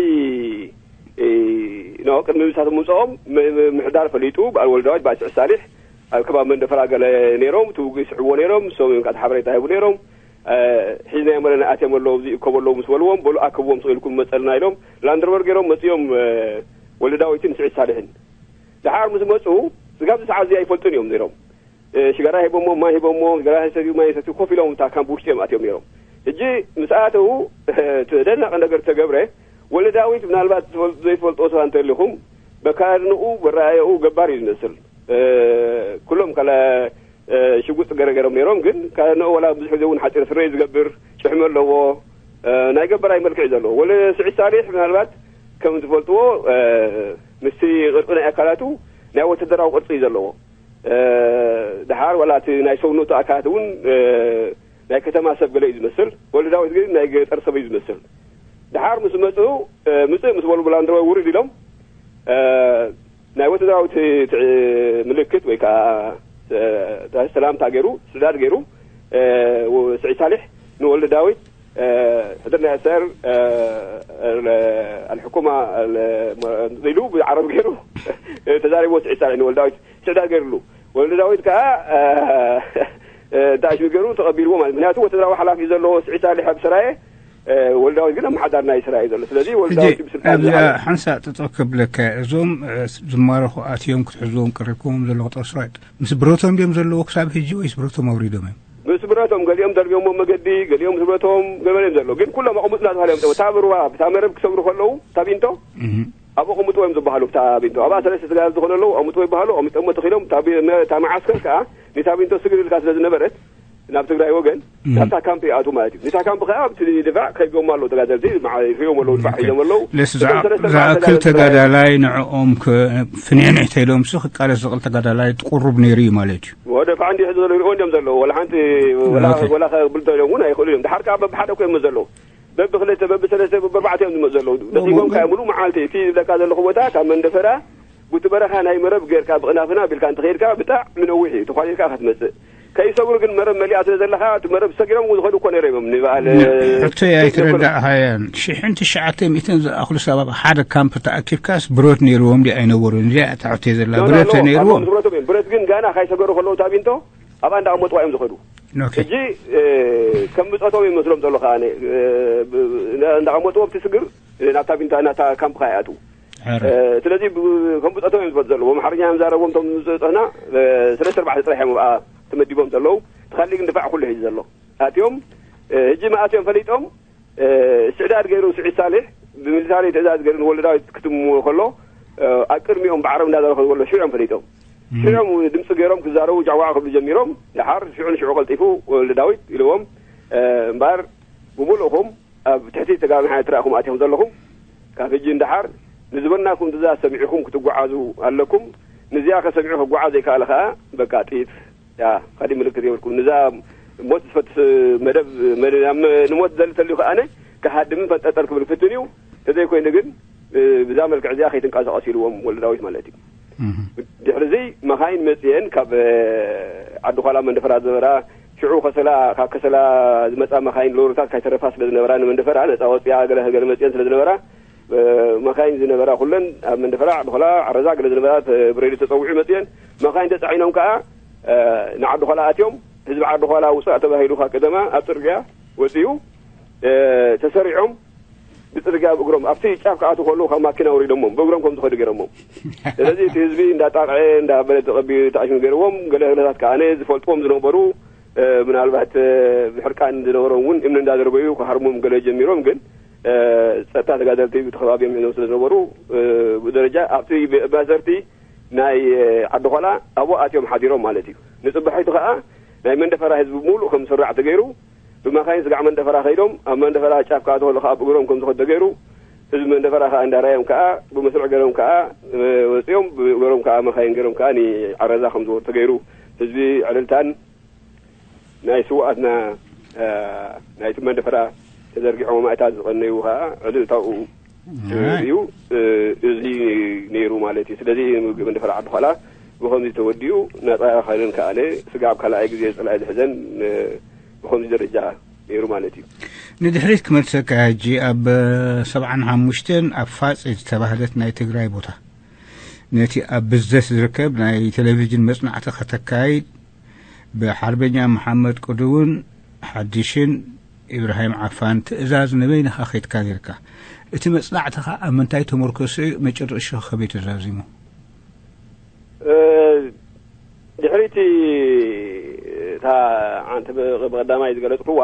ኖ ቅድሚ ምሳት ምምፅኦም ምሕዳር ፈሊጡ በዓል ወልዳዋጅ በዓል ስዑድ ሳሊሕ ኣብ ከባቢ መንደፈራ ገለ ነይሮም እቲ ውግእ ይስዕብዎ ነይሮም ንሶም እዮም ከዓ ሓበሬታ ይህቡ ነይሮም ሒዝናዮም ኣለና፣ ኣትዮም ኣለዉ፣ ኣብዚ ይእከቡ ኣለዉ ምስ በልዎም፣ በሉ ኣክብዎም ስቕ ኢልኩም መጸልና ኢሎም ላንድሮቨር ገይሮም መጺኦም። ወልደ ዳዊትን ስዒድ ሳልሕን ድሓር ምስ መጹ፣ ስጋብ ዝሰዓት እዚኣ ኣይፈልጡን እዮም ነይሮም። ሽጋራ ሂቦሞ፣ ማይ ሂቦሞ፣ ሽጋራ ሰትዩ፣ ማይ ሰትዩ ኮፍ ኢሎም እታ ካምፕ ውሽጢ እዮም ኣትዮም ነይሮም። ሕጂ ምስ ኣተዉ እቲ ደናቂ ነገር ተገብረ። ወልደ ዳዊት ምናልባት ዘይትፈልጥዎ ሰባት እንተሊኹም፣ በካድንኡ በረኣየኡ ገባር እዩ ዝመስል። ኩሎም ካለ ሽጉጥ ገረገሮም ነይሮም፣ ግን ካለንኦ ዋላ ብዙሕ ግዜ እውን ሓፂር ስረ እዩ ዝገብር፣ ጭሕሚ ኣለዎ። ናይ ገበራይ መልክዕ እዩ ዘለዎ። ወለ ስዒድ ሳሊሕ ምናልባት ከም ዝፈልጥዎ ምስቲ ቅርፂ ናይ ኣካላቱ ናይ ወተደራዊ ቅርፂ እዩ ዘለዎ። ድሓር ዋላ እቲ ናይ ሰውነቱ ኣካላት እውን ናይ ከተማ ሰብ ገለ እዩ ዝመስል። ወልደ ዳዊት ግን ናይ ገጠር ሰብ እዩ ዝመስል። ድሓር ምስ መፁ ምፅእ ምስ በሉ ብላንድሮቨር ውርድ ኢሎም ናይ ወተደራዊ ምልክት ወይ ከዓ ሰላምታ ገይሩ ስዳድ ገይሩ ስዒድ ሳልሕ ንወልደ ዳዊት ሕድር ናይ ሰር ኣልሕኩማ ኢሉ ብዓረብ ገይሩ ተዛሪቦ። ስዒድ ሳልሕ ንወልደ ዳዊት ስዕዳል ገይሩሉ። ወልደ ዳዊት ከዓ እንታይ ሽም ገይሩ ተቐቢልዎ ማለት። ምክንያቱ ወተደራዊ ሓላፊ ዘለዎ ስዒድ ሳልሕ ኣብ ሰራየ፣ ወልደ ዳዊት ግን ኣመሓዳር ናይ ሰራየ ዘሎ። ስለዚ ወልደ ሕጂ ዳዊት ብስልጣን ኣብዚ ዝሓዘ ሓንሳእ ጠጠው ከብለካ፣ እዞም ዝማረኹ ኣትዮም ክትሕዝዎም ቀሪብኩዎም ዘለኹ ጠስራይት ምስ ብረቶም ድዮም ዘለዉ ክሳብ ሕጂ ወይስ ብረቶም ኣውሪዶም እዮም? ምስ ብረቶም ገሊኦም ደርብዮሞ መገዲ፣ ገሊኦም ምስ ብረቶም ገበሬም ዘሎ ግን ኩሎም ኣቕሙጥና ተባሂሎም እዮም። እታ ብርዋ ብታ መረብ ክሰግሩ ከለዉ ታቢንቶ ኣብኡ ቅምጥዎ እዮም ዝበሃሉ። ብታ ቢንቶ ኣብኣ ሰለስተ ተጋደልቲ ዝኾነ ኣለዉ፣ ኣምጥዎ ይበሃሉ። ኣምጥሞ ተኺሎም እታ ቢ- እታ መዓስከር ከዓ ኒታ ቢንቶ ስግር ኢልካ ስለ ዝነበረት ናብ ትግራይ ወገን ናብታ ካምፕ ይኣቱ ማለት እዩ። ኒታ ካምፕ ከዓ ኣብቲ ድፋዕ ከቢቦም ኣለዉ ተጋደልቲ፣ መዓ- ይሕዮም ኣለዉ፣ ድፋዕ ሒዞም ኣለዉ። ለስ እቶም ዝኣ- ሰለስተ ዝኣክል ተጋደልቲ ተጋዳላይ ንዕኦም ከ- ፍንሕንሕ ተኢሎምሲ ክቃለስ ዝኽእል ተጋዳላይ ጥቁሩብ ነይሩ እዩ ማለት እዩ። ወደ ፋዕ እንዲሕ ዘሎ ይርእዎ እንዲዮም ዘለዉ። ወላ ሓንቲ ወላ ኦኬ። ወላ ከብልቶ ኢሎም እውን ኣይኽእሉ እዮም። ድሓር ከዓ በብሓደ እኮ እዮም ዘለዉ። በብክልተ በብሰለስተ በብኣርባዕተ እዮም ዝመፁ ዘለዉ። ደቂቆም ከዓ ሙሉእ መዓልቲ እቲ ዝብለካ ዘለኹ ቦታ ካብ መንደፈራ ቡቲ በረኻ ናይ መረብ ጌርካ ብቕናፍና ቢልካ እንተኸይድካ ብጣዕሚ ነዊሕ እዩ ተኳሊልካ ክትመፅእ። ከይሰግሩ ግን መረብ መሊኣ ስለ ዘለኻ እቲ መረብ ሰጊሮም እውን ዝኸዱ እኮ ነይሮም እዮም። ንበዓል ሕቶይ ኣይተረዳእኻያን። ሽሕን ትሽዓተ ሚእትን ዝኣኽሉ ሰብ ኣብ ሓደ ካምፕ ተኣኪብካስ ብረት ነይርዎም ድዩ ኣይነበሩን? እዚኣ እታ ሕቶይ ዘላ። ኖ፣ ኖ፣ ብረት ኖ፣ ተነይርዎም? ኣብኦም ዝብረቶም እዮም። ብረት ግን ጋና ካይሰገሩ ከለዉ ታቢንቶ ኣብኣ እንዳቐመጥዋ እዮም ዝኸዱ። ኦኬ። ሕጂ ከም ብፀቶም ይመስሎም ዘሎ ከዓ እንዳቐመጥዎ ኣብቲ ስግር ናብታ ቢንታ ናታ ካምፕ ከዓ ይኣትዉ። ሕረ። ስለዚ ከም ብፀቶም እዮም ዝፈልጡ ዘለዎም ኣምሓርኛ እዮም ዛረቦም እቶም ዝፀና። ሰለስተ ኣርባዕተ ጥራሕ እዮም ኣብኣ ተመዲቦም ዘለዉ። ተኻሊ ግን ድፋዕ ኩሉ ሒዙ ዘሎ ኣትዮም። ሕጂ መኣትዮም ፈሊጦም ስዕዳድ ገይሩ ስዒድ ሳልሕ ብሚሊታሪ ትእዛዝ ገይሩ ንወልደ ዳዊት ክትምዎ ከሎ ኣብ ቅድሚኦም ብዓረብ እንዳዛረቡ ከሎ ሽዑ እዮም ፈሊጦም። ሽዑ ድምፂ ገይሮም ክዛረቡ ጃዕዋዕ ክብሉ ጀሚሮም። ድሓር ሽዑ ንሽዑ ቀልጢፉ ወልደ ዳዊት ኢልዎም እምበኣር ብምሉእኹም ኣብ ትሕቲ ተጋሚ ሓይልትራ ኢኹም ኣቲኹም ዘለኹም። ካብ ሕጂ ንደሓር ንዝበልናኩም ትእዛዝ ሰሚዕኹም ክትጓዓዙ ኣለኩም። ንዚኣ ከሰሚዑ ክጓዓዝ ዘይከኣለ ከዓ በቃ ጥይት ያ ካሊእ ምልክት የብልኩም። ንዛ ሞት ዝፈትስ መደብ መ- ኣብ መ- ንሞት ዘልተልዩ ከኣነ ክሃድምን ፈንጠጠል ክብል ፍትን እዩ። ተዘይኮይኑ ግን ብዛ መልክዕ እዚኣ ከይትንቀሳቐሱ ኢልዎም ወልደ ዳዊት ማለት እዩ። ድሕሪ እዚ መኻይን መፅየን ካብ ዓዲ ኳላ መንደፈራ ዝነበራ ሽዑ ከሰላ ካብ ከሰላ ዝመፃ መኻይን ሎርታት ካይተረፋ ስለ ዝነበራ ንመንደፈራ ነፃ ወፅያ ገለ ገለ መፅየን ስለ ዝነበራ መኻይን ዝነበራ ኩለን ኣብ መንደፈራ ዓዲ ኳላ ዓረዛ ገለ ዝነበራ ብሬድዮ ተፀዊዑ መፅየን መኻይን ተፃዒኖም ከዓ ንዓዲ ኳላ ኣትዮም ህዝቢ ዓዲ ኳላ ውፃእ ተባሂሉ ካብ ከተማ ኣብ ፅርግያ ወፅዩ ተሰሪዖም ብፅርግያ ብእግሮም ኣብቲ ጫፍ ክኣትዉ ከለዉ ካብ ማኪና ኣውሪዶሞም ብእግሮም ከም ዝኸዱ ገይሮሞም። ስለዚ እቲ ህዝቢ እንዳጣቕዐ እንዳበለ ተቐቢሉ ተኣሽሙ ገይርዎም። ገለ ገለታት ከዓ ዝፈልጥዎም ዝነበሩ ምናልባት ብሕርቃን ዝነበሮም እውን እምኒ እንዳደርበዩ ክሃርሞም ገለ ጀሚሮም። ግን ፀጥታ ተጋደልቲ ብቲ ከባቢ እዮም ሒዞም ስለ ዝነበሩ ብደረጃ ኣብቲ ማእሰርቲ ናይ ዓዲ ኳላ ኣብኡ ኣትዮም ሓዲሮም ማለት እዩ። ንፅባሒቱ ከዓ ናይ መንደፈራ ህዝቢ ሙሉእ ከም ዝስራዕ ተገይሩ ብመኻይን ስጋዕ መንደፈራ ከይዶም ኣብ መንደፈራ ጫፍ ክኣትዉ ከለዉ ከዓ ብእግሮም ከም ዝኸዱ ተገይሩ ህዝቢ መንደፈራ ከዓ እንዳረኣዮም ከዓ ብመስርዕ ገይሮም ከዓ ወፂኦም ብእግሮም ከዓ መኻይን ገይሮም ከዓ ንዓረዛ ከም ዝወሩ ተገይሩ ህዝቢ ዕልልታን ናይ ስውኣትና ናይቲ መንደፈራ ተዘርጊሖም ኣማእታት ዝቐነዩ ከዓ ዕልልታኡ እዩ። እዚ ነይሩ ማለት እዩ። ስለዚ መንደፈራ ዓዲ ኳላ ብኸምዚ ተወዲኡ ናፃ ከነን ከኣነ ስጋዕ ኣብ ካልኣይ ግዜ ፀላኢ ዝሕዘን ብኸምዚ ደረጃ ነይሩ ማለት እዩ። ንድሕሪት ክመልሰካ ሕጂ ኣብ ሰብዓን ሓሙሽተን ኣብ ፋፅ ዝተባህለት ናይ ትግራይ ቦታ ነቲ ኣብ ብዝደስ ዝርከብ ናይ ቴሌቪዥን መፅናዕቲ ከተካይድ ብሓርበኛ መሓመድ ቅዱውን ሓዲሽን ኢብራሂም ዓፋን ትእዛዝ ንበይንኻ ከይድካ ጌርካ፣ እቲ መጽናዕትኻ ኣብ ምንታይ ተመርኮሰ እዩ? መጨረሻ ከመይ ተዛዚሙ? ድሕሪቲ እታ ዓንቲ ብቐዳማይ ዝገለጽኩዋ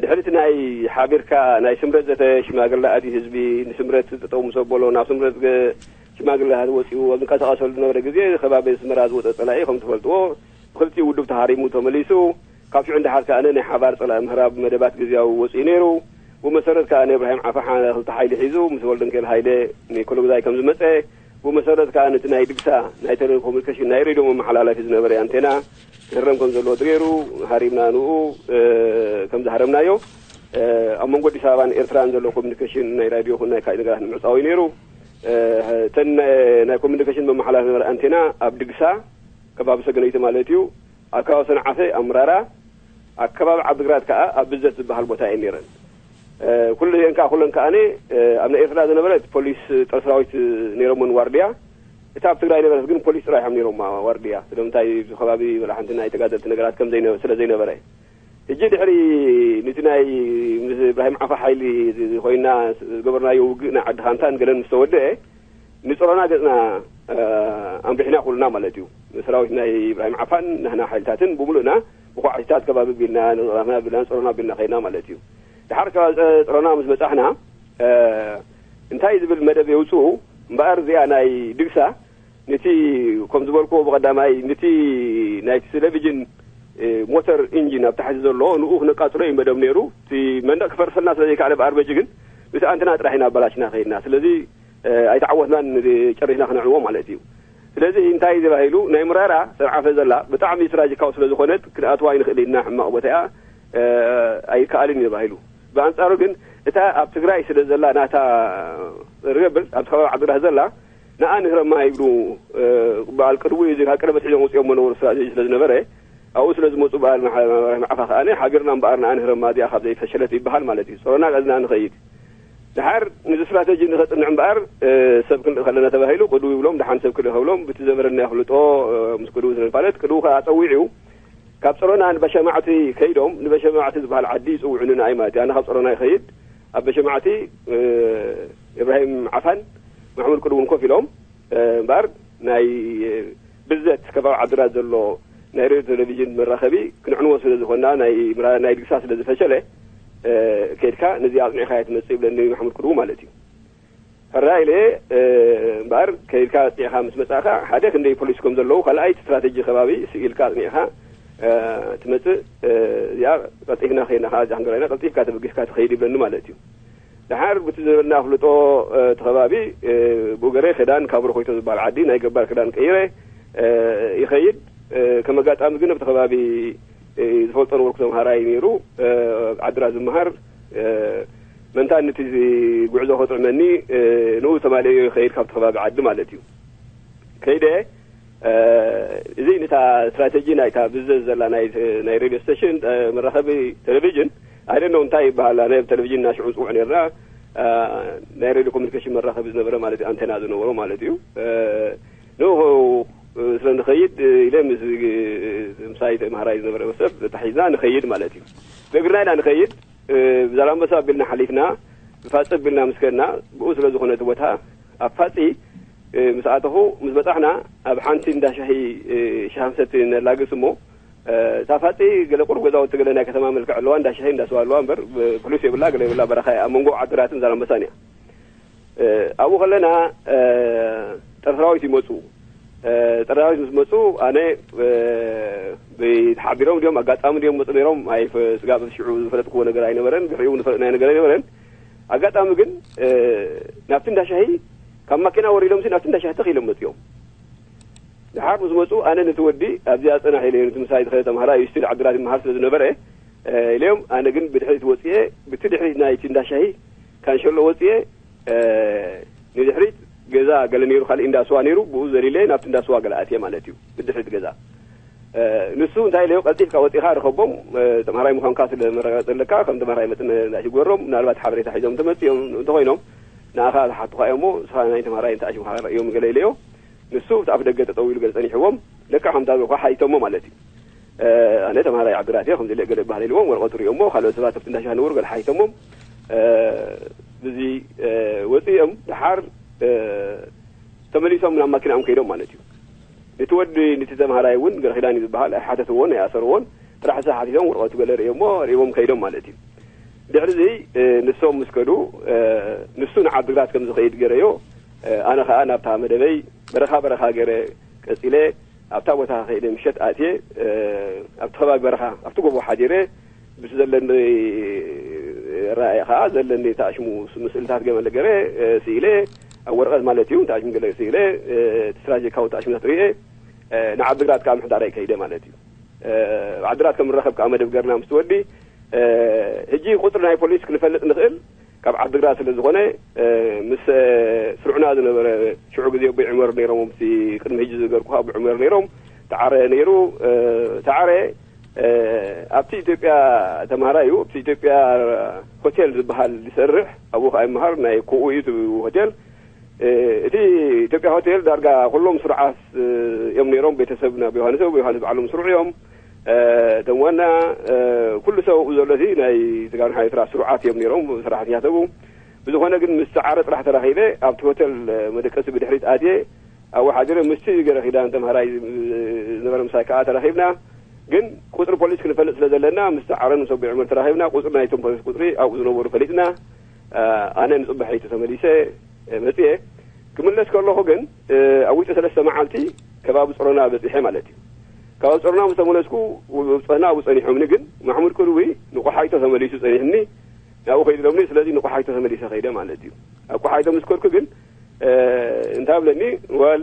ድሕሪቲ ናይ ሓቢርካ ናይ ስምረት ዘተ ሽማግለ ኣቲ ህዝቢ ንስምረት ጠጠው ምስ ኣበሎ ናብ ስምረት ሽማግለ ወፂኡ ኣብ ዝንቀሳቀሰሉ ዝነበረ ግዜ ከባቢ ኣስመራ ዝወፀ ፀላኢ ከም ትፈልጥዎ ብክልቲኡ ውድብ ተሃሪሙ ተመሊሱ። ካብ ሽዑ እንዳሓር ከኣ ናይ ሓባር ጸላኢ ምህራብ መደባት ግዝያዊ ወጺኡ ነይሩ። ብመሰረት ከኣ እብራሂም ዓፋሓ ክልተ ሓይሊ ሒዙ ምስ ወልደንኬል ሃይለ ንኮሎግዛይ ከም ዝመጸ፣ ብመሰረት ከኣ ነቲ ናይ ድግሳ ናይ ቴሌኮሙኒኬሽን ናይ ሬድዮ መመሓላለፊ ዝነበረ ኣንቴና ክህረም ከም ዘለዎ ተገይሩ ሃሪምና ንኡ ከም ዝሃረምናዮ ኣብ መንጎ ኣዲስ ኣበባን ኤርትራን ዘሎ ኮሚኒኬሽን ናይ ራድዮ ይኹን ናይ ካልእ ነገራት ንምዕጻው እዩ ነይሩ። እተን ናይ ኮሚኒኬሽን መመሓላለፊ ዝነበረ ኣንቴና ኣብ ድግሳ ከባቢ ሰገነይቲ ማለት እዩ። ኣብ ከባቢ ሰንዓፈ ኣምራራ፣ ኣብ ከባቢ ዓዲግራት ከኣ ኣብ ብዘት ዝበሃል ቦታ እየን ነይረን። ኩሉ እዚአን ከኣ ኩለን ከኣ ኣብ ናይ ኤርትራ ዝነበረት ፖሊስ ጸረ ሰራዊት ነይሮምን ዋርድያ፣ እታ ኣብ ትግራይ ነበረት ግን ፖሊስ ጥራይ እዮም ነይሮም ዋርድያ። ስለምንታይ እዚ ከባቢ በላሓንቲ ናይ ተጋደልቲ ነገራት ከም ዘይነ- ስለ ዘይነበረ። ሕጂ ድሕሪ ንቲ ናይ ምስ እብራሂም ዓፋ ሓይሊ ኮይና ዝገበርናዮ ውግእ ናይ ዓዲ ካንታን ገለን ምስ ተወደአ ንጽሮና ገጽና ኣምሪሕና ኩልና ማለት እዩ። ሰራዊት ናይ ኢብራሂም ዓፋን ናህና ሓይልታትን ብምሉእና ብኳዕቲታት ከባቢ ቢልና ንጽሮና ቢልና ንጽሮና ቢልና ከይና ማለት እዩ። ድሓር ከባቢ ጽሮና ምስ በጻሕና እንታይ ዝብል መደብ የውፅኡ እምበኣር እዚኣ ናይ ድግሳ ነቲ ከም ዝበልክዎ ብቐዳማይ ነቲ ናይ ቴሌቪዥን ሞተር ኢንጂን ኣብ ታሕቲ ዘሎ ንኡ ክነቃፅሎ እዩ መደብ ነይሩ። እቲ መንደቕ ክፈርሰልና ስለ ዘይከኣለ ብኣርበጂ ግን ነቲ ኣንተና ጥራሕ ኢና ኣበላሽና ከይድና። ስለዚ ኣይተዓወትናን ጨሪስና ክነዕንዎ ማለት እዩ። ስለዚ እንታይ ተባሂሉ ናይ ምራራ ሰንዓፈ ዘላ ብጣዕሚ ስትራጂካዊ ስለ ዝኾነት ክንኣትዋ ኣይንኽእል ኢልና ሕማቕ ቦታ እያ ኣይከኣልን እዩ ተባሂሉ። ብኣንፃሩ ግን እታ ኣብ ትግራይ ስለ ዘላ ናታ ርገብል ኣብቲ ከባቢ ዓድግራት ዘላ ንኣ ንህረማ ይብሉ በዓል ቅድቡ እዩ ካብ ቀደም ኣትሒዞም ወፂኦም መነበሩ ስትራቴጂ ስለ ዝነበረ ኣብኡ ስለ ዝመፁ በዓል መዓፋ ከኣ ሃገርና እምበኣር ንኣ ንህረማ እዚኣ ካብ ዘይፈሸለት ይበሃል ማለት እዩ። ፀሮና ቀዝና ንኸይድ ድሓር ንዚ ስትራቴጂ ንኸፅንዕ እምበኣር ሰብ ክንርኢ ከለና ተባሂሉ ቅድቡ ይብሎም ድሓን ሰብ ክልእ ከብሎም ብቲ ዘበረና ኣፍልጦ ምስ ቅድቡ ስለንፋለጥ ቅድቡ ከዓ ፀዊዑ ካብ ፀሮና ንበሸማዕቲ ከይዶም ንበሸማዕቲ ዝበሃል ዓዲ ይፅውዑኒ ንኣይ ማለት እዩ። ኣነ ካብ ፀሮና ይኸይድ ኣብ በሸማዕቲ እብራሂም ዓፋን ማሕሙድ ቅድቡን ኮፍ ኢሎም እምበኣር ናይ ብዘት ከባቢ ዓድራት ዘሎ ናይ ሬድዮ ቴሌቪዥን መራኸቢ ክንዕንዎ ስለ ዝኾንና ናይ ናይ ድግሳ ስለ ዝፈሸለ ከይድካ ነዚ ኣፅኒዕካ እየ ትመፅእ ይብለኒ ማሕሙድ ቅድቡ ማለት እዩ። ሕራይ ኢለ እምበኣር ከይድካ ኣፅኒዕካ ምስ መፃእካ ሓደ ክንደይ ፖሊስ ከም ዘለዉ ካልኣይ እቲ ስትራቴጂ ከባቢ ስኢልካ ኣፅኒዕካ ትመፅእ እዚኣ ቀልጢፍና ከይና ከዓ እዚኣ ክንገራይና ቀልጢፍካ ተበጊስካ ትኸይድ ይብለኒ ማለት እዩ። ድሓር ብቲ ዝበልና ኣፍልጦ እቲ ከባቢ ብኡ ገረ ክዳን ካብ ሮኮይቶ ዝበሃል ዓዲ ናይ ገባር ክዳን ቀይረ ይኸይድ። ከም ኣጋጣሚ ግን ኣብቲ ከባቢ ዝፈልጦ ነበርኩ ተምሃራይ ነይሩ ዓድራ ዝመሃር መንታ ነቲ ጉዕዞ ከጥዕመኒ ንኡ ተማለዮ ይኸይድ ካብቲ ከባቢ ዓዲ ማለት እዩ። ከይደ እዚ ነታ ስትራቴጂ ናይታ ብዘዝ ዘላ ናይ ሬድዮ ስቴሽን መራኸቢ ቴሌቪዥን ኣይደነው እንታይ ይበሃል ናይ ቴሌቪዥን ናሽዑ ንፅውዕ ነርና ናይ ሬድዮ ኮሚኒኬሽን መራኸቢ ዝነበረ ማለት እዩ ኣንቴና ዝነበሮ ማለት እዩ። ንኡ ስለ ንኸይድ ኢለ ምስ ምሳይ ተምሃራይ ዝነበረ ሰብ ተታሒዝና ንኸይድ ማለት እዩ። ብእግርና ኢና ንኸይድ ብዛላምበሳ ኣቢልና ሓሊፍና ብፋፂ ኣቢልና ምስ ከድና ብኡ ስለ ዝኾነ እቲ ቦታ ኣብ ፋፂ ምስ ኣተኹ ምስ በፃሕና ኣብ ሓንቲ እንዳ ሻሂ ሻሂ ምሰቲ ነላግስ እሞ እታ ፋፂ ገለ ቁሩብ ገዛውቲ ገለ ናይ ከተማ መልክዕ ኣለዋ እንዳ ሻሂ እንዳ ስዋ ኣለዋ እምበር ፍሉስ የብላ ገለ የብላ በረኻ እያ ኣብ መንጎ ዓድራትን ዛላምበሳን እያ። ኣብኡ ከለና ጸረ ሰራዊት ይመፁ። ጸረ ሰራዊት ምስ መፁ ኣነ ብሓቢሮም ድዮም ኣጋጣሚ ድዮም መፁ ነይሮም ስጋብ ሽዑ ዝፈለጥክዎ ነገር ኣይነበረን። ድሕሪኡ እውን ዝፈለጥናዮ ነገር ኣይነበረን። ኣጋጣሚ ግን ናብቲ እንዳ ሻሂ ካብ ማኪና ወሪዶም ናብቲ እንዳ ሻሂ ተኺሎም መፅኦም። ድሓር ምስ መፁ ኣነ ነቲ ወዲ ኣብዚኣ ፅናሕ ኢለ ነቲ ምሳይ ዝኸደ ተምሃራይ እዩ ስቲል ዓድራት ይመሃር ስለ ዝነበረ ኢለዮም ኣነ ግን ብድሕሪት ወፅኤ ብቲ ድሕሪት ናይቲ እንዳ ሻሂ ካንሸሎ ወፅኤ ንድሕሪት ገዛ ገለ ነይሩ ካልእ እንዳስዋ ነይሩ ብኡ ዘሊለ ናብቲ እንዳስዋ ገለ ኣትየ ማለት እዩ። ብድሕሪት ገዛ ንሱ እንታይ ኢለዮ ቀልጢፍካ ወፂኻ ርኸቦም ተምሃራይ ምዃንካ ስለ መረጋገፂ ኣለካ ከም ተምሃራይ መፅእ እንዳሽ ግበሮም ምናልባት ሓበሬታ ሒዞም ተመፅኦም እንተኮይኖም ንኣኻ ዝሓቱኻ እዮም እሞ ንስኻ ናይ ተምሃራይ እንተኣሽምካ ረእዮም ገለ ኢለዮ። ንሱ እቲ ኣፍ ደገ ጠጠው ኢሉ ገለ ፀኒሕዎም ለካ ከምታ ዝኳ ሓይቶሞ ማለት እዩ። ኣነ ተምሃራይ ዓድግራት እየ ከምዚ ገለ ይበሃል ኢልዎም ወረቐቱ ሪኦሞ ካልኦት ሰባት ኣብቲ እንዳሻህ ንብሩ ገለ ሓይተሞም ብዚ ወፂኦም ደሓር ተመሊሶም ናብ ማኪናኦም ከይዶም ማለት እዩ። ነቲ ወዲ ነቲ ተምሃራይ እውን ገለ ኪዳን እዩ ዝበሃል ኣይሓተትዎን ኣይኣሰርዎን። ጥራሕ እሳ ሓቲቶም ወረቐቱ ገለ ርእዮሞ ርእዎም ከይዶም ማለት እዩ። ድሕሪ እዚ ንሶም ምስ ከዱ ንሱ ንዓድግራት ከም ዝኸይድ ገረዮ። ኣነ ከዓ ናብታ መደበይ በረኻ በረኻ ገረ ቀፂለ ኣብታ ቦታ ከይደ ምሸት ኣትየ ኣብቲ ከባቢ በረኻ ኣብቲ ጎቦ ሓዲረ ምስ ዘለኒ ራእየ ከዓ ዘለኒ ተኣሽሙ ምስልታት ገመለ ገረ ስኢለ ኣብ ወረቐት ማለት እዩ ተኣሽሙ ገለ ስኢለ እቲ ስትራቴጂካዊ ተኣሽሙታት ርእየ ንዓድግራት ከዓ ምሕዳራይ ከይደ ማለት እዩ። ኣብ ዓድግራት ከም ንራኸብ ከዓ መደብ ገርና ምስ ትወዲ ሕጂ ቁፅሪ ናይ ፖሊስ ክንፈልጥ ንኽእል ካብ ዓድግራት ስለ ዝኾነ ምስ ስርዑና ዝነበረ ሽዑ ግዜ ኣቦይ ዑመር ነይሮም ኣብቲ ቅድሚ ሕጂ ዝገርኩኻ ኣቦይ ዑመር ነይሮም ተዓረ ነይሩ። ተዓረ ኣብቲ ኢትዮጵያ ተምሃራይ እዩ ኣብቲ ኢትዮጵያ ሆቴል ዝበሃል ዝሰርሕ ኣብኡ ከዓ ይምሃር ናይ ኮኡ እዩ እቲ ሆቴል። እቲ ኢትዮጵያ ሆቴል ዳርጋ ኩሎም ስሩዓት እዮም ነይሮም ቤተሰብ ናብ ዮሃንስ ዮሃንስ በዓሎም ስሩዕ እዮም። እቶም ዋና ኩሉ ሰብ ኣብኡ ዘሎ እቲ ናይ ስጋብ ሓ ኤርትራ ስሩዓት እዮም ነይሮም ሰራሕተኛተቡ። ብዝኾነ ግን ምስ ሰዓረ ጥራሕ ተራኺበ ኣብቲ ሆቴል መደቀሲ ብድሕሪት ኣትየ ኣብኡ ሓዲረ ምስቲ ገረ ኪዳን ተምሃራይ ዝነበረ ምሳይ ከዓ ተራኺብና። ግን ቁፅሪ ፖሊስ ክንፈልጥ ስለ ዘለና ምስ ሰዓረን ምስ ኣቦይ ዑመር ተራኺብና ቁፅሪ ናይቶም ፖሊስ ቁፅሪ ኣብኡ ዝነበሩ ፈሊጥና። ኣነ ንፅባሒቱ ተመሊሰ መፅየ። ክምለስ ከለኹ ግን ኣብ ውሽጢ ሰለስተ መዓልቲ ከባቢ ፀሮና በፂሐ ማለት እዩ። ካብ ፀሮና ምስ ተመለስኩ ፀና ኣብኡ ፀኒሖምኒ ግን ማሕሙድ ቅርዊ ንቆሓይቶ ተመሊሱ ፀኒሕኒ። ናብኡ ከይድለምኒ ስለዚ ንቆሓይቶ ተመሊሰ ከይደ ማለት እዩ። ኣብ ቆሓይቶ ምስ ከድኩ ግን እንታይ ብለኒ ወል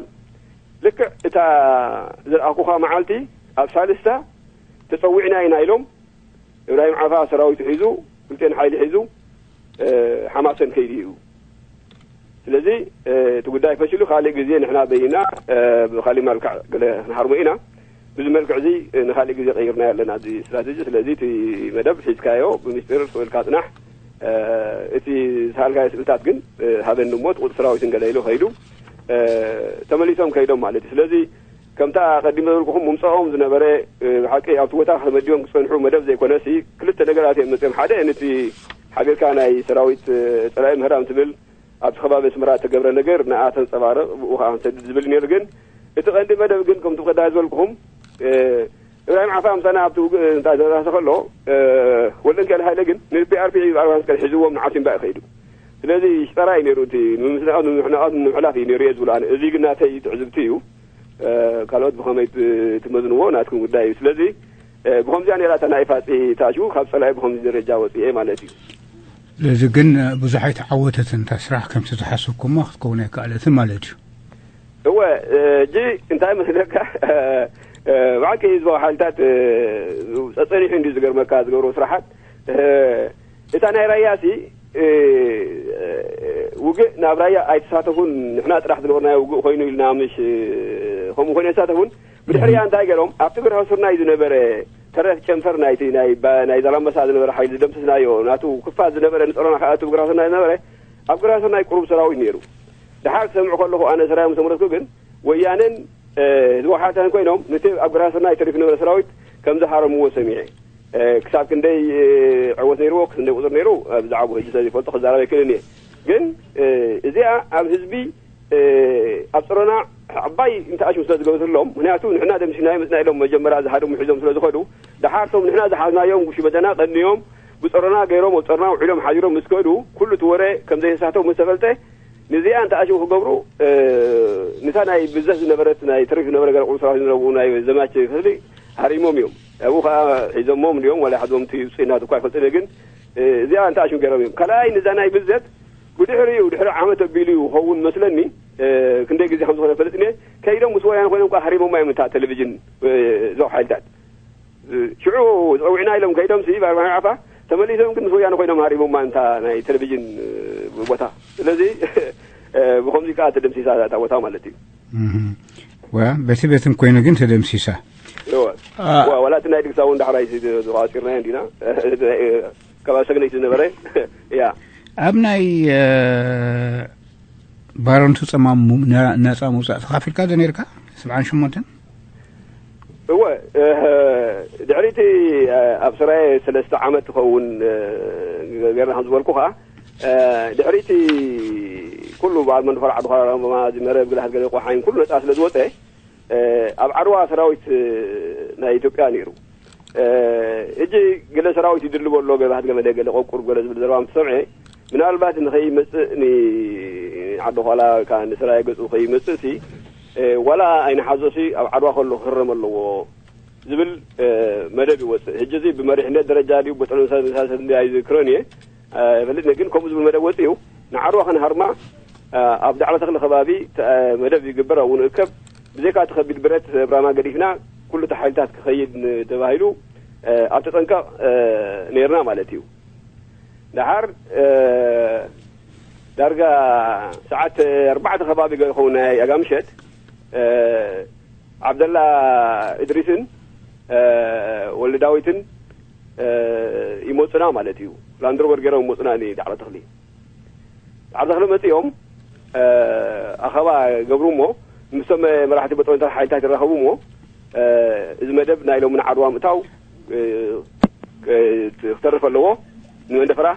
ልክዕ እታ ዝረኣኹኻ መዓልቲ ኣብ ሳልስታ ተፀዊዕና ኢና ኢሎም እብራሂም ዓፋ ሰራዊቱ ሒዙ ክልቴን ሓይሊ ሒዙ ሓማሰን ከይዱ እዩ። ስለዚ እቲ ጉዳይ ፈሽሉ ካልእ ግዜ ንሕና በይና ብካሊእ መልክዕ ገለ ክንሃርሞ ኢና። ብዚ መልክዕ እዚ ንካሊእ ግዜ ቀይርና ኣለና እዚ ስትራቴጂ። ስለዚ እቲ መደብ ሒዝካዮ ብምስጢር ስእልካ ፅናሕ። እቲ ዝሃልካዮ ስእልታት ግን ሃበኒ እሞ ትቁጥ ሰራዊትን ገለ ኢሉ ከይዱ ተመሊሶም ከይዶም ማለት እዩ። ስለዚ ከምታ ቀዲመ ዘብልኩኹም ምምፅኦም ዝነበረ ብሓቂ ኣብቲ ቦታ ተመዲቦም ክፀንሑ መደብ ዘይኮነሲ ክልተ ነገራት እዮም መፅኦም። ሓደ ነቲ ሓቢርካ ናይ ሰራዊት ፀላኢ ምህራም ትብል ኣብቲ ከባቢ ኣስመራ እተገብረ ነገር ንኣ ተንፀባርቕ ብኡ ከዓ ንሰድድ ዝብል ነይሩ። ግን እቲ ቀንዲ መደብ ግን ከምቲ ቀዳሚ ዝበልኩኹም እብራሂም ዓፋ ምሳና ኣብቲ ውግእ እንታይ ተዛሰ ከሎ ወልደንኪያል ሃይለ ግን ንፒኣርፒ ኣርባዕተ መስቀል ሒዝዎም ንዓሲምባ እዩ ከይዱ። ስለዚ ሽጠራ እዩ ነይሩ እቲ ንምስናቕ ንምሕናቓት ንምሕላፍ እዩ ነይሩ እየ ዝብሉ ኣነ። እዚ ግን ናተይ ትዕዝብቲ እዩ። ካልኦት ብኸመይ ትመዝንዎ ናትኩም ጉዳይ እዩ። ስለዚ ብኸምዚኣ ነይራ እታ ናይ ፋፂ ታሹ ካብ ፀላኢ ብኸምዚ ደረጃ ወፅኤ ማለት እዩ። ስለዚ ግን ብዙሕ ኣይተዓወተትን እታ ስራሕ ከምቲ ዝሓሰብኩሞ ክትከውን ኣይከኣለትን ማለት እዩ። እወ ሕጂ እንታይ መስለካ ብዓቂ ህዝባዊ ሓይልታት ፀፀኒሑ እንዲ ዝገርመካ ዝገብሮ ስራሓት እታ ናይ ራያሲ ውግእ ናብ ራያ ኣይተሳተፉን ንሕና ጥራሕ ዝገበርናዮ ውግእ ኮይኑ ኢልና ምሽ ከምኡ ኮይኑ ኣይተሳተፉን። ብድሕሪያ እንታይ ገይሮም ኣብቲ ግርሃ ስርናይ ዝነበረ ተረፍ ጨንፈር ናይቲ ናይ ዛላምበሳ ዝነበረ ሓይሊ ዝደምሰስናዮ ናቱ ክፋት ዝነበረ ንፀሮና ክኣቱ ብግርሃ ስርናይ ዝነበረ ኣብ ግርሃ ስርናይ ቁሩብ ሰራዊት ነይሩ። ድሓር ክሰምዕ ከለኹ ኣነ ሰራዊ ምስ ተመረፅኩ ግን ወያነን ህዝባዊ ሓይልታትን ኮይኖም ነቲ ኣብ ግርሃ ስርናይ ተሪፉ ዝነበረ ሰራዊት ከም ዝሃረምዎ ሰሚዐ። ክሳብ ክንደይ ዕወት ነይርዎ ክንደይ ቁፅር ነይሩ ብዛዕባኡ ሕጂ ስለ ዘይፈልጦ ክዛረብ ኣይክእልን እየ። ግን እዚኣ ኣብ ህዝቢ ኣብ ፀሮና ዓባይ እንተኣሽሙ ስለ ዝገበትሎም ምክንያቱ ንሕና ደምሲናዮ መፅና ኢሎም መጀመርያ ዝሃደሙ ሒዞም ስለ ዝኸዱ ድሓርቶም ንሕና ዝሓዝናዮም ጉሽመተና ቀንዮም ብፀሮና ገይሮም ኣብ ፀሮና ውዒሎም ሓዲሮም ምስ ከዱ ኩሉ እቲ ወረ ከም ዘይሳተው ምስ ተፈልጠ ንዚኣ እንተኣሽሙ ክገብሩ ንታ ናይ ብዘት ዝነበረት ናይ ተሪፍ ዝነበረ ገለ ቁሩብ ሰራዊት ዝነበሩ ናይ ዘማች ክፍሊ ሃሪሞም እዮም። ኣብኡ ከዓ ሒዞሞም ድዮም ዋላ ሓዞም እቲ ውፅኢናት እኳ ኣይፈልጥን እየ ግን እዚኣ እንተኣሽሙ ገይሮም እዮም። ካልኣይ ንዛ ናይ ብዘት ብድሕሪኡ ድሕሪ ዓመት ኣቢሉ እዩ ክኸውን መስለኒ ክንደይ ግዜ ከም ዝኾነ ፈልጥኒ ከይዶም ምስ ወያነ ኮይኖም ከዓ ሃሪሞማ እዮም እታ ቴሌቪዥን እዞም ሓይልታት ሽዑ ዝፀውዕና ኢሎም ከይዶም ሲ ባርባን ዓፋ ተመሊሶም ግን ምስ ወያነ ኮይኖም ሃሪሞማ እንታ ናይ ቴሌቪዥን ቦታ ስለዚ ብከምዚ ከዓ ተደምሲሳ እታ ቦታ ማለት እዩ። ወያ በቲ በትን ኮይኑ ግን ተደምሲሳ። ዋላ እቲ ናይ ድግሳ እውን ዳሕራይ ተቋፂርናዮ እንዲና ካብ ሰግነይቲ ዝነበረ ያ ኣብ ናይ ባረንቱ ፀማም ነፃ ምውፃእ ተኻፊልካ ዶ ነርካ? ሰብዓን ሸሞንተን እወ፣ ድሕሪቲ ኣብ ሰራየ ሰለስተ ዓመት ትኸውን ጌርና ከም ዝበልኩኻ፣ ድሕሪቲ ኩሉ በዓል መንፈር ዓዲ ኾራራማ መረብ ግዳሃት ገለ ቆሓይን ኩሉ ነፃ ስለ ዝወፀ፣ ኣብ ዓድዋ ሰራዊት ናይ ኢትዮጵያ ነይሩ። ሕጂ ገለ ሰራዊት ይድልቦ ኣሎ፣ ገለ ገለ ቆቁር ገለ ዝብል ዘረባ ምስ ሰምዐ፣ ምናልባት ንኸይመፅእ ንዓዲ ኳላ ወይ ከዓ ንሰራየ ገፁ ከይመፅእ ሲ፣ ዋላ ኣይንሓዞ ሲ ኣብ ዓድዋ ከሎ ክህረም ኣለዎ ዝብል መደብ ይወፅእ። ሕጂ እዚ ብመሪሕነት ደረጃ ድዩ ብጥዕና ሳሰብ ኣይዝክሮን እየ፣ ይፈልጥ ግን ከምኡ ዝብል መደብ ወፅኡ። ንዓድዋ ከነሃርማ ኣብ ዳዕሮ ተኽሊ ከባቢ መደብ ይግበር፣ ኣብኡ ንእከብ። ብዘይካ እቲ ከቢድ ብረት ብራማ ገዲፍና ኩሉ እቲ ሓይልታት ክኸይድ ተባሂሉ ኣብ ተጠንቀቕ ነይርና ማለት እዩ። ደሓር ዳርጋ ሰዓት ኣርባዕተ ከባቢ ገለ ክኸውን ናይ ኣጋምሸት፣ ዓብደላ እድሪስን ወልደ ዳዊትን ይመፁና ማለት እዩ። ላንድሮቨር ገይሮም ይመፁና ዳዕሮ ተኽሊ። ዳዕሮ ተኽሊ መፂኦም ኣኸባ ገብሩ እሞ ምስቶም መራሕቲ በጦንታት ሓይልታት ይራኸቡ እሞ፣ እዚ መደብ ናይ ሎሚ ንዓድዋ ምእታው ክተርፍ ኣለዎ፣ ንመንደፈራ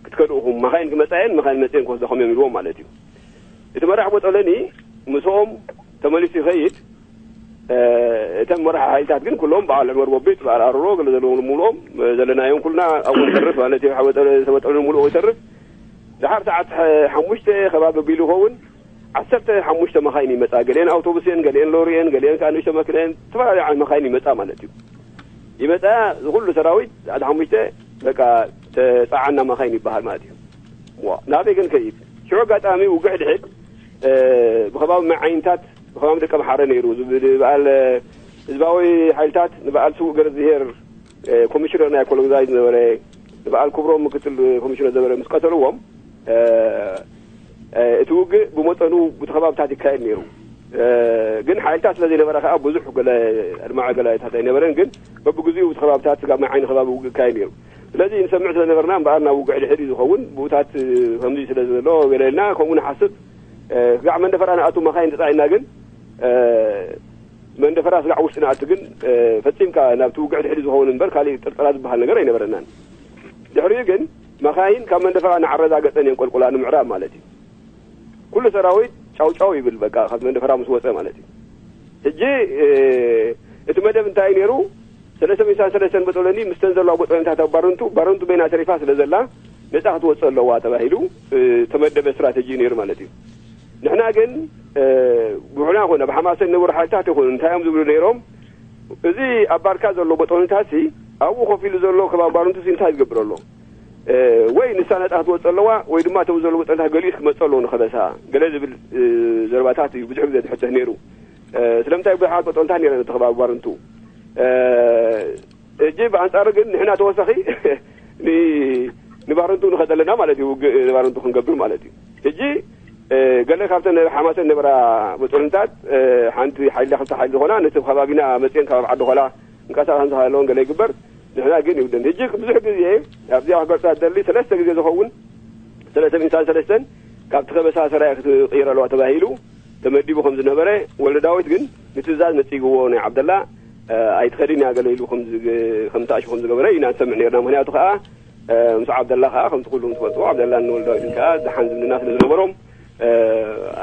ክትከዱ ኢኹም፣ መኻይን ክመፃ እየን፣ መኻይን መፅየን ክወስዳኹም እዮም ኢልዎም ማለት እዩ። እቲ መራሕ ቦጦለኒ ምስኦም ተመሊሱ ይኸይድ። እቶም መራሒ ሓይልታት ግን ኩሎም በዓል ዑመር ቦቢት፣ በዓል ኣሮሮ፣ ገለ ዘለዎም ሙሉኦም ዘለናዮም ኩልና ኣብኡ ንተርፍ ማለት እዩ። ሓወጠ ሰበጠሉ ሙሉኡ ይተርፍ። ድሓር ሰዓት ሓሙሽተ ከባቢ ቢሉ ይኸውን፣ ዓሰርተ ሓሙሽተ መኻይን ይመፃ። ገሊአን ኣውቶቡስ እየን፣ ገሊአን ሎሪ እየን፣ ገሊአን ከዓ ንእሽቶ መኪና እየን፣ ዝተፈላለዩ ዓይነት መኻይን ይመፃ ማለት እዩ። ይመፃ፣ ዝኩሉ ሰራዊት ሰዓት ሓሙሽተ በቃ ተፃዓና መኻይን ይበሃል ማለት እዩ። ዋ፣ ናበይ ግን ከይድ? ሽዑ ኣጋጣሚ ውግዕ ድሕድ ብከባቢ መዓይንታት ብኸባቢ ደቀምሓረ ነይሩ። ንበዓል ህዝባዊ ሓይልታት ንበዓል ስዉእ ገረዝሄር ኮሚሽነር ናይ ኮሎግዛይ ዝነበረ፣ ንበዓል ክብሮም ምክትል ኮሚሽነር ዝነበረ ምስ ቀተልዎም፣ እቲ ውግእ ብመጠኑ ብቲ ከባብታት ይካየድ ነይሩ። ግን ሓይልታት ስለ ዘይነበረ ከዓ ብዙሕ ገለ ኣድማዒ ገለ ኣይነበረን። ግን በብግዚኡ ብቲ ከባብታት ስጋብ መዓይኒ ከባቢ ውግእ ይካየድ ነይሩ። ስለዚ ንሰምዕ ስለ ነበርና እምበኣር ናብ ውግዕ ድሕድ እዩ ዝኸውን፣ ብኡታት ከምዚ ስለ ዘሎ ገለ ኢልና ከምኡ ንሓስብ። ስጋዕ መንደፈራ ንኣቱ መኻይን ተፃዒና ግን መንደፈራ ስጋዕ ውሽጢ ንኣቱ ግን ፈፂምካ ናብቲ ውግዕ ድሕድ ዝኸውን እምበር ካሊእ ጥርጠራ ዝበሃል ነገር ኣይነበረናን። ድሕሪኡ ግን መኻይን ካብ መንደፈራ ንዓረዛ ገፀን እየን ቆልቁላ ንምዕራብ ማለት እዩ። ኩሉ ሰራዊት ጫው ጫው ይብል በቃ ካብ መንደፈራ ምስ ወፀ ማለት እዩ። ሕጂ እቲ መደብ እንታይ ነይሩ? ሰለስተ ሚእቲ ሰለስተን በጦለኒ ምስተን ዘለዋ በጦለኒታት ኣብ ባረንቱ፣ ባረንቱ በይና ተሪፋ ስለ ዘላ ነፃ ክትወፅእ ኣለዋ ተባሂሉ ተመደበ ስትራተጂ ነይሩ ማለት እዩ። ንሕና ግን ብዑና ኮነ ብሓማሰን ዝነበሩ ሓይልታት ይኹን እንታይ እዮም ዝብሉ ነይሮም? እዚ ኣብ ባርካ ዘሎ በጦለኒታት ሲ ኣብኡ ኮፍ ኢሉ ዘሎ ከባቢ ባረንቱ ሲ እንታይ ዝገብር ኣሎ? ወይ ንሳ ነፃ ክትወፅእ ኣለዋ ወይ ድማ እቶም ዘሎ በጦለኒታት ገሊኡስ ክመፅእ ኣለዎ ንኸበሳ ገለ ዝብል ዘረባታት እዩ ብዙሕ ግዜ ዝሕተት ነይሩ። ስለምንታይ ብዙሓት በጦለኒታት ነይረን እቲ ከባቢ ባረንቱ። ሕጂ ብኣንጻሩ ግን ንሕና ተወሳኺ ንባረንቱ ንኸደ ኣለና ማለት እዩ። ውግእ ንባረንቱ ክንገብር ማለት እዩ። ሕጂ ገለ ካብተን ሓማሰን ነበራ በጦልንታት ሓንቲ ሓይሊ ክልተ ሓይሊ ዝኾና ነቲ ከባቢና መፅየን ካብ ዓዲ ኾላ እንቀሳቐስ እንተሃለውን ገለ ይግበር። ንሕና ግን ይብለን ሕጂ ብዙሕ ግዜ ኣብዚኣ ክገልፃ ደሊ ሰለስተ ግዜ ዝኸውን ሰለስተ ሚእታን ሰለስተን ካብቲ ከበሳ ሰራየ ክትቕይር ኣለዋ ተባሂሉ ተመዲቡ ከም ዝነበረ፣ ወልደ ዳዊት ግን ንትእዛዝ ነጺግዎ ናይ ዓብደላ ኣይትኸድን እያ ገለ ኢሉ ከም ዝኣሽ ከም ዝገበረ ኢና ንሰምዕ ነርና። ምክንያቱ ከዓ ምስ ዓብደላ ከዓ ከምቲ ኩሉም ትፈልጥዎ ዓብደላ ንወልደ ዳዊትን ከዓ ደሓን ዝምድና ስለ ዝነበሮም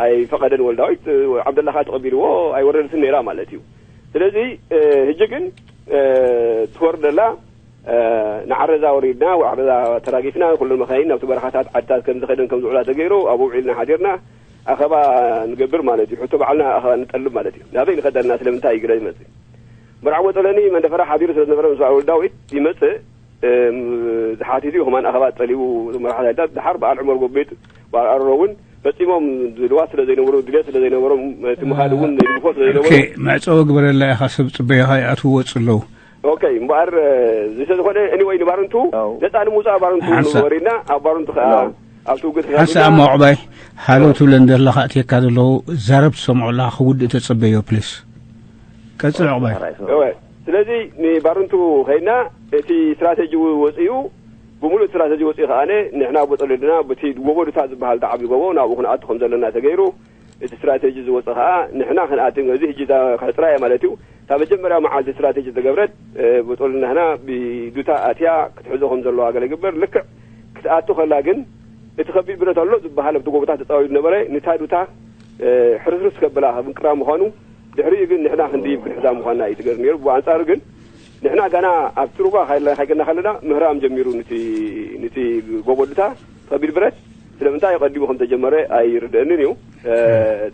ኣይፈቐደን። ወልደ ዳዊት ዓብደላ ከዓ ተቐቢልዎ ኣይወረደትን ነይራ ማለት እዩ። ስለዚ ሕጂ ግን ትወርደላ ንዓረዛ ወሪድና፣ ዓረዛ ተራጊፍና፣ ኩለን መኻይን ናብቲ በረኻታት ዓድታት ከም ዝኸደን ከም ዝውዕላ ተገይሩ፣ ኣብኡ ውዒልና ሓዲርና፣ ኣኸባ ንገብር ማለት እዩ። ሕቶ ባዕልና ኣኸባ ንጠልብ ማለት እዩ። ናበይ ንኸደልና ስለምንታይ እዩ ግለ ዝመጽእ? መርዓ ወጠለኒ መንደፈራ ሓዲሩ ስለ ዝነበረ ምስ በዓል ወልዳዊት ይመጽእ ዝሓቲቱ የኹማን ኣኸባ ጠሊቡ መርሓ ዳይታት ድሓር በዓል ዑመር ጎቤት በዓል ኣሮሮ እውን ፈጺሞም ድልዋት ስለ ዘይነበሩ ድልየት ስለ ዘይነበሮም እቲ ምኻድ እውን ይድግፎ ስለ ዘይነበሩ መዕፀዊ ግበረላ ኢኻ ሰብ ፅበዮ ከይኣትዉ ወፁ ኣለዉ። ኦኬ እምበኣር እዚ ስለዝኾነ anyway ንባርንቱ ነፃ ንምውፃእ ባርንቱ ወሪድና ኣብ ባርንቱ ከዓ ኣብቲ ውግእ ሓንሳ ኣብ መዕባይ ሃሎ ትብለ እንደለኻ እትየካ ዘለዉ ዛረብ ትሰምዑ ኣለኻ ክውድእ ተፀበዮ ፕሊስ ቀፅል ዕቑባይ እወ ስለዚ ንባርንቱ ከይድና እቲ ስትራተጂ ወፂኡ ብምሉእ ስትራተጂ ወፂኡ ከኣነ ንሕና ቦፀለድና በቲ ጎቦ ዱታ ዝበሃል ዓብዪ ጎቦ ናብኡ ክንኣቱ ከም ዘለና ተገይሩ እቲ ስትራቴጂ ዝወፀ ከዓ ንሕና ክንኣትን እዚ ሕጂ እዛ ክሕፅራ እየ ማለት እዩ። እታ መጀመርያ መዓልቲ ስትራቴጂ ዝተገብረት ብጦልናህና ብዱታ ኣትያ ክትሕዞ ከም ዘለዋ ገለ ግበር ልክዕ ክትኣቱ ከላ ግን እቲ ከቢድ ብረት ኣሎ ዝበሃል ኣብቲ ጎቦታት ተፃዊዱ ነበረ። ንታ ዱታ ሕርስርስ ከብላ ምቅራብ ምዃኑ ድሕሪኡ ግን ንሕና ክንድይብ ክንሕዛ ምዃንና እዩ ትገርም ነይሩ። ብኣንፃሩ ግን ንሕና ገና ኣብቲ ሩባ ካይላ ካይገና ከለና ምህራም ጀሚሩ ንቲ ንቲ ጎቦ ዱታ ከቢድ ብረት ስለምንታይ ቀዲሙ ከም ተጀመረ ኣይርደእንን እዩ።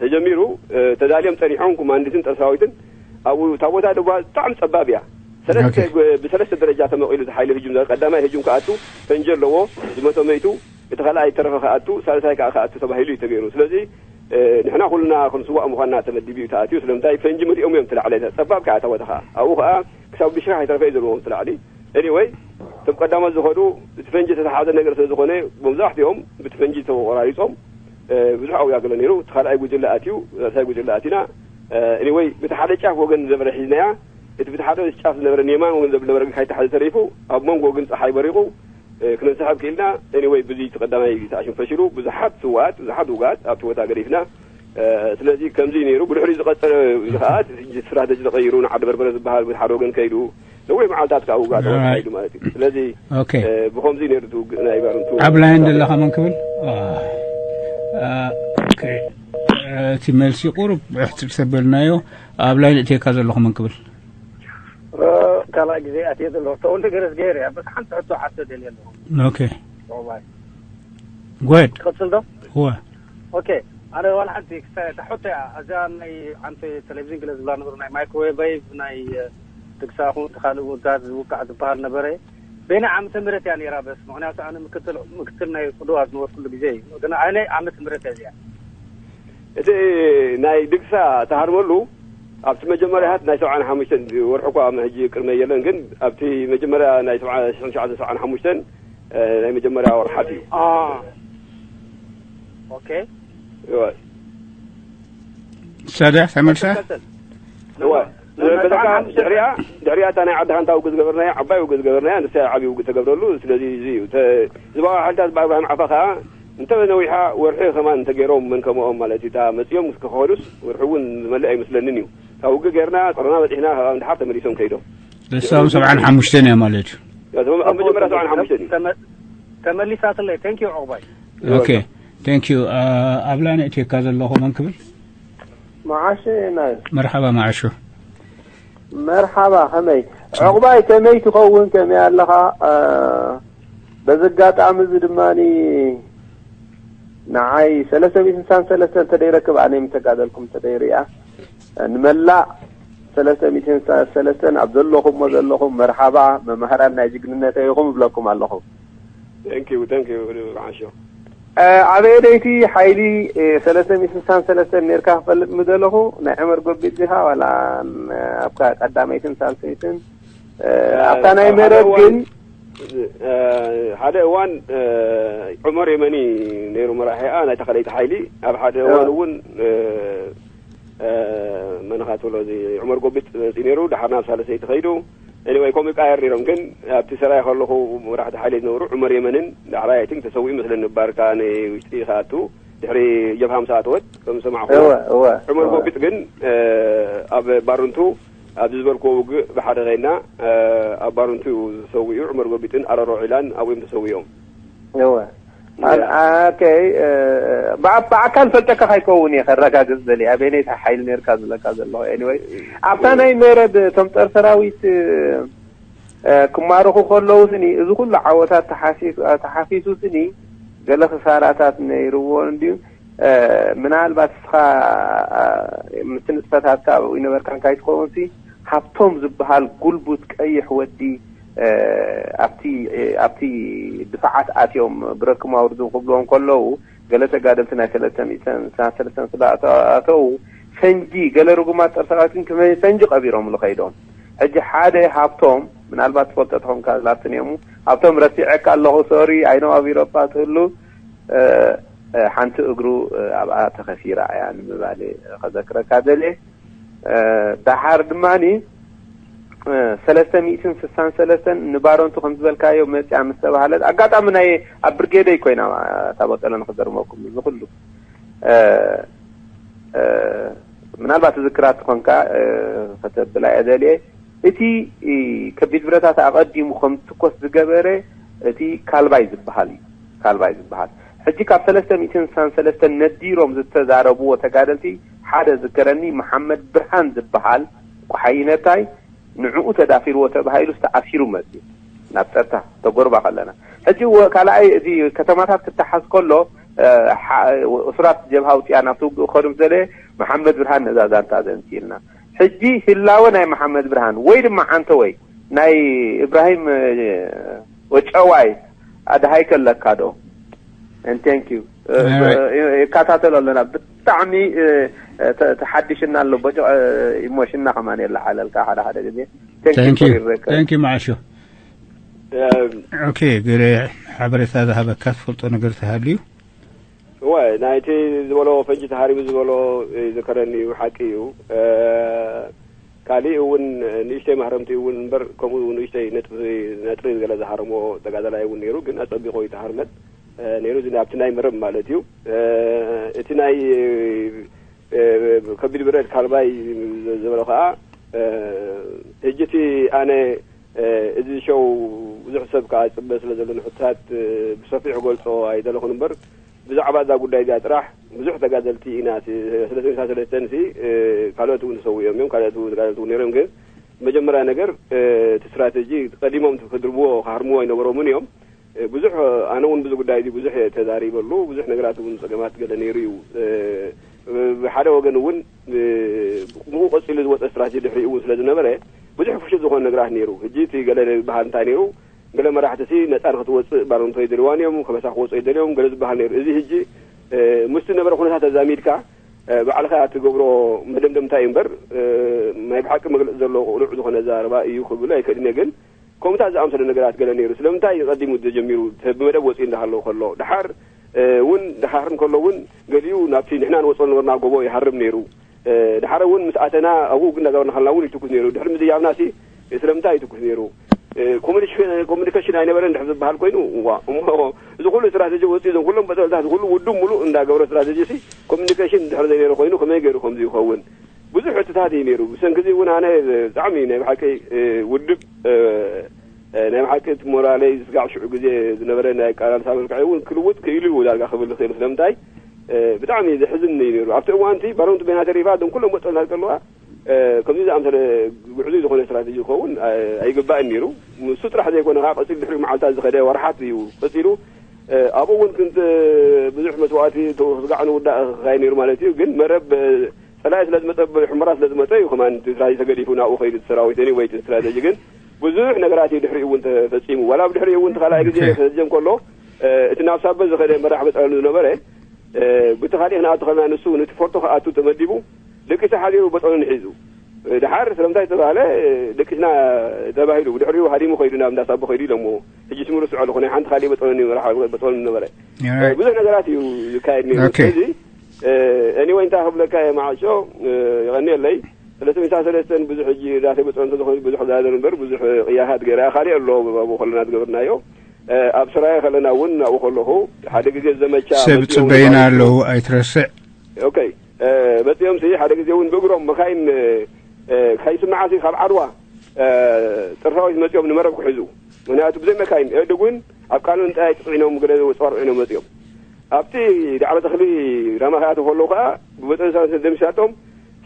ተጀሚሩ ተዳልዮም ፀኒሖም ኮማንዲትን ጠርሳዊትን ኣብኡ እታ ቦታ ድማ ብጣዕሚ ፀባብ እያ። ሰለስተ ብሰለስተ ደረጃ ተመቒሉ ዝሓይሉ ህጁም ቀዳማይ ህጁም ክኣቱ ፈንጂ ኣለዎ ዝመቶ መይቱ እቲ ካልኣይ ተረፈ ክኣቱ ሳልሳይ ከዓ ክኣቱ ተባሂሉ እዩ ተገይሩ። ስለዚ ንሕና ኩልና ክንስዋእ ምዃንና ተመዲቡ እዩ ተኣትዩ። ስለምንታይ ፈንጂ መሊኦም እዮም ትላዕለ ፀባብ ከዓ እታ ቦታ ከዓ ኣብኡ ከዓ ክሳብ ብሽራሕ ኣይተረፈ እዩ ዘለዎም ትላዕሊ። ኤኒወይ እቶም ቀዳሞት ዝኸዱ እቲ ፈንጂ ዝተተሓዘ ነገር ስለ ዝኾነ መብዛሕትኦም ብቲ ፈንጂ ተቆራሪፆም ብዙሕ ኣውያ ገለ ነይሩ። እቲ ካልኣይ ጉጅለ ኣትዩ ሳልሳይ ጉጅለ ኣቲና። ኤኒወይ ብቲ ሓደ ጫፍ ወገን ዝነበረ ሒዝናያ እቲ ብቲ ሓደ ጫፍ ዝነበረ ንየማን ወገን ዝነበረ ግን ካይተሓዘ ተሪፉ ኣብ መንጎ ግን ፀሓይ በሪቑ ክነንስሕብ ክኢልና። ኤኒወይ ብዙ እቲ ቀዳማይ ተኣሽም ፈሽሉ ብዙሓት ስዋኣት ብዙሓት ውጋት ኣብቲ ቦታ ገዲፍና። ስለዚ ከምዚ ነይሩ ብድሕሪ ዝቐፀለ እዚ ከዓ ስትራተጂ ተቐይሩ ንዓዲ በርበረ ዝበሃል ብቲ ሓደ ወገን ከይዱ ነዊሕ መዓልታት ከዓ ውጋእ ተወሳይዱ ማለት እዩ። ስለዚ ኦኬ ብኸምዚ ነይሩ እቲ ውግእ ናይ ባርንቱ። ኣብ ላይን ዘለኻ መን ክብል? ኦኬ እቲ መልሲ ቁሩብ ብሕፅር ተበልናዮ። ኣብ ላይን እትየካ ዘለኹ መን ክብል? ካልኣይ ግዜ ኣትየ ዘለኹ ተወልደ ገረዝገሄር እያ። በስ ሓንቲ ሕቶ ሓቶ ደልየ ኣለኹ። ኦኬ ኦባይ ጎድ ትቐጽል ዶ? እወ ኦኬ ኣነ ዋላ ሓንቲ ክስታይ እታ ሕቶ እያ። እዛ ናይ ዓንተ ቴሌቪዥን ገለ ዝብላ ነበሩ ናይ ማይክሮዌቭ ናይ ድግሳ ኹን ካልእ ውዳት ዝውቃዕ ዝበሃል ነበረ። በይና ዓመተ ምህረት እያ ነይራ በስ ምክንያቱ ኣነ ምክትል ምክትል ናይ ቅዱዋ ዝነበርኩሉ ግዜ እዩ። ግን ኣነ ዓመተ ምህረት እያ እዚኣ። እቲ ናይ ድግሳ ተሃርመሉ ኣብቲ መጀመርያ ሃት ናይ ሰብዓን ሓሙሽተን ወርሒ እኳ ሕጂ ቅድመ የለን ግን ኣብቲ መጀመርያ ናይ ሰብዓ ሽሕን ሸዓተ ሰብዓን ሓሙሽተን ናይ መጀመርያ ወርሓት እዩ። ኦኬ ሰደ ተመልሰ እወ በቃ ድሕሪያ ድሕሪያ እታ ናይ ዓዲ ሓንታ ውግእ ዝገበርናያ ዓባይ ውግእ ዝገበርናያ ንሳ ዓብዪ ውግእ ተገብረሉ። ስለዚ እዚ እዩ ህዝባዊ ሓይልታት ብኣብርሃም ዓፋ ከዓ እንተ ነዊሓ ወርሒ ከማን እንተገይሮም መን ከመኦም ማለት እዩ እታ መፂኦም ክኸዱስ ወርሒ እውን ዝመልእ ኣይመስለንን እዩ። ካብ ውግእ ገይርና ፀሮና በፂሕና ካብ ድሓር ተመሊሶም ከይዶም ንሳም ሰብዓን ሓሙሽተን እያ ማለት እዩ መጀመርያ ሰብዓን ሓሙሽተን እዩ። ተመሊሳትለይ thank you ዑቕባይ okay thank you ኣብ ላይን እትየካ ዘለኹ መን ክብል መዓሽ ናይ መርሓባ መዓሹ መርሓባ ከመይ ዕቑባይ ከመይ ትኸውን ከመይ ኣለኻ በዚ ኣጋጣሚ እዚ ድማ ንዓይ ሰለስተ ሚእትን ስሳን ሰለስተን እንተደይረክብ ኣነ ምተጋደልኩም እንተደይርያ ንመላእ ሰለስተ ሚእትን ስሳን ሰለስተን ኣብ ዘለኹሞ ዘለኹም መርሓባ መማህራን ናይ ጅግንነተ ኢኹም እብለኩም ኣለኹ Thank you, thank you, Asho. ኣበየ ደይቲ ሓይሊ ሰለስተ ሚእትን ስሳን ሰለስተን ነርካ ክፈልጥ ምደለኹ ናይ ዕመር ጎቢት ዲኻ ዋላ ኣብካ ቀዳመይትን ሳልሰይትን ኣብታ ናይ ምህረት ግን ሓደ እዋን ዑመር የመኒ ነይሩ መራሒኣ ናይታ ካልኣይቲ ሓይሊ ኣብ ሓደ እዋን እውን መንኻ ትብሎ እዚ ዑመር ጎቢጥ መፂ ነይሩ ድሓር ናብ ሳልሰይቲ ከይዱ Anyway ከምኡ ይቃየር ነይሮም ግን ኣብቲ ሰራይ ከለኹ መራሕቲ ሓይሊ ዝነበሩ ዑመር የመንን ዳሕራይ I think ተሰዊኡ መስለኒ ባርካ ንውሽጢ ክኣቱ ድሕሪ ጀብሃ ምስ ኣተወት ከም ዝሰማዕኹ እወ እወ ዑመር እወ ጎቢጥ ግን ኣብ ባርንቱ ኣብዚ ዝበልክዎ ውግእ ብሓደ ከይድና ኣብ ባርንቱ እዩ ተሰዊኡ ዑመር ጎቢጥን ኣረሮ ዒላን ኣብኡ እዮም ተሰዊኦም እወ ኦኬ ብኣካል ፈልጠካ ከይከውን እየ ከረጋግፅ ዘሊ ኣበየነይ ሓይሊ ነርካ ዝብለካ ዘለኹ anyway ኣብታ ናይ መረብ እቶም ፀር ሰራዊት ክማረኹ ከለዉ ስኒ እዚ ኩሉ ዓወታት ተሓፊሱ ስኒ ገለ ክሳራታት ነይርዎ እንድዩ ምናልባት እስኻ ምስ ንጥፈታትካ ኣብኡ ይነበርካ እንታይ ትኸውን ሲ ሃብቶም ዝበሃል ጉልቡት ቀይሕ ወዲ ኣብቲ ኣብቲ ድፋዓት ኣትዮም ብረክም ኣውርዱ ክብልዎም ከለዉ ገለ ተጋደልቲ ናይ ሰለስተ ሚእትን ሰለስተን ስለ ኣተዉ ፈንጂ ገለ ርጉማት ጸርሰቃትን ክመይ ፈንጂ ቀቢሮምሉ ከይዶም ሕጂ ሓደ ሃብቶም ምናልባት ትፈልጦ ትኾንካ ላትንዮሙ ሃብቶም ረሲዐካ ኣለኹ ሶሪ ኣይኖ ኣብ ኢሮፓ ትህሉ ሓንቲ እግሩ ኣብኣ ተኸሲራ እያ ንምባል ከዘክረካ ደልየ ደሓር ድማ ሰለስተ ሚእትን ስሳን ሰለስተን ንባረንቱ ከም ዝበልካዮ መፅያ ምስ ተባሃለት ኣጋጣሚ ናይ ኣብ ብርጌደይ ኮይና እታ በቀለ ንክዘርመኩም እዚ ኩሉ ምናልባት ዝክራ ትኾንካ ከተብላ እየ ደልየ። እቲ ከቢድ ብረታት ኣቐዲሙ ከም ትኮስ ዝገበረ እቲ ካልባይ ዝበሃል እዩ። ካልባይ ዝበሃል ሕጂ ካብ ሰለስተ ሚእትን ሰለስተን ነዲሮም ዝተዛረብዎ ተጋደልቲ ሓደ ዝከረኒ መሓመድ ብርሃን ዝበሃል ቋሓይነታይ ንዕኡ ተዳፊርዎ ተባሂሉ ዝተኣሲሩ መፅኡ ናብ ፀጥታ ተጎርባ ከለና ሕጂ ካልኣይ እዚ ከተማታት ክተሓዝ ከሎ እሱራት ጀብሃ ውፅያ ናብቲ ውግእ ክኸዱ ምስ ደለየ መሓመድ ብርሃን ነዛ ዛንታ ዘምፅእልና። ሕጂ ህላወ ናይ መሓመድ ብርሃን ወይ ድማ ዓንተ ወይ ናይ እብራሂም ወጨዋይ ኣድሃይ ከለካ ዶ? And thank you። ይከታተሎ ኣለና። ብጣዕሚ ተሓዲሽና ኣሎ። ቦጭቕ ኢሞሽንና ከማን የለዓለልካ ሓደ ሓደ ግዜ። Thank you። Thank you። Thank you መዓሾ። ኦኬ፣ ገለ ሓበሬታ ዝሃበካ ትፈልጦ ነገር ተሃልዩ? እወ፣ ናይቲ ዝበሎ ፈንጂ ተሃሪቡ ዝበሎ ይዝከረኒ እዩ፣ ሓቂ እዩ። ካሊእ እውን ንእሽተይ ማህረምቲ እውን እምበር ከምኡ ንእሽተይ ነጥሪ ነጥሪ ገለ ዝሃረሞ ተጋዳላይ እውን ነይሩ፣ ግን ኣጸቢቑ ይተሃርመት ነይሩ። እዚ ኣብቲ ናይ መረብ ማለት እዩ። እቲ ናይ ከቢድ ብረት ካልባይ ዝበሎ ከዓ ሕጂ እቲ ኣነ እዚ ሸው ብዙሕ ሰብ ከዓ ይፅበ ስለ ዘሎ ንሕቶታት ብሰፊሑ ክገልፆ ኣይደለኹን እምበር ብዛዕባ እዛ ጉዳይ እዚኣ ጥራሕ ብዙሕ ተጋደልቲ ኢና ስለስሳ ሰለስተን ሲ ካልኦት እውን ተሰዊኦም እዮም ካልኦት ተጋደልቲ እውን ነይሮም ግን መጀመርያ ነገር እቲ ስትራተጂ ቀዲሞም ክድርብዎ ክሃርምዎ ኣይነበሮምን እዮም ብዙሕ ኣነ እውን ብዙ ጉዳይ እዚ ብዙሕ ተዛሪበሉ ብዙሕ ነገራት እውን ፀገማት ገለ ነይሩ እዩ ብሓደ ወገን እውን ብኡ ቀፂሉ ዝወፀ ስትራተጂ ድሕሪኡ እውን ስለ ዝነበረ ብዙሕ ፍሹል ዝኾነ ነገራት ነይሩ ሕጂ እቲ ገለ ዝበሃል እንታይ ነይሩ ገለ መራሕቲ ሲ ነፃ ንክትወፅእ ባረንቶ ይደልዋን እዮም ከበሳ ክወፁ ይደልዮም ገለ ዝበሃል ነይሩ እዚ ሕጂ ምስቲ ነበረ ኩነታት ተዛሚድካ ባዕልካ ትገብሮ መደምደምታ እዩ እምበር ናይ ብሓቂ መግለፂ ዘሎ ቁኑዕ ዝኾነ ዘረባ እዩ ክብል ኣይክእልን እየ ግን ከምኡታት ዝኣምሰለ ነገራት ገለ ነይሩ ስለምንታይ እዩ ቀዲሙ ተጀሚሩ ብመደብ ወፂኡ እንዳሃለዉ ከሎ ድሓር እውን ድሃርም ከሎ እውን ገሊኡ ናብቲ ንሕና ንወፅኦ ዝነበርና ጎቦ ይሃርም ነይሩ ድሓር እውን ምስ ኣተና ኣብኡ ግን እንዳገበርና ከለና እውን ይትኩስ ነይሩ ድሕሪ ምዝያብና ሲ ስለምንታይ ይትኩስ ነይሩ ኮሚኒኬሽን ኣይነበረን ድሕር ዝበሃል ኮይኑ እዋ እሞ እዚ ኩሉ ስትራቴጂ ወፂኡ እዞም ኩሎም በጠልታት ኩሉ ውድብ ሙሉእ እንዳገበረ ስትራቴጂ ሲ ኮሚኒኬሽን ድሕር ዘይነይሩ ኮይኑ ከመይ ገይሩ ከምዚ ይኸውን ብዙሕ ሕትታት እዩ ነይሩ ብሰንኪ እዚ እውን ኣነ ብጣዕሚ ናይ ብሓቂ ውድብ ናይ ብሓቂ እቲ ሞራለይ ዝስጋዕ ሽዑ ግዜ ዝነበረ ናይ ኣቃላልሳ መልክዐይ እውን ክልውጥ ክኢሉ እዩ ዳርጋ ክብል ዝኽእል ስለምንታይ ብጣዕሚ ዘሕዝን እዩ ነይሩ ኣብቲ እዋንቲ ባሮምቲ በይና ተሪፋ እዞም ኩሎም ወጠናት ከለዋ ከምዚ ዝኣምሰለ ጉዕዙይ ዝኾነ ስትራቴጂ ክኸውን ኣይግባእን ነይሩ ንሱ ጥራሕ ዘይኮነ ከዓ ቀፂሉ ድሕሪኡ መዓልታት ዝኸደ ወርሓት እዩ ቀፂሉ ኣብኡ እውን ክንት ብዙሕ መስዋእቲ ስጋዕ ንውዳእ ክካየ ነይሩ ማለት እዩ ግን መረብ ፀላኢ ስለ ዝመፀ ሕመራ ስለ ዝመፀ እዩ ከማን ስትራቴጂ ተገዲፉ ናብኡ ከይዱ ሰራዊት ወይ ስትራቴጂ ግን ብዙሕ ነገራት እዩ ድሕሪኡ እውን ተፈፂሙ ዋላ ብድሕሪኡ እውን ተካልኣይ ግዜ ተፈጀም ከሎ እቲ ናብ ሳበ ዝኸደ መራሕ በፀለሉ ዝነበረ ብቲ ካሊእ ክንኣቱ ከለና ንሱ ነቲ ፎርቶ ክኣቱ ተመዲቡ ደቂሱ ሓዲሩ በፀሉን ሒዙ ድሓር ስለምንታይ ዝተባህለ ደቂስና ተባሂሉ ብድሕሪኡ ሃዲሙ ከይዱ ናብ እንዳሳቦ ከይዱ ኢሎሞ ሕጂ ስምሩ ስዖ ኣለኹ ናይ ሓንቲ ካሊእ በፀሉን በፀሉን ነበረ ብዙሕ ነገራት እዩ ዝካየድ ነይሩ ስለዚ ኤኒወይ እንታይ ክብለካ እየ መዓሾ የቐኒየለይ ሰለስተ ሚእቲ ሰለስተን ብዙሕ ሕጂ ዳተይ በፀሉ እንተዝኾነ ብዙሕ ዛዘር እምበር ብዙሕ ቅያሳት ገይራ ካሊእ ኣሎ ኣብኡ ከለና ዝገበርናዮ ኣብ ስራየ ከለና እውን ኣብኡ ከለኹ ሓደ ግዜ ዘመቻ ሰብ መፂኦም ጽበይና ኣለዉ ኣይትረስዕ ኦኬ መፂኦም ሲ ሓደ ግዜ እውን ብእግሮም መካይን ካይስምዓ ሲ ካብ ዓድዋ ጥርፋዊት መፂኦም ንመረብ ክሕዙ ምክንያቱ ብዘይ መካይን እድግ እውን ኣብ ቃሉ እንታይ ፅዒኖም ገለ ፀዋር ፅዒኖም መፂኦም ኣብቲ ዳዕሮ ተኽሊ ራማ ከኣ ተፈለዉ ከኣ ብመጠን ሰለስተ ደምሲሳቶም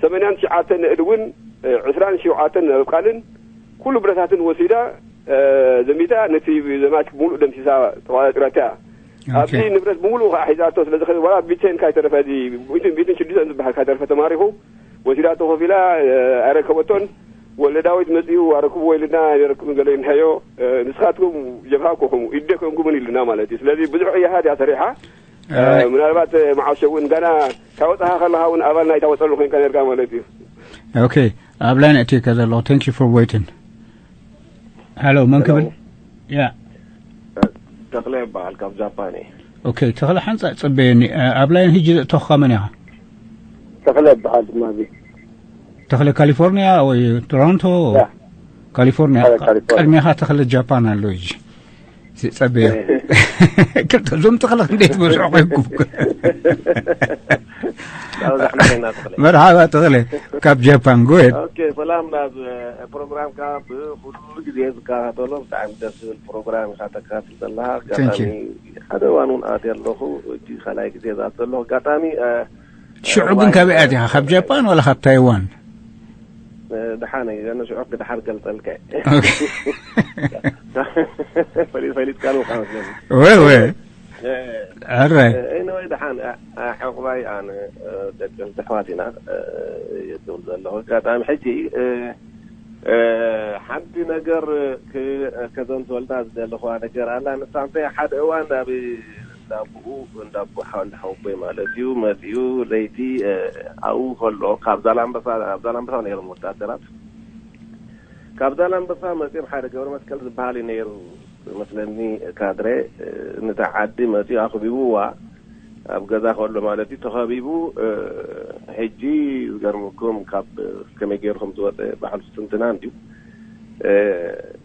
ሰመንያን ትሽዓተን ንእድ እውን ዕስራን ሸውዓተን ኣብ ቃልን ኩሉ ብረታትን ወሲዳ ዘሚታ ነቲ ዘማች ሙሉእ ደምሲሳ ተቋፃፂራታ ኣብቲ ንብረት ብሙሉእ ከዓ ሒዛቶ ስለ ዝኸደ ዋላ ቢቴን ካይተረፈ እዚ ሚትን ቢትን ሽዱሽተን ዝበሃል ካይተረፈ ተማሪኹ ወሲዳቶ ኮፍ ኢላ ኣይረከበቶን ወልደ ዳዊት መፂኡ ኣረክብዎ ኢልና ኣይረክብን ገለ ኢልናዮ ንስኻትኩም ጀብሃ ኮኹም ኢደ ኮንኩምን ኢሉና ማለት እዩ ስለዚ ብዙሕ ቅያሃት እያ ሰሪሓ ምናልባት መዓሾ እውን ገና ካብ ወፃኻ ከለኻ እውን ኣባል ናይታ ወፀሉ ኮይንካ ነርካ ማለት እዩ ኦኬ ኣብ ላይን እትከ ዘለኹ thank you for waiting hello መን ክብል ያ ተኽለ ይበሃል ካብ ጃፓን እየ ኦኬ ተኽለ ሓንፃ ፅበየኒ ኣብ ላይን ህጂ ዘእተኹካ መን ኢኻ ተኽለ ይበሃል ድማ እዚ ተኽለ ካሊፎርኒያ ወይ ቶሮንቶ ካሊፎርኒያ ቀድሜኻ ተኽለ ጃፓን ኣሎ እዩ ትጸበዮ። ክልተ እዞም ተኽለ ክንደይ ትበዝሑ ኮይንኩም? ኣብዛሕና ኢና ተኽለ። መርሓባ ተኽለ፣ ካብ ጃፓን። ጎየድ። ኦኬ፣ ሰላም። ናብ ፕሮግራምካ ብኩሉ ግዜ ዝከታተሎ ብጣዕሚ ደስ ዝብል ፕሮግራም ኢኻ ተካትል ዘለኻ። ኣጋጣሚ ሓደ እዋን እውን ኣትየ ኣለኹ። እጂ ካልኣይ ግዜ ዝኣቱ ዘለኹ ኣጋጣሚ። ሽዑ ግን ካበይ ኣቲኻ? ካብ ጃፓን ወላ ካብ ታይዋን? ደሓን እዩ። ዘነ ሽዑ ክድሓር ገልጸልካ። ፈሊጥ ፈሊጥካ ነው ቃ መስለኒ። ወ ወ ኣረ ኤኒወይ፣ ደሓን። ሕቑባይ ኣነ ደቂ ኣሕዋት ኢና። የትብል ዘለኹ ኣጋጣሚ ሕጂ ሓንቲ ነገር ከዘንትወልና ዝደለኹዋ ነገር ኣላ። ንሳ እንታይ፣ ሓደ እዋን ናብ እንዳቦኡ፣ እንዳቦ ሓወቦይ ማለት እዩ፣ መፅኡ ለይቲ ኣብኡ ከሎ ካብ ዛላምበሳ፣ ኣብ ዛላምበሳ ነይሮም ወታደራት። ካብ ዛላምበሳ መፅኦም ሓደ ገብረ መስቀል ዝበሃል እዩ ነይሩ መስለኒ፣ ካድረ። ነታ ዓዲ መፅኡ ኣኽቢብዋ፣ ኣብ ገዛ ከሎ ማለት እዩ ተኸቢቡ። ሕጂ ዝገርመኩም ካብ ከመይ ገይሩ ከም ዝወፀ ባዕሉ ትንትና እንድዩ።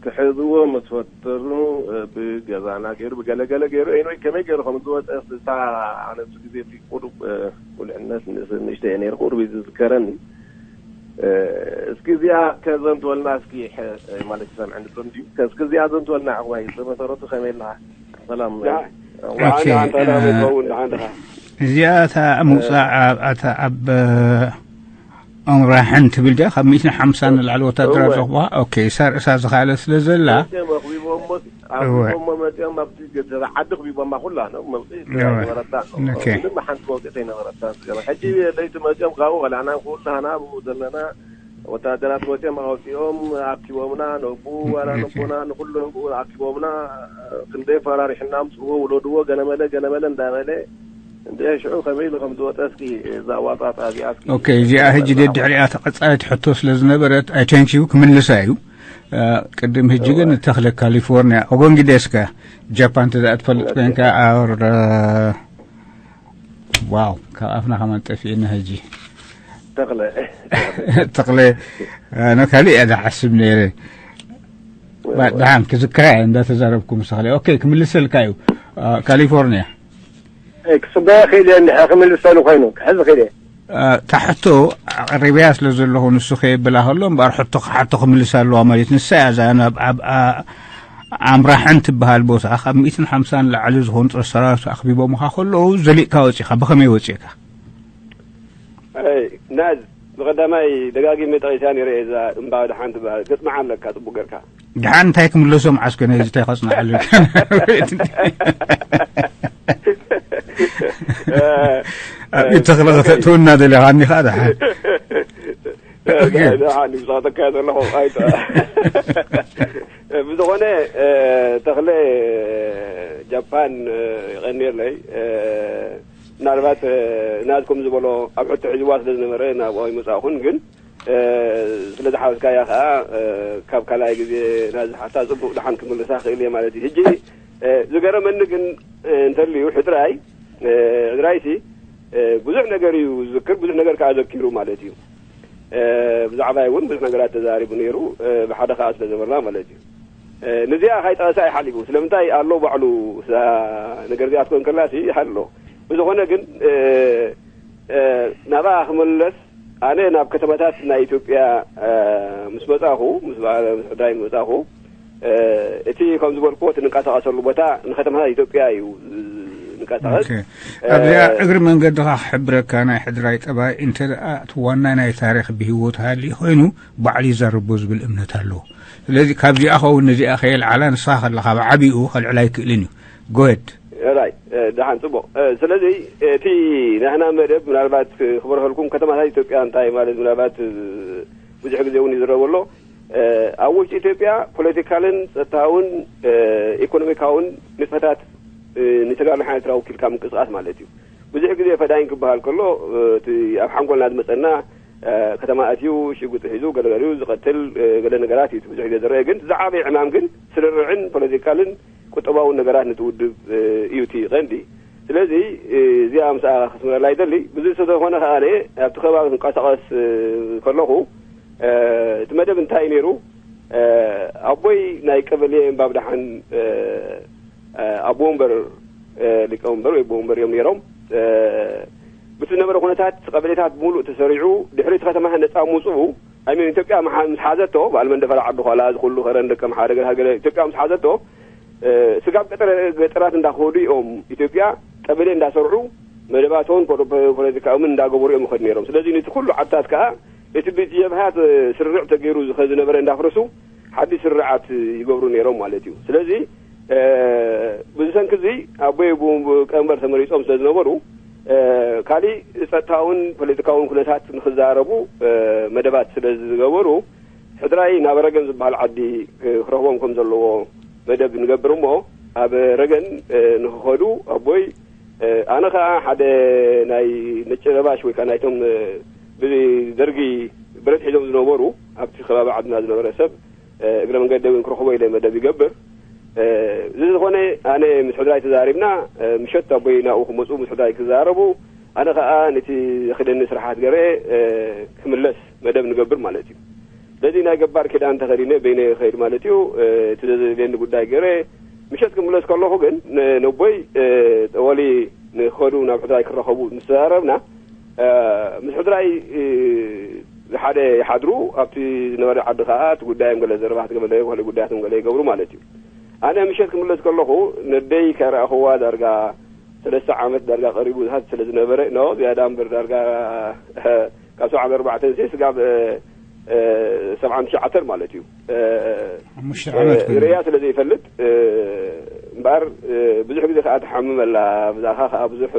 ክሕዝዎ ምስ ፈተኑ ብገዛና ገይሩ ብገለገለ ገይሩ ኤኒወይ ከመይ ገይሩ ከም ዝወፀ እታ ኣነሱ ግዜ እቲ ቁሩብ ቁልዕነት ንእሽተ እየ ነይሩ ቁሩብ እዩ ዝዝከረኒ። እስኪ እዚኣ ከዘንትወልና እስኪ ማለት ይሰምዐኒ ኣሎ እንድዩ። እስኪ እዚኣ ዘንትወልና ዕቑባይ ብመሰረቱ ከመይ ኣለኻ? ሰላም። ደሓን ደሓን ሰላም ይኸውን። ደሓን ደኻ? እዚኣ እታ ምውፃእ ኣብ ኣታ ኣብ ኣምራሕን ትብል ድያ? ካብ ሚእትን ሓምሳን ንላዕሊ ወታደራት ዘኽብዋ። ኦኬ፣ እሳ ርእሳ ዝኻለ ስለ ዘላ መፅኦም ኣኽቢቦሞ ኣኽቢቦሞ መፅኦም ኣብቲ ገዛ ዓዲ ኣኽቢቦማ ኩላ ነው መውፅኢ ኣይነበረታ። ምንም ሓንቲ መውፅኢት ኣይነበረታ። ሕጂ ለይቲ መፅኦም ካብኡ ከላና ኩላና ኣብኡ ዘለና ወታደራት መፅኦም ኣውፂኦም ኣኪቦምና፣ ነቡ ዋላ ነቦና ንኩሉ ነቡ ኣኪቦምና። ክንደይ ፈራሪሕና፣ ኣምፅዎ፣ ውለድዎ፣ ገለመለ ገለመለ እንዳበለ እንደ ሽዑ ከመይ ኢሉ ከም ዝወፀ እስኪ እዛ ዋጣጣ እዚኣ እስኪ ኦኬ፣ እዚኣ ሕጂ ደድሕሪኣ ተቐጻሊት ሕቶ ስለ ዝነበረት፣ ኣይ ቴንክ ዩ ክምልሳ እዩ። ቅድም ሕጂ ግን ተኽለ ካሊፎርኒያ ኦጎንጊዴስካ ጃፓን ተዛ ትፈልጥ ኮይንካ ኣወር ዋው፣ ካብ ኣፍና ከማን ጠፊእና ሕጂ። ተኽለ ተኽለ ኣነ ካልእ እየ ዝሓስብ ነይረ። ደሓን ክዝክራ እየ እንዳተዛረብኩ ምስ ተኽለ። ኦኬ፣ ክምልሰልካ እዩ። ካሊፎርኒያ ክስበያ ክእል እየ እንድሕር ክምልሰሉ ኮይኑ ክሕዝ ክእል እየ። እታ ሕቶ ኣቕሪበያ ስለ ዘለኹ ንሱ ከየብላ ከሎ እምበኣር ሕቶ ክሓቶ ክምልሳ ኣለዋ ማለት እዩ። ንሳ እያ እዛ ናብ ኣብ ኣምራሕን ትበሃል ቦታ ካብ ሚእትን ሓምሳን ላዕሊ ዝኾኑ ጦር ሰራዊት ኣኽቢቦምኻ ከለዉ ዘሊቕካ ወፂእካ ብኸመይ ወፂእካ? ናዝ ብቐዳማይ ደጋጊመ ጠቒሳ ነይረ እየ እዛ እምባ ደሓን ትበሃል ክትስምዓ ኣለካ ጽቡቕ ጌርካ። ደሓን እንታይ ክምለሶም ዓስከ ነዚ እንታይ ከጽንዓሉ ኢልካ? ኣብ ኢድ ተኽለ ከተእትወና ደሊኻ እኒኻ ደሓን። ደሓን ይብዛቕ ተካዮ ዘለኹ ኣይተ ብዝኾነ ተኽለ ጃፓን ይቐንየለይ። ምናልባት ናዝ ከም ዝበሎ ኣብ ሕቶ ሒዝዋ ስለ ዝነበረ ናብኦ ኣይመጻእኹን፣ ግን ስለ ዝሓወስካያ ከዓ ካብ ካልኣይ ግዜ ናዚ ሓታ ጽቡቕ ደሓን ክምልሳ ክእል እየ ማለት እዩ። ሕጂ ዝገረመኒ ግን እንተልዩ ሕድራይ ሕድራይሲ ብዙሕ ነገር እዩ ዝዝክር፣ ብዙሕ ነገር ከዓ ዘኪሩ ማለት እዩ። ብዛዕባይ እውን ብዙሕ ነገራት ተዛሪቡ ነይሩ፣ ብሓደ ከዓ ስለ ዘበልና ማለት እዩ። ንዚኣ ካይጠቐሳ ይሓሊፉ። ስለምንታይ ኣሎ ባዕሉ እዛ ነገር እዚኣ ትኮን ከላሲ ይሓሎ። ብዝኾነ ግን ናብኣ ክመለስ ኣነ ናብ ከተማታት ናይ ኢትዮጵያ ምስ መጻኹ፣ ምስ በዓል ምስ ሕዳይ መጻኹ፣ እቲ ከም ዝበልክዎ እቲ ንንቀሳቐሰሉ ቦታ ንከተማታት ኢትዮጵያ እዩ ንቀሳቐስ። ኣብዚኣ እግሪ መንገድኻ ክሕብረካ ናይ ሕድራይ ጠባይ እንተ ደኣ እቲ ዋና ናይ ታሪኽ ብህይወት ሃሊ ኮይኑ ባዕሉ ይዛረቦ ዝብል እምነት ኣለዎ። ስለዚ ካብዚኣ ኸውን ነዚኣ ከየልዓላ ንስኻ ከለኻ ብዓቢኡ ከልዕላ ኣይክእልን እዩ። ጎድ ራይ ደሓን ጽቡቕ። ስለዚ እቲ ናህና መደብ ምናልባት ክበርሀልኩም ከተማታት ኢትዮጵያ እንታይ ማለት ምናልባት ብዙሕ ግዜ እውን ይዝረቡ ኣሎ። ኣብ ውሽጢ ኢትዮጵያ ፖለቲካልን ጸጥታውን ኢኮኖሚካውን ንጥፈታት ንተጋድሎ ሓይሊ ኤርትራ ወኪልካ ምንቅስቃስ ማለት እዩ። ብዙሕ ግዜ ፈዳይን ክበሃል ከሎ እቲ ኣብ ሓንጎልና ዝመጸና ከተማ ኣትዩ ሽጉጥ ሒዙ ገለገሊኡ ዝቐትል ገለ ነገራት እዩ ብዙሕ ግዜ ዝረአ። ግን ዝዓበየ ዕማም ግን ስርርዕን ፖለቲካልን ቁጠባውን ነገራት ነቲ ውድብ እዩ እቲ ቀንዲ። ስለዚ እዚኣ ምስኣ ከስምረላ ይደሊ። ብዙ ዝተኾነ ከኣ ኣብቲ ከባቢ ክንቀሳቐስ ከለኹ እቲ መደብ እንታይ እዩ ነይሩ? ኣቦይ ናይ ቀበሌ እምባብ ደሓን ኣቦ ወንበር ሊቀ ወንበር ወይ ኣቦ ወንበር እዮም ነይሮም። ብቲ ዝነበረ ኩነታት ቀበሌታት ብምሉእ ተሰሪዑ ድሕሪ እቲ ከተማ ነፃ ምውፅኡ ኣይሚን ኢትዮጵያ ምስ ሓዘቶ በዓል መንደፈራ ዓዲ ኳላ ዝኩሉ ከረን ደቀ ምሓረ ገለ ኢትዮጵያ ምስ ሓዘቶ ስጋብ ገጠራት እንዳኸዱ እዮም ኢትዮጵያ ቀበሌ እንዳሰርዑ መደባቶን ፖለቲካኦምን እንዳገበሩ እዮም ይኸዱ ነይሮም። ስለዚ ነቲ ኩሉ ዓድታት ከዓ እቲ ብጀብሃት ስርርዕ ተገይሩ ዝኸ ዝነበረ እንዳፍረሱ ሓዲሽ ስርዓት ይገብሩ ነይሮም ማለት እዩ። ስለዚ ብዝሰንኪ እዚ ኣቦይ ቀንበር ተመሪፆም ስለ ዝነበሩ ካሊእ ጸጥታውን ፖለቲካውን ኩነታት ንክዛረቡ መደባት ስለ ዝገበሩ ሕድራይ ናብ ረገን ዝበሃል ዓዲ ክረኽቦም ከም ዘለዎ መደብ ንገብር እሞ ኣብ ረገን ንክኸዱ ኣቦይ ኣነ ከዓ ሓደ ናይ ነጭ ለባሽ ወይ ከዓ ናይቶም ብደርጊ ብረት ሒዞም ዝነበሩ ኣብቲ ከባቢ ዓድና ዝነበረ ሰብ እግረ መንገዲ እውን ክረኽቦ ኢለ መደብ ይገብር። እዚ ዝኾነ ኣነ ምስ ሕድራይ ተዛሪብና ምሸት ኣቦይ ናብኡ ክመፁ ምስ ሕድራይ ክዛረቡ ኣነ ከዓ ነቲ ዘኽደኒ ስራሓት ገረ ክምለስ መደብ ንገብር ማለት እዩ። ስለዚ ናይ ገባር ኪዳን ተኸዲነ በይነ ይኸይድ ማለት እዩ። እቲ ዘድልየኒ ጉዳይ ገረ ምሸት ክምለስ ከለኹ ግን ነቦይ ጠወሊ ንኸዱ ናብ ሕድራይ ክረኸቡ ምስ ተዛረብና ምስ ሕድራይ ሓደ ይሓድሩ ኣብቲ ዝነበረ ዓዲ ከዓ እቲ ጉዳዮም ገለ ዘረባት ገለ ካልእ ጉዳያቶም ገለ ይገብሩ ማለት እዩ። ኣነ ምሸት ክምለስ ከለኹ ነደይ ከረኣኽዋ ዳርጋ ሰለስተ ዓመት ዳርጋ ቀሪቡ ዝሃት ስለ ዝነበረ ኖ ዝያዳ እምበር ዳርጋ ካብ ሰብዓን ኣርባዕተን ሲ ስጋብ ሰብዓን ትሽዓተን ማለት እዩ። ሓሙሽተ ዓመት ኮይኑ ርእያ ስለ ዘይፈልጥ እምበኣር ብዙሕ ግዜ ከዓ ትሓምም ኣላ ብዛኻ ከዓ ብዙሕ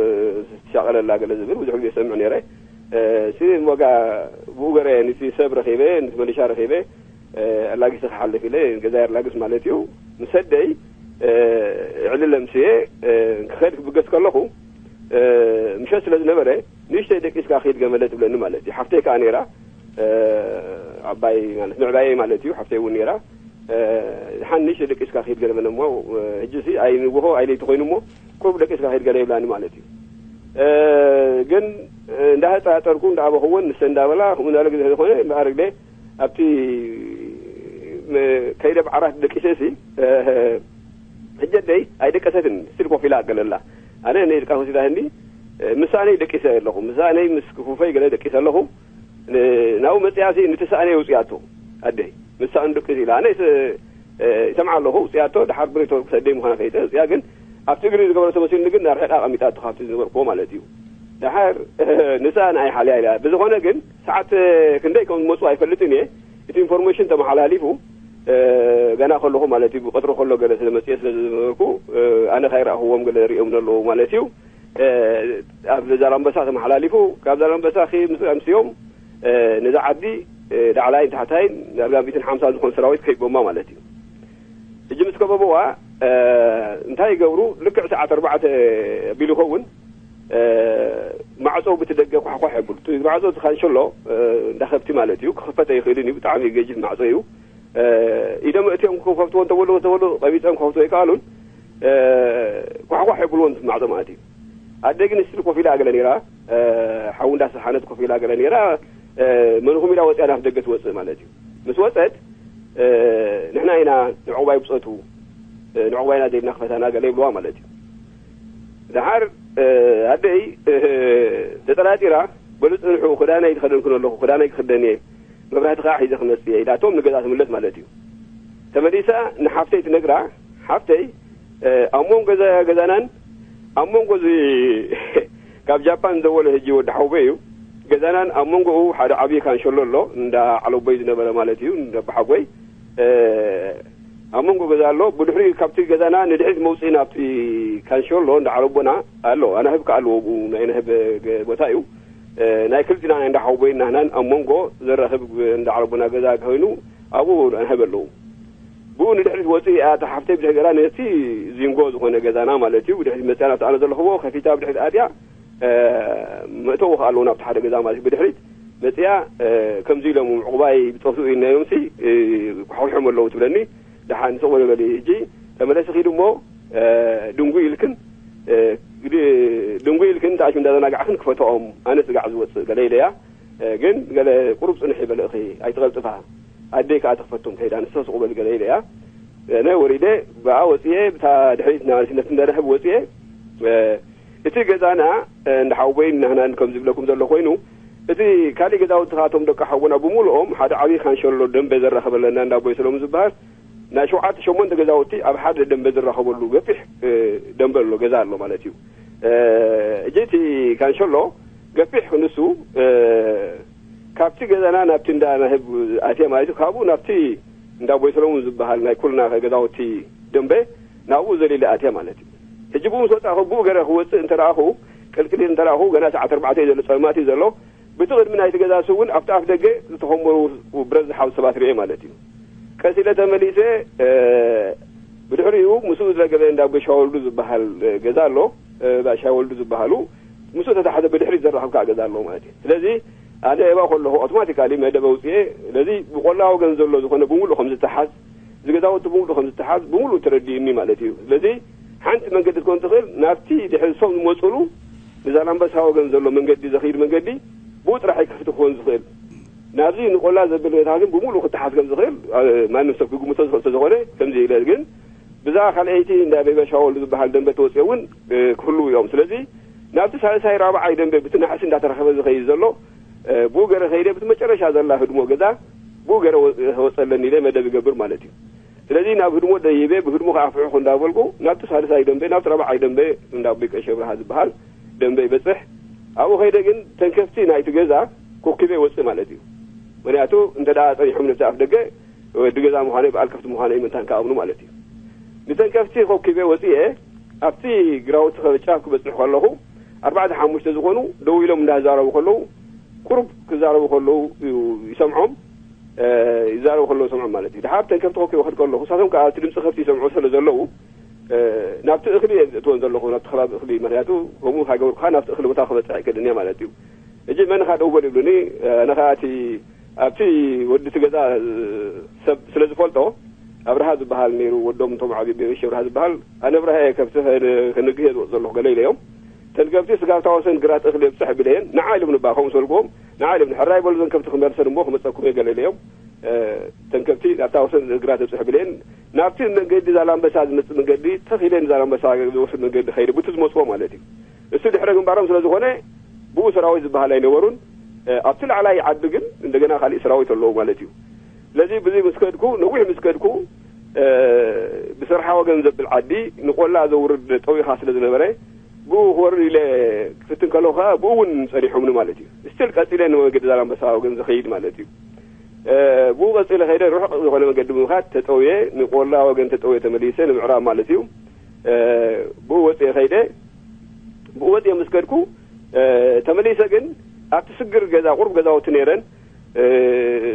ትሻቐል ኣላ ገለ ዝብል ብዙሕ ግዜ ሰምዕ ነይረ። ሲ ወጋ ብኡ ገረ ንቲ ሰብ ረኺበ ንቲ መሊሻ ረኺበ ኣላጊሰ ክሓልፍ ኢለ ገዛይ ኣላግስ ማለት እዩ። ምስ ኣደይ ዕልል ኣምስየ ክኸድ ክብገስ ከለኹ ምሸት ስለ ዝነበረ ንእሽተይ ደቂስካ ክይድ ገመለ ትብለኒ ማለት እዩ። ሓፍተይ ከዓ ነይራ ዓባይ ማለት ምዕባየይ ማለት እዩ። ሓፍተይ እውን ነይራ። ሓን ንእሽተይ ደቂስካ ክይድ ገመለ እሞ ሕጂ ሲ ኣይ ንጉሆ ኣይ ለይቲ ኮይኑ እሞ ቁሩብ ደቂስካ ክይድ ገለ ይብላኒ ማለት እዩ። ግን እንዳተጠራጠርኩ እንዳኣበኽወን ንሰ እንዳበላ ከምኡ እንዳለ ግዜ ዝኾነ እምበኣር ግደ ኣብቲ ከይደ ብዓራት ደቂሰ ሲ ሕጂ ኣደይ ኣይደቀሰትን ስቲል ኮፍ ኢላ ገለላ ኣነ ነይ ድቃስ ወሲዳ ህኒ ምሳነይ ደቂሰ ኣለኹ ምሳነይ ምስ ክፉፈይ ገለ ደቂሰ ኣለኹ ናብኡ መፅያ ሲ ንትስኣነይ ውፅያቶ ኣደይ ምሳኡ ንደቂስ ኢላ ኣነ ይሰምዓ ኣለኹ ውፅያቶ ድሓር ብሬቶ ክሰደይ ምዃና ፈይጠ ውፅያ ግን ኣብቲ እግሪ ዝገበረቶ መሲሉኒ ግን ኣርሒቃ ኣቐሚጣቶ ካብቲ ዝነበርክዎ ማለት እዩ። ድሓር ንሳ ንኣይ ሓልያ ኢላ ብዝኾነ ግን ሰዓት ክንደይ ከም ዝመፁ ኣይፈልጥን እየ። እቲ ኢንፎርሜሽን ተመሓላሊፉ ገና ከለኹ ማለት እዩ ብቀትሪ ከሎ ገለ ስለ መፅየ ስለ ዝነበርኩ ኣነ ካይረኣኽዎም ገለ ርእዮም ኣለዉ ማለት እዩ። ኣብ ዛላምበሳ ተመሓላሊፉ ካብ ዛላምበሳ ምስ ኣምስዮም ነዛ ዓዲ ላዕላይን ታሕታይን ዳርጋ ሚእትን ሓምሳ ዝኾኑ ሰራዊት ከይቦማ ማለት እዩ። ሕጂ ምስ ከበብዋ እንታይ ይገብሩ ልክዕ ሰዓት ኣርባዕተ ኣቢሉ ይኸውን ማዕፆ ብቲ ደገ ኳሕኳሕ የብሉ እቲ ማዕፆ እቲ ካንሸሎ እንዳ ከብቲ ማለት እዩ ክኽፈተ ይኽእልን እዩ ብጣዕሚ ገጅፍ ማዕፆ እዩ። ኢዶም እትዮም ክኸፍትዎ እንተበሉ ተበሉ ቀቢፀም ክኸፍትዎ ይከኣሉን ኳሕኳሕ የብልዎን ማዕፆ ማለት እዩ። ኣደ ግን ስቲል ኮፍ ኢላ ገለ ነይራ ሓዊ እንዳሰሓነት ኮፍ ኢላ ገለ ነይራ መንኹም ኢላ ወፅያ ናብ ደገ ትወፅእ ማለት እዩ። ምስ ወፀት ንሕና ኢና ንዕቑባይ ብፀቱ ንዕቑባይና ዘይብና ክፈታና ገለ ይብልዋ ማለት እዩ። ደሓር ኣደይ ተጠራጢራ በሉ ፅንሑ ክዳነይ ዝኸደንኩ ኣለኹ ክዳነይ ክኽደን እየ መብራህቲ ከዓ ሒዘ ክመፅእ እየ ኢላቶም ንገዛ ትምለስ ማለት እዩ። ተመሊሳ ንሓፍተይ ትነግራ ሓፍተይ ኣብ መንጎ ገዛናን ኣብ መንጎ እዚ ካብ ጃፓን ዘወለ ህጂ ወዲ ሓውቦይ እዩ። ገዛናን ኣብ መንጎኡ ሓደ ዓብዪ ካንሸሎ ኣሎ እንዳ ዓለቦይ ዝነበረ ማለት እዩ እንዳባሓጎይ ኣብ መንጎ ገዛ ኣሎ። ብድሕሪ ካብቲ ገዛና ንድሕሪት መውፅኢ ናብቲ ካንሸሎ እንዳ ዓለቦና ኣሎ ኣናህብ ከዓ ኣለዎ ብኡ ናይ ናህብ ቦታ እዩ። ናይ ክልቲና ናይ እንዳ ሓውቦይ ናህናን ኣብ መንጎ ዘራኽብ እንዳ ዓለቦና ገዛ ኮይኑ ኣብኡ ኣናህብ ኣለዉ። ብኡ ንድሕሪት ወፂእ እያ እታ ሓፍተይ ብድሕሪ ገላ ነቲ ዚንጎ ዝኾነ ገዛና ማለት እዩ ብድሕሪት መፅያ ናብቲ ኣነ ዘለኽዎ ከፊታ ብድሕሪት ኣትያ መእተዊ ከኣ ኣለዎ ናብቲ ሓደ ገዛ ማለት እዩ ብድሕሪት መፅያ ከምዚ ኢሎም ዕቑባይ ብፀቱ ኢልናዮም ሲ ኳሕዊሖም ኣለዉ ትብለኒ። ደሓን ስቕ በሉ በሊ ሕጂ ተመለሲ ኪድ እሞ ድንጉ ኢልክን ድንጉ ኢልክን ተኣሽ እንዳዘናጋዕክን ክፈትኦም ኣነ ስጋዕ ዝወፅእ ገለ ኢለያ። ግን ገለ ቁሩብ ፅንሒ በልእኺ ኣይትቐልጥፋ ኣደይ ከዓ ትኽፈቶም ከይዳ ንስኺ ስቕ በሊ ገለ ኢለያ። ኣነ ወሪደ ብኣ ወፅየ፣ ብታ ድሕሪት ናባልሲነት እንዳድሕብ ወፅየ። እቲ ገዛና እንዳ ሓወቦይን ናህናን ከም ዝብለኩም ዘሎ ኮይኑ፣ እቲ ካሊእ ገዛውቲ ካቶም ደቂ ሓወና ብምሉኦም ሓደ ዓብዪ ካንሸሎ ደንበ ዘራኸበለና እንዳ ኣቦይ ሰለሙን ዝበሃል ናይ ሸውዓተ ሸሞንተ ገዛውቲ ኣብ ሓደ ደንበ ዝራኸበሉ ገፊሕ ደንበ ኣሎ፣ ገዛ ኣሎ ማለት እዩ። እጂ እቲ ካንሸሎ ገፊሕ ንሱ ካብቲ ገዛና ናብቲ እንዳ ናህብ ኣትየ ማለት እዩ። ካብኡ ናብቲ እንዳ ኣቦይ ሰለሙን ዝበሃል ናይ ኩልና ገዛውቲ ደንበ ናብኡ ዘሊለ ኣትየ ማለት እዩ። ሕጂ ብኡ ምስ ወፃእኹ ብኡ ገረ ክወፅእ እንተ ደኣኹ ቅልቅሊት እንተ ደኣኹ ገና ሰዓት ኣርባዕተ እዩ ዘሎ፣ ፀልማት እዩ ዘሎ። ብቲ ቅድሚ ናይቲ ገዛ እሱ እውን ኣብቲ ኣፍ ደገ ዝተኸምበሩ ብረት ዝሓዙ ሰባት ርእየ ማለት እዩ። ቀስ ኢለ ተመሊሰ ብድሕሪኡ ምስኡ ዝረገበ እንዳ ኣቦይ ሻወልዱ ዝበሃል ገዛ ኣሎ። ባሻ ወልዱ ዝበሃሉ ምስኡ ተታሕዘ ብድሕሪት ዘራኸብ ከዓ ገዛ ኣለዎ ማለት እዩ። ስለዚ ኣነ እባ ከለኹ ኣውቶማቲካሊ መደብ ኣውፅኤ። ስለዚ ብቆላ ወገን ዘሎ ዝኾነ ብምሉእ ከም ዝተሓዝ፣ እዚ ገዛውቲ ብምሉእ ከም ዝተሓዝ ብምሉእ ተረዲእኒ ማለት እዩ። ስለዚ ሓንቲ መንገዲ ትኮን ትኽእል ናብቲ ድሕሪ እሶም ዝመፅሉ ንዛላምበሳ ወገን ዘሎ መንገዲ ዘኽይድ መንገዲ ብኡ ጥራሕ ይከፍቲ ክኾን ዝኽእል። ናብዚ ንቆላ ዘብል ገታ ግን ብምሉእ ክተሓዝ ከም ዝኽእል ማንም ሰብ ክግምቶ ዝኽእል ስለዝኾነ ከምዚ ኢለ ግን ብዛ ካልኣይቲ እንዳ ቤበሻ ወልዱ ዝበሃል ደንበ ተወፅኦ እውን ክህልው እዮም። ስለዚ ናብቲ ሳልሳይ ራብዓይ ደንበ ብቲ ናሕሲ እንዳተረኸበ ዝኸይድ ዘሎ ብኡ ገረ ከይደ ብቲ መጨረሻ ዘላ ህድሞ ገዛ ብኡ ገረ ወፀለኒ ኢለ መደብ ይገብር ማለት እዩ። ስለዚ ናብ ህድሞ ደይበ ብህድሞ ከዓ ፍሕኹ እንዳበልኩ ናብቲ ሳልሳይ ደንበ ናብቲ ራብዓይ ደንበ እንዳ ኣቦይ ቀሸ ብርሃ ዝበሃል ደንበ ይበፅሕ። ኣብኡ ከይደ ግን ተንከፍቲ ናይቲ ገዛ ኮኪበ ወፅእ ማለት እዩ። ምክንያቱ እንተ ደኣ ፀኒሖም ነቲ ኣፍ ደገ ወዲ ገዛ ምዃነይ በዓል ከፍቲ ምዃነይ ምእንታን ክኣምኑ ማለት እዩ። ንተንከፍቲ ኮኪበ ወፅኤ ኣብቲ ግራውቲ ጫፍ ክበፅሕ ከለኹ ኣርባዕተ ሓሙሽተ ዝኾኑ ደው ኢሎም እንዳዛረቡ ከለዉ ቁሩብ ክዛረቡ ከለዉ ይሰምዖም። ይዛረቡ ከለዉ ሰምዖም ማለት እዩ። ድሓር ተንከፍቲ ኮኪበ ክድ ከለኹ ንሳቶም ከዓ ኣብቲ ድምፂ ከፍቲ ይሰምዑ ስለ ዘለዉ ናብቲ እኽሊ እየ ዝእትወን ዘለኹ፣ ናብቲ ከባቢ እኽሊ። ምክንያቱ ከምኡ ካገበርኩ ከዓ ናብቲ እኽሊ ቦታ ክበፅሕ ኣይክእልን እየ ማለት እዩ። እጂ መን ኻ ደው በል ይብሉኒ። ኣነ ከዓ እቲ ኣብቲ ወዲ እቲ ገዛ ሰብ ስለ ዝፈልጦ ኣብርሃ ዝበሃል ነይሩ፣ ወዶም እቶም ዓብዪ ቤበሽ ኣብርሃ ዝበሃል። ኣነ ኣብርሃ እየ ከብቲ ከንግህ እየ ዝወፅ ዘለኹ ገለ ኢለዮም። ተን ከብቲ ስጋብታ ወሰን ግራት እኽሊ የብፅሕ ቢለየን ንዓ ኢሎም ንባ ከምኡ ሰልግዎም ንዓ ኢሎም ሕራይ በሉ ዘን ከብቲ ክመልሰን እሞ ክመፀኩም እየ ገለ ኢለዮም። ተን ከብቲ ናብታ ወሰን ግራት የብፅሕ ቢለየን ናብቲ መንገዲ ዛላምበሳ ዝመፅእ መንገዲ ተኺለን ዛላምበሳ ዝወስድ መንገዲ ከይደ ብቲ ዝመፅዎ ማለት እዩ። እሱ ድሕረ ግንባሮም ስለ ዝኾነ ብኡ ሰራዊት ዝበሃል ኣይነበሩን። ኣብቲ ላዕላይ ዓዲ ግን እንደገና ካሊእ ሰራዊት ኣለዉ ማለት እዩ። ስለዚ ብዚ ምስ ከድኩ ነዊሕ ምስ ከድኩ ብስርሓ ወገን ዘብል ዓዲ ንቆላ ዘውርድ ጠዊኻ ስለ ዝነበረ ብኡ ክወርድ ኢለ ክፍትን ከለኹ ከዓ ብኡ እውን ፀኒሖምኒ ማለት እዩ። ስትል ቀፂለ ንመንገዲ ዛላምበሳ ወገን ዝኸይድ ማለት እዩ። ብኡ ቀፂለ ከይደ ርሑቕ ዝኾነ መንገዲ ብምኻድ ተጠውየ ንቆላ ወገን ተጠውየ ተመሊሰ ንምዕራብ ማለት እዩ። ብኡ ወፅየ ከይደ ብኡ ወፅየ ምስ ከድኩ ተመሊሰ ግን ኣብቲ ስግር ገዛ ቁሩብ ገዛውቲ ነይረን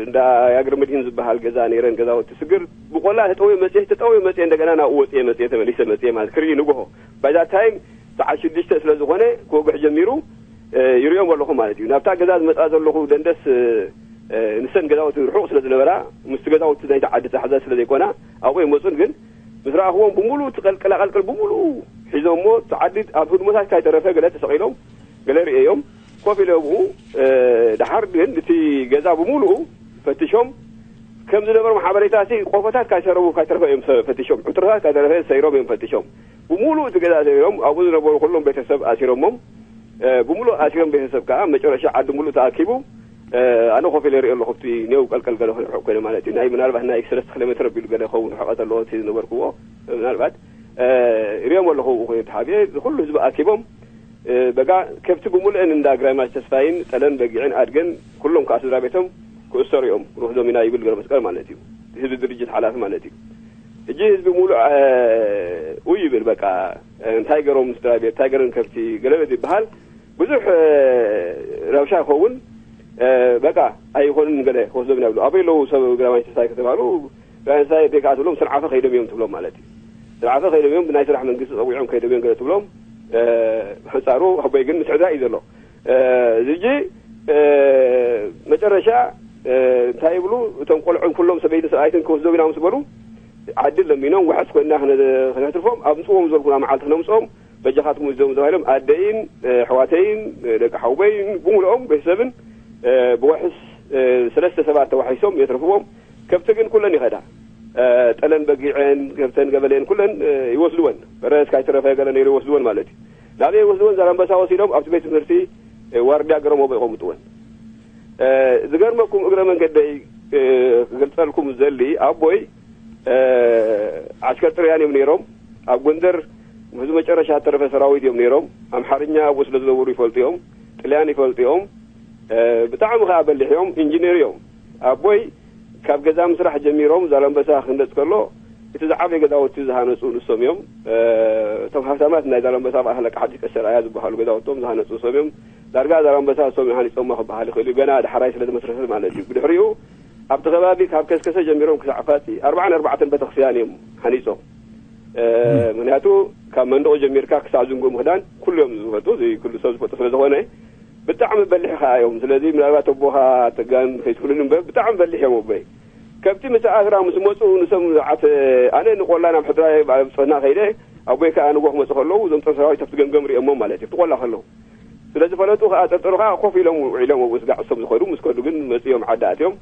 እንዳ ያግር መድሂን ዝበሃል ገዛ ነይረን ገዛውቲ ስግር ብቆላ ተጠውየ መፅየ ተጠውየ መፅየ እንደገና ናብኡ ወፅየ መፅየ ተመሊሰ መፅየ ማለት ክርኢ ንግሆ ባይዛ ታይም ሰዓት ሽዱሽተ ስለ ዝኾነ ክወግሕ ጀሚሩ ይሪኦም ኣለኹ ማለት እዩ። ናብታ ገዛ ዝመፃ ዘለኹ ደንደስ ንሰን ገዛውቲ ርሑቕ ስለ ዝነበራ ምስቲ ገዛውቲ ናይቲ ዓዲ ተሓዘ ስለ ዘይኮና ኣብኡ ይመፁን ግን ምስ ረኣኽዎም ብምሉእ እቲ ቀልቀላቀልቀል ብምሉእ ሒዞሞ እቲ ዓዲ ኣብ ህድሞታት ካይተረፈ ገለ ተሰቒሎም ገለ ርእዮም ኮፍ ኢለ ኣብኡ። ደሓር ግን እቲ ገዛ ብምሉኡ ፈትሾም ከም ዝነበሮም ሓበሬታ እቲ ቆፎታት ካይሰረቡ ካይተረፈ እዮም ፈትሾም ዕትሮታት ካይተረፈ ሰይሮም እዮም ፈትሾም። ብምሉእ እቲ ገዛ ሰይሮም ኣብኡ ዝነበሩ ኩሎም ቤተሰብ ኣሲሮሞም። ብምሉእ ኣሲሮም ቤተሰብ ከዓ መጨረሻ ዓዲ ምሉእ ተኣኪቡ ኣነ ኮፍ ኢለ ሪኦ ኣለኹ። ኣብቲ ኔው ቀልቀል ገለ ክንርሕቕ ኮይነ ማለት እዩ ናይ ምናልባት ናይ ሰለስተ ኪሎ ሜትር ኣቢሉ ገለ ኸውን ርሕቐት ኣለዎ እቲ ዝነበርክዎ ምናልባት ሪኦም ኣለኹ። ኮይኑ ተሓቢኤ ንኩሉ ህዝቢ ኣኪቦም በጋ ከብቲ ብምሉአን እንዳ ግራማሽ ተስፋይን ጠለን በጊዕን ኣድገን ኩሎም ከዓ ስድራ ቤቶም ክእሰሩ እዮም ንወስዶም ኢና ይብል ገረ መስቀል ማለት እዩ። ህዝቢ ድርጅት ሓላፊ ማለት እዩ። ሕጂ ህዝቢ ሙሉእ ኡይ ይብል በቃ እንታይ ገሮም ስድራ ቤት እንታይ ገረን ከብቲ ገለበ ይበሃል። ብዙሕ ረብሻ ይኸውን በቃ ኣይኾንን ገለ ክወስዶም ኢና ይብሉ። ኣበይ ኣለዉ ሰብ ግራማሽ ተስፋይ ከተባሉ ግራማሽ ተስፋይ ደይ ከዓ ትብሎም ስርዓፈ ከይዶም እዮም ትብሎም ማለት እዩ። ስርዓፈ ከይዶም እዮም ብናይ ስራሕ መንግስቲ ፀዊዖም ከይዶም እዮም ገለ ትብሎም። ሕፃሩ ኣቦይ ግን ምስ ዕዳ እዩ ዘሎ። ሕጂ መጨረሻ እንታይ ይብሉ እቶም ቆልዑን ኩሎም ሰበይትን ሰብኣይትን ክወስዶም ኢና ምስ በሉ ዓዲ ለሚኖም ዋሕስ ኮይና ክነትርፎም ኣምፅዎም ዝበልኩና መዓልቲ ክነምፅኦም በጃኻትኩም ወስዶም ተባሂሎም ኣደይን ኣሕዋተይን ደቂ ሓውበይን ብምልኦም ቤተሰብን ብዋሕስ ሰለስተ ሰባት ተዋሒሶም የትርፍዎም። ከብቲ ግን ኩለን ይኸዳ። ጠለን በጊዐን፣ ከብተን፣ ገበሌን ኩለን ይወስድወን። በረስ ካይተረፈ ገለ ነይሩ ይወስድወን ማለት እዩ። ናበይ ይወስድወን? ዛላምበሳ ወሲዶም ኣብቲ ቤት ትምህርቲ ዋርድያ ገረሞ ይቆምጥወን። ዝገርመኩም፣ እግረ መንገደይ ክገልጸልኩም ዘሊ፣ ኣቦይ ዓስከር ጥርያን እዮም ነይሮም። ኣብ ጎንደር ህዝቢ መጨረሻ ተረፈ ሰራዊት እዮም ነይሮም። ኣምሓርኛ ኣብኡ ስለ ዝነበሩ ይፈልጡ እዮም፣ ጥልያን ይፈልጡ እዮም። ብጣዕሚ ከዓ በሊሕ እዮም፣ ኢንጂነር እዮም። ኣቦይ ካብ ገዛ ምስራሕ ጀሚሮም ዛላምበሳ ክህነፅ ከሎ፣ እቲ ዝዓበየ ገዛውቲ ዝሃነፁ ንሶም እዮም። እቶም ሃብታማት ናይ ዛላምበሳ በዓል ኣለቃ ሓድሽ ቀሰር ኣያ ዝበሃሉ ገዛውቶም ዝሃነፁ ንሶም እዮም። ዳርጋ ዛላምበሳ እሶም ሃኒፆማ ክበሃል ይኽእል እዩ፣ ገና ዳሕራይ ስለ ዝመስረተ ማለት እዩ። ብድሕሪኡ ኣብቲ ከባቢ ካብ ከስከሰ ጀሚሮም ክሳዕ ፋፂ ኣርባዓን ኣርባዕተን ቤተክርስትያን እዮም ሃኒፆም። ምክንያቱ ካብ መንደቑ ጀሚርካ ክሳዕ ዝንጉ ምክዳን ኩሉ እዮም ዝፈልጡ፣ እዚ ኩሉ ሰብ ዝፈልጡ ስለ ዝኾነ ብጣዕሚ በሊሕ ከዓ እዮም። ስለዚ ምናልባት ኣቦኻ ተጋን ከይትብሉኒ እምበር ብጣዕሚ በሊሕ እዮም ኣቦይ። ከብቲ ምስ ኣስራ ምስ መፁ ንሶም ዝዓተ ኣነ ንቆላ ናብ ሕድራይ ኣብ ፅህና ከይደ ኣቦይ ከዓ ንጎ ክመፁ ከለዉ እዞም ጦር ሰራዊት ኣብቲ ገምገም ሪኦሞም ማለት እዩ፣ ኣብቲ ቆላ ከለዉ ስለ ዝፈለጡ ከዓ ጠርጠሩ ከዓ ኮፍ ኢሎም ውዒሎም ኣብኡ ስጋዕ እሶም ዝኸዱ ምስ ከዱ ግን መፅኦም ዓዲ ኣትዮም።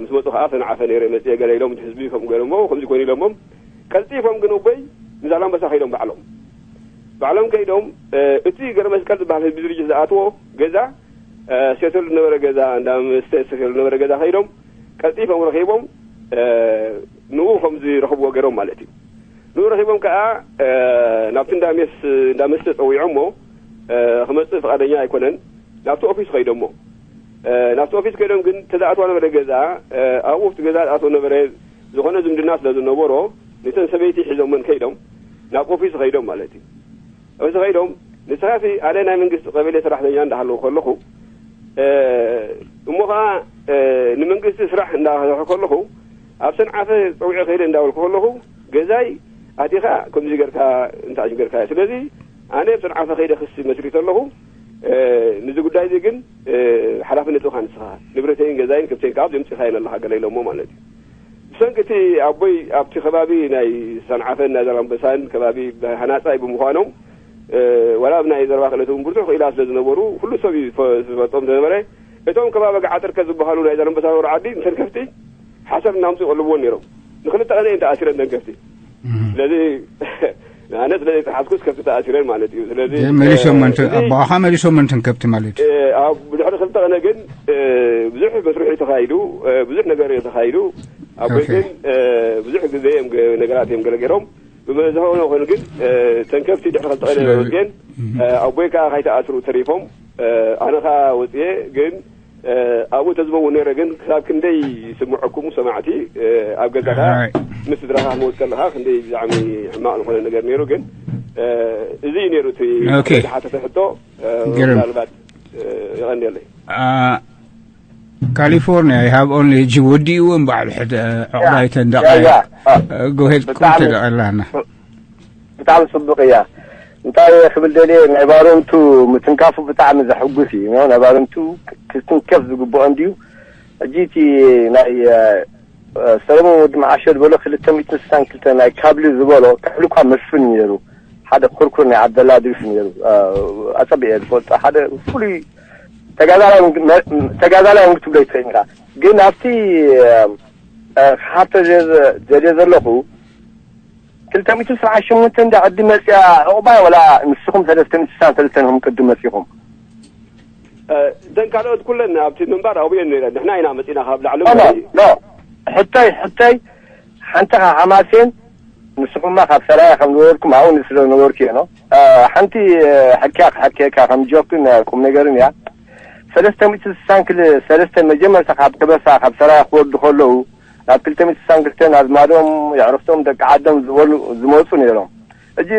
ምስ መፁ ከዓ ሰንዓፈ ነይረ መፅየ ገለ ኢሎም ህዝቢ ከምኡ ገለሞ ከምዚ ኮኑ ኢሎሞም ቀልጢፎም ግን ኣቦይ ንዛላምበሳ ከይዶም ባዕሎም ባዕሎም ከይዶም እቲ ገረ መስቀል ዝበሃል ህዝቢ ድርጅት ዝኣትዎ ገዛ ሴተሉ ዝነበረ ገዛ እንዳ መስተ ሴተሉ ዝነበረ ገዛ ከይዶም ቀልጢፎም ረኺቦም ንኡ ከም ዝረኽብዎ ገሮም ማለት እዩ። ንኡ ረኺቦም ከዓ ናብቲ እንዳሜስ እንዳመስተ ፀዊዖሞ ክመፅእ ፍቓደኛ ኣይኮነን። ናብቲ ኦፊስ ከይዶሞ ናብቲ ኦፊስ ከይዶም ግን ተዝኣትዋ ነበረ ገዛ ኣብኡ ኣብቲ ገዛ ዝኣትዎ ነበረ ዝኾነ ዝምድና ስለ ዝነበሮ ንተን ሰበይቲ ሒዞመን ከይዶም ናብ ኦፊስ ከይዶም ማለት እዩ። እዚ ከይዶም ንስኻሲ ኣነ ናይ መንግስቲ ቀበሌ ሰራሕተኛ እንዳሃለኹ ከለኹ እሞ ኸዓ ንመንግስቲ ስራሕ እንዳሰርሐ ከለኹ ኣብ ሰንዓፈ ፀዊዐ ከይደ እንዳበልኩ ከለኹ ገዛይ ኣቲኻ ከምዚ ገርካ እንታይ ጌርካ ስለዚ ኣነ ኣብ ሰንዓፈ ከይደ ክሲ መስሪተ ኣለኹ። ንዚ ጉዳይ እዚ ግን ሓላፍነት ኢኻ ንስኻ ንብረተይን ገዛይን ከብተይን ካብ ዘምፅኻየን ኣለኻ ገለ ኢሎሞ ማለት እዩ። ብሰንኪ እቲ ኣቦይ ኣብቲ ከባቢ ናይ ሰንዓፈን ናይ ዛላምበሳን ከባቢ ሃናፃይ ብምዃኖም ዋላ ኣብ ናይ ዘረባ ክእለት እውን ብርቱዕ ክኢላ ስለ ዝነበሩ ኩሉ ሰብ እዩ ዝፈ- ዝፈልጦም ዝነበረ። እቶም ከባቢ ገዓጥርከ ዝበሃሉ ናይ ዛላምበሳ ነበሩ ዓዲ እንተን ከፍቲ ሓሰር እናምፁ ይቐልብዎን ነይሮም። ንክልተ ቀነ እየን ተኣሲረን እተን ከፍቲ። ስለዚ ኣነ ስለ ዘይተሓዝኩስ ከብቲ ተኣሲረን ማለት እዩ። ስለዚ መሊሶም መንትን ኣቦኻ መሊሶም መንትን ከብቲ ማለት እዩ። ኣብ ድሕሪ ክልተ ቀነ ግን ብዙሕ መስርሒ ተኻይዱ፣ ብዙሕ ነገር ተኻይዱ። ኣቦይ ግን ብዙሕ ግዜ እዮም ነገራት እዮም ገለገሮም ብመዝሆነ ኮይኑ ግን ተንከፍቲ ድሕሪ ክልተ ቀነ ወፅየን ኣቦይ ከዓ ካይተኣስሩ ተሪፎም ኣነ ከዓ ወፅየ ግን ኣብኡ ተዝበው ነረ ግን ክሳብ ክንደይ ስምዐኩም ሰማዕቲ ኣብ ገዛኻ ምስ ስድራኻ ክመውት ከለኻ ክንደይ ብዛዕሚ ሕማቕ ዝኾነ ነገር ነይሩ ግን እዚ እዩ ነይሩ እቲ ዝሓተተ ሕቶ ምናልባት የቐንየለይ ካሊፎርኒያ ይሃብ ኦንሊ እጂ ወዲእዎ እምበዓል ሕደ ዕቑባይተን ደቓ ጎሄድ ቁም ተደቐላና ብጣዕሚ ፅቡቅ እያ እንታይ ክብል ደልየ ናይ ባረንቱ ምትንካፉ ብጣዕሚ ዘሐጉስ እዩ ናይ ባረንቱ ክትንከፍ ዝግብኦ እንድዩ ሕጂ እቲ ናይ ሰለሞን ወዲ መዓሾ ዝበሎ ክልተ ሚእትን ስሳን ክልተ ናይ ካብሊ ዝበሎ ካብሊ እኳ መስፍን ነይሩ ሓደ ኩርኩር ናይ ዓብደላ ድሪፍ ነይሩ ኣፀቢዐ ዝፈልጦ ሓደ ፍሉይ ተጋዳላይ እውን ክትብሎ ይትኽእል ኢኻ ግን ኣብቲ ክሓቶ ዘድዮ ዘለኹ ክልተ ሚእትን ሰብዓን ሸሞንተን እንዳ ዕዲ መፅያ ዕቑባይ ወላ ንስኹም ሰለስተ ሚእትን ስሳን ሰለስተን ኢኹም ቅድም መፂኹም እተን ካልኦት ኩለን ኣብቲ ምንባር ኣብኡ እየን ነይረን ንሕና ኢና መፂና ካብ ላዕሊ ሕቶይ ሕቶይ ሓንቲ ሓማሴን ንስኹማ ካብ ሰራያ ከም ዝነበርኩም ኣብኡ ስለ ዝነበርኩ እየ ሓንቲ ሕክያ ክሓክየካ ከም ጆክን ቁም ነገርን እያ ሰለስተ ሚእትን ስሳን ክልተ ሰለስተ መጀመርታ ካብ ከበሳ ካብ ሰራያ ክወርዱ ከለዉ ናብ ክልተ ሚእትን ስሳን ክልተን ኣዝማዶም የዕርኽቶም ደቂ ዓዶም ዝበሉ ዝመፁ ነይሮም ሕጂ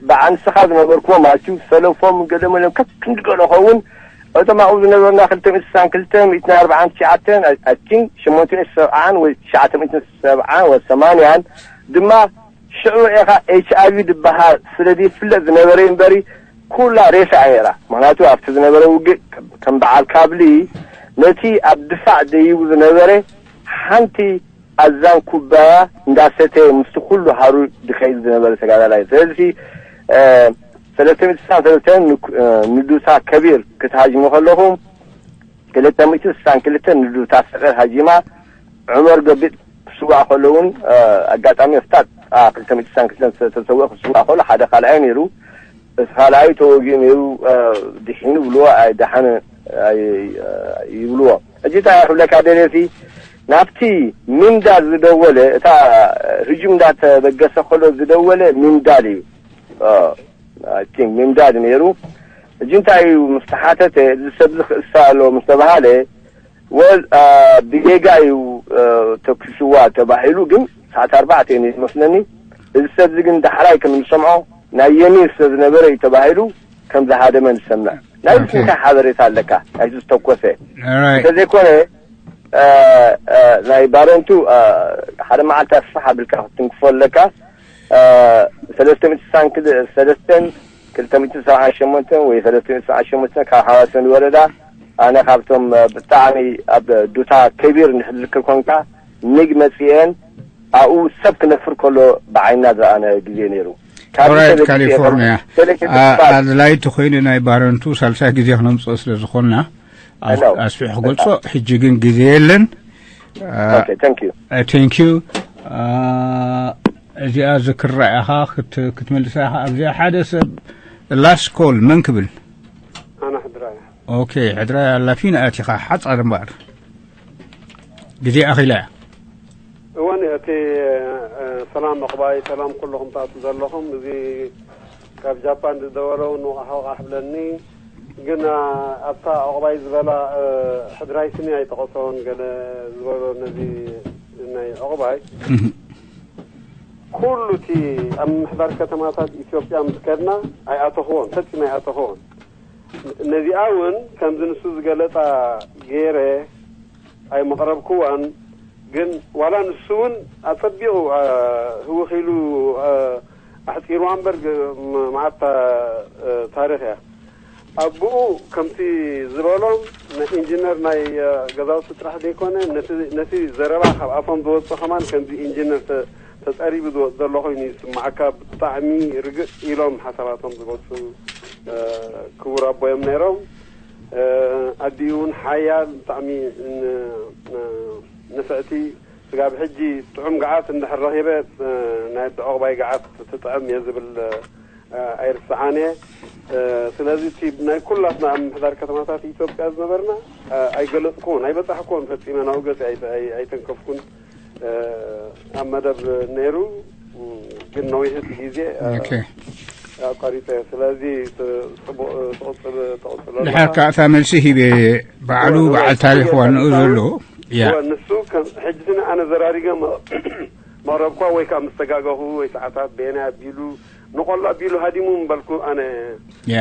ብዓንስኻ ዝነበርክዎ ማለት እዩ ሰለፎም ገለመሎም ከክንዲ ገለ ኸውን እቶም ኣብኡ ዝነበርና ክልተ ሚእትን ስሳን ክልተ ሚእትን ኣርባዓን ትሽዓተን ኣቲን ሸሞንተ ሚእትን ሰብዓን ወይ ትሽዓተ ሚእትን ሰብዓን ወይ ሰማንያን ድማ ሽዑ ኢኻ ኤች ኣይቪ ዝበሃል ስለ ዘይፍለጥ ዝነበረ እምበሪ ኩላ ሬሳ እያ ነይራ ምክንያቱ ኣብቲ ዝነበረ ውግእ ከም በዓል ካብሊ ነቲ ኣብ ድፋዕ ደይቡ ዝነበረ ሓንቲ ኣዛን ኩባያ እንዳሰተየ ምስቲ ኩሉ ሃሩ ድኸይድ ዝነበረ ተጋዳላይ ስለዚ ሰለስተ ሚእቲ ስሳን ሰለስተን ንዱሳ ከቢር ክትሃጅሙ ከለኹም ክልተ ሚእቲ ስሳን ክልተ ንዱሳ ሰቒር ሃጂማ ዑመር ገቢጥ ክስዋእ ከሎ እውን ኣጋጣሚ ፍታጥ ክልተ ሚእቲ ስሳን ክልተን ዝተሰውአ ክስዋእ ከሎ ሓደ ካልኣይ ነይሩ። እቲ ካልኣይ ተወጊኡ ነይሩ። ድሒኑ ብልዎ ኣይደሓነ ይብልዎ። ሕጂ እንታይ ክብለካ ደልየ፣ ናብቲ ሚንዳል ዝደወለ፣ እታ ህጁም እንዳተበገሰ ከሎ ዝደወለ ሚንዳል እዩ። ሚንዳል ነይሩ። ሕጂ እንታይ እዩ ምስ ተሓተተ፣ እዚ ሰብ ዝክእሳ ኣሎ ምስ ተባሃለ፣ ወል ብጌጋ እዩ ተኩስዋ ተባሂሉ። ግን ሰዓት ኣርባዕተ እዩ ዝመስለኒ። እዚ ሰብ እዚ ግን ዳሕራይ ከም ንሰምዖ ናይ የሚን ሰብ ዝነበረ እዩ ተባሂሉ ከም ዝሃደመ ንሰምዕ። ናይ ስምካ ሓበሬታ ኣለካ ናይቲ ዝተኮሰ? እንተዘይኮነ ናይ ባረንቱ ሓደ መዓልቲ ኣስፋሕ ኣቢልካ ክትንክፎ ኣለካ። ሰለስተ ሚእቲ ስሳን ሰለስተን ክልተ ሚእቲ ሰብዓን ሸሞንተን ወይ ሰለስተ ሚእቲ ሰብዓን ሸሞንተን ካብ ሓዋሰን ወረዳ፣ ኣነ ካብቶም ብጣዕሚ ኣብ ዱታ ከቢር እንድሕር ዝዝክር ኮንካ፣ ኒግ መፅኤን ኣብኡ ሰብ ክነፍር ከሎ ብዓይና ዝረኣነ ግዜ ነይሩ። ካብ ኦራይት፣ ሰበይቲ ካሊፎርኒያ። ሰበይቲ አ- ኣድላይ ተኮይኑ ናይ ባረንቱ ሳልሳይ ግዜ ክነምፅኦ ስለ ዝኾንና፣ ኣስ- ኣስፊሑ ክገልጾ ሕጂ ግን ግዜ የለን። ኦኬ፣ ታንክ ዩ። ቴንክ ዩ። እዚኣ ዝክራ ኢኻ ክት- ክትመልሳ ኢኻ ኣብዚኣ። ሓደ ሰብ ላስት ኮል መን ክብል? ኣነ ሕድራ እያ። ኦኬ፣ ሕድራ ኣላፊና ኣቲኻ ሓጻር እምበኣር ግዜ ኣኺላ እያ። እወን እቲ ሰላም ዕቕባይ ሰላም ኩልኹም ትኣቱ ዘለኹም። እዚ ካብ ጃፓን ዝደወለ እውን ወቓሕ ወቓሕ ብለኒ። ግን ኣብታ ዕቕባይ ዝበላ ሕድራይ ስኒ ኣይጠቐሶን ገለ ዝበሎ ነዚ ናይ ዕቕባይ ኩሉ እቲ ኣብ ምምሕዳር ከተማታት ኢትዮጵያ ምስ ከድና ኣይኣተኽዎን፣ ፈጺመ ኣይኣተኽዎን። ነዚኣ እውን ከምዚ ንሱ ዝገለጻ ገይረ ኣይመቕረብክዋን። ግን ዋላ ንሱ እውን ኣጸቢቑ ህውኽ ኢሉ ኣሕጺርዋ እምበር መዓት ታሪኽ እያ። ኣቦኡ ከምቲ ዝበሎም ኢንጂነር ናይ ገዛውቲ ጥራሕ ዘይኮነ ነቲ ዘረባ ካብ ኣፎም ዝወፅእ ከማን ከምዚ ኢንጂነር ተፀሪቡ ዝወፅ ዘሎ ኮይኑ ይስማዓካ። ብጣዕሚ ርግፅ ኢሎም ሓሳባቶም ዝገልፁ ክቡር ኣቦ እዮም ነይሮም። ኣዲኡ እውን ሓያል ብጣዕሚ ንፍዕቲ ስጋብ ሕጂ ጥዑም ገዓት እንድሕር ረኺበ ናይ ኣዲ ዕቑባይ ገዓት ትጥዕም እየ ዝብል ኣይርስዓን እየ። ስለዚ እቲ ናይ ኩላትና ኣብ ምምሕዳር ከተማታት ኢትዮጵያ ዝነበርና ኣይገለፅኩዎን ኣይበፃሕኩዎን ፈፂመ ናብኡ ገፂ ኣይተንከፍኩን። ኣብ መደብ ነይሩ ግን ነዊሕ እቲ ግዜ ኣቋሪፀ። ስለዚ ፅቡቅ ትቕፅል ተቕፅሎ ኣለካ። ድሓር ከዓ እታ መልሲ ሂበ ባዕሉ በዓል ታሪክ ዋንኡ ዘሎ። ያ ንሱ ሕጂ ስኒ ኣነ ዘራሪገ መቕረብኳ ወይ ከዓ ምስ ተጋገኹ ወይ ሰዓታት በየናይ ኣቢሉ ንቆሎ ኣቢሉ ሃዲሙ ምበልኩ ኣነ።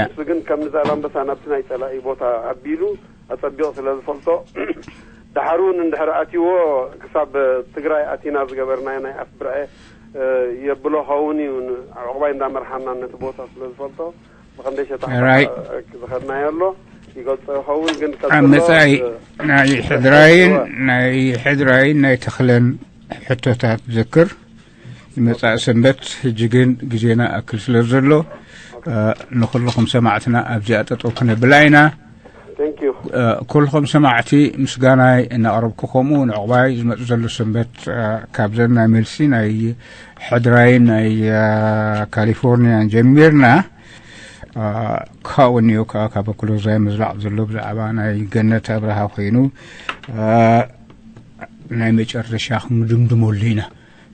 ንሱ ግን ከም ንዛላምበሳ ናብቲ ናይ ፀላኢ ቦታ ኣቢሉ ኣፀቢቑ ስለ ዝፈልጦ ደሓር እውን እንድሕር ኣትይዎ ክሳብ ትግራይ ኣቲና ዝገበርናዮ ናይ ኣፍ ብርዐ የብሎ ኸውን እዩ። ዕቑባይ እንዳመርሓና ነቲ ቦታ ስለ ዝፈልጦ ብኸንደይ ሸታሕ ዝኸድናዮ ኣሎ ይገልፆ ይኸውን። ግን ኣብ መፃኢ ናይ ሕድራይን ናይ ሕድራይን ናይ ተኽለን ሕቶታት ዘክር ንመጻኢ ሰንበት። ሕጂ ግን ግዜና ኣክል ስለ ዘሎ ንኹልኹም ሰማዕትና ኣብዚኣ ጠጠው ክነብላ ኢና። ኩልኹም ሰማዕቲ ምስጋናይ እናቕረብኩ ከምኡ ንዕቑባይ ዝመጽእ ዘሎ ሰንበት ካብዘን ናይ መልሲ ናይ ሕድራይን ናይ ካሊፎርኒያን ጀሚርና ካብኡ እኒኦ ከዓ ካብ ኣክሎዛይ ምዝላቕ ዘሎ ብዛዕባ ናይ ገነት ኣብርሃ ኮይኑ ናይ መጨረሻ ክንድምድመሉ ኢና።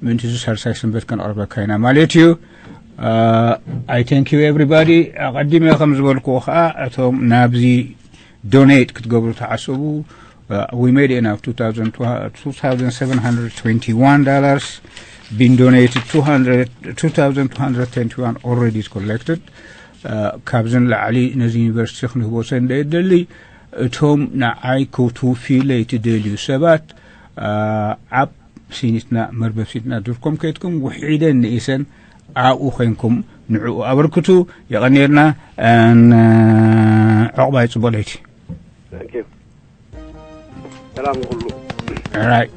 ምእንቲ እዚ ሳልሳይ ሰንበት ከነቕርበካ ኢና ማለት እዩ። I thank you everybody። ኣቐዲመ ከም ዝበልክዎ ከዓ እቶም ናብዚ ዶኔት ክትገብሩ ተዓሰቡ። We made enough two thousand two hundred twenty-one dollars been donated. Two hundred two thousand two hundred twenty-one already is collected. ካብዚ ንላዕሊ ነዚ ዩኒቨርሲቲ ክንህቦ ሰንደ የደሊ። እቶም ንዓይ ክውትውፊለይ ትደልዩ ሰባት ኣብ ሲኒትና መርበብ ሲኒትና ድርኮም ከይድኩም ውሒደን ንኢሰን ኣብኡ ኮይንኩም ንዕኡ ኣበርክቱ። የቐንየልና። ዕቑባይ ጽቡቕ ለይቲ። ሰላም ንኹሉ። Right.